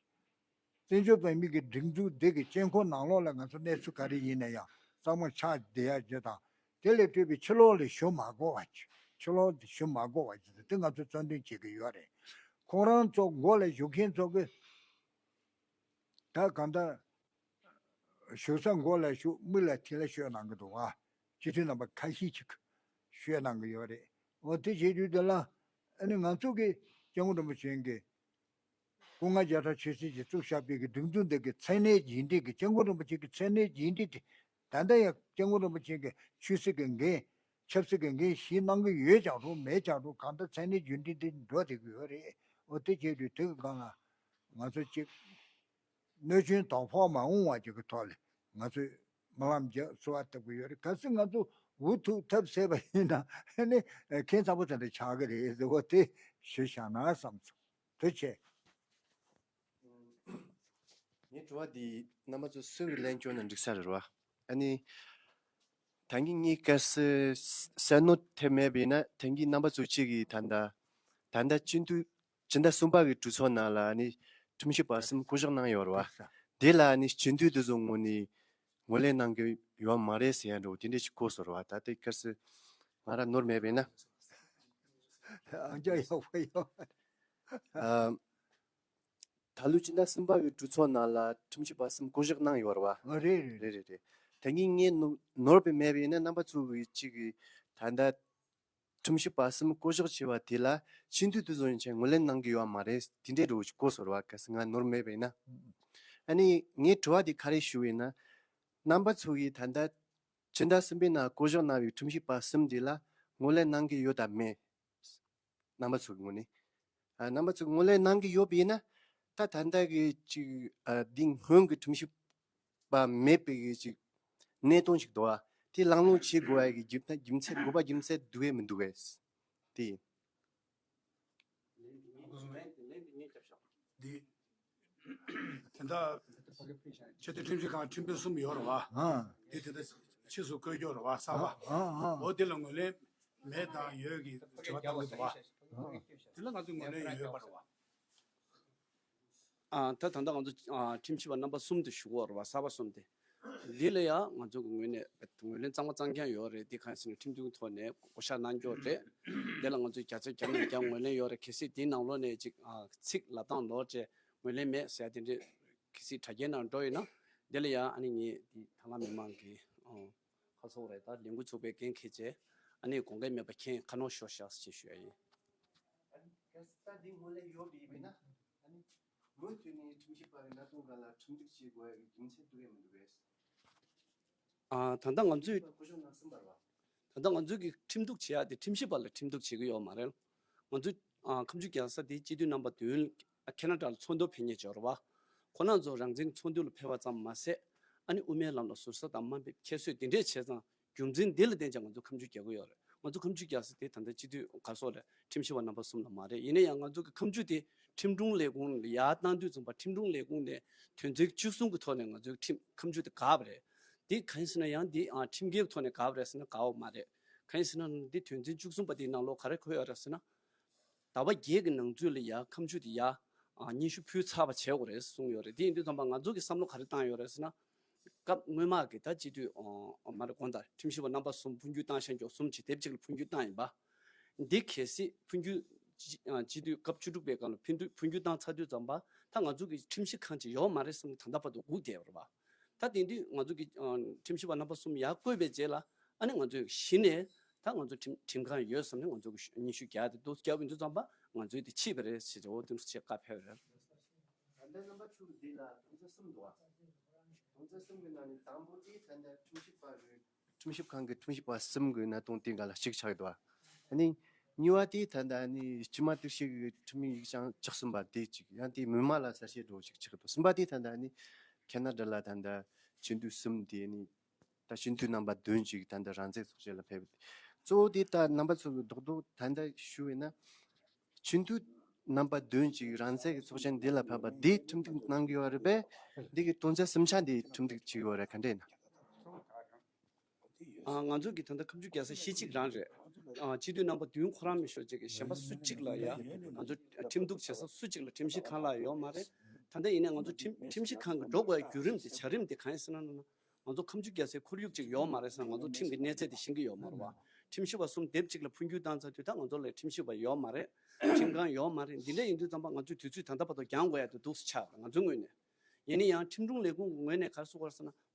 བཙན་བྱོལ་བོད་མི་གི་སྒྲིག་འཛུགས་འདི་གི་དཀྱིལ་འཁོར་ནང་ལོགས་ལ་ང་ཚོ་གནས་ཚུལ་ག་རེ་ཡིན་ན་ཡང་གཙང་མ་ཆགས་བསྡད་ཡ་བྱེད་དང་། དེ་ལས་སྤྲོས་པའི་ཕྱི་ལོགས་ལ་ཞུ་མ་དགོས་པ་བྱེད། ཕྱི་ལོགས་དེ་ཞུ་མ་དགོས་པ་བྱེད། དེ་ང་ཚོ་རྩ་འདོན་བྱེད་ཀྱི་ཡོད་རེད། ཁོང་རང་ཚོ་མགོ་ལ་བཞུགས་མཁན་ཚོ་གི་ད་གང་ལྟར་ བཞུགས་ས་མགོ་ལ་བཞུགས། མི་ལ་དེ་ལ་ཤོད་གནང་གི་འདུག་བ། སྤྱི་འཐུས་རྣམ་པ་ཁ་ཤས་ཅིག་ཤོད་གནང་གི་ཡོད་རེད། འོ་དེ་བྱེད་དུས་དེ་ལ་ཨ་ནི་ང་ཚོ་གི་སྐྱབས་མགོན་རིན་པོ་ཆེ་གིས་སྐུ་ངོ་རྒྱལ་ཁྲིམས་ཆོས་སྲིད་ཀྱིས་བཙུགས་བཞག་པའི་གི་སྒྲིག་འཛུགས་འདི་གི་མཚན་གནས་རྒྱས་འབྲིང་གི། སྐྱབས་མགོན་རིན་པོ་ཆེ་གི་མཚན་གནས་རྒྱས་འབྲིང་དེ་ད་ལྟ་ཡང་སྐྱབས་མགོན་རིན་པོ་ཆེ་གི་ཆོས་སྲིད་ཀྱི་འགན། ཆབ་སྲིད་ཀྱི་འགན་བཞེས་གནང་གི་ཡོད་ཀྱང་རུང་མེད་ཀྱང་རུང་། གང་ལྟར་མཚན་གནས་རྒྱས་འབྲིང་དེ་འགྲོ་བསྡད་ཀྱི་ཡོད་རེད། འོ་དེ་བྱེད་དུས་དེ་གི་སྒང་ལ་ང་ཚོ་གཅིག་གནོད་སྐྱོན་དོ་ཕོག་མ་འོང་བ་ཅིག་གི་ཐོག་ལ་ང་ཚོས་སྨོན་ལམ་རྒྱག་གསོལ་བ་བཏབ་ཀྱི་ཡོད་རེད། གལ་སྲིད་ང་ཚོ་འུ་ཐུག་ཐབས་ཟད་པ་ཡིན་ན་ཨ་ནི་ཁྱད་མཚར་པོ་དེ་འདྲ་ཆགས་ཀྱི་རེད་ཟེར་བ་དེ་ཞུས་བཞག་ན་བསམ་སོང་། ཐུགས་རྗེ་ཆེ། ངའི་དྲི་བ་འདི་རྣམ་པ་ཚོ་སུ་གིས་ལན་བསྐྱོན་ན་འགྲིག་ས་རེད་བ། ཨ་ནི། ད་གིན་ངས་སྐབས་སུ་གསལ་སྣོན་ཐེབས་མེད་པ་ཡིན་ན། ད་གིན་རྣམ་པ་ཚོ་གཅིག་གིས་ད་ལྟ་ད་ལྟ་སྤྱི་འཐུས་སྤྱི་ཟླ་གསུམ་པ་གི་གྲོས་ཚོགས་ནང་ལ་ཨ་ནི་ཁྲིམས་ཞིབ་པ་གསུམ་བསྐོ་གཞག་གནང་ཡོད་རེད་བ། དེ་ལ་ཨ་ནི་སྤྱི་འཐུས་དེ་ཚོ་ངོས་ནས་ངོས་ལེན་གནང་གི་ཡོད་མ་རེད་ཟེར་ཡ་འདྲ་བོ་དེ་འདྲ་ཞིག་གོ་སོང་རེད་བ། ད་ལྟའི་སྐབས་སུ་ང་རང་ནོར་མེད་པ་ཡིན་ན། ཨང་ཅག་ཡག་པོ་ཡོད། ཨ། ད་ལོའི་སྤྱི་ཟླ་གསུམ་པ་གི་གྲོས་ཚོགས་ནང་ལ་ཁྲིམས་ཞིབ་པ་གསུམ་བསྐོ་གཞག་གནང་ཡོད་རེད་བ། ཨ། རེད་རེད། རེད་རེད་རེད། ད་གིན་ངས་ནོར་ནོར་བ་མེད་པ་ཡིན་ན་རྣམ་པ་ཚོ་གི་གཅིག་གིས་ད་ལྟ་ཁྲིམས་ཞིབ་པ་གསུམ་བསྐོ་གཞག་བྱས་པ་དེ་ལ་སྤྱི་འཐུས་དེ་ཚོ་ཡན་ཆད་ངོས་ལེན་གནང་གི་ཡོད་མ་རེད། དེ་འདྲའི་འདྲ་བོ་ཞིག་གོ་སོང་རེད་བ། གལ་སྲིད་ང་ནོར་མེད་པ་ཡིན་ན། ཨ་ནི་ངའི་དྲི་བ་དེ་ག་རེ་ཞུ་ཡིན་ན། རྣམ་པ་ཚོ་གིས་ད་ལྟ་སྤྱི་ཟླ་གསུམ་པའི་ནང་བསྐོ་གཞག་གནང་བའི་ཁྲིམས་ཞིབ་པ་གསུམ་དེ་ལ་ངོས་ལེན་གནང་གི་ཡོད་དམ་མེད། རྣམ་པ་ཚོ་གི་ངོས་ནས། ཨ། རྣམ་པ་ཚོ་གི་ངོས་ལེན་གནང་གི་ཡོད་པ་ཡིན་ན། ད་ད་ལྟ་གི་ཅིག་ཨ། འདི་སྔོན་གྱི་ཁྲིམས་ཞིབ་པ་མེད་པའི་གི་ཅིག་གནས་སྟངས་ཤིག་འདུག་ཨ། དེ་ལག་ལེན་བྱེད་དགོས་ཡ་གི་རྒྱུ་རྒྱུ་མཚན། དགོས་པ་རྒྱུ་མཚན་འདུག་གས་མི་འདུག་གས། དེ་ཡིན། འདི། དེ་འདྲ་ཆེས་མཐོའི་ཁྲིམས་ཞིབ་ཁང་ཁྲིམས་དཔོན་གསུམ་ཡོད་རེད་བ། ཨ། དེ་དེ་འདྲ་ཕྱིས་སུ་བསྐོས་རྒྱུ་རེད་བ། གསར་པ། ཨ། ཨ། ཨ། འོ་དེ་ལ་ངོས་ལེན་མེད་དང་ཡོད་ཀྱི་དྲི་བ་བཏང་གི་འདུག་བ། ཨ། དེ་ལ་ང་ཚོས་ངོས་ལེན་ཡོད་པ་རེད་བ། ཨ། ད་ད་ལྟ་ང་ཚོ་ཨ། ཁྲིམས་ཞིབ་པ་རྣམ་པ་གསུམ་དེ་ཞུ་གི་ཡོད་རེད་བ། གསར་པ་གསུམ་དེ། འདི་ལ་ཡང་ང་ཚོ་གི་ངོས་ནས་ངོས་ལེན་གཙང་མ་གཙང་རྐྱང་ཡོད་རེད། འདི་གང་ཡིན་ཟེར་ན་ཁྲིམས་མཐུན་ཐོག་ནས་བསྐོ་བཞག་གནང་རྒྱུ་རེད། འདི་ལ་ང་ཚོས་བརྒྱ་ཆ་བརྒྱ་ནས་བརྒྱ་ངོས་ལེན་ཡོད་རེད། གལ་སྲིད་འདིའི་ནང་ལོགས་ནས་ཅིག་ཨ། ཚིག་ལབ་སྟངས་ལོག་བྱས་ངོས་ལེན་མེད་ཟེར་ཡ་དེ་འདྲས་གལ་སྲིད་དྲ་རྒྱའི་ནང་འགྲོ་ཡོད་ན། འདི་ལ་ཡང་ཨ་ནི་ངས་འདི་ཐང་ལྷ་མི་མང་གི་ཨ། ཁ་སོག་རེད། ད་ལས་འགུལ་ཚོགས་པའི་འགན་འཁྱེར་བྱས་ཨ་ནི་དགོངས་འགལ་མེད་པ་མཁྱེན། ཁ་ནོར་ཤོར་ཤག་ཅེས་ཞུ་ཡ་ཡིན། ཨ་ནི་གལ་སྲིད་ད་འདི་ངོས་ལེན་ཡོད་པ་ཡིན་པས་ན། ཨ་ནི་མུ་མཐུད་ནས་ཁྲིམས་ཞིབ་པ་གི་གནད་དོན་སྒང་ལ་ཁྲིམས་སྒྲིག་བྱེད་དགོས་ཡ་གི་རྒྱུ་མཚན་འདུག་གས་མི་འདུག་གས། ཨ། ད་ལྟ་ང་ཚོས། བསྐོ་གཞག་གནང་ཟིན་པ་རེད་བ། ད་ལྟ་ང་ཚོས་ཀྱི་ཁྲིམས་གཏུག་བྱེད་ཡ་དེ་ཁྲིམས་ཞིབ་པ་ལ་ཁྲིམས་གཏུག་བྱེད་ཀྱི་ཡོད་མ་རེད། ང་ཚོ་ཨ། ཁ་མཆུ་རྒྱག་ས་དེ་སྤྱི་འཐུས་རྣམ་པ་བདུན་ཁེ་ན་ཌ་ལ་ཚོགས་འདུར་ཕེབས་མཁན་ཅིག་ཡོད་རེད་བ། ཁོང་རྣམ་ཚོ་རང་བཙན་ཚོགས་འདུ་ལ་ཕེབས་པ་ཙམ་མ་ཟད། ཨ་ནི་དབུ་མའི་ལམ་ལ་ཟུར་ཟ་དང་དམའ་འབེབས་ཁྱད་གསོད་དེ་འདྲས་བྱས་ཙང་རྒྱུ་མཚན་འདི་ལ་བརྟེན་ཀྱང་ང་ཚོ་ཁ་མཆུ་རྒྱག་གི་ཡོད་རེད། ང་ཚོ་ཁ་མཆུ་རྒྱག་ས་དེ་ད་ལྟ་སྤྱི་འཐུས་ག་སོགས་ལ་ཁྲིམས་ཞིབ་པ་རྣམ་པ་གསུམ་ལ་མ་རེད། ཡིན་ན་ཡང་ང་ཚོ་གི་ཁ་མཆུ་དེ་ཁྲིམས་དྲུང་ལས་ཁུངས་ལ་ཡར་བཏང་དུས་ཙམ་པ་ཁྲིམས་དྲུང་ལས་ཁུངས་ནས་དོན་ཚན་བཅུ་གསུམ་གྱི་ཐོག་ནས་ང་ཚོའི་ཁྲིམས་ཁ་མཆུ་དེ་བཀག་པ་རེད། འདི་གང་ཡིན་ཟེར་ན་ཡང་འདི་ཨ། ཁྲིམས་འགལ་གྱི་ཐོག་ནས་བཀག་པ་རེད་ཟེར་ན་དགའ་བ་མ་རེད། གང་ཡིན་ཟེར་ན་འདི་དོན་ཚན་བཅུ་གསུམ་པ་དེའི་ནང་ལོགས་ག་རེ་འཁོད་ཡོད་རེད་ཟེར་ན། ཟླ་བ་བརྒྱད་ཀྱི་ནང་ཚུད་ལ་ཡ་ཁ་མཆུ་དེ་ཡ་ཨ། སྙན་ཞུ་ཕུལ་ཚར་བ་བྱེད་དགོས་རེད་གསུངས་ཡོད་རེད། དེ་ཡིན་དུས་ཙམ་པ་ང་ཚོ་གི་བསམ་བློ་ག་རེ་བཏང་ཡོད་རེད་ཟེར་ན། སྐབས་སྔོན་མ་གི་ད་སྤྱི་འཐུས་ཨ། མ་རེད། དགོངས་དག་ཁྲིམས་ཞིབ་པ་རྣམ་པ་གསུམ་འཕོ་འགྱུར་བཏང་བཞག་རྒྱུ་གསུམ་གྱི་དེབ་གཅིག་ལ་འཕོ་འགྱུར་བཏང་ཡིན་པ། འདི་གལ་སྲིད་འཕོ་འགྱུར་སྤྱི་ཨ། སྤྱི་འཐུས་སྐབས་བཅུ་དྲུག་པའི་སྐབས་ལ་འཕོ་འགྱུར་འཕོ་འགྱུར་བཏང་ཚར་དུས་ཙམ་པ་ད་ང་ཚོ་གི་ཁྲིམས་ཞིབ་ཁང་ཅིག་ཡོད་མ་རེད་བསམ་གི་ད་ལྟ་བར་དུ་སྒུག་བསྡད་ཡོད་རེད་པ། ད་དེང་དུས་ང་ཚོ་གི་ཨ། ཁྲིམས་ཞིབ་པ་རྣམ་པ་གསུམ་ཡར་བསྐོས་པའི་རྗེས་ལ་ཨ་ནི་ང་ཚོས་གཞི་ནས་ད་ང་ཚོ་ཁྲིམས་ཁྲིམས་ཁང་ཡོད་བསམ་ནས་ང་ཚོ་གི་སྙན་ཞུ་རྒྱག་དེ་འདུག་རྒྱག་ཡོང་དུས་ཙམ་པ་ང་ཚོས་དེ་ཕྱིས་པ་རེད་ཟེར་ཏེ་འོ་དེ་འདྲ་བྱས་བཀའ་ཕེབས་རེད། ད་ལྟ་རྣམ་པ་ཚོ་འདི་ལ་དོན་ཚན་གསུམ་འདུག་ཨ། དོན་ཚན་གསུམ་གྱི་ནང་ནས་དང་པོ་དེ་ད་ལྟ་ཁྲིམས་ཞིབ་པ་རེད། ཁྲིམས་ཞིབ་ཁང་གི་ཁྲིམས་ཞིབ་པ་གསུམ་གྱི་གནད་དོན་དེ་འགའ་ལ་གཅིག་ཆགས་ཡོད་པ། ཨ་ནི་གཉིས་པ་དེ་ད་ལྟ་ཨ་ནི་སྤྱི་མ་གཏུག་བྱེད་ཀྱི་ཁྲིམས་ཡིག་ཆ་བཅུ་གསུམ་པ་དེ་གཅིག་ཡང་དེ་མི་མང་ལ་གསལ་བཤད་འདྲ་བོ་ཞིག་ཆགས་འདུག་གསུམ་པ་དེ་ད་ལྟ་ཨ་ནི་ཁེ་ན་ཌ་ལ་ད་ལྟ་སྤྱི་འཐུས་གསུམ་དེ་ཨ་ནི་ད་སྤྱི་འཐུས་རྣམ་པ་བདུན་ཅིག་ད་ལྟ་རང་བཙན་ཚོགས་ཆེན་ལ་ཕེབས། གཙོ་བོ་དེ་ད་རྣམ་པ་ཚོ་གི་རྡོག་རྡོག་ད་ལྟ་ཞུ་བས་ན། སྤྱི་འཐུས་རྣམ་པ་བདུན་ཅིག་རང་བཙན་གྱི་ཚོགས་ཆེན་འདི་ལ་ཕེབས་པ་འདི་ཁྲིམས་གཏུག་གནང་གི་ཡོད་རེད་པས། འདི་གི་དོན་ཚན་གསུམ་ཆ་འདི་ཁྲིམས་གཏུག་བྱེད་ཀྱི་ཡོད་རེད། ག་འདྲས་ཡིན་ན། ཨ། ང་ཚོ་གི་ད་ལྟ་ཁ་མཆུ་རྒྱག་ས་གཞི་གཅིག་རང་རེད། ཨ། སྤྱི་འཐུས་རྣམ་པ་བདུན་ཁོ་རང་མི་ཤོར་བྱེད་ཀྱི་གཞན་པ་སུ་གཅིག་ལ་ཡ་ང་ཚོ་ཁྲིམས་གཏུག་བྱེད་ས་སུ་གཅིག་ལ་ཁྲིམས་ཞིབ་ཁང་ལ་ཡོད་མ་རེད། ད་ལྟ་ཡིན་ནའི་ང་ཚོ་ཁྲིམས་ཁྲིམས་ཞིབ་ཁང་གི་འགྲོ་དགོས་ཡ་བརྒྱུད་རིམ་དེ་བྱ་རིམ་དེ་གང་ཡིན་ཟེར་ན། ང་ཚོ་ཁ་མཆུ་རྒྱག་སའི་ཁོར་ཡུག་ཅིག་ཡོད་མ་རེད་ཟེར་ན་ང་ཚོ་ཁྲིམས་ཀྱི་གནས་ཚད་དེ་ཤེས་ཀྱི་ཡོད་མ་རེད་བ། ཁྲིམས་ཞིབ་པ་གསུམ་སྡེབ་གཅིག་ལ་འཕོ་འགྱུར་བཏང་ཚར་དུས་ད་ང་ཚོ་ལ་ཁྲིམས་ཞིབ་པ་ཡོད་མ་རེད། ཁྲིམས་ཁང་ཡོད་མ་རེད། འདི་འདྲ་ཡིན་དུས་ཙམ་པ་ང་ཚོས་དུས་ཚོད་ད་ལྟ་བར་དུ་འགྱངས་དགོས་ཡ་དེ་འདུག་སེ་ཆགས་རེད་ང་ཚོའི་ངོས་ནས། ཡིན་ན་ཡང་ཁྲིམས་དྲུང་ལས་ཁུངས་ཀྱི་ངོས་ནས་ག་རེ་གསུང་གི་ཡོད་རེད་ཟེར་ན་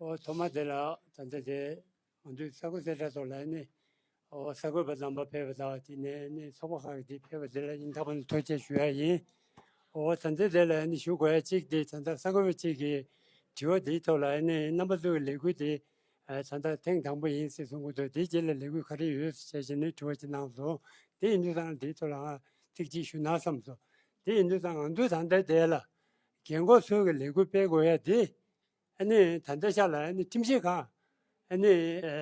ཨོ་ཐོག་མ་དེ་ལ་ད་ལྟ་དེ་ང་ཚོའི་ས་གོ་གསལ་བསྒྲགས་ཐོག་ལ་ནི་ཨོ་གསར་འགོད་པ་རྣམ་པ་ཕེབས་པ་དང་དེ་ནས་ནི་ཚོགས་པ་ཁག་གི་དེ་ཕེབས་པ་དེ་ལ་སྙིང་ཐག་པ་ནས་ཐུགས་རྗེ་ཆེ་ཞུ་ཡ་ཡིན། ཨོ་ད་ལྟ་དེ་ལ་ནི་ཞུ་དགོས་ཡ་གཅིག་དེ་ད་ལྟ་གསར་འགོད་པ་གཅིག་གིས་དྲི་བ་དེའི་ཐོག་ལ་ནི་རྣམ་པ་ཚོའི་ལས་འགུལ་དེ་ཨ་ད་ལྟ་ཐེངས་དང་པོ་ཡིན་ཟེར་གསུང་གི་འདུག་དེའི་རྗེས་ལ་ལས་འགུལ་ག་རེ་ཡོད་ཟེར་བྱས་ནས་དྲི་བ་ཅིག་གནང་སོང་། དེ་ཡིན་དུས་ཙང་དེའི་ཐོག་ལ་ང་ཚིག་གཅིག་ཞུ་ན་བསམ་སོང་། དེ་ཡིན་དུས་ཙང་ང་ཚོས་ད་ལྟ་དེ་ལ་རྒན་གོག་ཚོའི་གི་ལས་འགུལ་སྤེལ་དགོས་ཡ་དེ་ཨ་ནི་ད་ལྟ་ཤག་ལ་ཨ་ནི་ཁྲིམས་ཞིབ་ཁང་ཨ་ནི་ཨ་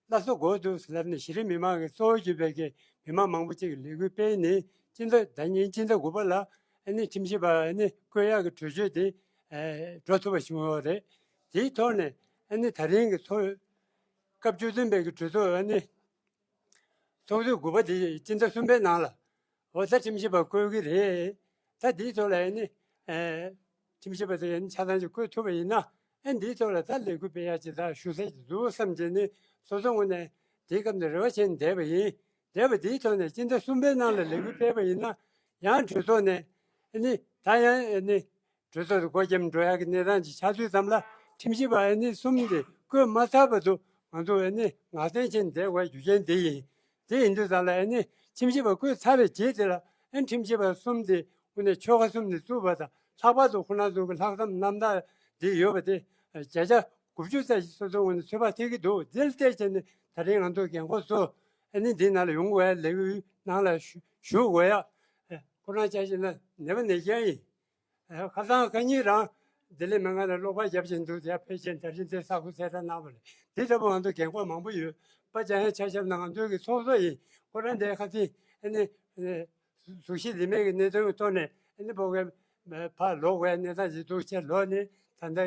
སླར་གསོ་དགོས་འདུག་ཟེར་ལབ་ནས་གཞི་རིམ་མི་མང་གི་གཙོ་བོ་གྱུར་པའི་གི་མི་མང་མང་པོ་ཅིག་གི་ལས་འགུལ་སྤེལ་ནས་སྤྱི་ཟླ་ཟླ་ཉིན་སྤྱི་ཟླ་དགུ་པ་ལ་ཨ་ནི་ཁྲིམས་ཞིབ་པ་ཨ་ནི་བསྐོ་ཡག་གི་གྲོས་ཆོད་དེ་ཨ་འགྲོ་ཐུབ་པ་བྱུང་ཡོད་རེད། དེའི་ཐོག་ནས་ཨ་ནི་ད་རིང་གི་ཚོགས་སྐབས་བཅུ་བདུན་པའི་གི་གྲོས་ཚོགས་ཨ་ནི་ཚོགས་དུས་དགུ་པ་དེ་སྤྱི་ཟླ་གསུམ་པའི་ནང་ལ་འོ་ད་ཁྲིམས་ཞིབ་པ་བསྐོ་གི་རེད། ད་དེའི་ཐོག་ལ་ཨ་ནི་ཨ་ཁྲིམས་ཞིབ་པ་དེ་ཨ་ནི་ཆ་ཚང་ཞིག་བསྐོ་ཐུབ་པ་ཡིན་ན་ཨ་འདིའི་ཐོག་ལ་ད་ལས་འགུལ་སྤེལ་ཡག་ཅིག་ད་ཞུ་ས་ཞིག་འདུག་བསམ་བྱས་ནས་སོ་སོ་ངོས་ནས་དེའི་སྐབས་ནས་རེ་བ་བྱས་ནས་བསྡད་པ་ཡིན། བསྡད་པ་དེའི་ཐོག་ནས་སྤྱི་ཟླ་གསུམ་པའི་ནང་ལ་ལས་འགུལ་སྤེལ་བ་ཡིན་ན་ཡང་གྲོས་ཚོགས་ནས་ཨ་ནི་ད་ཡང་ཨ་ནི་གྲོས་ཚོགས་སུ་སྒོ་བརྒྱབ་འགྲོ་ཡག་གི་གནས་སྟངས་ཅིག་ཆགས་དུས་ཙམ་ལ་ཁྲིམས་ཞིབ་པ་ཨ་ནི་གསུམ་དེ་བསྐོས་མ་ཚར་བར་དུ་ང་ཚོ་ཨ་ནི་ངར་སེམས་ཅན་བསྡད་དགོས་རྒྱུ་རྐྱེན་དེ་ཡིན། དེ་ཡིན་དུས་ཙམ་ལ་ཨ་ནི་ཁྲིམས་ཞིབ་པ་བསྐོས་ཚར་བའི་རྗེས་དེ་ལ་ཨ་ནི་ཁྲིམས་ཞིབ་པ་གསུམ་དེ་དངོས་གནས་ཆོལ་ཁ་གསུམ་ནས་བཙུགས་པ་དང་ལྷག་པར་དུ་ཁོ་རང་ཚོ་གི་ལྷག་བསམ་རྣམ་དག་དེ་ཡོད་པ་དེ་བརྒྱ་ཆ་དགུ་བཅུ་ཙམ་ཞིག་སོ་སོའི་ངོས་ནས་ཚོད་དཔག་ཐེབས་ཀྱི་འདུག་དེ་ལ་བལྟས་བྱས་ནས་ད་རིང་ང་ཚོ་རྒན་འཁོགས་ཚོ་ཨ་ནི་འདི་ནང་ལ་ཡོང་དགོས་ཡ་ལས་འགུལ་ནང་ལ་ཞུ་ཞུགས་དགོས་ཡ་ཁོ་རང་ཆ་བཞག་ན་ནད་པ་ནད་རྐྱེན་ཡིན། ཨ་ཁ་སང་ཁ་ཉིན་རང་བདེ་ལེགས་སྨན་ཁང་ལ་གློག་པར་བརྒྱབ་བཞིན་འདུག་དེ་ཕལ་ཆེར་དར་ཞིང་དེ་ས་ཁུལ་གསལ་བསྒྲགས་གནང་བ་རེད། དེ་ལྟ་བུ་ང་ཚོ་རྒན་འཁོགས་མང་པོ་ཡོད་པ་ཅང་ཡང་ཆ་བཞག་ན་ང་ཚོའི་གི་ཚོགས་གཙོ་ཡིན་ཁོ་རང་དེ་ཁ་སང་ཨ་ནི་ཨ་གཟུགས་གཞི་ལི་མེད་ཀྱི་གནད་དོན་གྱི་ཐོག་ནས་ཨ་ནི་ཕོ་རྒན་ཕར་ལོག་པའི་གནས་སྟངས་ཤིག་འདུག་ཅེས་ལོག་ནས་ད་ལྟ་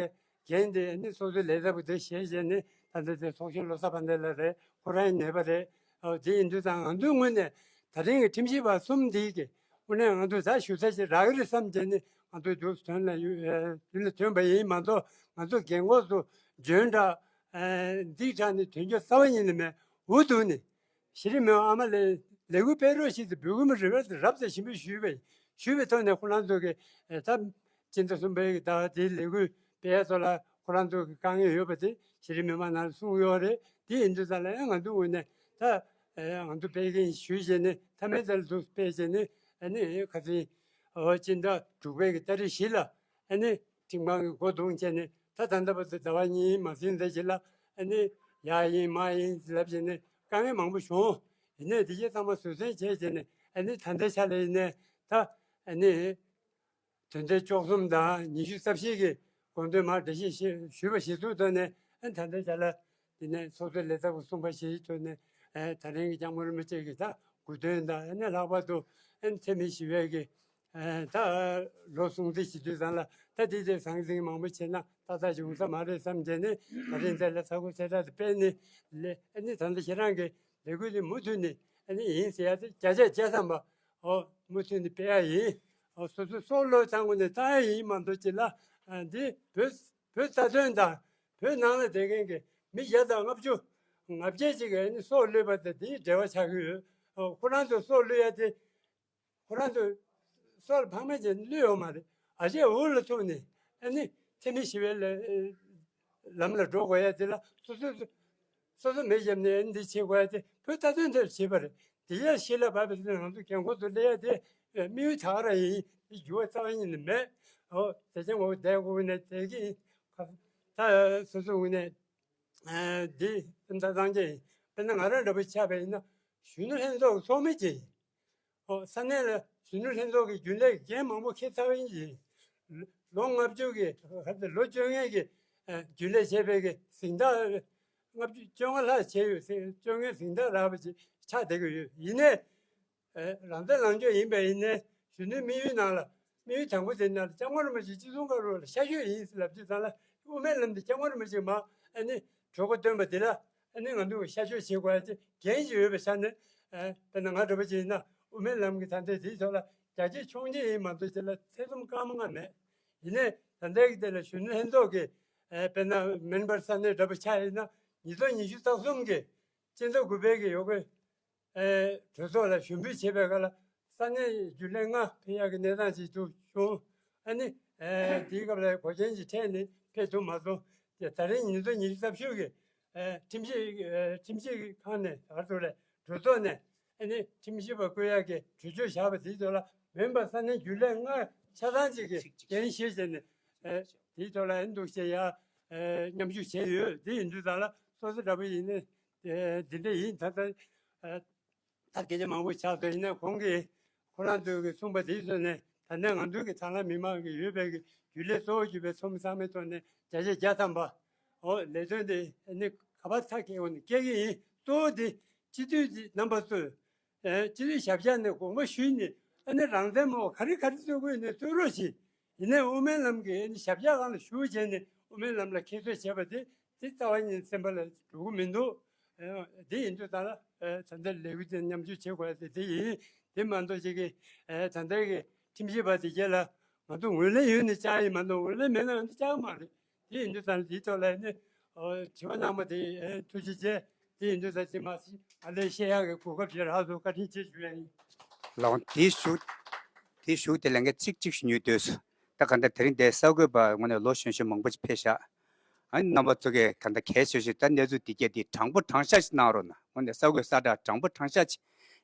རྒན་དེ་ཨ་ནི་སོ་སོའི་ལས་ཚབ་དེ་བཞེས་བྱས་ནས་ད་ལྟ་དེ་ཚོགས་གཞོན་བློ་བཟང་དཔལ་ལྡན་ལགས་རེད། ཁོ་རང་ནད་པ་རེད། ཨོ་དེ་ཡིན་དུས་ཙང་ང་ཚོའི་ངོས་ནས་ད་རིང་གི་ཁྲིམས་ཞིབ་པ་གསུམ་དེ་གི་དངོས་གནས་ང་ཚོས་ད་ཞུ་ས་ཞིག་རག་གི་རེད་བསམ་བྱས་ནས་ང་ཚོས་དུས་སུ་དོན་ལ་ཡོད་དུས་ལ་ཐོན་པ་ཡིན་མ་གཏོགས་ང་ཚོ་རྒན་འཁོགས་ཚོ་འཇོན་དྲགས་འདི་དྲགས་ནས་དོན་འཁྱོལ་རྩ་བ་ཉིད་ནས་མེད། འུ་ཐུག་ནས་གཞི་རིམ་མི་མང་ཨ་མ་ལགས་ལས་འགུལ་སྤེལ་རོགས་ཞེས་ཏེ་འབོད་སྐུལ་མ་རེ་བར་དུ་རབ་དང་ཞིམ་པོ་ཞུས་པས་ཞུས་པའི་ཐོག་ནས་ཁོ་རང་ཚོ་གི་ད་སྤྱི་ཟླ་གསུམ་པའི་ཟླ་བ་དེའི་ལས་འགུལ་སྤེལ་ཡ་ཚོ་ལ་ཁོ་རང་ཚོ་གི་དཀའ་ངལ་ཡོད་པ་དེ་གཞི་རིམ་མི་མང་ནང་ལ་གསུངས་ཡོད་རེད། དེ་ཡིན་དུས་ཙང་ལ་ཡང་ང་ཚོའི་ངོས་ནས་ད་ང་ཚོ་སྤེལ་མཁན་ཞུས་བྱས་ནས་མཐའ་མའི་ཚར་ལ་འདུག་སྤེལ་བྱས་ནས་ཨ་ནི་ཁ་སང་ཨོ་སྤྱི་ཟླ་དྲུག་པའི་གི་ཏ་རིག་བཞི་ལ་ཨ་ནི་ཁྲིམས་ཁང་གི་སྒོ་བརྡུངས་བྱས་ནས་ ད་ད་ལྟ་བར་དུ་ཟླ་བ་གཉིས་མ་ཟིན་ཙམ་ཞིག་ལ་ཨ་ནི་ཡག་ཡིན་མ་ཡིན་ལབ་བྱས་ནས་དཀའ་ངལ་མང་པོ་བྱུང་། ཡིན་ནའི་དེ་གའི་ཚང་མ་བཟོད་བསྲན་བྱས་བྱས་ནས་ཨ་ནི་ད་ལྟའི་ཆ་ལ་ཡིན་ནའི་ད་ཨ་ནི་དོན་ཚན་བཅུ་གསུམ་དང་ཉི་ཤུ་རྩ་བཞི་གི་དགོངས་དོན་མར་འགྲེལ་བཤད་ཞུས་པ་གཞིར་བཟུང་ཐོག་ནས་ཨ་ནི་ད་ལྟའི་ཆ་ལ་དེ་ནས་ཚོགས་གཙོ་ལས་ཚབ་ཀྱིས་གསུངས་པ་གཞིར་བཟུང་ནས་ཨ་ད་རིང་གི་སྐྱབས་མགོན་རིན་པོ་ཆེ་གི་ད་དགོངས་དོན་དང་ཨ་ནི་ལྷག་པར་དུ་ཨ་ནི་འཚེ་མེད་ཞི་བའི་གི་ཨ་ད་ལོ་སྲུང་བརྩི་ཞུ་དུས་ཙམ་ལ་ད་དེ་དེ་ཟང་ཟིང་མང་པོ་བྱས་ན་ཏག་ཏག་ཅིག་འོང་ས་མ་རེད་བསམ་བྱས་ནས་ད་རིང་འདི་ལ་ཚ་ཁུ་ཚེ་ཐར་དུ་སྤེལ་ནས་ལས་ཨ་ནི་ད་ལྟ་ཁྱེད་རང་གི་ལས་འགུལ་དེ་མུ་མཐུད་ནས་ཨ་ནི་ཡིན་ཟེར་ཡ་དེ་བརྒྱ་ཆ་བརྒྱ་ཐམ་པ་ཨོ་མུ་མཐུད་ནས་སྤེལ་ཡ་ཡིན། ཨོ་སོ་སོའི་སྲོག་བློས་བཏང་དགོས་ནས་བཏང་ཡ་ཡིན་མ་གཏོགས་ཅིག་ལ་ཨ་འདི་བོད་བོད་རྩ་དོན་དང་བོད་ནང་ལ་བསྡད་མཁན་གྱི་མི་བརྒྱ་དང་ལྔ་བཅུ་ང་བརྒྱད་ཅིག་གིས་ཨ་ནི་སྲོག་བློས་པ་དང་དེའི་འབྲེལ་བ་ཆགས་ཀྱི་ཡོད། ཨོ་ཁོ་རང་ཚོ་སྲོག་བློས་ཡ་དེ། ཁོ་རང་ཚོ་སྲོག་ལ་ཕངས་མེད་ཅིག་བློས་ཡོད་མ་རེད། ཨ་ཅེ་འུ་ལ་ཐུག་ནས་ཨ་ནི་འཚེ་མེད་ཞི་བའི་ལ་ལམ་ལ་འགྲོ་དགོས་ཡ་དེ་ལ་སོ་སོ་སོ་སོ་མེ་བརྒྱབ་ནས་ཨ་ནི་འདི་བྱེད་དགོས་ཡ་དེ་བོད་རྩ་དོན་དེར་བྱེད་པ་རེད། དེ་ཡ་ཤེས་ལ་བབས་པའི་ཚེ་ང་ཚོ་རྒན་འཁོགས་ཚོ་སླེབས་ཡ་དེ་དམིགས་ཡུལ་ད་ག་རང་ཡིན། དེ་འགྱུར་བ་རྩ་བ་ཉིད་ནས་མེད། ཨོ་དེ་ཚེ་ངོ་བོ་བསྡད་དགོས་ནས་དེ་གི་ད་སོ་སོ་ངོས་ནས་འདི་ད་སངས་རྒྱས་ཡིན། དཔེར་ན་ང་རང་འདྲ་པོ་ཆགས་པ་ཡིན་ན་གཞོན་ནུ་ལྷན་ཚོགས་ཀྱི་ཚོགས་མི་ཅིག་ཡིན། ཨོ་ས་གནས་ལ་གཞོན་ནུ་ལྷན་ཚོགས་ཀྱི་རྒྱུན་ལས་འགན་མང་པོ་འཁྱེར་ཚར་བ་ཡིན། ལོ་ལྔ་བཅུ་གི་ལོ་བཅོ་ལྔའི་གི་རྒྱུན་ལས་བྱས་པའི་གི་གཟེངས་རྟགས་ལྔ་བཅུ་བཅོ་ལྔ་ལྷག་བྱས་ཡོད། བཅོ་ལྔའི་གཟེངས་རྟགས་རག་པ་ཅིག་ཆགས་བསྡད་ཀྱི་ཡོད། ཡིན་ནའི་རང་བཙན་ལངས་ཕྱོགས་ཡིན་པ་ཡིན་ནའི་གཞོན་ནུའི་དམིགས་ཡུལ་ནང་ལ་དམིགས་ཡུལ་དང་པོ་དེ་ནང་ལ་སྐྱབས་མགོན་རིན་པོ་ཆེ་སྤྱི་ཚོགས་ཀ་རུ་ལ་ཤར་ཕྱོགས་ཡིན་ཟེར་ལབ་དུས་ཙང་ལ་དབུ་མའི་ལམ་དེ་སྐྱབས་མགོན་རིན་པོ་ཆེ་མ་ཨ་ནི་གྲོས་འགོ་བཏོན་པ་དེ་ལ་ཨ་ནི་ང་ཚོས་ཤར་ཕྱོགས་བྱེད་དགོས་ཡ་ཅིག་འགན་ཞིག་ཡོད་པའི་ཆ་ནས། ཨ་དཔེར་ན་ང་འདྲ་པོ་ཅིག་ཡིན་ན་དབུ་མའི་ལམ་གྱི་ད་ལྟའི་དེའི་ཐོག་ལ་རྒྱ་ཆེ་ཆུང་ཆེ་ཡིན་མ་གཏོགས་ཅིག་ལ་ཐེ་ཚོམ་སྐར་མ་ལྔ་མེད། ཡིན་ནའི་ད་ལྟའི་གི་དེ་ལ་གཞོན་ནུ་ལྷན་ཚོགས་ཀྱི་ཨ་དཔེར་ན་མེམ་བར་ས་གནས་འདྲ་པོ་ཆགས་ཡིན་ན་ཉིས་སྟོང་ཉི་ཤུ་རྩ་གསུམ་གི་སྤྱི་ཟླ་དགུ་པའི་གི་ཡོ་གའི་ཨེ་གྲོས་ཚོགས་ལ་ཞུགས་འབུལ་བྱེད་པའི་སྐབས་ལ་ས་གནས་རྒྱུན་ལས་ལྔ་ཕེབས་ཡག་གི་གནས་སྟངས་ཤིག་ཏུ་བྱུང་། ཨ་ནི་ཨེ་དེའི་སྐབས་ལ་གོ་རྐྱེན་ཞིག་འཕྲད་ནས་ཕེབས་ཐུབ་མ་སོང་། དེ་ད་རིང་ཉིས་སྟོང་ཉི་ཤུ་རྩ་བཞི་གི་ཨེ་ཁྲིམས་ཞིབ་ཨེ་ཁྲིམས་ཞིབ་ཁང་ནས་ད་ག་ཚོད་རེད། གྲོས་ཚོགས་ནས་ཨ་ནི་ཁྲིམས་ཞིབ་པ་བསྐོ་ཡག་གི་གྲོས་ཆོད་བཞག་པ་དེའི་ཐོག་ལ་མེམ་བར་ས་གནས་རྒྱུན་ལས་ལྔ་ཆ་ཚང་ཅིག་གིས་འགན་བཞེས་བྱས་ནས་ཨེ་དེའི་ཐོག་ལ་ཨ་ནི་འདུག་བྱས་ཡ་ཨེ་མཉམ་ཞུགས་བྱས་ཡོད། དེ་ཡིན་དུས་ཙང་ལ་སོ་སོ་འདྲ་པོ་ཡིན་ནའི་ཨེ་འདི་འདྲ་ཡིན། ད་ལྟ་ཨེ་ད་སྐད་ཆ་མང་པོ་ཆགས་སོང་། ཡིན་ནའི་ཁོང་གིས་ཁོ་རང་ཚོས་གི་གསུངས་པ་དེའི་ཐོག་ནས་ད་ནས་ང་ཚོའི་གི་ཐང་ལྷ་མི་མང་གི་ཡོད་པའི་གི་རྒྱུན་ལས་གཙོ་བོ་གྱུར་པའི་ཚོགས་མི་ཚང་མའི་ཐོག་ནས་བརྒྱ་ཆ་བརྒྱ་ཐམ་པ་ཨོ་ལས་དོན་དེ་ནི་ག་པར་ཐག་བཀལ་འོང་ནས་བཀལ་གི་ཡིན། གཙོ་བོ་དེ་སྤྱི་འཐུས་དེ་རྣམ་པ་ཚོས་ཨེ་སྤྱི་འཐུས་ཞབས་ཕྱི་ནས་དགོངས་པ་ཞུས་ནས་ཨ་ནི་རང་བཙན་མོ་ག་རེ་ག་རེ་རྩོད་དགོས་ནས་རྩོད་རོགས་བྱེད། ཡིན་ནའི་དབུ་མའི་ལམ་གྱི་ཨ་ནི་ཞབས་ཕྱི་སྒང་ལ་ཞུགས་བྱས་ནས་དབུ་མའི་ལམ་ལ་ཁྱད་གསོད་བྱས་པ་དེ་དེ་རྩ་བ་ཉིད་སེམས་པ་ལ་འགྲོ་གི་མི་འདུག་ཨེ་དེ་ཡིན་དུས་ད་ལ་ཨེ་ད་ལྟ་ལས་འགུལ་དེ་མཉམ་ཞུགས་བྱེད་དགོས་ཡ་དེ་དེ་ཡིན། དེ་མ་གཏོགས་ཅིག་གི་ཨེ་ད་ལྟའི་གི་ཁྲིམས་ཞིབ་པ་དེ་གྱད་ལ་ང་ཚོ་ངོས་ལེན་ཡོད་ནས་བཅར་ཡིན་མ་གཏོགས་ངོས་ལེན་མེད་ན་ང་ཚོ་བཅར་གི་མ་རེད། དེ་ཡིན་དུས་ཙང་དེའི་ཐོག་ལ་ནི་ཨོ་དྲི་བ་གནང་བ་དེ་ཨེ་ཐུགས་རྗེ་ཆེ། དེ་ཡིན་དུས་ཙང་དེ་མ་ཟད་ཨ་ལས་བཤད་ཡག་གི་གོ་སྐབས་ཞིག་རག་སོང་། བཀའ་དྲིན་ཆེ་ཞུ་ཡ་ཡིན། ལགས་འོང་། དེའི་གཞུག་དེའི་གཞུག་དེ་ལན་འགའ་གཅིག་གཅིག་ཞུ་སྙིང་འདོད་སོང་། ད་ག་འདྲ་དེ་རིང་འདིར་གསར་འགོད་པ་ངོས་ནས་ལོ་གཞོན་གཞོན་མང་པོ་ཞིག་ཕེབས་ཤག་ཨ་ནི་རྣམ་པ་ཚོ་གིས་ག་འདྲ་གལ་ཆེ་ཤོས་ད་གནས་ཚུལ་འདི་གྱད་དེ་དྲང་པོ་དྲང་བཞག་ཞིག་གནང་རོགས་གནང་། ངོས་ནས་གསར་འགོད་གསལ་བསྒྲགས་དྲང་པོ་དྲང་བཞག་ཅིག་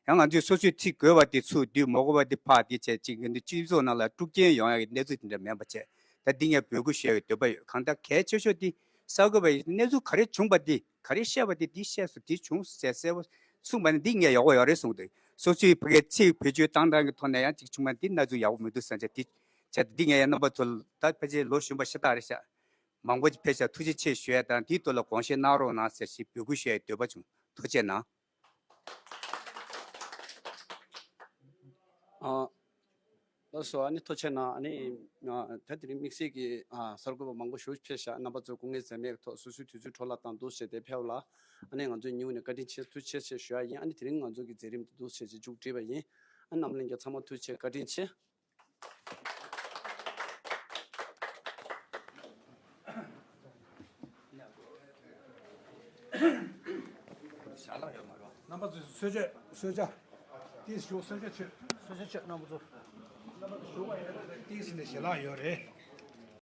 ཡང་ང་ཚོས་སོ་སོས་ཚིག་དགོས་པ་དེ་ཚུར་བསྡུས། མ་དགོས་པ་དེ་ཕར་དེ་བྱས་ཅིག་ང་ཚོའི་སྤྱི་ཚོགས་ནང་ལ་དཀྲུག་རྐྱེན་ཡོང་ཡག་གི་གནས་ཚུལ་དེ་འདྲ་མིན་པ་བྱས། ད་འདི་ངས་འབོད་སྐུལ་ཞུ་ཡག་གི་འདོད་པ་ཡོད། གང་ལྟར་གལ་ཆེ་ཤོས་དེ་གསར་འགོད་པ་ཡིས་གནས་ཚུལ་ག་རེ་བྱུང་པ་དེ། ག་རེ་བཤད་པ་དེ་འདི་བཤད་སོང་། འདི་བྱུང་ཟེར་གསལ་པོ་གསུངས་པ་ནི་འདི་ངས་ཡག་པོ་ཡོད་རེད་གསུངས་འདུག་སོ་སོའི་ཕ་གིའི་ཚིག་བེད་སྤྱོད་བཏང་སྟངས་ཀྱི་ཐོག་ནས་ཡང་ཅིག་བྱུང་བ་འདི་གནས་ཚུལ་ཡག་པོ་མི་འདུག་བསམ་བྱས། འདི་བྱས་འདི་ངས་ཡང་རྣམ་པ་ཚོ་ལ་ད་ཕལ་ཆེར་ལོ་གཞོན་པ་ཤ་སྟག་རེད་ཤག་མང་པོ་ཅིག་ཕེབས་ཤག་ཐུགས་རྗེ་ཆེ་ཞུ་ཡ་དང་། འདིའི་ཐོག་ལ་དགོངས་བཞེས་གནང་རོགས་གནང་ཟེར་ཞིག་འབོད་སྐུལ་ཞུ་ཡའི་འདོད་པ་བྱུང་། ཐུགས་རྗེ་གནང་། ཨ། ལགས་སོ། ཨ་ནི་ཐུགས་རྗེ་གནང་། ཨ་ནི་ཨ་ད་དེ་རིང་དམིགས་བསལ་གྱི་ཨ་གསར་འགོད་པ་མང་པོ་ཞིག་ཕེབས་ཤག་རྣམ་པ་ཚོས་སྐུ་ངལ་འཛེམས་མེད་ཐོག་སོ་སོའི་དུས་ཚོད་འཕྲོ་བརླག་བཏང་འདུག་ཟེར་ཏེ་ཕེབས་ལ། ཨ་ནི་ང་ཚོའི་ངོས་ནས་བཀའ་དྲིན་ཆེ། ཐུགས་རྗེ་ཆེ་ཞུ་ཡ་ཡིན། ཨ་ནི་དེ་རིང་ང་ཚོ་གི་མཛད་རིམ་འདི་འདུག་ཟེར་ཅིག་མཇུག་སྒྲིལ་བ་ཡིན། ཨ་རྣམ་གླིང་གི་ཚང་མ་ཐུགས་རྗེ་ཆེ། བཀའ་དྲིན་ཆེ། རྣམ་པ་ཚོས་གསོལ་ཇ། གསོལ་ཇ། ཏིས་ཞུ། གསོལ་ཇ་མཆོད། གསོལ་ཇ་མཆོད། རྣམ་པ་ཚོ། ཏིས་ནས་ཞལ་ལག་ཡོད་རེད།